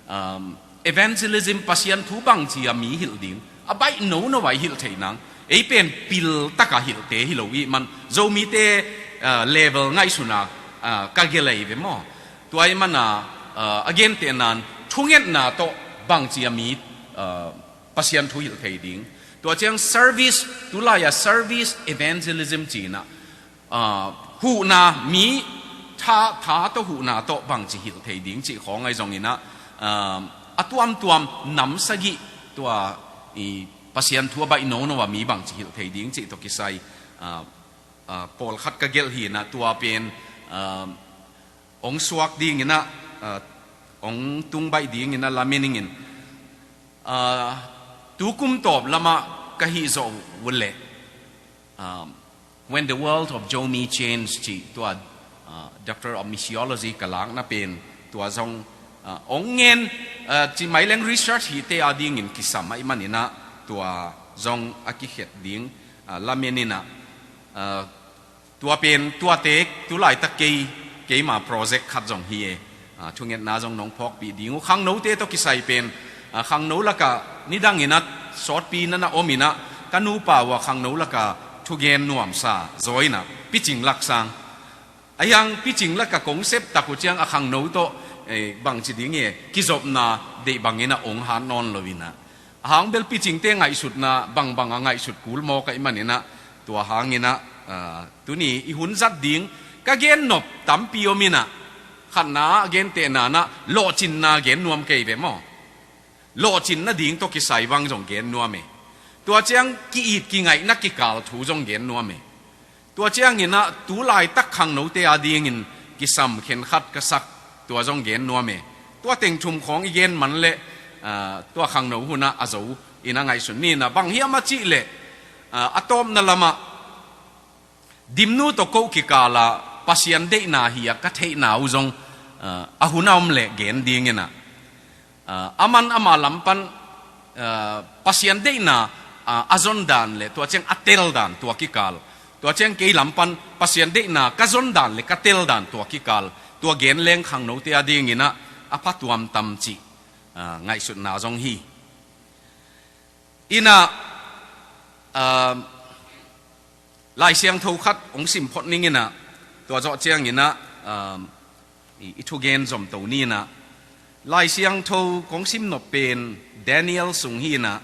um, Evangelism, Pasian thu bangci a mi hilh ding, a baih nono a i hilh theih nang. Ei pen pil taka hilhte hi lo i hih man, Zomite, ah, level ngaihsuna, ah, ka gelh hi ve maw. Tua i hih mana, ah, a gentehna in thungetna tawh bangci a mi, ah, Pasian thu hilh thei ding. Tua ciang service, tulai-a service evangelism ci-in ah, ah, huhna, mi tha, tha tawh huhna tawh bangci hilh thei ding cih khawng ahi zongin ah, ah, a tuamtuam nam sagih tua i Pasian thu a baih nono a mi bangci hilh thei ding cih tawh kisai, ah, ah, pawlkhat ka gelh hi-in ah, tua pen, ah, hong suak dingin ah, ah, hong tung baih dingin ah lamen ing in, ah, tu kum tawp lamah ka hih zawh uh leh, ah, When the World of Zomi Changed cih tua, ah, Doctor of Missiology ka lakna pen tua zong, ah, hong ngen, ah, ci mai leng research hihte a dingin kisam ahih manin ah tua zong a kikhet ding, ah, lamen in ah, ah, tua pen tuate tulaitak kei, keima project khat zong hi e. Ah, thungetna zong nong phawkpih ding uh. Khangnote tawh kisai pen, ah, khangno lakah nidangin ah sawtpi na na om in ah, ka nupa uh a khangno lakah thugen nuamsa zaw in ah, picing lak sang. Ahi hang picing lakah kong sep tak uh ciang a khangno tawh, eh, bangci ding e, kizopna deih bangin ah hong hat nawn lo in ah. A hang bel picingte ngaihsutna bangbang a ngaihsut kul mawk ahih manin ah, tua hangin ah, ah, tuni i hun zat ding ka gennop tampi om in ah, khatna a gentehna in ah lawhcinna gen nuam kei ve maw. Lawhcin nading tawh kisai bang zong gen nuam e. Tua ciang ki-it kingaihna kikal thu zong gen nuam e. Tua ciangin ah tulaitak khangnote a dingin kisam khenkhat ka sak, tua zong gen nuam e. Tua teng thum khawng i gen man leh, ah, tua khangno hun ah a zo in ah ngaihsun ni in ah, bang hiam a cih leh, ah, a tawpna lamah Dimnu tawh ko kikal ah Pasian deihna hi a ka theihna uh zong, ah, a hun a om leh gen dingin ah, ah, aman ama lam pan, ah, Pasian deihna, ah, a zon dan le tua ciang a tel dan tua kikal, tua ciang kei lam pan Pasian deihna ka zon dan le ka tel dan tua kikal, tua gen leng khangnote a dingin ah a phatuam tam cih, ah, ngaihsutna zong hi. In ah, ah, Lai Siangtho khat hong sim phot ning in ah, tua zawh ciangin ah, um, i, i thugen zom to ni in ah. Lai Siangtho kong sim nop pen Daniel sung hi in ah.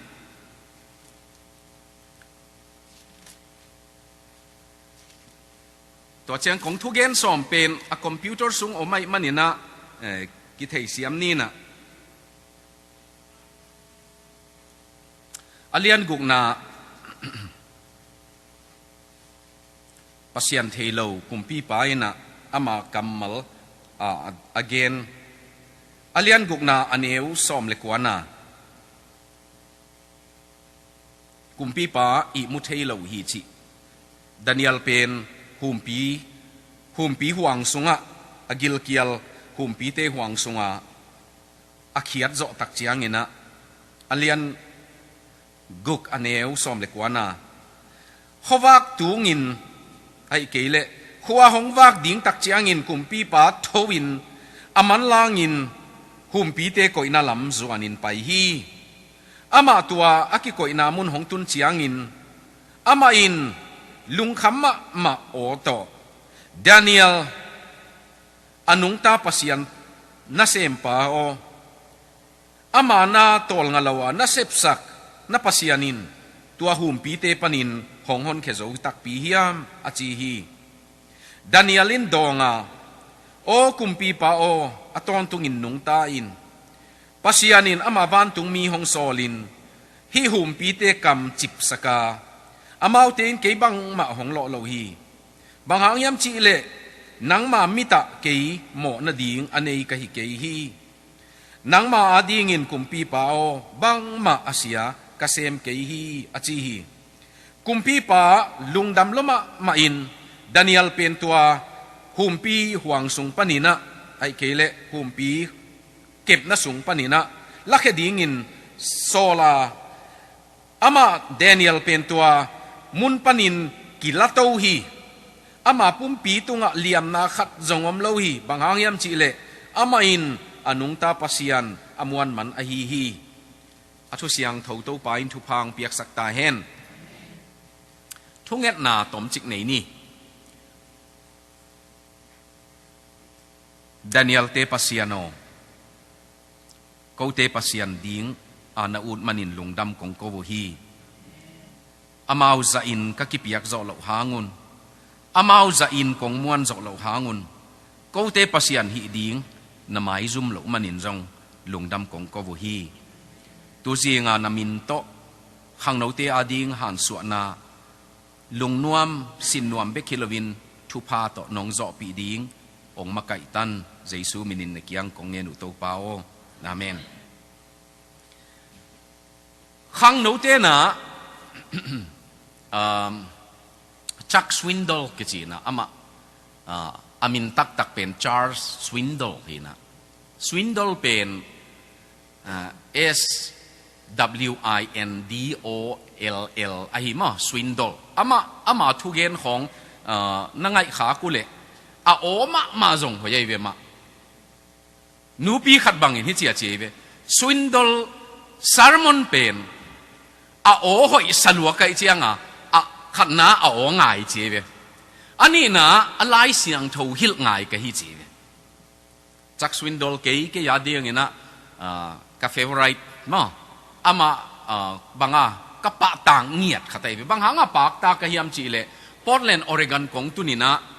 Tua ciang kong thugen sawm pen a computer sung om ahih manin ah, eh, kitheisiam ni in ah. A lian gukna, Pasian thei lo kumpipa in ah ama kammal, a, a, a gen. A lian gukna a neu sawm le kuana, kumpipa ihmu thei lo hi cih. Daniel pen humpi, humpi huang sungah, a gilkial humpite huang sungah a khiat zawh tak ciangin ah, a lian guk a neu sawm le kuana, khuavak tungin, ahih kei leh khua hong vak ding tak ciangin kumpipa tho in a manlangin humpite koihna lam zuanin pai hi. Amah tua a kikoihna mun hong tun ciangin amah in lungkham mahmah aw tawh, Daniel, a nungta Pasian nasempa aw, ama na tawlnga lo a na sepsak na Pasian in tua humpite panin hong honkhia zo takpi hiam, a ci hi. Daniel in dawng a, aw kumpipa aw, a tawntungin nungta in. Pasian in ama vantungmi hong sawlin hih humpite kam cipsak a, amaute in kei bangmah hong lawh lo hi. Bang hang hiam cih leh nangma mitah kei mawh nading a nei ka hi kei hi. Nangma adingin kumpipa aw, bangmah a sia ka sem kei hi, a ci hi. Kumpipa lungdam lua mahmah in Daniel pen tua humpi huang sung panin ah, ahih kei leh humpi kepna sung panin ah lakhia dingin sawl a, amah Daniel pen tua mun panin kilato hi. Ama pumpi tungah liamna khat zong om lo hi. Bang hang hiam cih leh amah in a nungta Pasian a muanman ahi hi. A thu siangtho Topa in thupha hong piaksak ta hen. Thungetna tomcik nei ni. Daniel-te Pasian aw, kote Pasian ding a na ut manin lungdam kong ko uh hi. Amau zahin ka kipiak zawh loh hangun, amau zahin kong muan zawh loh hangun, kote Pasian hih ding na maizum loh manin zong lungdam kong ko uh hi. Tuzinga na min tawh khangnote ading hansuahna, lungnuam sinnuam bek hi loin thupha tawh nong zawhpih ding hong makaihtan Jesu minin na kiang kong ngen uh Topa aw. Amen. Khangnote na um, Chuck Swindoll kici na amah, ah, a min taktak pen Charles Swindoll hi na. Swindoll pen, ah, S W I N D O L L ahi maw, Swindoll. Amah, amah thugen khawng, ah, na ngaihkhak uh leh a aw mahmah zong hoih ahi ve mah. Nupi khat bangin hi ciaci ahi ve. Swindoll sermon pen a aw hoih saluak ahi cianga, a khatna a aw ngai ci ahi ve. A nihna a Lai Siangtho hilh ngai ka hi ci ahi ve. Chuck Swindoll kei, kei a dingin ah, ah, ka favorite maw. Amah, ah, banga ka pahtak ngiat khat ahi ve. Bang hanga pahtak ka hiam cihleh Portland, Oregon kong tuninah,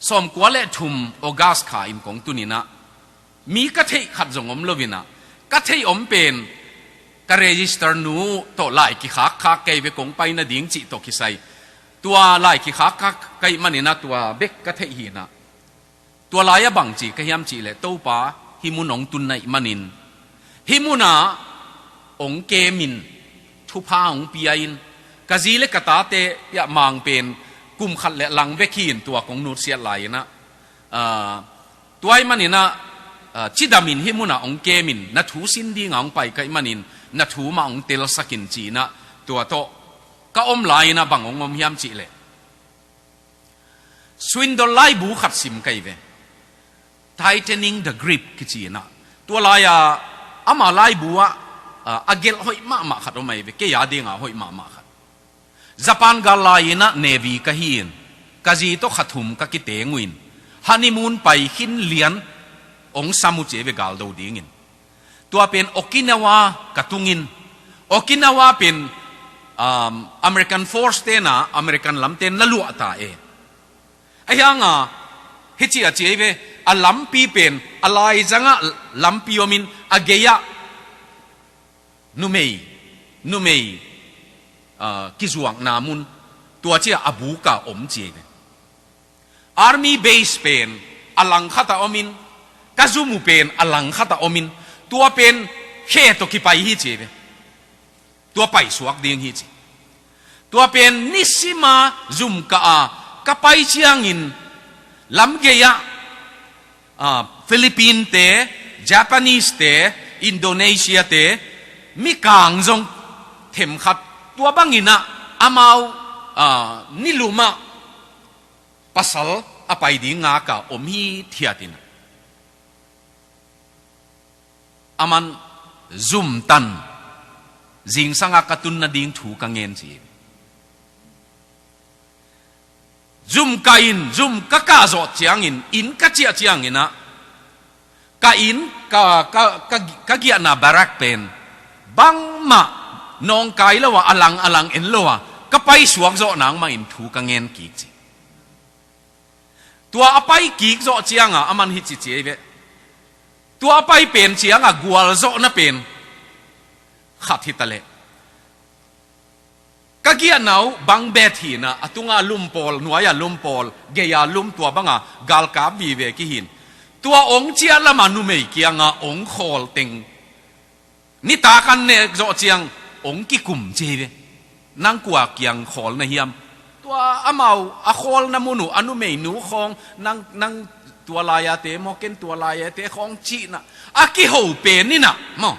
sawmkua le thum August kha in kong tuninah, mi ka theih khat zong om loinah, ka theih om pen ka register nu tawh lai kikhakkhak kei ve, kong pai nading cih tawh kisai. Tua lai kikhakkhak ka hih maninah tua bek ka theih hinah. Tua lai-ah bangci ka hiam cihleh Topa hih mun hong tun na hih manin, hih munah hong kemin, thupha hong pia-in, ka zi le ka tate piah mang pen kum khat le lang bek hi-in tua kong nutsiat lai-inah, ah, tua hih maninah, ah, cidamin hih munah hong kemin, na thu sin dinga hong pai ka hih manin na thu mah hong telsakin ci-inah, tua tawh ka om lai-inah bang hong om hiam cihleh Swindoll laibu khat sim ka hi ve. Tightening the Grip kici-inah. Tua lai-a ama laibu ah, ah, a gelh hoih mahmah khat om ahi ve. Kei a dinga hoih mahmah khat. Japan gal lai-inah Navy ka hi-in, ka zi tawh kha thum ka kiteng uh in, honeymoon pai khin lian hong sam uh ci ahi ve, galdo dingin. Tua pen Okinawa ka tungin, Okinawa pen, um, American force tenah, American lamte na luahta e. Ahi hanga hih ci a ci ahi ve, a lampi pen a laizangah lampi omin, a gei-ah numei, numei, ah, kizuakna mun, tua ci-a a buka om ci ahi ve. Army base pen a langkhatah omin, ka zum uh pen a langkhatah omin, tua pen khe tawh kipai hi ci ahi ve. Tua paisuak ding hi ci. Tua pen nisima zum kah a ka pai ciangin lamgei-ah, ah, Philippine-te, Japanese-te, Indonesia-te, Mikang zong themkhat, tua banginah amau, ah, nilumah pasal a pai ding ngaka om hithiatin, aman zumtan, zingsanga ka tun nading thu ka ngen ci. Zum kah in, zum ka kah zawh ciangin, inn ka ciah cianginah, ka inn, ka, ka, ka, ka giahna barak pen bangmah nawngkai lo a, a lang a lang en lo a, ka paisuak zawh nangmahin thu ka ngen kik ci. Tua a pai kik zawh cianga aman hih ci ci ahi ve. Tua a pai pen cianga gualzawhna pen khat hitaleh, ka giahna uh bang bet hinah, a tunga lum pawl, nuaia lum pawl, geia lum, tua banga galkap vive kihin. Tua ong ciah lama numei kianga ong khawl teng, nitak an nek zawh ciang ong kikum ci hi ve. Nang kua kiang khawl na hiam? Tua amau a khawlna mun uh a numeinu khawng, nang, nang tua lai-ate maw, ken tua lai-ate khawng cihna a kiho pen inah maw,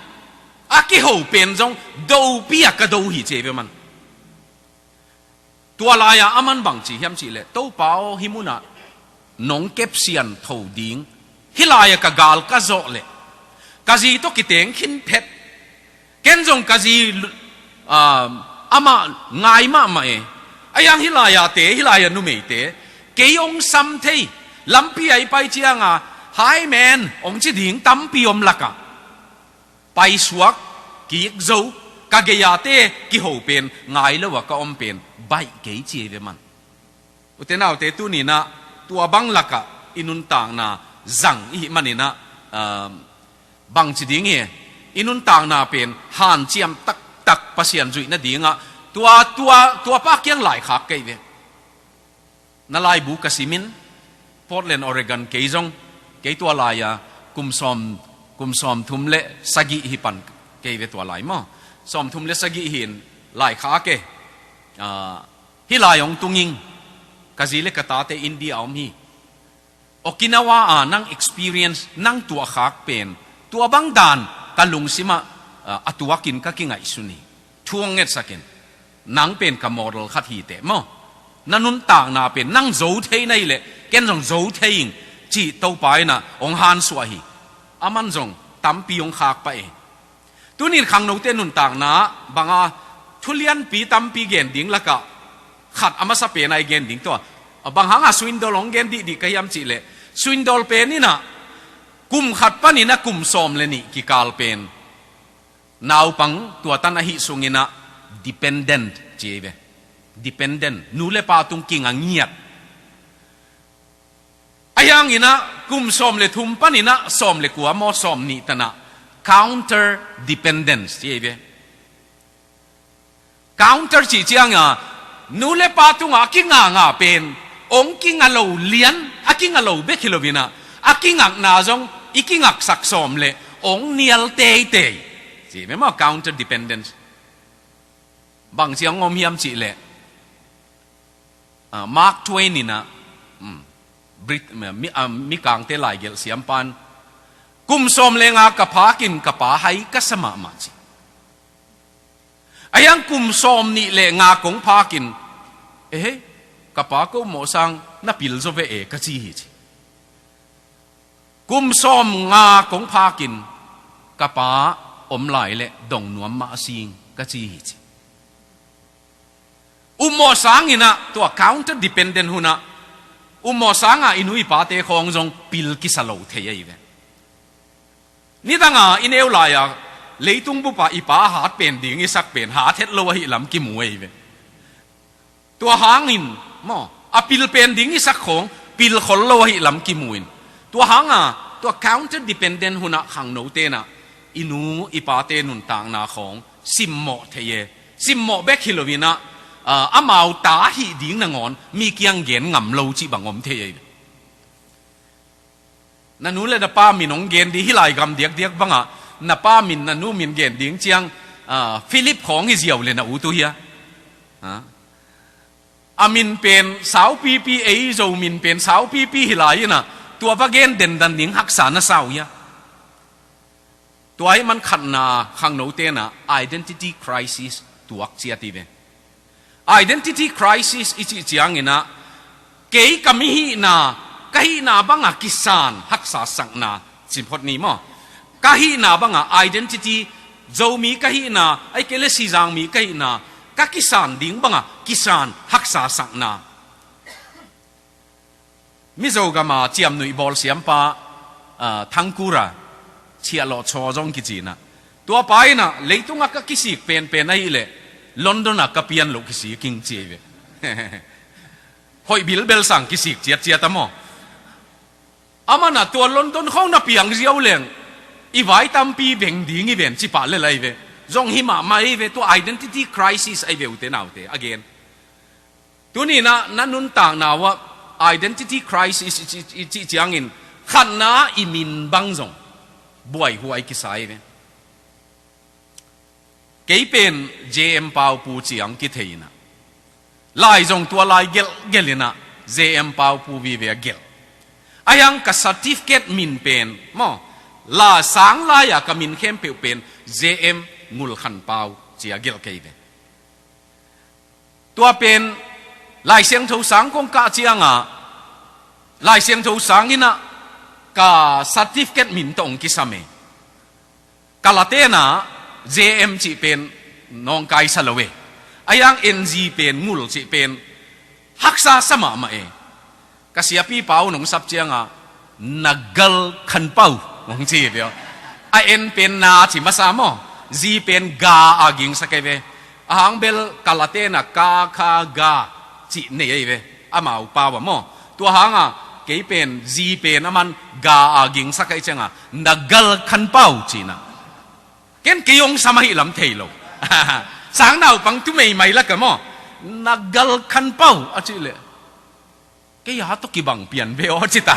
a kiho pen zong dopi a ka do hi ci hi ve man. Tua lai-a aman bang ci hiam cihleh, Topa aw, hih munah nong kepsian tho ding Hih lai-ah ka gal ka zawh leh ka zi tawh kiteng khin phet. Ken zong ka zi, ah, amah ngai mahmah e. Ahi hang hih lai-a te, hih lai-a numeite, kei hong sam thei, lampi ah i pai cianga, "Hi man," hong ci ding tampi om lakah, paisuak kik zo, ka gei-a te kiho pen, ngai lo-a ka om pen, baih kei ci ei ve man. Ute naute, tuni-in ah tua bang lakah i nuntakna zang i hih manin ah, um, bangci ding hi, i nuntakna pen hanciam taktak Pasian zuih nadingah tua, tua, tua pa kiang laikhak kei ve. Na laibu ka simin, Portland, Oregon kei zong, kei tua lai-a kum sawm, kum sawmthum le sagih hi pan kei ve tua lai maw. Sawmthum le sagih hi-in laikhak e. Ah, hih lai hong tung ing, ka zi le ka tate India a om hi. Okinawa a nang experience, nang tuahkhak pen, tua bang dan ka lungsimah, ah, a tuakin ka kingaihsun hi. Thu hong ngetsakin, nang pen ka model khat hi teh maw. Na nuntakna pen nang zo thei na hih leh ken zong zo thei ing, cih Topa in ah hong hansuah hi. Aman zong tampi hong khak pah e. Tuni-in khangnote nuntakna banga thu lianpi tampi gen ding lakah khat a masa pen a i gen ding tua, bang hanga Swindoll hong gen dihdih ka hiam cih leh, Swindoll pen in ah kum khat panin ah kum sawm le nih kikal pen naupang tua tan ahih sungin ah dependent ci ei ve. Dependent, nu le pa tung kinga ngiat. Ahi hangin ah kum sawm le thum panin ah sawm le kua maw, sawm nih tan ah counter dependence ci ei ve. Counter cih cianga, nu le pa tungah a kinganga pen hong kinga lo lian, a kinga lo bek hi loin ah, a kingakna zong i kingaksak sawm le hong nial teitei ci ei ve maw, counter dependence. Bangci hong om hiam cih leh, ah, Mark Twain in ah, um, Brit-, mi, ah, mikangte laigelh siampa in, kum sawm le nga ka phakin ka pa hai ka sa mahmah ci. Ahi hang kum sawm nih le nga kong phakin, "Ehe, ka pa ko mawh sang na pil zaw ve e," ka ci hi ci. Kum sawm nga kong phakin ka pa om lai le dong nuam mah a sing ka ci hi ci. Upmawh sangin ah tua counter dependent hun ah, upmawh sanga i nu i pate khawng zong pil kisa lo thei ahi ve. Nidanga i neu lai-a leitung bupah i pa a hat pen ding i sak pen hat het lo ahih lam kimu ahi ve. Tua hangin maw, a pil pen ding i sak khawng pil khol lo ahih lam kimu in, tua hanga tua counter dependent hun ah khangnote in ah i nu i pate nuntakna khawng simmawh thei e. Simmawh bek hi loin ah, ah, amau ta ahih ding nangawn mi kiang gen ngam lo cih bang om thei ahi ve. Na nu le na pa min hong gen ding, hih lai gam diakdiak bangah na pa min, na nu min gen ding ciang, ah, Philip khawng hi ziau le na ut uh hia? Ha? A min pen saupipi, ei Zo min pen saupipi hi lai in ah, tua va gen dendan ding haksa na sa uh hia? Tua ahih man khatna khangnote in ah identity crisis tuak ciat hi ve. Identity crisis i cih ciangin ah, kei ka mihihna, ka hihna banga kisan haksa sakna, ci phot ni maw. Ka hihna banga identity, Zomi ka hihna, ahih kei leh Sizang mi ka hihna, ka kisan ding banga kisan haksa sakna. Mizo gama ciamnuih bawl siampa, ah, Thangkura, Ciahlawh Chaw zong kici in ah, tua pa in ah, "Leitungah ka kisik penpen ahih leh London ah ka pian loh kisik ing," ci ahi ve. Hoih bilbel sang kisik ciatciat a maw. Aman ah tua London khawng na piang ziau leng i vai tampi beng ding hi ven, ci pah lel ahi ve. Zong hi mahmah ahi ve, tua identity crisis ahi ve, ute naute, a gen. Tuni-in ah na nuntakna uh ah identity crisis i ci, i cih ciangin, khatna i min bang zong buaihuai kisa hi ve. Kei pen J M Pau Pu ciang kithei in ah, lai zong tua lai gelhgelh in ah J M Pau Pu vive a gelh. Ahi hang ka certificate min pen maw, la sang lai-a ka min khempeuh pen J M Ngul Khan Pau ci a gelh kei ve. Tua pen Lai Siangtho sang kong kah cianga, Lai Siangtho sang in ah Ka certificate min tawh hong kisam e. Ka latenna J M cih pen nawngkaisa lo e. A hiang N G pen ngul cih pen haksa sa mahmah e. Ka siapi pau nong sap cianga nagal khanpau hong ci hi ve aw. A N pen na ci masa maw? G pen ga a gingsa kei ve. A hang bel ka latenna ka kha ga cih nei ei ve. Amau pau a maw? Tua hanga kei pen G pen a man ga a gingsa kei cianga nagal khanpau cina. Ken kei hong sam ahi lam thei lo. Sang naupang tu meimai laka maw? Nagal khanpau a cih leh kei a tawh kibang pian ve aw cita.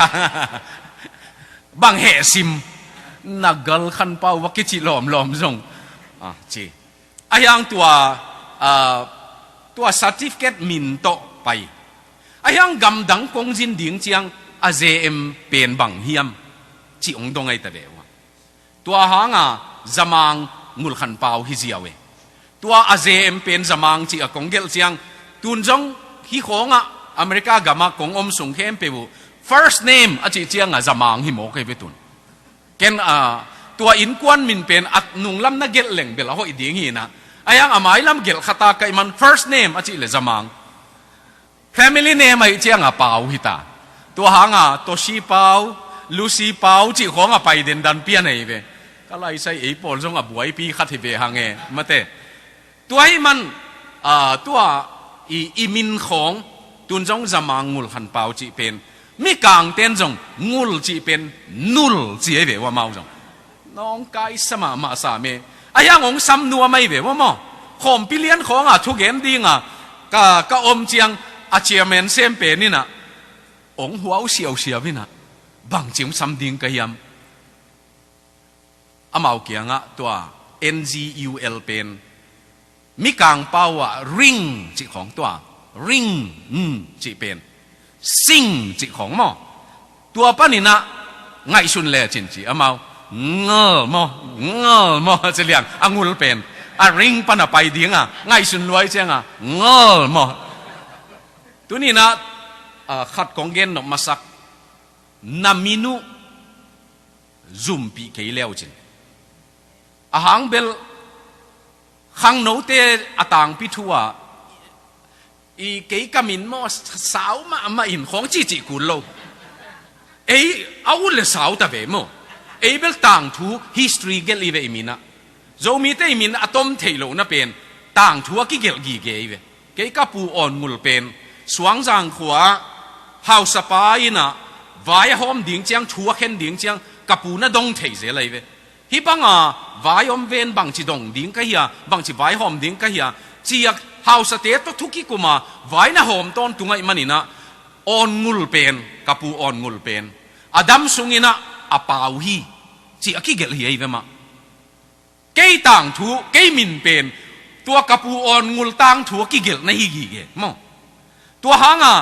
Bang heh sim. Nagal khanpau va kici lawmlawm zong a ci. A hiang tua, ah, tua certificate min tawh pai. A hiang gamdang kong zin ding ciang a J M pen bang hiam cih hong dong ahi ta ve ua. Tua hanga Zamang Ngulkhanpau hi ziau e. Tua a J M pen Zamang cih a kong gelh ciang tun zong hi khawngah America gamah kong om sung khempeuh uh first name a cih cianga Zamang hi mawk ei ve tun. Ken a tua innkuan min pen a nunglam na gelh leng bel a hoih ding hi na. A hiang a mailam gelh khata kaih man first name a cih le Zamang. Family name ahi cianga Pau hita. Tua hanga Toshi Pau, Lucy Pau cih khawng a pai dendan pian ahi ve. Ka laisai ei pawl zong a buaipi khat hi ve hang e mate. Tua hi man, ah, tua i, i min khawng tun zong Zamang Ngulkhanpau cih pen. Mikangten zong ngul cih pen nul cih ahi ve ua mau zong. Nawngkaisa mahmah sam e. A hiang hong sam nuam ahi ve ua maw? Khawmpi lian khawnga thugen dinga ka, ka om ciang a chairman sem pen inah hong huau siausiau inah bangci hong sam ding ka hiam? Amau kiangah tua N G U L pen Mikang pau ah ring cih khawng tua ring, mm, cih pen sing cih khawng maw? Tua paninah ngaihsun le cin ci amau ngol maw, ngol maw ci liang a ngul pen a ring pana pai dinga ngaihsun luai cianga ngol maw? Tuninah, ah, khat kong gen nop masak na min uh zumpih kei leucin. A hang bel khangnote a tangpi thu ah i kei ka min maw sau mahmah in khawng cihcih kul lo. Ei a ut le sau ta ve maw? Ei bel tangthu history gelh i ve i minah. Zomite i min a tom theih lohna pen tangthu a kigelh gige i ve. Kei ka pu Awn Ngul pen Suangzang khua ah hausapa inah vai a hawm ding ciang thu a khen ding ciang ka pu na dong thei zel ahi ve. Hih banga vai om ven bangci dong ding ka hia, bangci vai hawm ding ka hia, ciak hausate tawh thu kikuma vai na hawm tawntung ahi maninah Awn Ngul pen, ka pu Awn Ngul pen a dam sunginah a pau hi, ci a kigelh hi ahi ve mah. Kei tangthu, kei min pen tua ka pu Awn Ngul tangthu a kigelh na hi gige maw? Tua hanga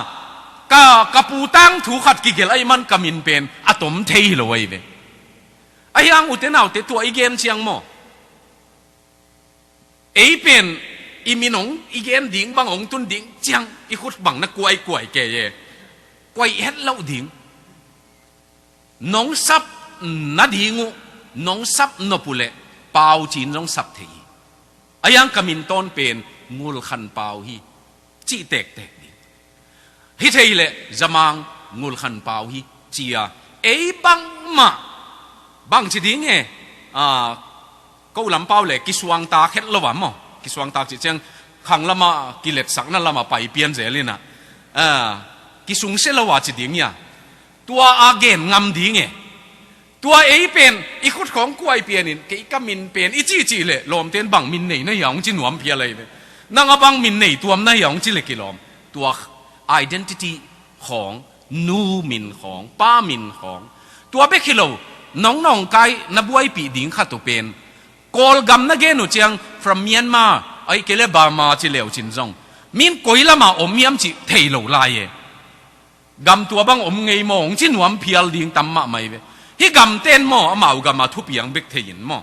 ka, ka pu tangthu khat kigelh ahi man ka min pen a tom thei hi lo ahi ve. A hiang ute naute tua i gen ciang maw? Ei pen i min hong i gen ding bang hong tun ding ciang i khut bang na kuaikuai kei e. Kuai het loh ding. Nong sap nading uh nong sap nop uh leh pau cin zong sap thei hi. A hiang ka min tawn pen Ngulkhan Pau hi. Cih tektek ding. Hi thei leh Zamang Ngulkhan Pau hi. Cia ei bangmah bangci ding e. Ah, ko lampau le kisuangtak het lo a maw? Kisuangtak cih ciang khang lama kiletsakna lama pai pian zel inah, ah, kisungsia lo a ci ding ia. Tua a gen ngam ding e. Tua ei pen i khut khawng kuai pianin kei ka min pen i cihcih le lawmten bang min nei na hia hong ci nuam phial ahi ve. Nang a bang min nei tuam na hia hong ci le kilawm. Tua identity khawng, nu min khawng, pa min khawng. Tua bek hi lo, nong nawngkai na buaipih ding khat uh pen Kawlgam na gen uh ciang from Myanmar, ahi kei le Burma ci leucin zong min koi lama om hiam cih thei lo lai e. Gam tua bang om ngei maw hong ci nuam phial ding tam mahmah hi ve. Hih gamten maw amau gama thupiang bek thei in maw?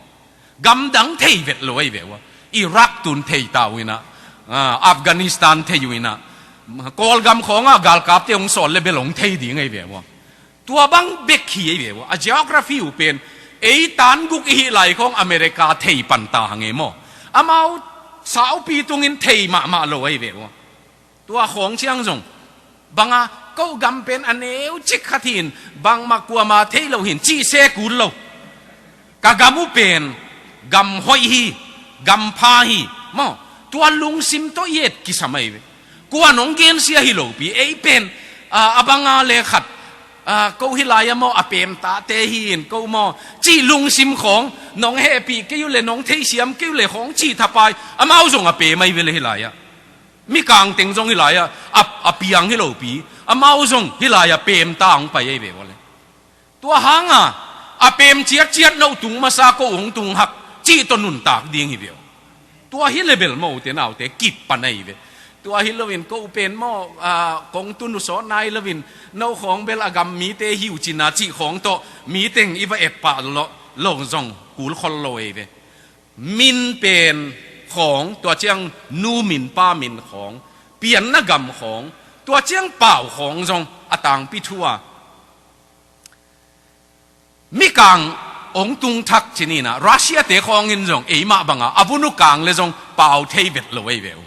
Gamdang thei vet lo ahi ve ua. Iraq tun thei ta uh inah, ah, Afghanistan thei uh inah, Kawlgam khawngah galkapte hong sawl le bel hong thei ding ahi ve ua. Tua bang bek hi ei ve ua. A geography uh pen ei tan guk i hih lai khawng America thei panta hang ei maw. Amau saupi tungin thei mahmah lo ei ve ua. Tua khawng ciang zong banga ko gam pen a neu cik khat hin bangmah kuama thei lo hin cih se kul lo. Ka gam uh pen gam hoih hi, gam pha hi maw. Tua lungsim tawh i et kisam ei ve. Kua nong gensia hi lopi ei pen a, a banga le khat a, ko hi lai-a maw a pemtate hi in ko maw cih lungsim khawng nong hehpih kei uh le nong theisiam kei uh le khawng cih thapai amau zong a pem ei ve le hi lai-ah. Mikang teng zong hi lai-ah a, a piang hi lopi amau zong hi lai-ah pemta hong pai ei ve ua le. Tua hanga a pem ciatciat no tung masa ko hong tung hak cih tawh nuntak ding hi ve uh. Tua hi le bel maw ute naute kip pan ei ve. Tua hi loin ko pen maw a, kong tun uh sawt nai loin no khawng bel a gam mite hi uh cina cih khawng tawh mi teng i va et pah lo, lo zong kul khol lo ei ve. Min pen khawng tua ciang nu min pa min khawng pianna gam khawng tua ciang pau khawng zong a tangpi thu a. Mikang hong tung thak ci ni na Russia te khawng in zong eimah banga a vun uh kang le zong pau thei vet lo ei ve uh.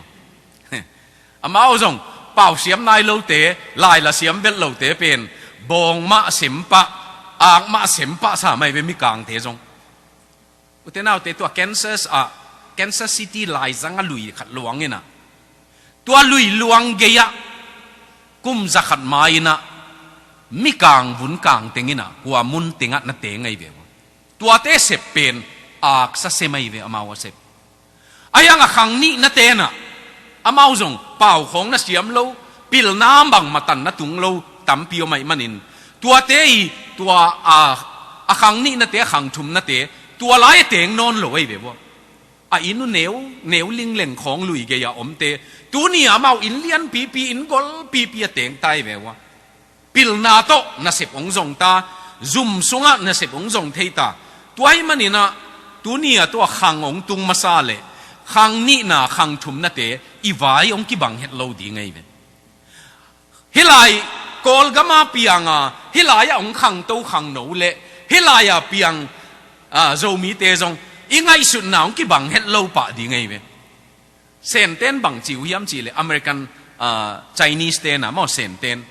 Amau zong pau siam nai lote lai la siam vet lote pen bawng mah sem pah, ak mah sem pah sa mai ve Mikangte zong. Ute naute tua Kansas ah Kansas City laizang a lui khat luang ina. Tua lui luang gei-ah kum zakhat ma ina Mikang vun kang teng ina kua mun tengah na teng ei ve ua. Tuate sep pen aksa sem ei ve amau a sep. Ahi hang a khang nihna tenah amau zong pau khawng na siam lo, pilna bangmah tan na tung lo tampi om ahih manin tuate i tua a, a khang nihnate a khang thumnate tua lai a teng nawn lo ei ve ua. A inn uh neu neu lingleng khawng lui gei a omte tuni a amau inn lianpipi inn golpipi a teng ta ei ve ua. Pilna tawh nasep hong zong ta, zum sungah nasep hong zong thei ta. Tua ahih maninah tuni a tua khang hong tung masa le khang nihna khang thumnate i vai hong kibang het lo ding ei ve. Hih lai Kawlgama pianga hih lai-ah hong khangto khangno le hih lai-a piang a, Zomite zong i ngaihsutna hong kibang het lo pah ding ei ve. Senten bang ci uh hiam cih le American a, Chinese tena maw Senten.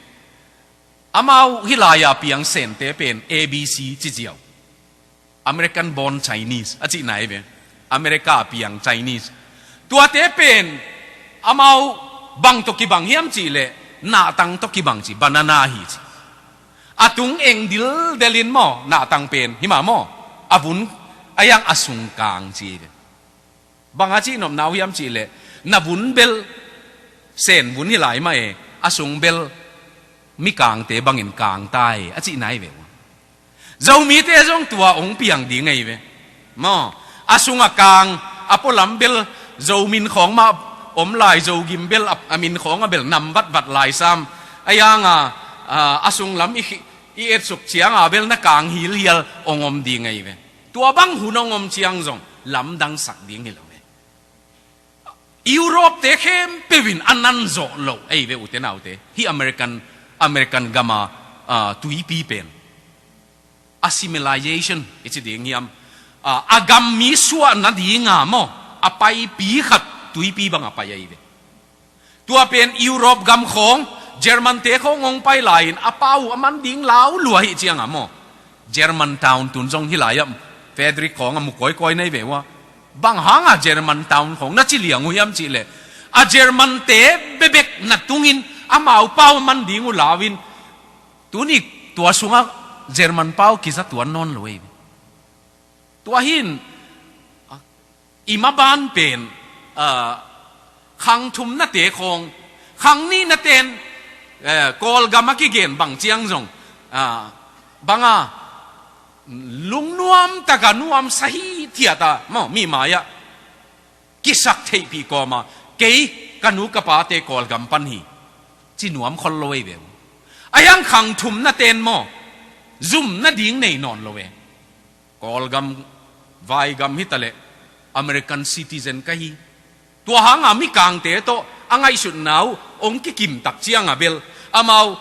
Amau hih lai-a piang Sente pen A B C ci ziau. American born Chinese a cihna ei ve. America a piang Chinese. Tuate pen amau bang tawh kibang hiam cih le nahtang tawh kibang ci banana hi ci. A tung eng dildel in maw nahtang pen hima maw a vun a yang a sung kang ci ei ve. Bang a cihnopna uh hiam cih leh na vun bel Sen vun hi lai mah e, a sung bel Mikangte bangin kang ta e a cihna hi ve uh. Zomite zong tua hong piang ding ahi ve. Maw, a sung a kang a pualam bel Zo min khawng mah om lai, Zo gim bel a, a min khawng a bel nam vatvat lai sam. A yang a, a, a sung lam i, i etsuk ciang a bel na kang hilhial hong om ding ahi ve. Tua bang hun hong om ciang zong lamdang sak ding hi lo ve. Europe-te khempeuh in a nan zawh loh ahi ve ute naute. Hih American, American gam a, ah, tuipi pen. Assimilation i ci ding hiam? Ah, a gam mi suah nading a maw, a paipi khat tuipi bang a pai ahi ve. Tua pen Europe gam khawng, German-te khawng hong pai lai-in a pau a man ding lau lua hi ciang a maw. German town tun zong hi lai-ah Frederick khawng a mu kawikawi na hi ve uh a. Bang hang a German town khawng na ci liang uh hiam cih leh, a German-te bebek na tungin amau pau a man ding uh lau-in, tuni tua sungah German pau kiza tuan nawn lo hi. Tua hi-in, ah, i maban pen, ah, khang thumnate khawng, khang nihnaten, eh, Kawlgam a kigen bang ciang zong, ah, bang a, lungnuam tak a nuamsa hithiat a, maw, mi mai-ah kisak theihpih kawm a, kei ka nu ka pate Kawlgam pan hi, ci nuam khol lo hi ve uh. A yang khang thumnaten maw, zum nading nei nawn lo ve. Kawlgam, vaigam hi ta leh American citizen ka hi. Tua hang a Mikangte tawh a ngaihsutna uh hong kikim tak ciang a bel, amau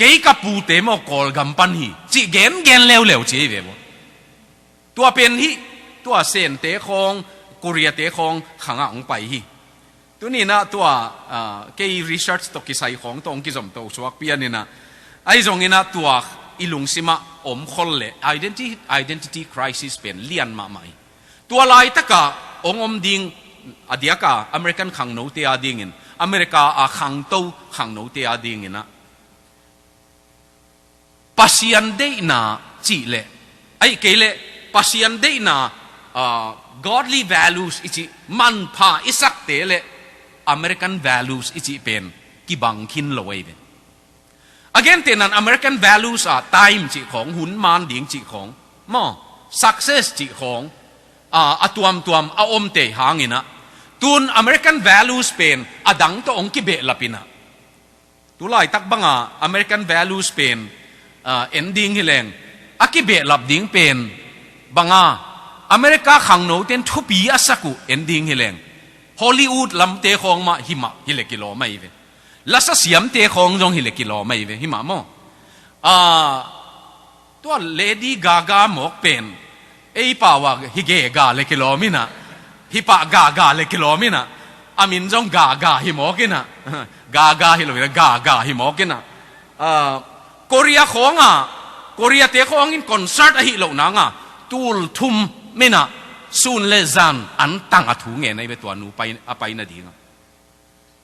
Kei ka pute maw Kawlgam pan hi, cih gengen leuleu ci hi ve maw. Tua pen hih, tua Sente khawng, Korea-te khawng khangah hong pai hi. Tuninah tua, ah, kei research tawh kisai khawng tawh hong kizom to suak pianinah, ahi zonginah tua i lungsimah om khol le identity, identity crisis pen lian mahmah hi. Tua laitaka hong om ding, a diaka American khangnote a dingin, America a khangto khangnote a dinginah Pasian deihna cih leh, aih kei leh Pasian deihna, ah, godly values i cih, manpha i sakte leh American values i cih pen kibang khin lo ahi ve. A gentehnan American values ah time cih khawng, hun man ding cih khawng maw, success cih khawng, ah, a tuamtuam a omte hanginah, tun American values pen a dang tawh hong kibehlapinah, tulaitak banga American values pen, ah, en ding hileng, a kibehlap ding pen banga America khangnoten thupi a sak uh en ding hileng, Hollywood lamte khawng mah himah hileh kilawm ahi ve. Lasa siamte khawng zong hileh kilawm ahi ve, himah maw. Ah, tua Lady Gaga mawk pen ei pau ah hi Gaga le kilawm inah, hi pah Gaga le kilawm inah, a min zong Gaga hi mawk inah, Gaga hi lo inah, Gaga hi mawk inah. Ah, Korea khawng ah, Korea-te khawng in concert ahi loh nanga tul thum minah sun le zan an tang a thu ngen ahi ve tua nu pai, a pai nadingah.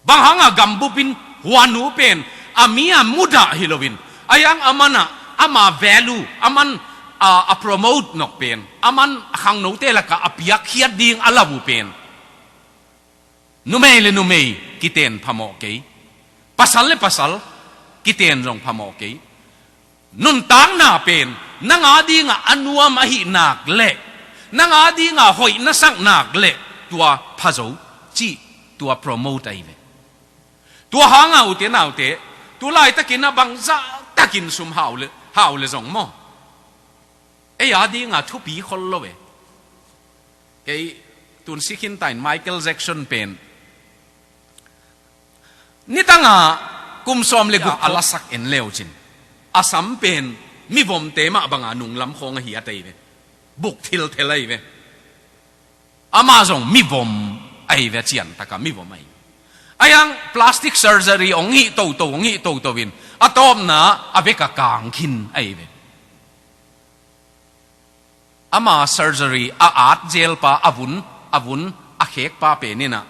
Bang hanga gambupin hua nu pen a mi a mudah hi loin, a yang a manah ama value, a man a, a promote nok pen, a man a khangnote lakah a piakkhiat ding a lau uh pen, numei le numei kiten phamawh kei, pasal le pasal kiten zong phamawh kei. Nuntakna pen nang a dingah a nuam ahih nak leh, nang a dingah hoih na sak nak leh, tua phazo cih, tua promote ahi ve. Tua hanga ute naute, tulaitakin a bangzah takin sum hau le, hau le zong maw, ei a dingah thupi khol lo e. Kei tun sikhin tain Michael Jackson pen nitanga kum sawm le guk a lasak en leucin, a sam pen mivomte mah banga nunglam khawng ahi a tei ve. Buk thilthel ahi ve. Amah zong mivom ahi ve, ciantaka mivom ahi ve. A yang plastic surgery hong hih toto, hong hih toto in a tawpna a vek a kang khin ahi ve. Ama surgery a at zelpa, a vun, a vun a khekpa peninah,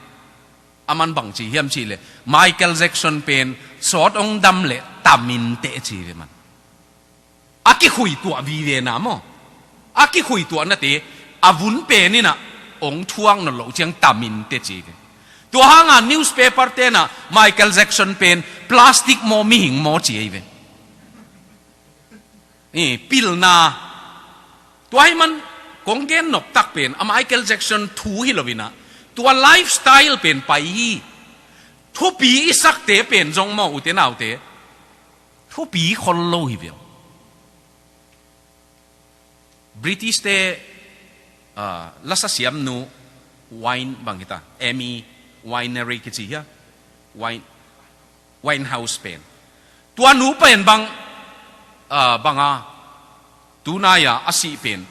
a man bangci hiam cihleh Michael Jackson pen sawt hong dam leh tamin teh ci ve man. A kikhuituah vivena maw, a kikhuituahnate a vun peninah hong thuak nawn loh ciang tamin teh ci ve. Tua hanga newspaper tenah Michael Jackson pen plastic maw, mihing maw ci ahi ve. I pilna. Tua hi man kong gen noptak pen a Michael Jackson thu hi loinah, tua lifestyle pen pai hi. Thupi i sakte pen zong maw ute naute, thupi khol lo hi ve. British te, ah, lasa siamnu Wine bang hita, Amy Winery kici hia? Wine, Winehouse pen. Tua nu pen bang, ah, banga tunai-a a sih pen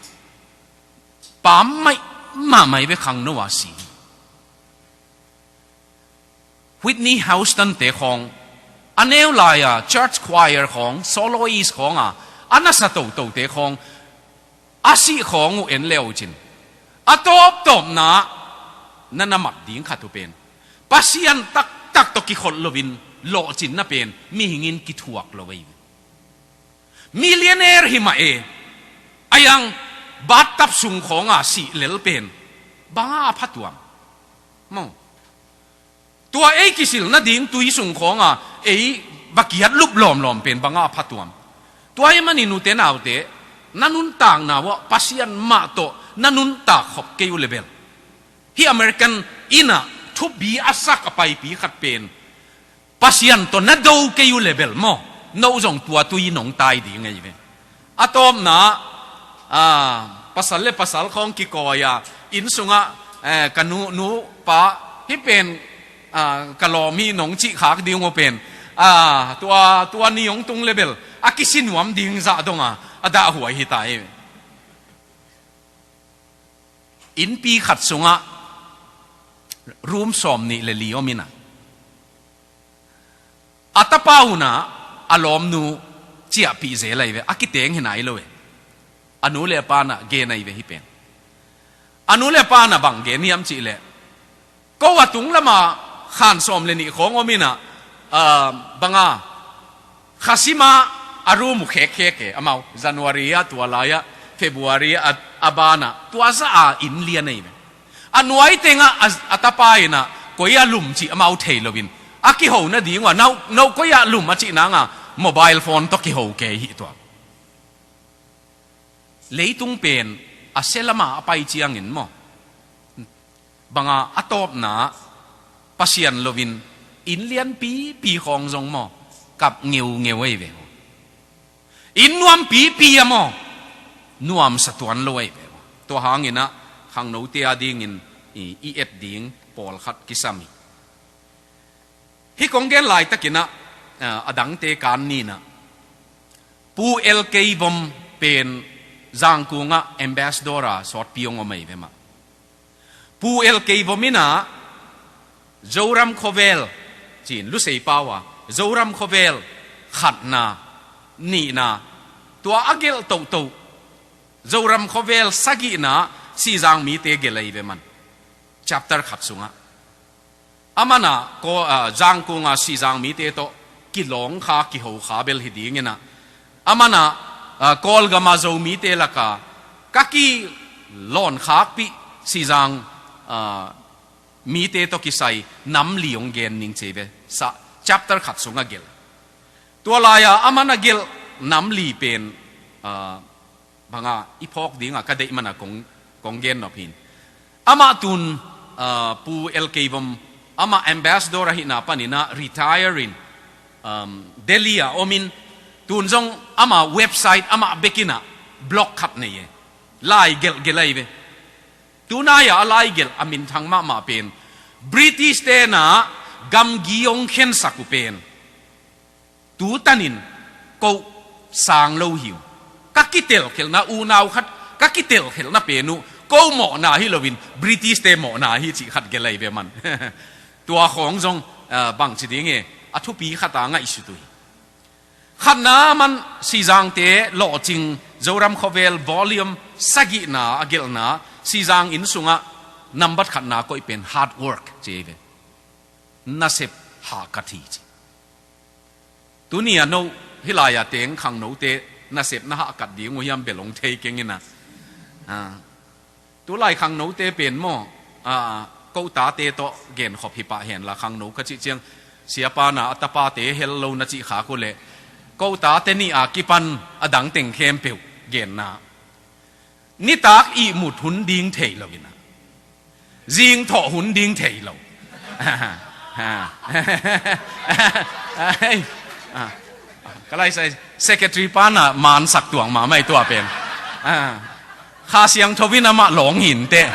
pammaih mahmah hi ve, khangno a si. Whitney Houston te khawng, a neu lai-a church choir khawng, soloist khawnga a nasa toto te khawng, a sih khawng uh en le uh cin, a tawptawpna na na mat ding khat uh pen Pasian taktak tawh kikholh loin lawhcinna pen mihing in kithuak lo ei. Millionaire hi mah e, a yang bathtub sung khawnga sih lel pen banga a phatuam? Maw, tua ei kisil nading tui sung khawnga ei va kiat lup lawmlawm pen banga a phatuam? Tua ahih manin ute naute, na nuntakna uah Pasian mah tawh na nuntak khop kei uh le bel, hih American innah thupi a sak a paipi khat pen Pasian tawh na do kei uh le bel maw, no zong tua tui nong tai ding ahi ve. A tawpna, ah, pasal le pasal khawng kikawi-a, inn sungah, eh, ka nu, nu pa, hih pen, ah, ka lawm hi nong cih khak ding uh pen, A, tua, tua ni hong tung le bel a kisi nuam ding zah dong a, a dahhuai hi ta hi. Innpi khat sungah room sawm nih le li om in a, a tapa un a, a lawmnu ciahpih zel ahi ve, a kiteng hi nai lo e. A nu le a pa in a gen ahi ve hih pen. A nu le a pa in a bang gen hiam cih leh, ko a tung lamah khan sawm le nih khawng om in a, ah, bang a, kha sim a, a room uh khekkhek e, amau January ah, tua lai ah, February ah, a, a ban ah, tua zah a inn lian ahi ve. A nuai teng ah, a, a tapa in a koi ah lum cih amau thei lo in, a kiho nading uh a, no, no koi ah lum a cih nang a, mobile phone tawh kiho kei hi tua. Leitung pen a sia lamah a pai ciangin maw, bang a, a tawpna Pasian lo in, inn lianpipi khawng zong maw, kap ngeungeu ahi ve. Inn nuampipi a maw, nuamsa tuan lo ahi ve. Tua hang in a, khangnote a dingin i, i et ding pawlkhat kisam hi. Hih kong gen laitak in a, a, a dangte kan ni in a, Pu L K Vom pen Zangkung ah ambassador a sawtpi hong om ahi ve mah. Pu L K Vom in a, Zoram khawvel, ci-in Lusei pau a, Zoram khawvel khatna, nihna, tua a gelh tohtoh, Zoram khawvel sagihna, Sihzang mite gelh ahi ve mah. Chapter khat sungah. Aman a, ko, a, Zangkung a Sihzang mite tawh kilawng kha, kiho kha bel hi ding in a, aman a, a, Kawlgam a Zomite lak a ka kilawn khakpih Sihzang, a, mite tawh kisai nam li hong gen ning ci ahi ve. Sa, chapter khat sungah gelh. Tua lai a aman a gelh nam li pen, a, bang a, i phawk ding a ka deih man a kong, kong gen nop hi. Amah tun, a, Pu L K Vom, amah ambassador ahihna panin a retire in, um, Delhi a om in, tun zong amah website amah bek in a blog khat nei e. Lai gelh gelh ahi ve. Tunai a a lai gelh a minthang mahmah pen, British te in a gamgi hong khensak uh pen, tu tanin ko sang lo hi uh. Ka kitelkhelhna, unau khat ka kitelkhelhna pen uh ko mawhna hi lo in, British te mawhna hi cih khat gelh ahi ve mah. Tua khawng zong, a, bangci ding e, a thupi khat a ngaihsut uh hi. Khatna, aman Sihzangte lawhcing, Zoram khawvel volume sagihna a gelhna, Sihzang inn sungah nambat khatna koih pen hard work ci ahi ve. Nasep hahkat hi ci. Tuni a no, hih lai a teng khangnote nasep na hahkat ding uh hiam bel hong thei keng in a. A, tulai khangnote pen maw, a, ko tate tawh genkhop hi pah hen la, khangno ka cih ciang, siapa in a tapate hel lo na cih khak uh leh, ko tate nih a kipan a dang teng khempeuh genna. Nitak ihmut hun ding thei lo in a, zingthawh hun ding thei lo. Ai, a, ka lai sai, secretary pa in a mansak tuang mahmah hi tua pen. A, Kha Siangtho in amah lawng hi inteh.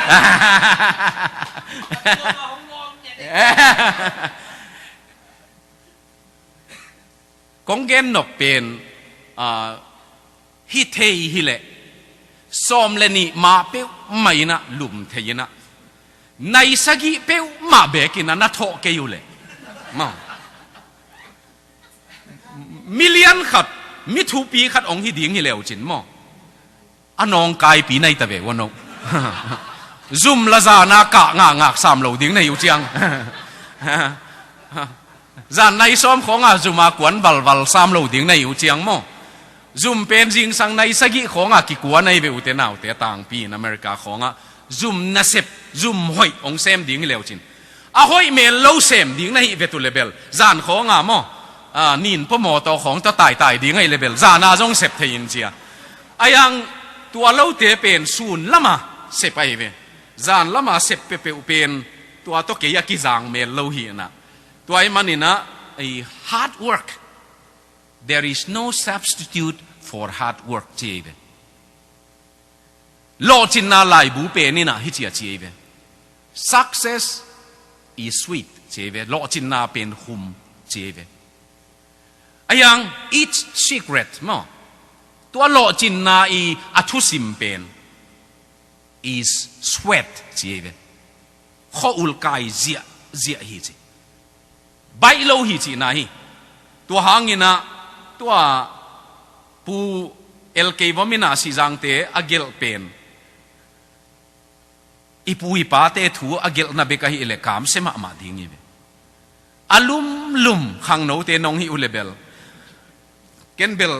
Kong gen nop pen, a, hi thei hi leh, sawm le nih mah peuhmah in a lum thei in a, nai sagih peuhmah beek in a na thawh kei uh leh, maw, million khat, mi thupi khat hong hi ding hi leu cin maw. A nawngkaipi nai ta ve ua no. Zum la zan a kah ngakngak sam lo ding na hi uh ciang. Zan nai sawm khawng a zum a kuan valval sam lo ding na hi uh ciang maw. Zum pen zingsang nai sagih khawng a kikuan ahi ve ute naute, tangpi in America khawng ah zum nasep, zum hoih hong sem ding hi leu cin. A hoih mel lo sem ding na hih vet uh le bel, zan khawng a maw, a, nin pua mawtaw khawng tawh taitai ding ahih le bel, zan a zong sep thei in cia. Ahi hang tua lote pen sun lam a sep ahi ve. Zan lam a sep peuhpeuh pen tua tawh kei a kizang mel lo hi in a. Tua ahih manin a, a hard work, there is no substitute for hard work ci ahi ve. Lawhcinna laibu pen in a hih ci a ci ahi ve. Success is sweet ci ahi ve. Lawhcinna pen hum ci ahi ve. Ahi hang, its secret maw, tua lawhcinna i a thusim pen is sweat ci ei ve. Khua-ul kai ziahziah hi ci. Baih lo hi cihna hi. Tua hangin ah, tua Pu L K Vom in ah Sihzangte a gelh pen, i pu i pate thu a gelhna bek ahih leh kamsia mahmah ding hi ve. A lumlum khangnote nong hih uh leh bel, ken bel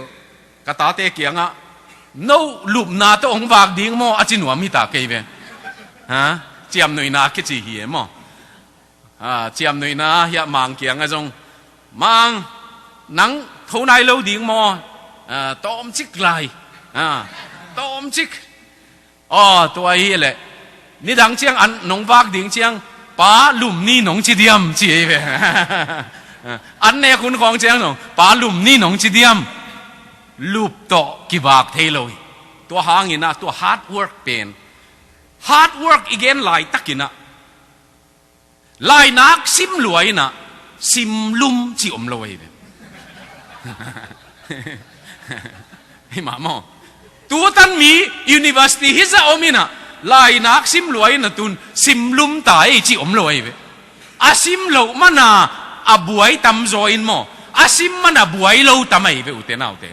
ka tate kiangah, "No lupna tawh hong vak ding maw?" a ci nuam hi ta kei ve. Ha? Ciamnuihna a kici hi e maw? Ha, ciamnuihna hiah Mang kiangah zong, "Mang, nang tho nai lo ding maw? Ha, tawmcik lai. Ha, tawmcik." Aw, tua ahih leh nidang ciang an nong vak ding ciang, "Pa, lum ni," nong ci diam ci ei ve. An nek hun khawng ciang zong, "Pa, lum ni," nong ci diam. Lup tawh kivak thei lo hi. Tua hangin ah, tua hard work pen, hard work i gen laitakin ah, lainak sim lua in ah, sim lum ci om lo ahi ve. Hi mah maw? Tutan mi university hizah om in ah, lainak sim lua in ah, tun sim lum ta ei ci om lo ahi ve. A sim loh man a, a buai tamzaw in maw, a sim man a buai lo tam ahi ve, ute naute.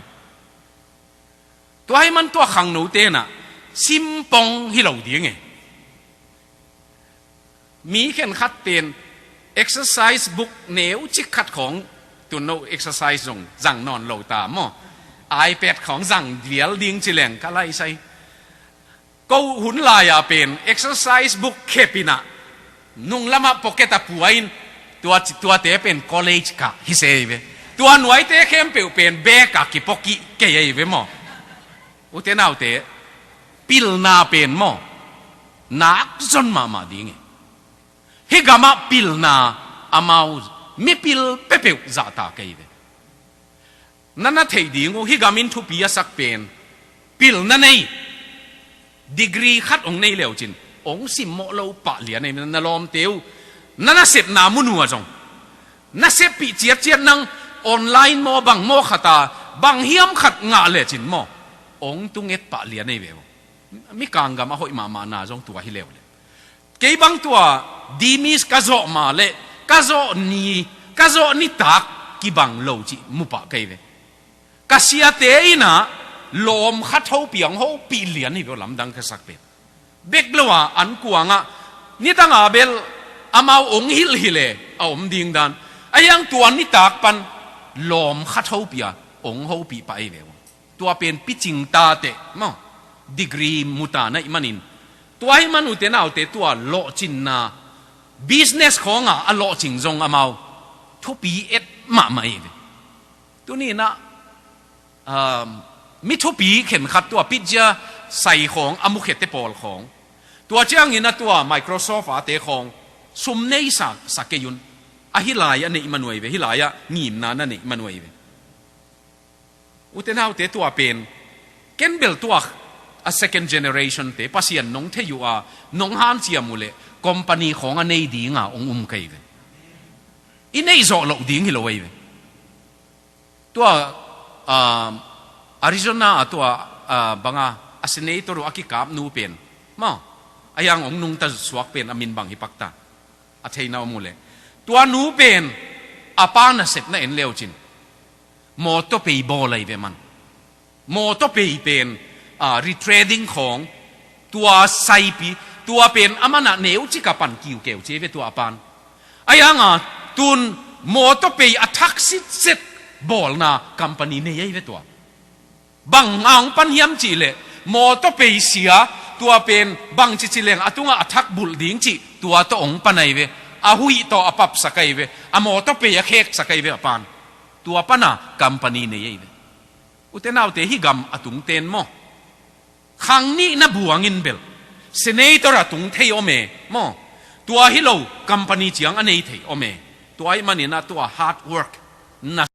Tua ahih man tua khangnote in ah, sim pong hi lo ding e. Mi khenkhat pen exercise book neucik khat khawng, tun no exercise zong zang nawn lo ta maw, iPad khawng zang vial ding ci leng ka laisai. Ko hun lai-a pen exercise book khep in ah, nung lamah pocket ah pua in, tua, tuate pen college kah hi se hi ve. Tua nuaite khempeuh pen bag ah kipua kik kei ahi ve maw? Ute naute, pilna pen maw, nak zon mahmah ding hi. Hih gamah pilna, amau mipil peuhpeuh zahtak ahi ve. Na na theih ding uh, hih gam in thupi a sak pen, pilna nei, degree khat hong nei leucin, hong simmawh lo pah lian ahi ve. Na lawmte uh, na nasepna mun uh ah zong, na seppih ciatciat, nang online maw, bang maw khat a, bang hiam khat ngah lecin maw, hong tunget pah lian ahi ve uh. Mikang gam a hoih mahmahna zong tua hi leuleu. Kei bang tua Dimis ka zawh mah leh, ka zawh ni, ka zawh nitak kibang lo cih mu pah kei ve. Ka siate in ah lawm khat hopih, hong hopih lian hi ve uh, lamdang ka sak pen. Bek lo a, an kuangah nidang a bel amau hong hilh hi leh a om ding dan. Ahi hang tua nitak pan lawm khat hopih a, hong hopih pah ahi ve uh. Tua pen picing ta teh maw, degree mu ta na hih manin. Tua ahih man ute naute, tua lawhcinna, business khawngah a lawhcing zong amau thupi et mahmah hi ve. Tuni in ah, um, mi thupi khenkhat, tua pitzia sai khawng a mukhete pawl khawng, tua ciangin ah tua Microsoft ate khawng sum neisa sa kei un. A hih lai a neih man uh ahi ve, hih lai-ah ngimna na neih man uh ahi ve. Ute naute, tua pen, ken bel tua a second generation te Pasian nong thei uh a, nong hanciam uh leh company khawng a nei dinga hong um kei ve. I neih zawh loh ding hi lo ahi ve. Tua, ah, Arizona ah tua, ah, banga a senator uh a kikap nu pen maw, ahi hang hong nungta suak pen a min bang hi pak ta, a theina om uh leh. Tua nu pen a pa nasepna en leucin, mawtaw pei bawl ahi ve man. Mawtaw pei pen, ah, retreading khawng, tua saipi, tua pen a man ah neucik a pan kiukeu ci ahi ve tua a pan. Ahi hanga tun mawtaw pei a thak sitset bawlna company nei ahi ve tua. Bang a hong pan hiam cih leh, mawtaw pei sia, tua pen bang cici leng a tungah a thak bulh ding cih, tua tawh hong pan ahi ve. A huih tawh a papsak ahi ve. A mawtaw pei a kheksak ahi ve a pan. Tua pana company nei ahi ve. Ute naute, hih gam a tungten maw, khang nihna buangin bel senator a tung thei om e maw. Tua hi lo, company ciang a nei thei om e. Tua ahih manin ah tua hard work, na